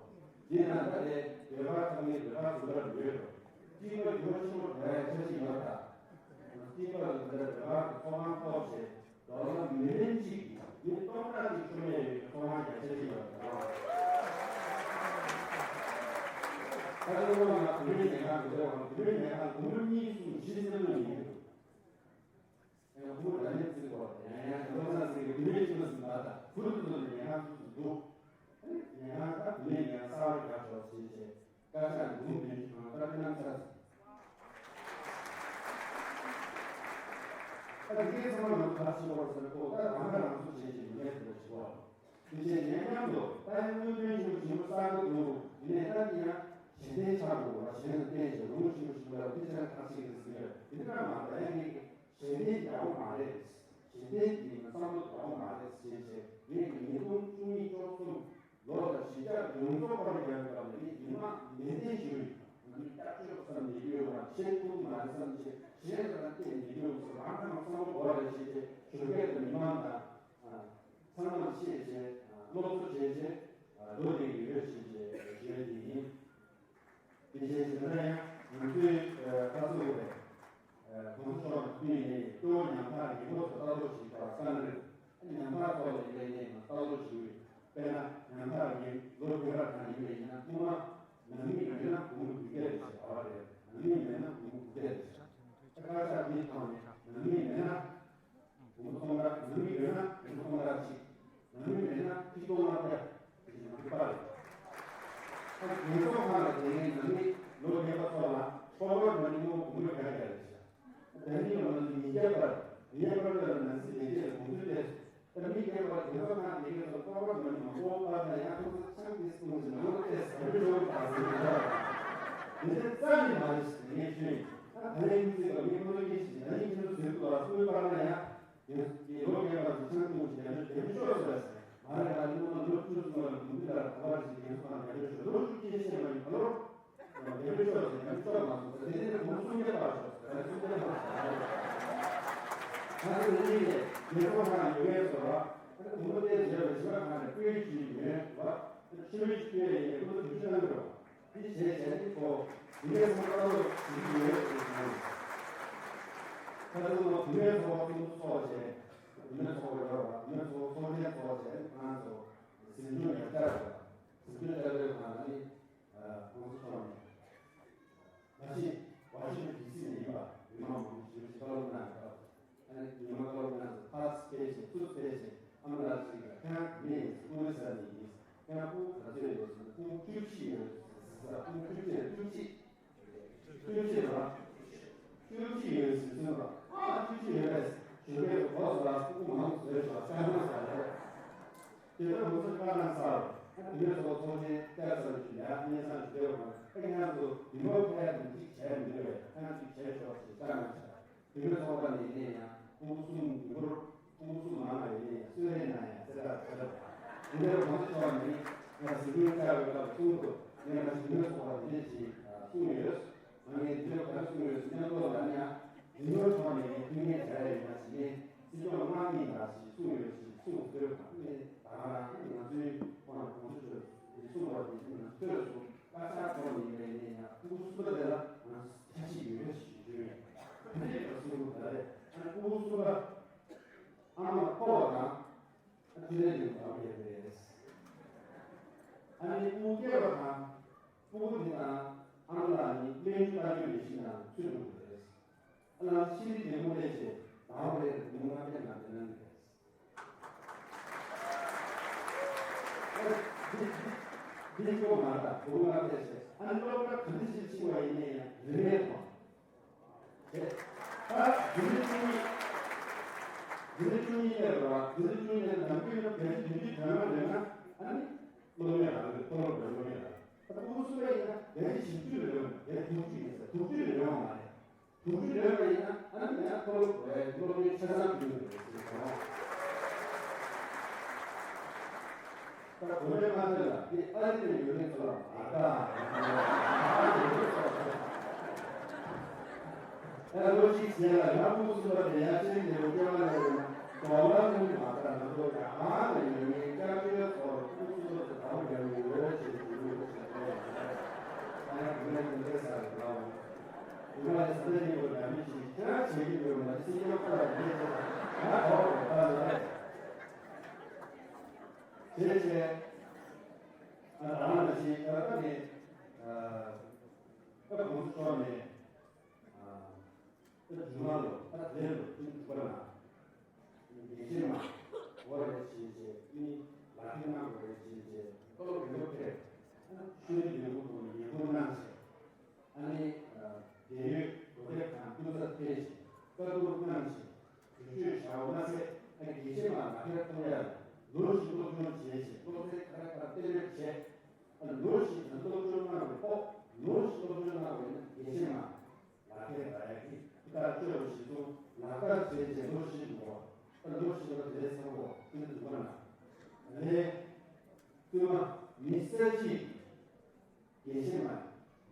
དེ་ན་ད་ལྟའི་བོད་པ་ཚང་མའི་བོད་པ་ཟུར་པར་ཡོད་རེད། སྤྲིན་པ་རྒྱུ་བ་ཆེན་པོ་འགྲོ་ཡ་ཆ་ཞིག་ཡོད་ད། སྤྲིན་པ་ལ་འདི་འདྲ་བོད་པ་གི་ཚོགས་ཁང་ཐོག་བྱས། ཌོ་ལར་མི་ལི་ཡོན་གཅིག་གིས་མི་སྟོང་ཕྲག་གཅིག་ཤོར་ཡས་ཡོད་པའི་ཚོགས་ཁང་རྒྱ་ཆེ་ཞིག་ཡོད་རེད། ད་ལྟ་ལོ་ལ་བོད་མིའི་ཉེན་ཁ་འདི་འདྲ་བ་བོད་མིའི་ཉེན་ཁ་ལོ་གཉིས་གསུམ་ཕྱིན་ཚར་ལོ་ཡིན། ཡང་ཁོང་རང་ཉིད་བརྩི་བ་ཡང་ཡང་བློ་བཟང་སེང་གེ་བོད་མིའི་སྤྱི་ཚོགས་ཟིན་པ་དང་ཁུར་དུ་ནས་ཉེན་ཁ་སུ་སུ་འདུག་ཉེན་ཁ་ད་བོད་མིའི་ཉེན་ཁ་གསར་བ་རྒྱག་ཆོག་ཟེར་བྱས། བཀའ་ཤག་འཛུགས་མཁན་གྱི་ནང་བཀའ་དྲིན་གནང་ཚར་སོང་། ད་འདི་གའི་ཚང་མ་ནང་ག་རེ་བྱེད་དགོས་ཟེར་ན། ཁོ་ད་རང་ཁ་རང་གསོ་བྱེད་ཀྱི་མི་ངན་དེ་འདྲ་བྱེད་དགོས། དེ་བྱས་ཉན་མཉམ་དུ་ད་ཡང་དངོས་དོན་ཆེན་པོ་ཆེན་པོ་གསར་འགོད་འགྲོ་དགོས། དེ་ནས་ད་འདི་ཡང་གཞན་ལྡན་ཆགས་དགོས་པ། གཞན་ལ་བརྟེན་བྱས་ལུང་ཆེན་པོ་ཆེན་པོ་ལ་དེ་ཚང་ཐག་ཆོད་ཀྱི་ཟིན་ཡོད། དེ་འདྲ་མ་རེད། ཡང་ངས་གཞན་ལྡན་རྒྱག་པ་མ་རེད། གཞན་ལྡན་གྱི་བསམ་བློ་རྒྱག་པ་མ་རེད་ཟེར་བྱས། ངས་ཉིས་སྟོང་བཅུ་གཉིས་བཅུ་གསུམ་ལོ་ལ་གཞིས་ཆགས་ཡོངས་རྫོགས་པར་ཡང་སྐབས་ནས་ཡིན་ན་ནན་ཏན་ཞུ་ཡིན། ང་ཚོས་བསྐྱར་བཅོས་བསམ་ནས་ཡོད་པ་བྱེད་ཐུབ་མ་རེད་བསམ་བྱས། གཞན་ལ་བརྟེན་ནས་ཡོད་ཟེར། རང་གང་བསམ་བློ་འགོ་རེ་བྱས་བྱས། ཞོགས་ཀས་དང་མི་མང་དང་ཚང་མ་བཤད་བྱས། སློབ་གསོ་བྱས་བྱས། འགྲོ་བསྡད་ཀྱི་ཡོད་ཞེས་བྱས་ཞུ་ཡ་དེ་ཡིན། དེ་བཞིན་ཞུ་ན་ཡང་ང་ཚོའི་ཁ་སང་རེད། གོང་ས་མཆོག་དང་བསྟུན་ནས་སྐྱོ་བོ་ཉམ་ཐག་ཉིན་མོ་ཚོ་ལྟ་རྟོག་བྱེད་པ་བསམ་རེད། ཉམ་ཐག་ཚོ་ལ་ཡིན་པའི་གནས་ལ་ལྟ་རྟོག་བྱེད་དགོས། དཔེར་ན་ཉམ་ཐག་ཡིན་ལོ་རྒས་པ་གང་ཡིན་པ་ཡིན་ན། ཐོག་མ་ནང་མི་ཡོད་ན་སྒོར་མོ་དགུ་བརྒྱ་རེ་བྱེད་པ་རེད། ནང་མི་མེད་ན་སྒོར་མོ་དགུ་བརྒྱ་རེ་བྱེད། ད་བཀའ་ཤག་འདིའི་ཐོག་ནས་ནང་མི་མེད་ན། སྒོར་མོ་སྟོང་ཕྲག་ནང་མི་ཡོད་ན་སྒོར་མོ་སྟོང་ཕྲག་གཅིག་ནང་མི་མེད་ན་ཁྲི་སྟོང་ལྔ་བརྒྱ་དེ་བཞིན་ནང་མི་པ་རེད། ད་རྒན་ཚོགས་ཁང་ལ་དེ་ནས་ནང་མི་ལོ་རྒས་པ་ཚོ་ལ་ཕོགས་པར་མ་ནི་སྔོན་སྒོར་མོ་བརྒྱ་བརྒྱ་རེད་ཤག་ད་ནི་ལོ་ན་ཚོད་ཉིས་བརྒྱ་པར་ཉིས་བརྒྱ་པར་ལ་ནང་སྲིད་ལས་བྱེད་ལ་དགོངས་ཚུལ་སྤྲད་སོང་། ད་མི་རྒན་པ་རྒན་ཚོགས་ཁང་དེ་གས་ཚོ་ཕོགས་པར་མ་ནི་མང་པོ་པར་ན་ཡང་ཁོ་ཚོ་ཆང་དེ་སྐོང་ཞིག་ནང་ལ་བལྟས་སོང་། རྒན་པ་ཞོགས་པ་དང་ཟེར་གྱི་འདུག་དེ་ཚོ་རྩ་ནས་མ་རེད་ཟེར་ངས་ཞུས་ཡིན། ད་ད་ལན་ཡིན་ཚེ་བ་ངས་ཁོ་ཚོ་སྐད་ཆ་ཞིག་ད་ནི་ཁྱེད་ཚོ་ཟེར་དུས་ལ་སོ་པར་ན་ཡང་། ཡིན། ལོ་རྒན་པ་ཚོ་ཆང་འཐུང་ཞིག་རྒྱབ་ནས་རྒྱབ་ཤོག་ཟེར་བ་ཟེར། མ་རེད། ང་ནི་སྔོན་མ་ལོ་བཅུ་གསུམ་ལ་མུ་མཐུད་ལ་ག་བར་ཞིག་རྒན་ཚོགས་ནང་རྒྱབ་ཤོག་ལོ་བཅུ་གཅིག་ཤེས་མ་ཡིན་ད་ལོ། རྒྱབ་ཤོག་ཟེར་རྒྱབ་ཤོག་མ་སོང་ཟེར། དེ་ནས་སྒོར་མོ་སུམ་བརྒྱ་སྤར་ཤོག་ཟེར། སུམ་བརྒྱ་སྤར་ཤོག་ཟེར། ང་ཚོ་འདི་ནས་རྒན་ཚོགས་ནང་ཡོད་མཁན་ཚོ་ལ་སྒོར་མོ་སྟེར་བྱས་པ་ཞིག་ལ་ང་ནས་སྤོས་ཞུས་ཡོད་ལ། ཕྱི་མི་ཞིག་སྤོས་ཡིན་ཁོ་ཚོ་དུས་ཚོད་གནང་གི་རེད་བ། འདི་བྱས་བྱས་ནི་ཁོ་བུད་མེད་ཚོགས་པ་ལ་ཞུགས་ཡོད་ཅེས་གསུངས། ཁ་སང་ལ་བུད་མེད་ཚོགས་པ་ཚོགས་འདུ་ཚོགས་བྱས། བུད་མེད་ཚོགས་པ་ཡོད་ར། བུད་མེད་ཚོགས་པ་ཚོགས་ཆེན་ཚོགས་བྱས་ནི་ང་ཚོ་གཟིམ་ཆུང་ཡར་བཅར་བ། གཟིམ་ཆུང་བཅར་བའི་ནང་ལ་ནི་༸གོང་ས་མཆོག་ནས་མ་གཞི་ཝ་ཤིང་ཊོན་ཌི་སི་ནས་ཡིན་པ་མི་མང་མང་པོ་ཞིག་བཀའ་སློབ་གནང་ཡོད། ཨ་ནི་ཉི་མ་སྐར་མ་ཚོ་ཕར་སྤེལ་བྱས་ཚུར་སྤེལ་བྱས། ཨ་མ་ལགས་ཤིག་ལ་ཁྱེད་རང་མི་ཡིན་ཟེར། ཀུ་ཝེ་ས་ནས་ཡིན་ཟེར། ཁྱེད་རང་ཕྲུ་གུ་ག་ཚོད་ཡོད་ཟེར་ན། ཕྲུ་གུ་བཅུ་བཞི་ཡོད་ཟེར། ཕྲུ་གུ་བཅུ་བཞི། བཅུ་བཞི། བཅུ་བཞི་རེད་བ། བཅུ་བཞི་ཡོད་ཟེར་ཟེར་བ། ཨ་བཅུ་བཞི་ཡོད་པས་ཞོགས་པའི་གོ་ས་ལ་ཕྲུ་གུ་མང་པོ་བཟོས་ཤག་སྐར་མ་ཟ་རེད། དེ་ལྟར་ཧུར་ཐག་བཀའ་གནང་ཚར། ཨ་དེ་འདྲ་སོགས་ཚོགས་ཆེན་བསྐྱར་ཟིན་གྱི་ཡ་སྙན་སེང་ཞུ་འདོད་པ། ཨ་ཁྱེད་རང་ཚོ་མི་མང་ཕལ་དུ་གཅིག་བྱས་མི་འདུག་པས། ཁྱེད་རང་གཅིག་བྱས་ཤོག་ཅེས་བཀའ་གནང་ཤག་དེ་འདྲ་ཚོགས་པ་ནས་ཡིན་ན་ཡང་ཕྲུ་གུ་གསུམ་མི་འབོར་ཕྲུ་གུ་གསུམ་མང་བ་ཡིན་ན་ཡང་གསོལ་རས་གནང་ཡ་གསལ་བསྒྲགས་བྱས་པ། དེ་འདྲ་གོང་ས་མཆོག་ནས་ང་གཟིགས་སྐྱོང་བཅར་བའི་སྐབས་གསུང་དུ་ངས་ང་གཞོན་ནུ་ཚོགས་པ་འདི་འདྲ་ཞིག་གསུངས་ཡོད། ང་ངས་འདི་ལ་ག་རེ་གསུངས་ཡོད་ཟེར་ན། མཉམ་དུ་ལ་ཡང་གཞོན་ནུ་ཚོགས་ནས་ངས་ཐུགས་ངལ་བྱ་ཡ་ཡིན་ན་ཞིག་ངས་སྲིད་སྐྱོང་གནང་གི་ཡིན་ད་ཞེས་གསུངས་ཡོད་ཞེས་གསུངས་ཟེར་བ་དང་། ངས་ད་ག་རང་ང་ཚོའི་ཁོང་ལ་གོང་ས་མཆོག་གིས་གསུངས་པ་དེ་ང་ཚོས་སོ་བཀའ་ཤག་ཐོག་ནས་ཡིན་པའི་ནས་ཡང་ཕྲུ་གུ་གསུམ་པ་དེ་ལ་ང་ཚོ་ཐབས་ཤེས་ཡོད་རེད་ཞེས་བརྗོད་ཡོད། ཕ་མས་ལ་གསུང་གི་ད་རེད། ཨ་ནི་ཕྲུ་གུ་གསུམ་པ་ཨ་མ་ཕོ་བ་དང་ཨ་ཕྲུ་གུ་ཡང་ལ་བརྒྱབ་པ་རེད། ཨ་ནི་ཕྲུ་གུ་སྐྱེས་པ་དང་ཕྲུ་གུ་དེ་དང་ཨ་མ་ལགས་ནི་སྨན་བཅོས་ལྟ་སྐྱོང་ལས་གཞི་ནང་ཚུད་འགྲོ་གི་རེད། ཨ་ལགས་ཤི་རི་རྒྱལ་མོ་ལས་བྱེད་ཟླ་བ་རེར་སྒོར་མོ་ལྔ་བརྒྱ་ནང་དེ་གནང་གི་རེད། འདི་འདི་འདི་ཅོ་མ་ར་སྒོར་མོ་ལྔ་བརྒྱ་བྱས། ཨ་ནི་སློབ་གྲྭ་ག་འདྲ་ཞིག་ཕྱིན་པ་ཡིན་ནའི་ཡང་རིན་མེད་ཐོག་བྱས། ད་འཛིན་གྲྭ་བཅུ་གཉིས། འཛིན་གྲྭ་བཅུ་གཉིས་སླེབས་པ། འཛིན་གྲྭ་བཅུ་གཉིས་སླེབས་ནང་བོད་ཡིན་ན་བོད་ཀྱི་བདུན་ཅུ་དོན་ལྔ་ལོན་ན་ཨ་ནི་སློབ་མའི་རང་ལུགས་མཐོ་སློབ་རེད། སློབ་མའི་རང་ལུགས། ད་ཕྲུ་གུ་གསུམ་པ་ཡིན་ན་བོད་ཀྱི་བཞི་བཅུ་ལོན། བོད་དྲུག་ཅུ་ཡིན་ཟེར། དྲུག་ཅུ་ལོན་ཡོང་མ་རེད། དྲུག་ཅུ་ལོན་པ་ཡིན་ན་ཨ་ནི་ང་མཐོ་སློབ་རེད། སློབ་གྲྭའི་ཆ་ཚང་བསྐྲུན་དགོས་རེད་ཟེར་གྱི་འདུག་ད་གོ་ལའི་མ་ཐོན་ལ་དེ་ཨ་རི་ནས་ཡོད་མཁན་ཚོ་ལ་མ་ལྟ། ཨ་ལོ་གཅིག་རྗེས་ལ་ང་ཕྲུ་གུ་གསུམ་པ་དེ་ཡང་ཕྱིར་འགྱེལ་བའི་སྐྱེ་བ་ལེན་དགོས་ན་ཌོ་ལར་ཀུན་མ་ལྟ། ང་ཚོ་ཡང་ཨ་ནས་ཡོད་མཁན་སྐྱབས་བཅོལ་ཚོར་ཕྲུ་གུ་གསུམ་པ་དེ་ཟླ་བ་རྒྱག་གི་ཡོད་ཅེས་ཞུ་གི་ཡོད། ཞེས་ད་ལྟ་ནས་སྐབས་དགོངས་སུ་ཕྱོགས་ནས་ད་རྗེས་མ་ལོ་ད་དེ་ལོ་ཆིག་སྟོང་དྲུག་པ་ན་དགེ་བཤེས་མ་འོ་རེ་བྱས་བྱས་ནི་ལག་ཁྱེར་གནང་དགོས་རེ་བྱས་བྱས་ཏོག་རེ་ལོ་ཕེབས་ཤུལ་ཡོད་མུ་དུ་ཉེ་འཁོར་གནང་བྱས། ཨ་ནི། རྒས་ཡོལ་གོ་སྒྲིག་དང་སྐུ་ཚབ་ཕེབས་ཤིང་བཀའ་བསྡུར་གནང་ཞིང་གྲོས་ཆོད་བཞག་པ་མ་ཟད། ཨ་དགེ་བཤེས་མ་ལག་ཁྱེར་ཐོབ་ཡག་ལ་ལོ་བཞིན་སློབ་སྦྱོང་བྱས་ཤིང་སློབ་ཚན་ག་རེ་ག་རེ་གཏན་འབེབས་བྱས། ཨ་ལོ་བཞིན་དུ་སློབ་སྦྱོང་གནང་བའི་ཐོག་ལོ་བཞིན་སློབ་སྦྱོང་གནང་བའི་ནང་དགེ་བཤེས་མ་ལག་ཁྱེར་རག་ཡག་གི་ཕུ་ཐག་གཅོད་པ་ཞིག་ཏུ་ལག་བསྟར་བྱས་རྗེས་ལོ་བཞིན་དུ་ཨ་ལོ་བཞིན་དུ་དེའི་ཚང་པོ་ཀུན་ཏུ་འདུག་པ་ན། ཨ་ནི། བཙུན་མ་མི་གསལ་བྱེད། དགེ་བཤེས་མ་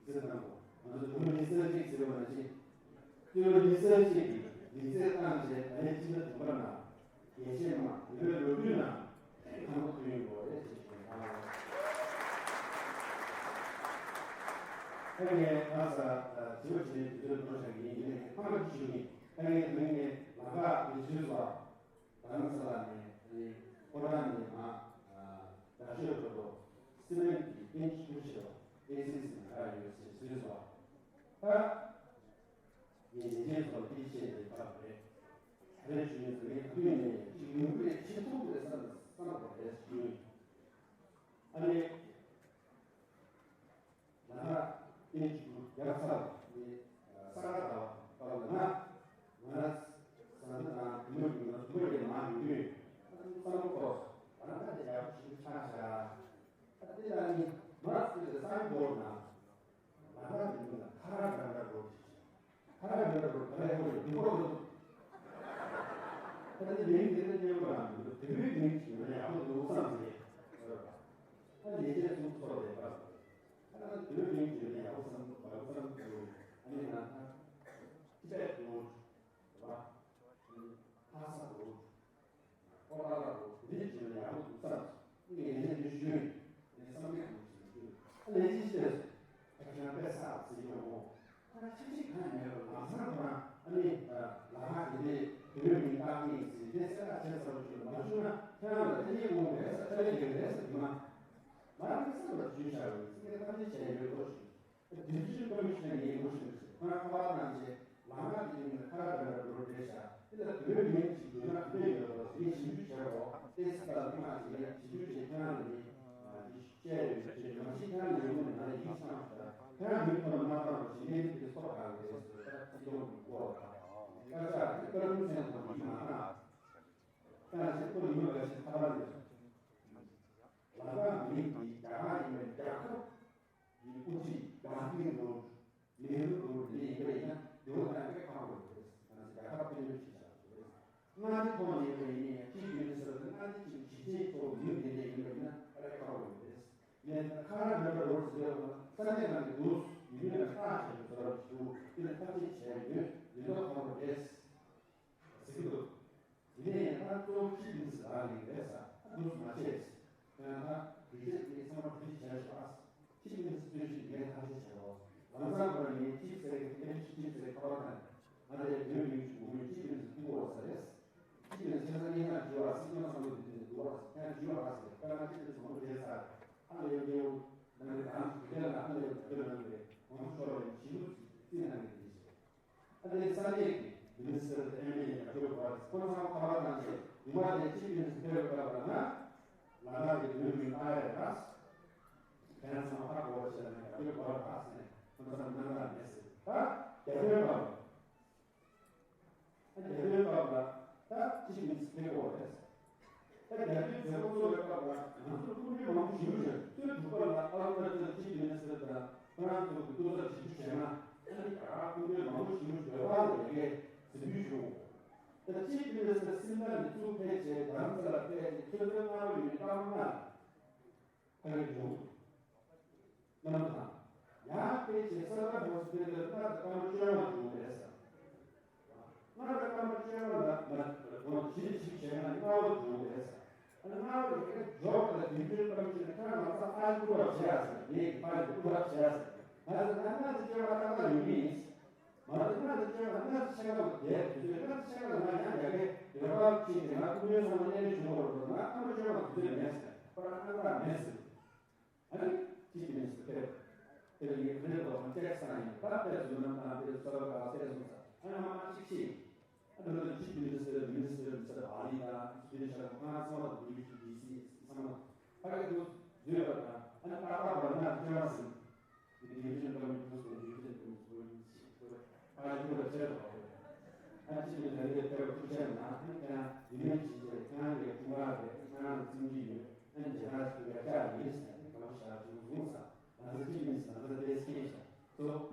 ཟེར་དང་པོ། ང་ཚོ་བོད་མི་སེར་ཅིག་ཟེར་བ་ནང་བཞིན། བཙུན་མ་མི་སེར་ཅིག་གིས་མི་ཚེ་བཏང་རྗེས་ད་ལན་གཅིག་ལ་དུམ་པར་ན། དགེ་བཤེས་མ་བོད་པའི་ལོ་རྒྱུས་ནང་ཐེངས་དང་པོ་ཐོན་ཡོང་བ་རེད་ཅེས་ཞུ་ཡིན། ད་ངས་ཁ་ས་དྲི་བ་དྲིས་ལན་དུས་ཚོད་འདོན་བཞག་གི་ཡིན། ཡིན་ནའི་ཁ་མ་ཞུ་ཡིན། ད་ངས་དེ་རིང་ནས་ལམ་ཁ་མི་བཟོས་སོ། རྡ་རམ་ས་ལ་ནས་ཨ་ནི་ཕོ་བྲང་ནས་མར་རྡ་ཤོད་འགྲོ་དུས་སི་མེན་གྱི་ཨེན་ཅི་ཀུ་ཤི་ཨེ་སི་སི་ནང་ག་ཡོད་ཟེར་ཟེར་སོང་། ད་ངས་ཉེས་ཅན་ཚོར་འདི་བཤད་ནས་བར་རེད། ག་རེ་ཞུ་ཡིན་ཟེར་ངས་ཁུལ་ནས་ཅིག་ཡོང་གི་རེད། ཆེ་ཐུག་རེད་བསམ་བསམ་པ་རེད་ཞུ་ཡིན། ཨ་ནི། ལ་ཨེ་ཅི་ཀུ་རྒྱབ་ཚར་ནས་ས་ག་ཟླ་བ་ལ་ང་ང་ཟ་འདི་དང་དུ་མ་ཡིན་ན་དུ་མ་ཡིན་མ་ཡིན་དུས་བསམ་བློ་འཁོར། ང་ད་དེ་ཡག་པོ་ཞིག་ཆགས་ཤག་ཨ་དེ་ལ་ནི་མ་ཟེར་ཏེ་སང་འགོར་ན་ང་ད་དེ་མི་ལ་ཁ་ར་འདྲ་འདྲ་འགྲོ་ཞིག་ཁ་ར་འདྲ་འདྲ་འགྲོ་ག་ལས་འགོར་ཡོད་འགོར་འདུག་ད་དེ་མིང་དེ་ལ་སྙན་པོ་རང་འདུག་དེ་བོད་མིང་ཞིག་ཡོད་ན་ཡག་པོ་འདུག་བསམ་ཟེར། ཨ་ལས་བྱེད་ཚོ་ཚོ་ལས་པ། ཁ་ན་དོན་མིན་གྱི་ནས་ཡག་པོ་བསམ་བློ་བག་བསམ་དུ་ཨ་ནི་ན་ཐ་ཅི་བས་དུ་བ་ཁ་ས་དུ་ཁོ་ལ་ལ་དུ་དེ་ནས་ཀྱི་ནས་ཡག་པོ་དུ་བསམ་ངས་ནས་དུ་ཞུས་ནས་བསམ་གྱི་དུ་ཞུས་ཨ་ལས་ཅི་བྱས་སོ་ཁ་ཆེན་པས་ས་ཟེར་ཡོང་ངོ་ཁ་ཆེ་ཆེ་གང་མེད་པར་ལམ་སང་དུ་ཨ་ནི་ལ་ཁ་དེ་ནས་དོན་མིན་བཏགས་ངེས་ཟེར་དེ་སེ་ཁ་ཆེན་ས་རུ་ཞུ་མ་བྱུང་ན་ཁྱེད་རང་ལ་དེ་ནས་འོང་བས་ས་ཁ་ལས་ཡོད་རེད་ཟེར་དུ་མ། མ་རེད་བསམ་པ་བརྗོད་བྱ་བའི་ཚིག་ཐམས་ཅད་བྱས་ཡོད་དོ་ཞེས། དེ་དུས་ཀྱི་བཀའ་མི་ཤེས་ངའི་ངོ་ཤེས་ཤིག་ཁོ་རང་ཁ་པར་ནང་བཞིན་ལམ་ཁ་དེ་ཡིན་ན་ཁ་ར་འདྲ་འདྲ་འགྲོ་རེད་ཤག་དེ་ལ་དོན་མིན་ཞིག་འདོད་ན་དཔེ་ཡོད་དོ་ཞེས་ཞིབ་འཇུག་བྱས་རོགས། ཏེ་སི་ཏ་ལ་ཁོ་རང་ཞིག་ཡང་ཞིབ་འཇུག་བྱས་ཁྱེད་རང་ལ་ནི་འདི་བཤད་ཡོད་ཅེས་མ་གཞི་ཁྱེད་རང་ལ་ཡོང་ནས་ང་ལ་ཡིག་ཆ་མ་ཞུ་ད་ཁྱེད་རང་མིང་ཐོག་ལ་མ་བཏང་རོགས་ཞེས་ངས་འདི་སོགས་གང་རེད་ཟེར་ད་ཚིག་ཐོག་གི་སྐོར་ལ་བཀའ་ཤག་གི་བཀའ་ལུང་ཚན་དང་མི་མང་ན་ཀྱང་ཞིག་ཁོ་ཡིན་པ་འགའ་ཞིག་ཁ་པར་ནས། ལ་དྭགས་མི་རིགས་འདི་རྒྱ་གར་ཡིན་པའི་རྒྱལ་ཁབ་ཀྱི་དབུ་ཁྲིད་གང་དེའི་ལོ་ནེ་རུ་ལོ་འདི་ཡིན་པ་ཡིན་ན་འདི་བ་དང་སྐད་ཁག་པོ་ཡོད་རེད། ང་ཚོ་རྒྱལ་ཁབ་དཔེ་སྐྲུན་བྱེད་བཞག་ཡོད་རེད། མངའ་སྡེ་ཐོག་ནས་ཡིན་པ་ཡིན་ཡང་ཅིག་ཡོད་ནི་ཟེར་བ་ལ་མངའ་སྡེ་གཅིག་གི་གཞི་རྟེན་ཐོག་མིང་འདི་འདྲ་ཡིན་པ་ཡིན་ན་སྐད་ཁག་པོ་ཡོད་རེད། ངས་ཁ་ར་འདྲ་འདྲ་ལོ་ཟེར་བ་ལ་ས་གནས་ནང་གི་འདུག་ཡིན་ཡང་ཁག་བྱས་པའི་ཟེར་བ་ཞུ་དེ་ལ་ཐབས་ཤེས་བྱས་ཡོད་ཡིན་མདོག་ཁ་པོ་རེད། ཟེར་གྱི་འདུག་དེ་ནས་ཡང་ད་གཙོ་བོ་ཁྲིད་མི་ཟེར་ལ་ལིང་རེད་ས་ཨ་འདུག་མ་བྱས། ཡང་ད་དེ་རྗེས་དེ་ཚང་མ་བྲིས་བྱས་ཤོག་ཨ་ཁྲིད་མི་ཟེར་ཚོད་ཅིག་ངས་ཐག་གཅོད་བྱས་རོགས། ལམ་སང་ཁོ་ན་ངས་ཁྲིད་ཟེར་གི་ཨེམ་ཆི་ཁྲིད་ཟེར་ཁ་པར་ནང་ང་དེ་བོད་མིང་ཞུ་དགོས་མིན་ཁྲིད་མི་ཟེར་ཐུག་འོ་ས་རེད། ཁྲིད་མི་ཟེར་ས་ངས་ན་བྲིས་བ་སྲིད་ན་བསམ་བློ་དེ་དེ་འདུག་བ་ཡང་བྲིས་བ་ཨ་ཟེར་ཁ་ན་ཁྲིད་མི་ཟེར་མང་པོ་བྱས་ས་ཨ་ལ་ཡོད་ཡོད་ནང་གི་དང་དེ་ལ་ཨ་ལ་ཡོད་ཡོད་ནང་གི་ང་ཚོ་ཤོར་བའི་བྱིས་པོ་ཚིག་ནང་གི་དེ་བྱས། ཨ་ནི་ས་གནས་ཀྱི་མི་ནི་སི་ཊར་དང་ཨེམ་ཨེལ་ཨེ་ཡང་ཁྱོད་གོ་བ་ཁོ་ཚང་ཁ་པར་ནང་བཞིན་ཉི་མ་དེ་གཅིག་མི་ནི་སི་ཊར་ཕེབས་སྐབས་ལ་ན་ལ་དྭགས་ཀྱི་བོད་མི་ཨ་ཡ་ར་ཁྱེད་ཚང་ཧ་གོ་བ་བྱས་ན་ཁྱོད་གོ་བ་ར་ཟེར་ནས་ཁོ་ཚང་གནང་ག་མེད་ཟེར། ད་རྒྱ་བོད་པ་ལ་ཨ་རྒྱ་བོད་པ་ལ་ད་གཅིག་མི་ནི་སི་ཊར་ཕེབས་གོ་རེད། ད་རྒྱ་མིའི་མཛད་སྒོ་གཙོ་བོའི་སྐབས་ལ་ང་ཚོར་སྐུ་མགྲོན་མང་པོ་ཞིག་ཡོད་རེད། ཚོད་སྒྲུབ་པ་ལ་ཨ་རུ་ན་ཅལ་ཆིབས་མི་ནི་སི་ཊར་དང་ཁོ་རང་ཚོ་གི་སྐུ་ཚབ་ཞིབ་འཇུག་བྱས་ན་ཨ་ནི་རྒྱ་གར་སྐུ་མགྲོན་མང་པོ་ཞིག་ཡོད་པ་ལ་ཡ་གིའི་གཟིགས་འབུལ་ཞུ། ད་ཆིབས་མི་ནི་སི་ཊར་སིམ་ལ་ནས་ཚུར་ཕེབས་བྱས་རྡ་རམ་ས་ལ་ཕེབས་ཏེ་ཆོས་དོན་སྔ་རོལ་ཡོད་ཀ་མ་ལ་ཕ་གི་བྱུང་། གནམ་དང་། ཡང་དཔེ་ཆའི་ས་ག་ཧོ་སི་པི་ཏལ་སྔར་དང་སྐར་མ་བཅོ་ལྔ་བྱུང་བས་སམ། སྔར་དང་སྐར་མ་བཅོ་ལྔ་ལ་མ་དགོངས་ཞིབ་ཞིབ་བྱས་ན་ལྔ་བ་བྱུང་བས་སམ། ཨ་ནི་ལྔ་བ་ཡི་གེ་འཇོག་ལ་དུས་རྒྱུན་སྐར་མ་བཅུ་ནས་ཁ་ལག་ས་ཨ་ཡི་ཀུ་རབ་བྱས་ཟེར་ངེད་ཀྱི་ཕ་ཡི་ཀུ་རབ་བྱས་ཟེར། ང་ཚོ་ལྔ་ལྔ་དང་བཅོ་ལྔ་ཏག་ཏག་ཡོད་མི་ཡིན། མ་གཏོགས་ལྔ་དང་བཅོ་ལྔ་ལྔ་དང་ཕྱེད་ཀ་ལ་བསྡད་དུས་ཚོད་ལྔ་དང་ཕྱེད་ཀ་ལ་ང་ཡང་ཡ་གི་ཡོད་པ་ཕྱིན་ཏེ་ང་སྐུ་མགྲོན་ཚང་མ་གནས་མེད་བྱུང་བར་འགྲོ་ན་སྐར་མ་བཅོ་ལྔ་དུས་ཚོད་མེད་ཟེར་ཁོ་རང་ཨང་གྲངས་མེད་ཟེར། ཨ་ནི་དེ་ དེ་ལ་ངས་དེ་འདྲའི་ཐོག་ནས་བཅར་ས་ཡིན། ད་ལྟ་བསོད་ནམས་དང་དེ་གསར་པ་ག་བལྟས་སོང་ས། ཨ་ནི་མ་གཅིག་ཤེས། ཨ་ནི་ཅིབ་མི་ནི་སི་ཊར། མི་ནི་སི་ཊར་མི་སི་ཊར་བྷ་ལི་དང་སི་པི་ཤལ་ཁོང་ཚང་མ་དང་ཌི་སི་ཚང་མ་ཕ་གི་དུ་བཟོས་པ་དང་། ཨ་ནི་ཏག་ཏག་བར་ན་ཅོ་མ་སི་ཌི་བི་ཤན་ཀོ་མི་ཊི་ཁུལ་སི་ཌི་བི་ཤན་ཀོ་མི་ཊི་ཁུལ་ཕ་གི་ཁུལ་ལ་ཆེར་བ། ཨ་ཅིབ་མི་ནི་སི་ཊར་ཕེབས་ཐུགས་ཆེ་ན། ཨ་ནི་ཁྱེད་རང་ཡིན་མིན་ཞིག་ཁྱེད་རང་གི་ཁྱུང་ཁ་རེད། ཁྱེད་རང་ལ་བཙུན་གྱི་ཡོད། ཨ་ནི་ཇེ་ཁ་ཞིག་ག་ཆགས་ཡིན་ཟེར་ནས་ག་པར་བཞག་བྱུང་སོང་ས། ང་ཚོ་གཅིག་མིན་ཟེར། ང་ཚོ་ལྟས་མཁན་ཤ་ཚོ་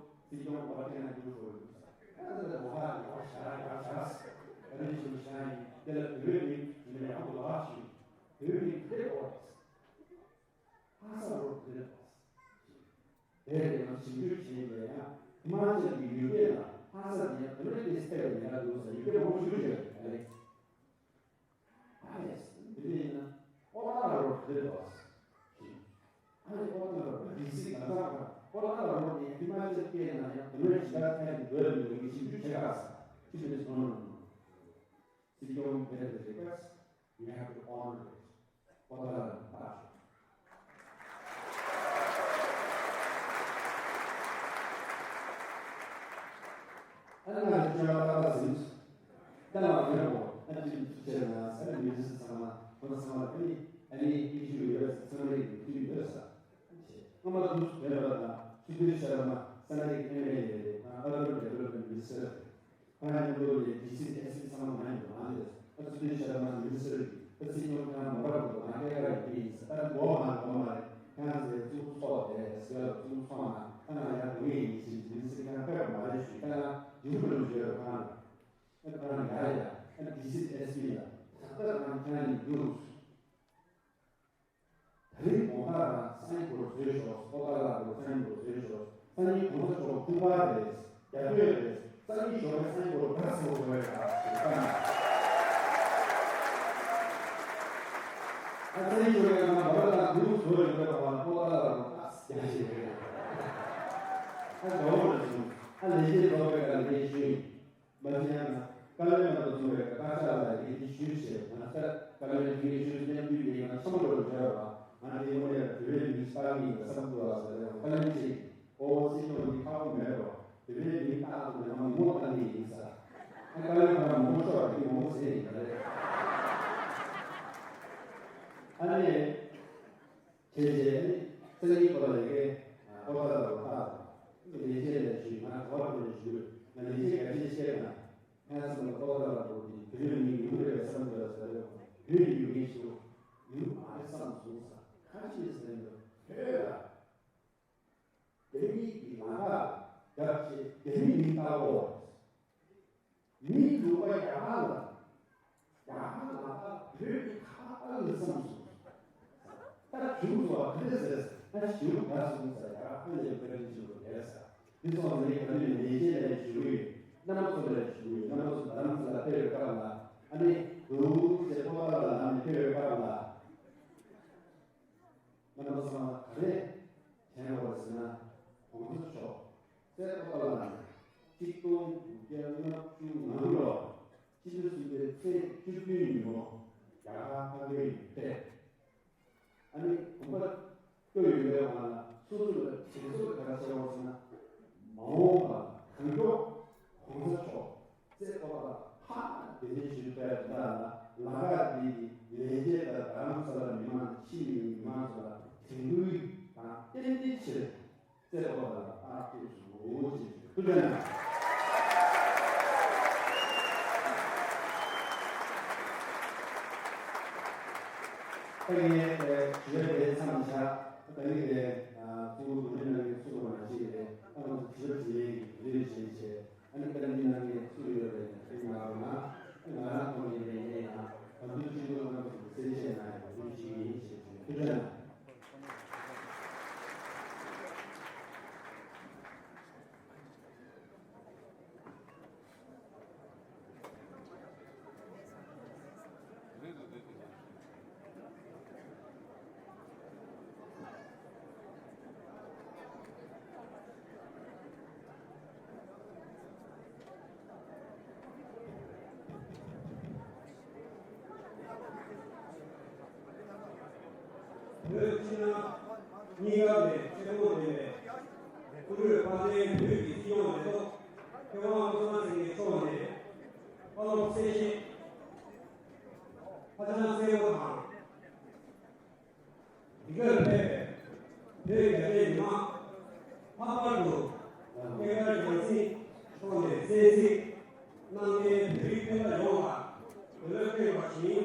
སྲིད་སྐྱོང་བར་དེ་ན་འགྱུར་དགོས་ཡོད་ས། ང་ཚོ་ལ་འོ་ཧ་ཡོད་ཤ་ཡོད་ཤ་ཟེར། ཨ་ནི་ཞུ་ཤ་ཡིན། དེ་ལ་བོད་མི་ཡིན་ན་ཡག་པོ་ལགས་ཞུ། བོད་མི་དེ་འོ་ཧ་ས་རོ་དེ་འོ་དེ་རེད། ང་ཞིབ་འཇུག་བྱས་ནས་ཡང་ཧི་མ་ཅལ་གྱི་ཡུལ་སྐད་ལ་ཧ་ས་དེ་ཡང་དེ་འདྲ་དེ་སྐད་ལ་ཡིན་ན་འདུག་ཟེར། ཡུལ་སྐད་མང་པོ་ཞིག་བརྗོད་ཡོད་རེད། ཨ་ལས། དེ་ནས་ཡིན་ན་ཨོ་ཏ་ལ་རོ་དེ་ལོ། ཨ་ནི་ཨོ་ཏ་ལ་རོ་ཌི་སི་ག་ས་ག་ཨོ་ཏ་ལ་རོ་ནི་ཧི་མ་ཅལ་སྐད་ན་ཡང་དེ་འདྲ་ཞིག་ལ་ཐད་ཀྱི་འདོད་ཡོད་ཀྱི་ཞིབ་འཇུག་བྱེད་ག་ས་ཅི་བྱེད་སོང་ན། Sit down, bear the request. You have to honor it. ཨོ་ཏ་ལ་རོ་ད། ཨ་ནི་ང་ལ་ཅི་ཡང་ལྟ་ལ་ཟིན། ལྟ་ལ་མེད་པོ། ཨ་ཅིབ་ཚུགས་ཆེ་ན་ས་ནི་མི་ཚེ་ཚང་མ་ཁོ་ན་ཚང་མ་ཨ་ནི་ཨ་ནི་ཨི་ཤུ་ཡོད་ས། ཚང་མ་ཨི་ཤུ་ཡོད་ས། ཨ་མ་དུ་བོད་པ་དང་སུ་དུས་ཤར་མ་ས་ནི་ཨེམ་ཨེལ་ཨེ་རེད། ང་ཨར་བན་ཌི་ཝེ་ལོབ་མེན་ཊི་མི་ནི་སི་ཊར་རེད། ཁོ་རང་མཉམ་དུ་ལས་ཌི་སི་ཨེ་སི་པི་ཚང་མ་མ་ཡིན་པ་མ་རེད། ཨ་སུ་དུས་ཤར་མ་མི་ནི་སི་ཊར་གྱི་ཨ་སྲིད་སྐྱོང་ཁང་མ་པར་དུ་ང་སྐད་ག་ཡིན་གྱི་ཡིན་ས། ཨ་མགོ་མ་མགོ་མ་རེད། ཁྱེད་རང་ཚོའི་ཚུགས་ཚོགས་དེ་སེ་ལ་ཚུགས་ཚོགས་ན་ཨ་ང་ཡང་དགོས་ངེས་ཡིན་ཞེས་མི་ནི་སི་ཊར་ཁང་ཕེབས་པ་མ་རེད་ཞུས། ཨ་ང་ཇི་ཧུ་ལ་བརྗོད་པ་ཁང་ལ། ཨ་ཁོ་རང་ཡ་ཡ་ཨ་ཌི་སི་ཨེ་སི་པི་ལ་ད་ལྟ་རང་ཁྱེད་རང་ཡིན་འདུག་ད་རེས་དགོང་དག་རང་སའིན་བོར་བཟོས་ཤོག་ཨོ་ཏ་ལ་རོ་སའིན་བོར་བཟོས་ཤོག་སང་ཉིན་གོང་ས་མཆོག་ཁྲུང་པ་རེད། རྒྱ་སྟོད་རེད། སང་ཉིན་ཞོགས་པའི་སའིན་བོར་ག་སོང་བ་རེད། ཨ་སང་ཉིན་ཞོགས་པའི་ང་མོ་ལ་དང་དུ་བཟོ་ཡོད་པའི་བ་ཨོ་ཏ་ལ་རོ་ཨ་རྒྱ་ཞིག་རེད། ཨ་འདྲ་བོ་རེད་སོང་། ཨ་ལས་བྱེད་ཚོགས་པའི་ཀ་ལས་ཞུ་ཡིན། མ་ཟིན་ཡང་ན་བཀའ་བློན་རྣམ་པ་ཚོ་བས་བཀའ་ཤག་ལ་ཡི་གེ་ཞུས་བྱས། ང་ཚོ་བཀའ་བློན་དེ་གའི་ཞུས་མཉམ་འདུས་ལས་ང་ཆེན་པོ་རུ་བྱས་པ། ང་དེ་དངོས་གནས་ལ་བོད་པའི་མི་ས་མི་ཡིན་པ་བསམ་དགོས་པ་ཟེར་བའི་བཀའ་བློན་ཆེ་ཡིན། ཨོ་སྲིད་སྐྱོང་འདི་ཁག་པོ་མེད་རོ། བོད་པའི་མི་རྟག་ཏུ་ནས་ང་མི་ངོ་བཏང་གི་ཡིན་ས། ང་བཀའ་བློན་ཁང་མང་པོ་ཤོར་བ་དེ་མང་པོ་ཟེར་ཡིན་པ་རེད། ཨ་ནི། བྱས་རྗེས་ནི་སང་ཉིན་པ་ལ་ཡི་གེ་ཨོ་ཏ་ལ་རོ་ལྟ་དང་། ལས་བྱེད་ལས་ཞུས། ང་ག་བར་དུ་ནས་ཞུས། ང་ལས་བྱེད་ག་ཅི་བཤད་ན་ང་ཚོ་ལ་ཨོ་ཏ་ལ་རོ་འདི་བོད་མི་ཡུལ་རེ་བསམ་དགོས་ཟེར་རེད། བོད་ཡུལ་མི་ཞུ་ཡུལ་མ་རེད་བསམ་སོང་ས། ག་ཅི་ཟེར་ན་བོད་ལ་བདེན་མི་གི་ལམ་ཁ་རྒྱབ་བྱེད་བདེན་མི་མི་ལྟ་བོ། མིའི་ལུང་པ་ཡག་ལ། ཡག་ལ་བོད་ཀྱི་ཁ་ཨ་ལ་བསམ་སོང་། ད་བྱུང་སོང་བ་ག་རེ་ཟེར་ན་ཞིའུ་ག་སོང་ཟེར་ཡག་ཨ་ལས་བོད་རིགས་ཞིག་རེད་ཟེར། འདི་སོང་ནས་ག་ནས་ལས་བྱེད་ལས་ཞུ་ཡོད། རྣམ་པ་ཚོ་ལས་ཞུ་ཡོད། རྣམ་པ་ཚོ་རྡ་རམ་ས་ལ་ཕེབས་པའི་སྐབས་ལ་ཨ་ནི་འདུག་ཅེས་ཕོ་བྲང་ལ་ལམ་ནས་ཕེབས་པའི་སྐབས་ལ། རྣམ་པ་ཚང་མ་ག་རེ་དྲན་དགོས་ཟེར་ན། གོང་ས་མཆོག་སྲས་ཨོ་ཏ་ལ་ནས་ཆིག་སྟོང་དགུ་བརྒྱ་ལྔ་བཅུ་ང་དགུ་ལོར་སྤྱི་ཟླ་གསུམ་པའི་ཚེས་བཅུ་བདུན་ཉིན་མོ་རྒྱ་གར་ཕ་གིར་ཕེབས། ཨ་ནི་དགོངས་པ་བསྐྱོན་ཡོད་པའི་ངང་ལ་སོ་སོ་ལ་དྲན་གསོ་ག་རེ་བྱས་པ་ཟེར་ན། མ་འོངས་པ་གང་མགྱོགས་གོང་ས་མཆོག་སྲས་ཨོ་ཏ་ལ་ཧ་ལས་པའི་ཞུ་བའི་ལ་ལ་ལ་ཁ་དེ་གི་ལས་བྱེད་དང་རྡ་རམ་ས་ལ་མི་མང་ཕྱི་མི་མི་མང་ཚོ་ལ་དྲན་སྐུལ་དང་ཏན་ཏན་ཆེ་སྲས་ཨོ་ཏ་ལ་ཨ་ཐུགས་སུ་འོ་ཅེས་ཐུགས་རྗེ་གནང་། ད་ངས་ཞུ་བའི་མཚམས་བཞག་ད་ངས་གཙོ་བོ་གོ་སྒྲིག་གནང་མཁན་ཚོ་ནང་བཞིན་རེད། ཨ་ང་ཚོ་ཞུ་བ་བྱེད་ཡས་ཀྱི་རེ་བྱེད་བྱས། ཨ་ནི་བཀའ་འདྲི་གནང་མཁན་སུ་ཡོད་རེད་ན་དེ་གནང་རོགས་གནང་། ཨ་ང་རང་ཐོག་ནས་ལས་ངན་ཡང་གང་ཐུབ་ཅི་ཐུབ་ང་ཚོ་གསལ་བཤད་གནང་ཡག་འདུག་ཅིག་ཡིན་ཞེས་ཞུ་ཐུགས་རྗེ་གནང་། བོད་ཕྱི་ནང་གཉིས་ཀ་ལས་ཆེན་པོ་ལས་རེད། ཀུ་རུ་དཔལ་ལྡན་བོད་ཀྱི་སྤྱི་ཡོངས་ལས་ཐོག་མཁས་དབང་བློ་བཟང་སེང་གེ་མཆོག་ནས་བཀའ་སློབ་གསལ་བཤད་ཧ་ཅང་གསལ་པོ་དང་། འདི་གར་ཕེབས་པའི་བོད་རྒྱ་ཆེའི་མི་མང་། ལྷག་པར་དུ་སྐྱབས་མགོན་རྒྱལ་སྲས་མཆོག་ནས་གསན་གཟིགས་གནང་མཁན་བོད་རིགས་སྤུན་ཟླ་ཡོངས་ལ་འབུལ་ལོ་བསྟོད་པ་བཞིན་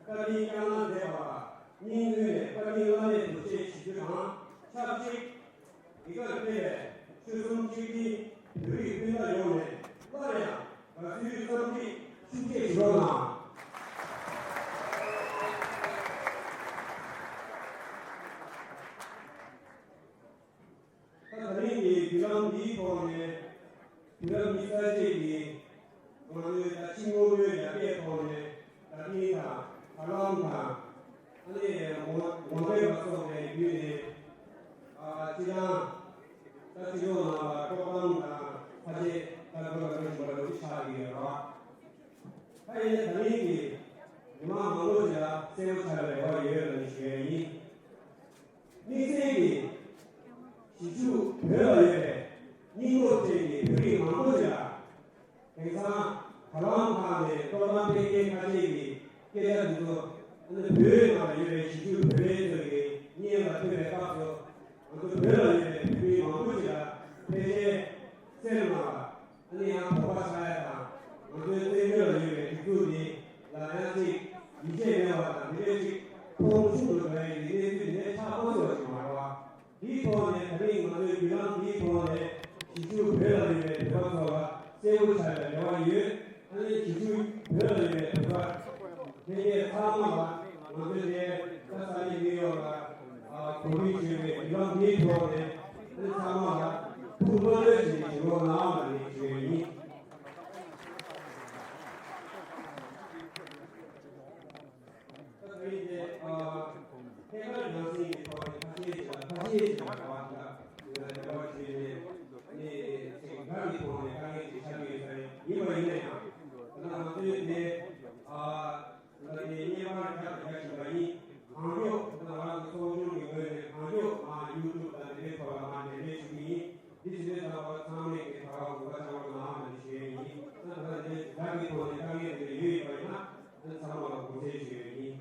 བཀའ་དྲིན་བསྐྱངས་གནང་མཛད་པ་ལ་སྙིང་དབུས་ནས་བཀའ་དྲིན་བླ་མེད་དུ་ཆེ་ཞུ་རྒྱུ་དང་ཆབས་ཅིག་འདི་གར་ཕེབས་པའི་ཆོལ་གསུམ་གཅིག་སྒྲིལ་བོད་རིགས་སྤུན་ཟླ་ཡོངས་ནས་སླར་ཡང་དགའ་བསུའི་འཚམས་འདྲི་ཤུགས་ཆེ་ཞུ་རོགས་གནང་། ད་ད་རིང་གི་བརྒྱུད་ལམ་འདིའི་ཐོག་ནས་བརྒྱུད་ལམ་མི་གསར་བརྗེ་གི་ང་ཚོའི་ད་ཕྱི་དངོས་པོའི་ཡར་རྒྱས་ཐོག་ནས་བརྡ་འཕྲིན་དང་དྲ་ལམ་དང་ཨ་ནི་ངོ་ངོ་དེབ་ལ་སོགས་པའི་བརྒྱུད་ནས་ཨ་སྤྱི་བཏང་ད་སྤྱི་ཚོགས་ནང་ལ་དཀྲོག་གཏམ་དང་ཁ་ཆེ་ལྟ་བུ་ལ་ངོས་འཛིན་པ་འདྲ་བོ་ཅིག་ཆགས་ཀྱི་ཡོད་རེད་བ། ད་ཡིན་ནའི་ད་རིང་གི་མི་མང་མང་པོ་ཅིག་ལ་གསལ་པོ་ཆགས་པའི་རེ་བ་ཡོད་ལ་ནི་ཞུ་ཡ་ཡིན། དམིགས་བསལ་གྱིས་གཞིས་བཞུགས་བོད་ལ་ཡོད་པའི་སྙིང་སྟོབས་ཅན་གྱི་བོད་རིགས་མང་པོ་ཅིག་ལ་དེང་སང་དྲ་ལམ་ཁག་ནས་དཀྲོག་གཏམ་སྤེལ་མཁན་ཁ་ཤས་ཀྱིས་སྐད་ཆ་འདི་ཚོ་ཨ་ནི་བོད་ནང་ལ་ཡོད་པའི་གཞིས་བཞུགས་བོད་པའི་ཚོ་གི་སྙན་ལ་ཐོས་པའི་སྐབས་སུ་ང་ཚོ་བོད་ལ་ཡོད་པའི་བོད་མི་མང་པོ་ཅིག་ལ་ཕལ་ཆེར་སེམས་ནང་ལ། ཨ་ནི་ཡང་དོགས་པ་ཆགས་ཡ་དང་ང་ཚོའི་བཙན་བྱོལ་ལ་ཡོད་པའི་སྒྲིག་འཛུགས་འདི་ལ་ཡང་ཅིག་ཡིད་ཆེས་མེད་པ་དང་དེ་འདྲའི་ཅིག་མཐོང་ཆུང་དུ་འགྲོ་ཡ་གི་གནས་ཚུལ་འདི་འདྲའི་ཆགས་ཐུབ་པ་ཞིག་མ་རེད་བ། འདིའི་ཐོག་ནས་ད་རིང་ང་ཚོའི་བརྒྱུད་ལམ་འདིའི་ཐོག་ནས་གཞིས་བཞུགས་བོད་ལ་ཡོད་པའི་བོད་པ་ཚོ་ལ་གསལ་པོ་ཆགས་པའི་རེ་བ་ཡོད། ཨ་ནི་གཞིས་བཞུགས་བོད་ལ་ཡོད་པའི་བོད་པ་ལྷན་རྒྱས་ཚང་མ་ལ་ང་ཚོའི་དེ་ད་ས་གནས་ནིའུ་ཡོག་ལ་གོ་སྒྲིག་ཞུས་པའི་བརྒྱུད་ལམ་འདིའི་ཐོག་ནས་ཨ་ནི་ཚང་མ་ལ་ཐུགས་བློ་ལོས་བྱས་ནས་ཞུ་རོགས་གནང་ལ་ནས་ཞུ་ཡ་ཡིན། ད་དེ་རིང་དེ་ཨ་ཐད་ཀར་རྒྱང་སྲིང་གི་ཐོག་ནས་ཁ་ཤས་ཀྱིས་ཁ་ཤས་ཀྱིས་བ་ད་ལ་རེ་བ་བྱས་ནས་ནས་ཚིག་འགའ་གི་ཐོག་ནས་དཀའ་ངལ་ཅིག་ཆགས་ཀྱི་ཡོད་ས་རེད། ཡིན་པ་ཡིན་ན་ཡང་ད་ང་ཚོའི་དེ་ཨ། ད་དེ་བརྙན་པར་རྒྱག་རྒྱག་བཞིན་པ་ཡིན། གང་མགྱོགས་ད་ང་རང་གི་ཚོགས་ཆུང་གི་ངོས་ནས་གང་མགྱོགས་ང་ཡུ་ཊུབ་དང་དེ་འདྲའི་ཐོག་ལ་ང་འགྲེམས་སྤེལ་ཞུ་གི་ཡིན། འདི་བྱེད་དུས་ཙམ་པ་ཚང་མས་ཀྱི་ད་ག་གོ་སྐབས་ཚང་མ་ལ་ནི་ཞུ་ཡ་ཡིན། ད་ད་དེ་རྒྱག་གི་ཐོག་ནས་དཀའ་ངལ་དེ་འདྲ་ཡོད་ཡོད་པ་ཡིན་ན་ད་ཚང་མ་ལ་དགོངས་སེལ་ཞུ་ཡ་ཡིན།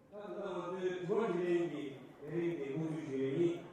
ད་ད་ང་ཚོའི་དྲི་བ་དྲིས་ལན་གྱི་ལས་རིམ་དེ་དགོངས་ཞུ་ཞུ་ཡ་ཡིན།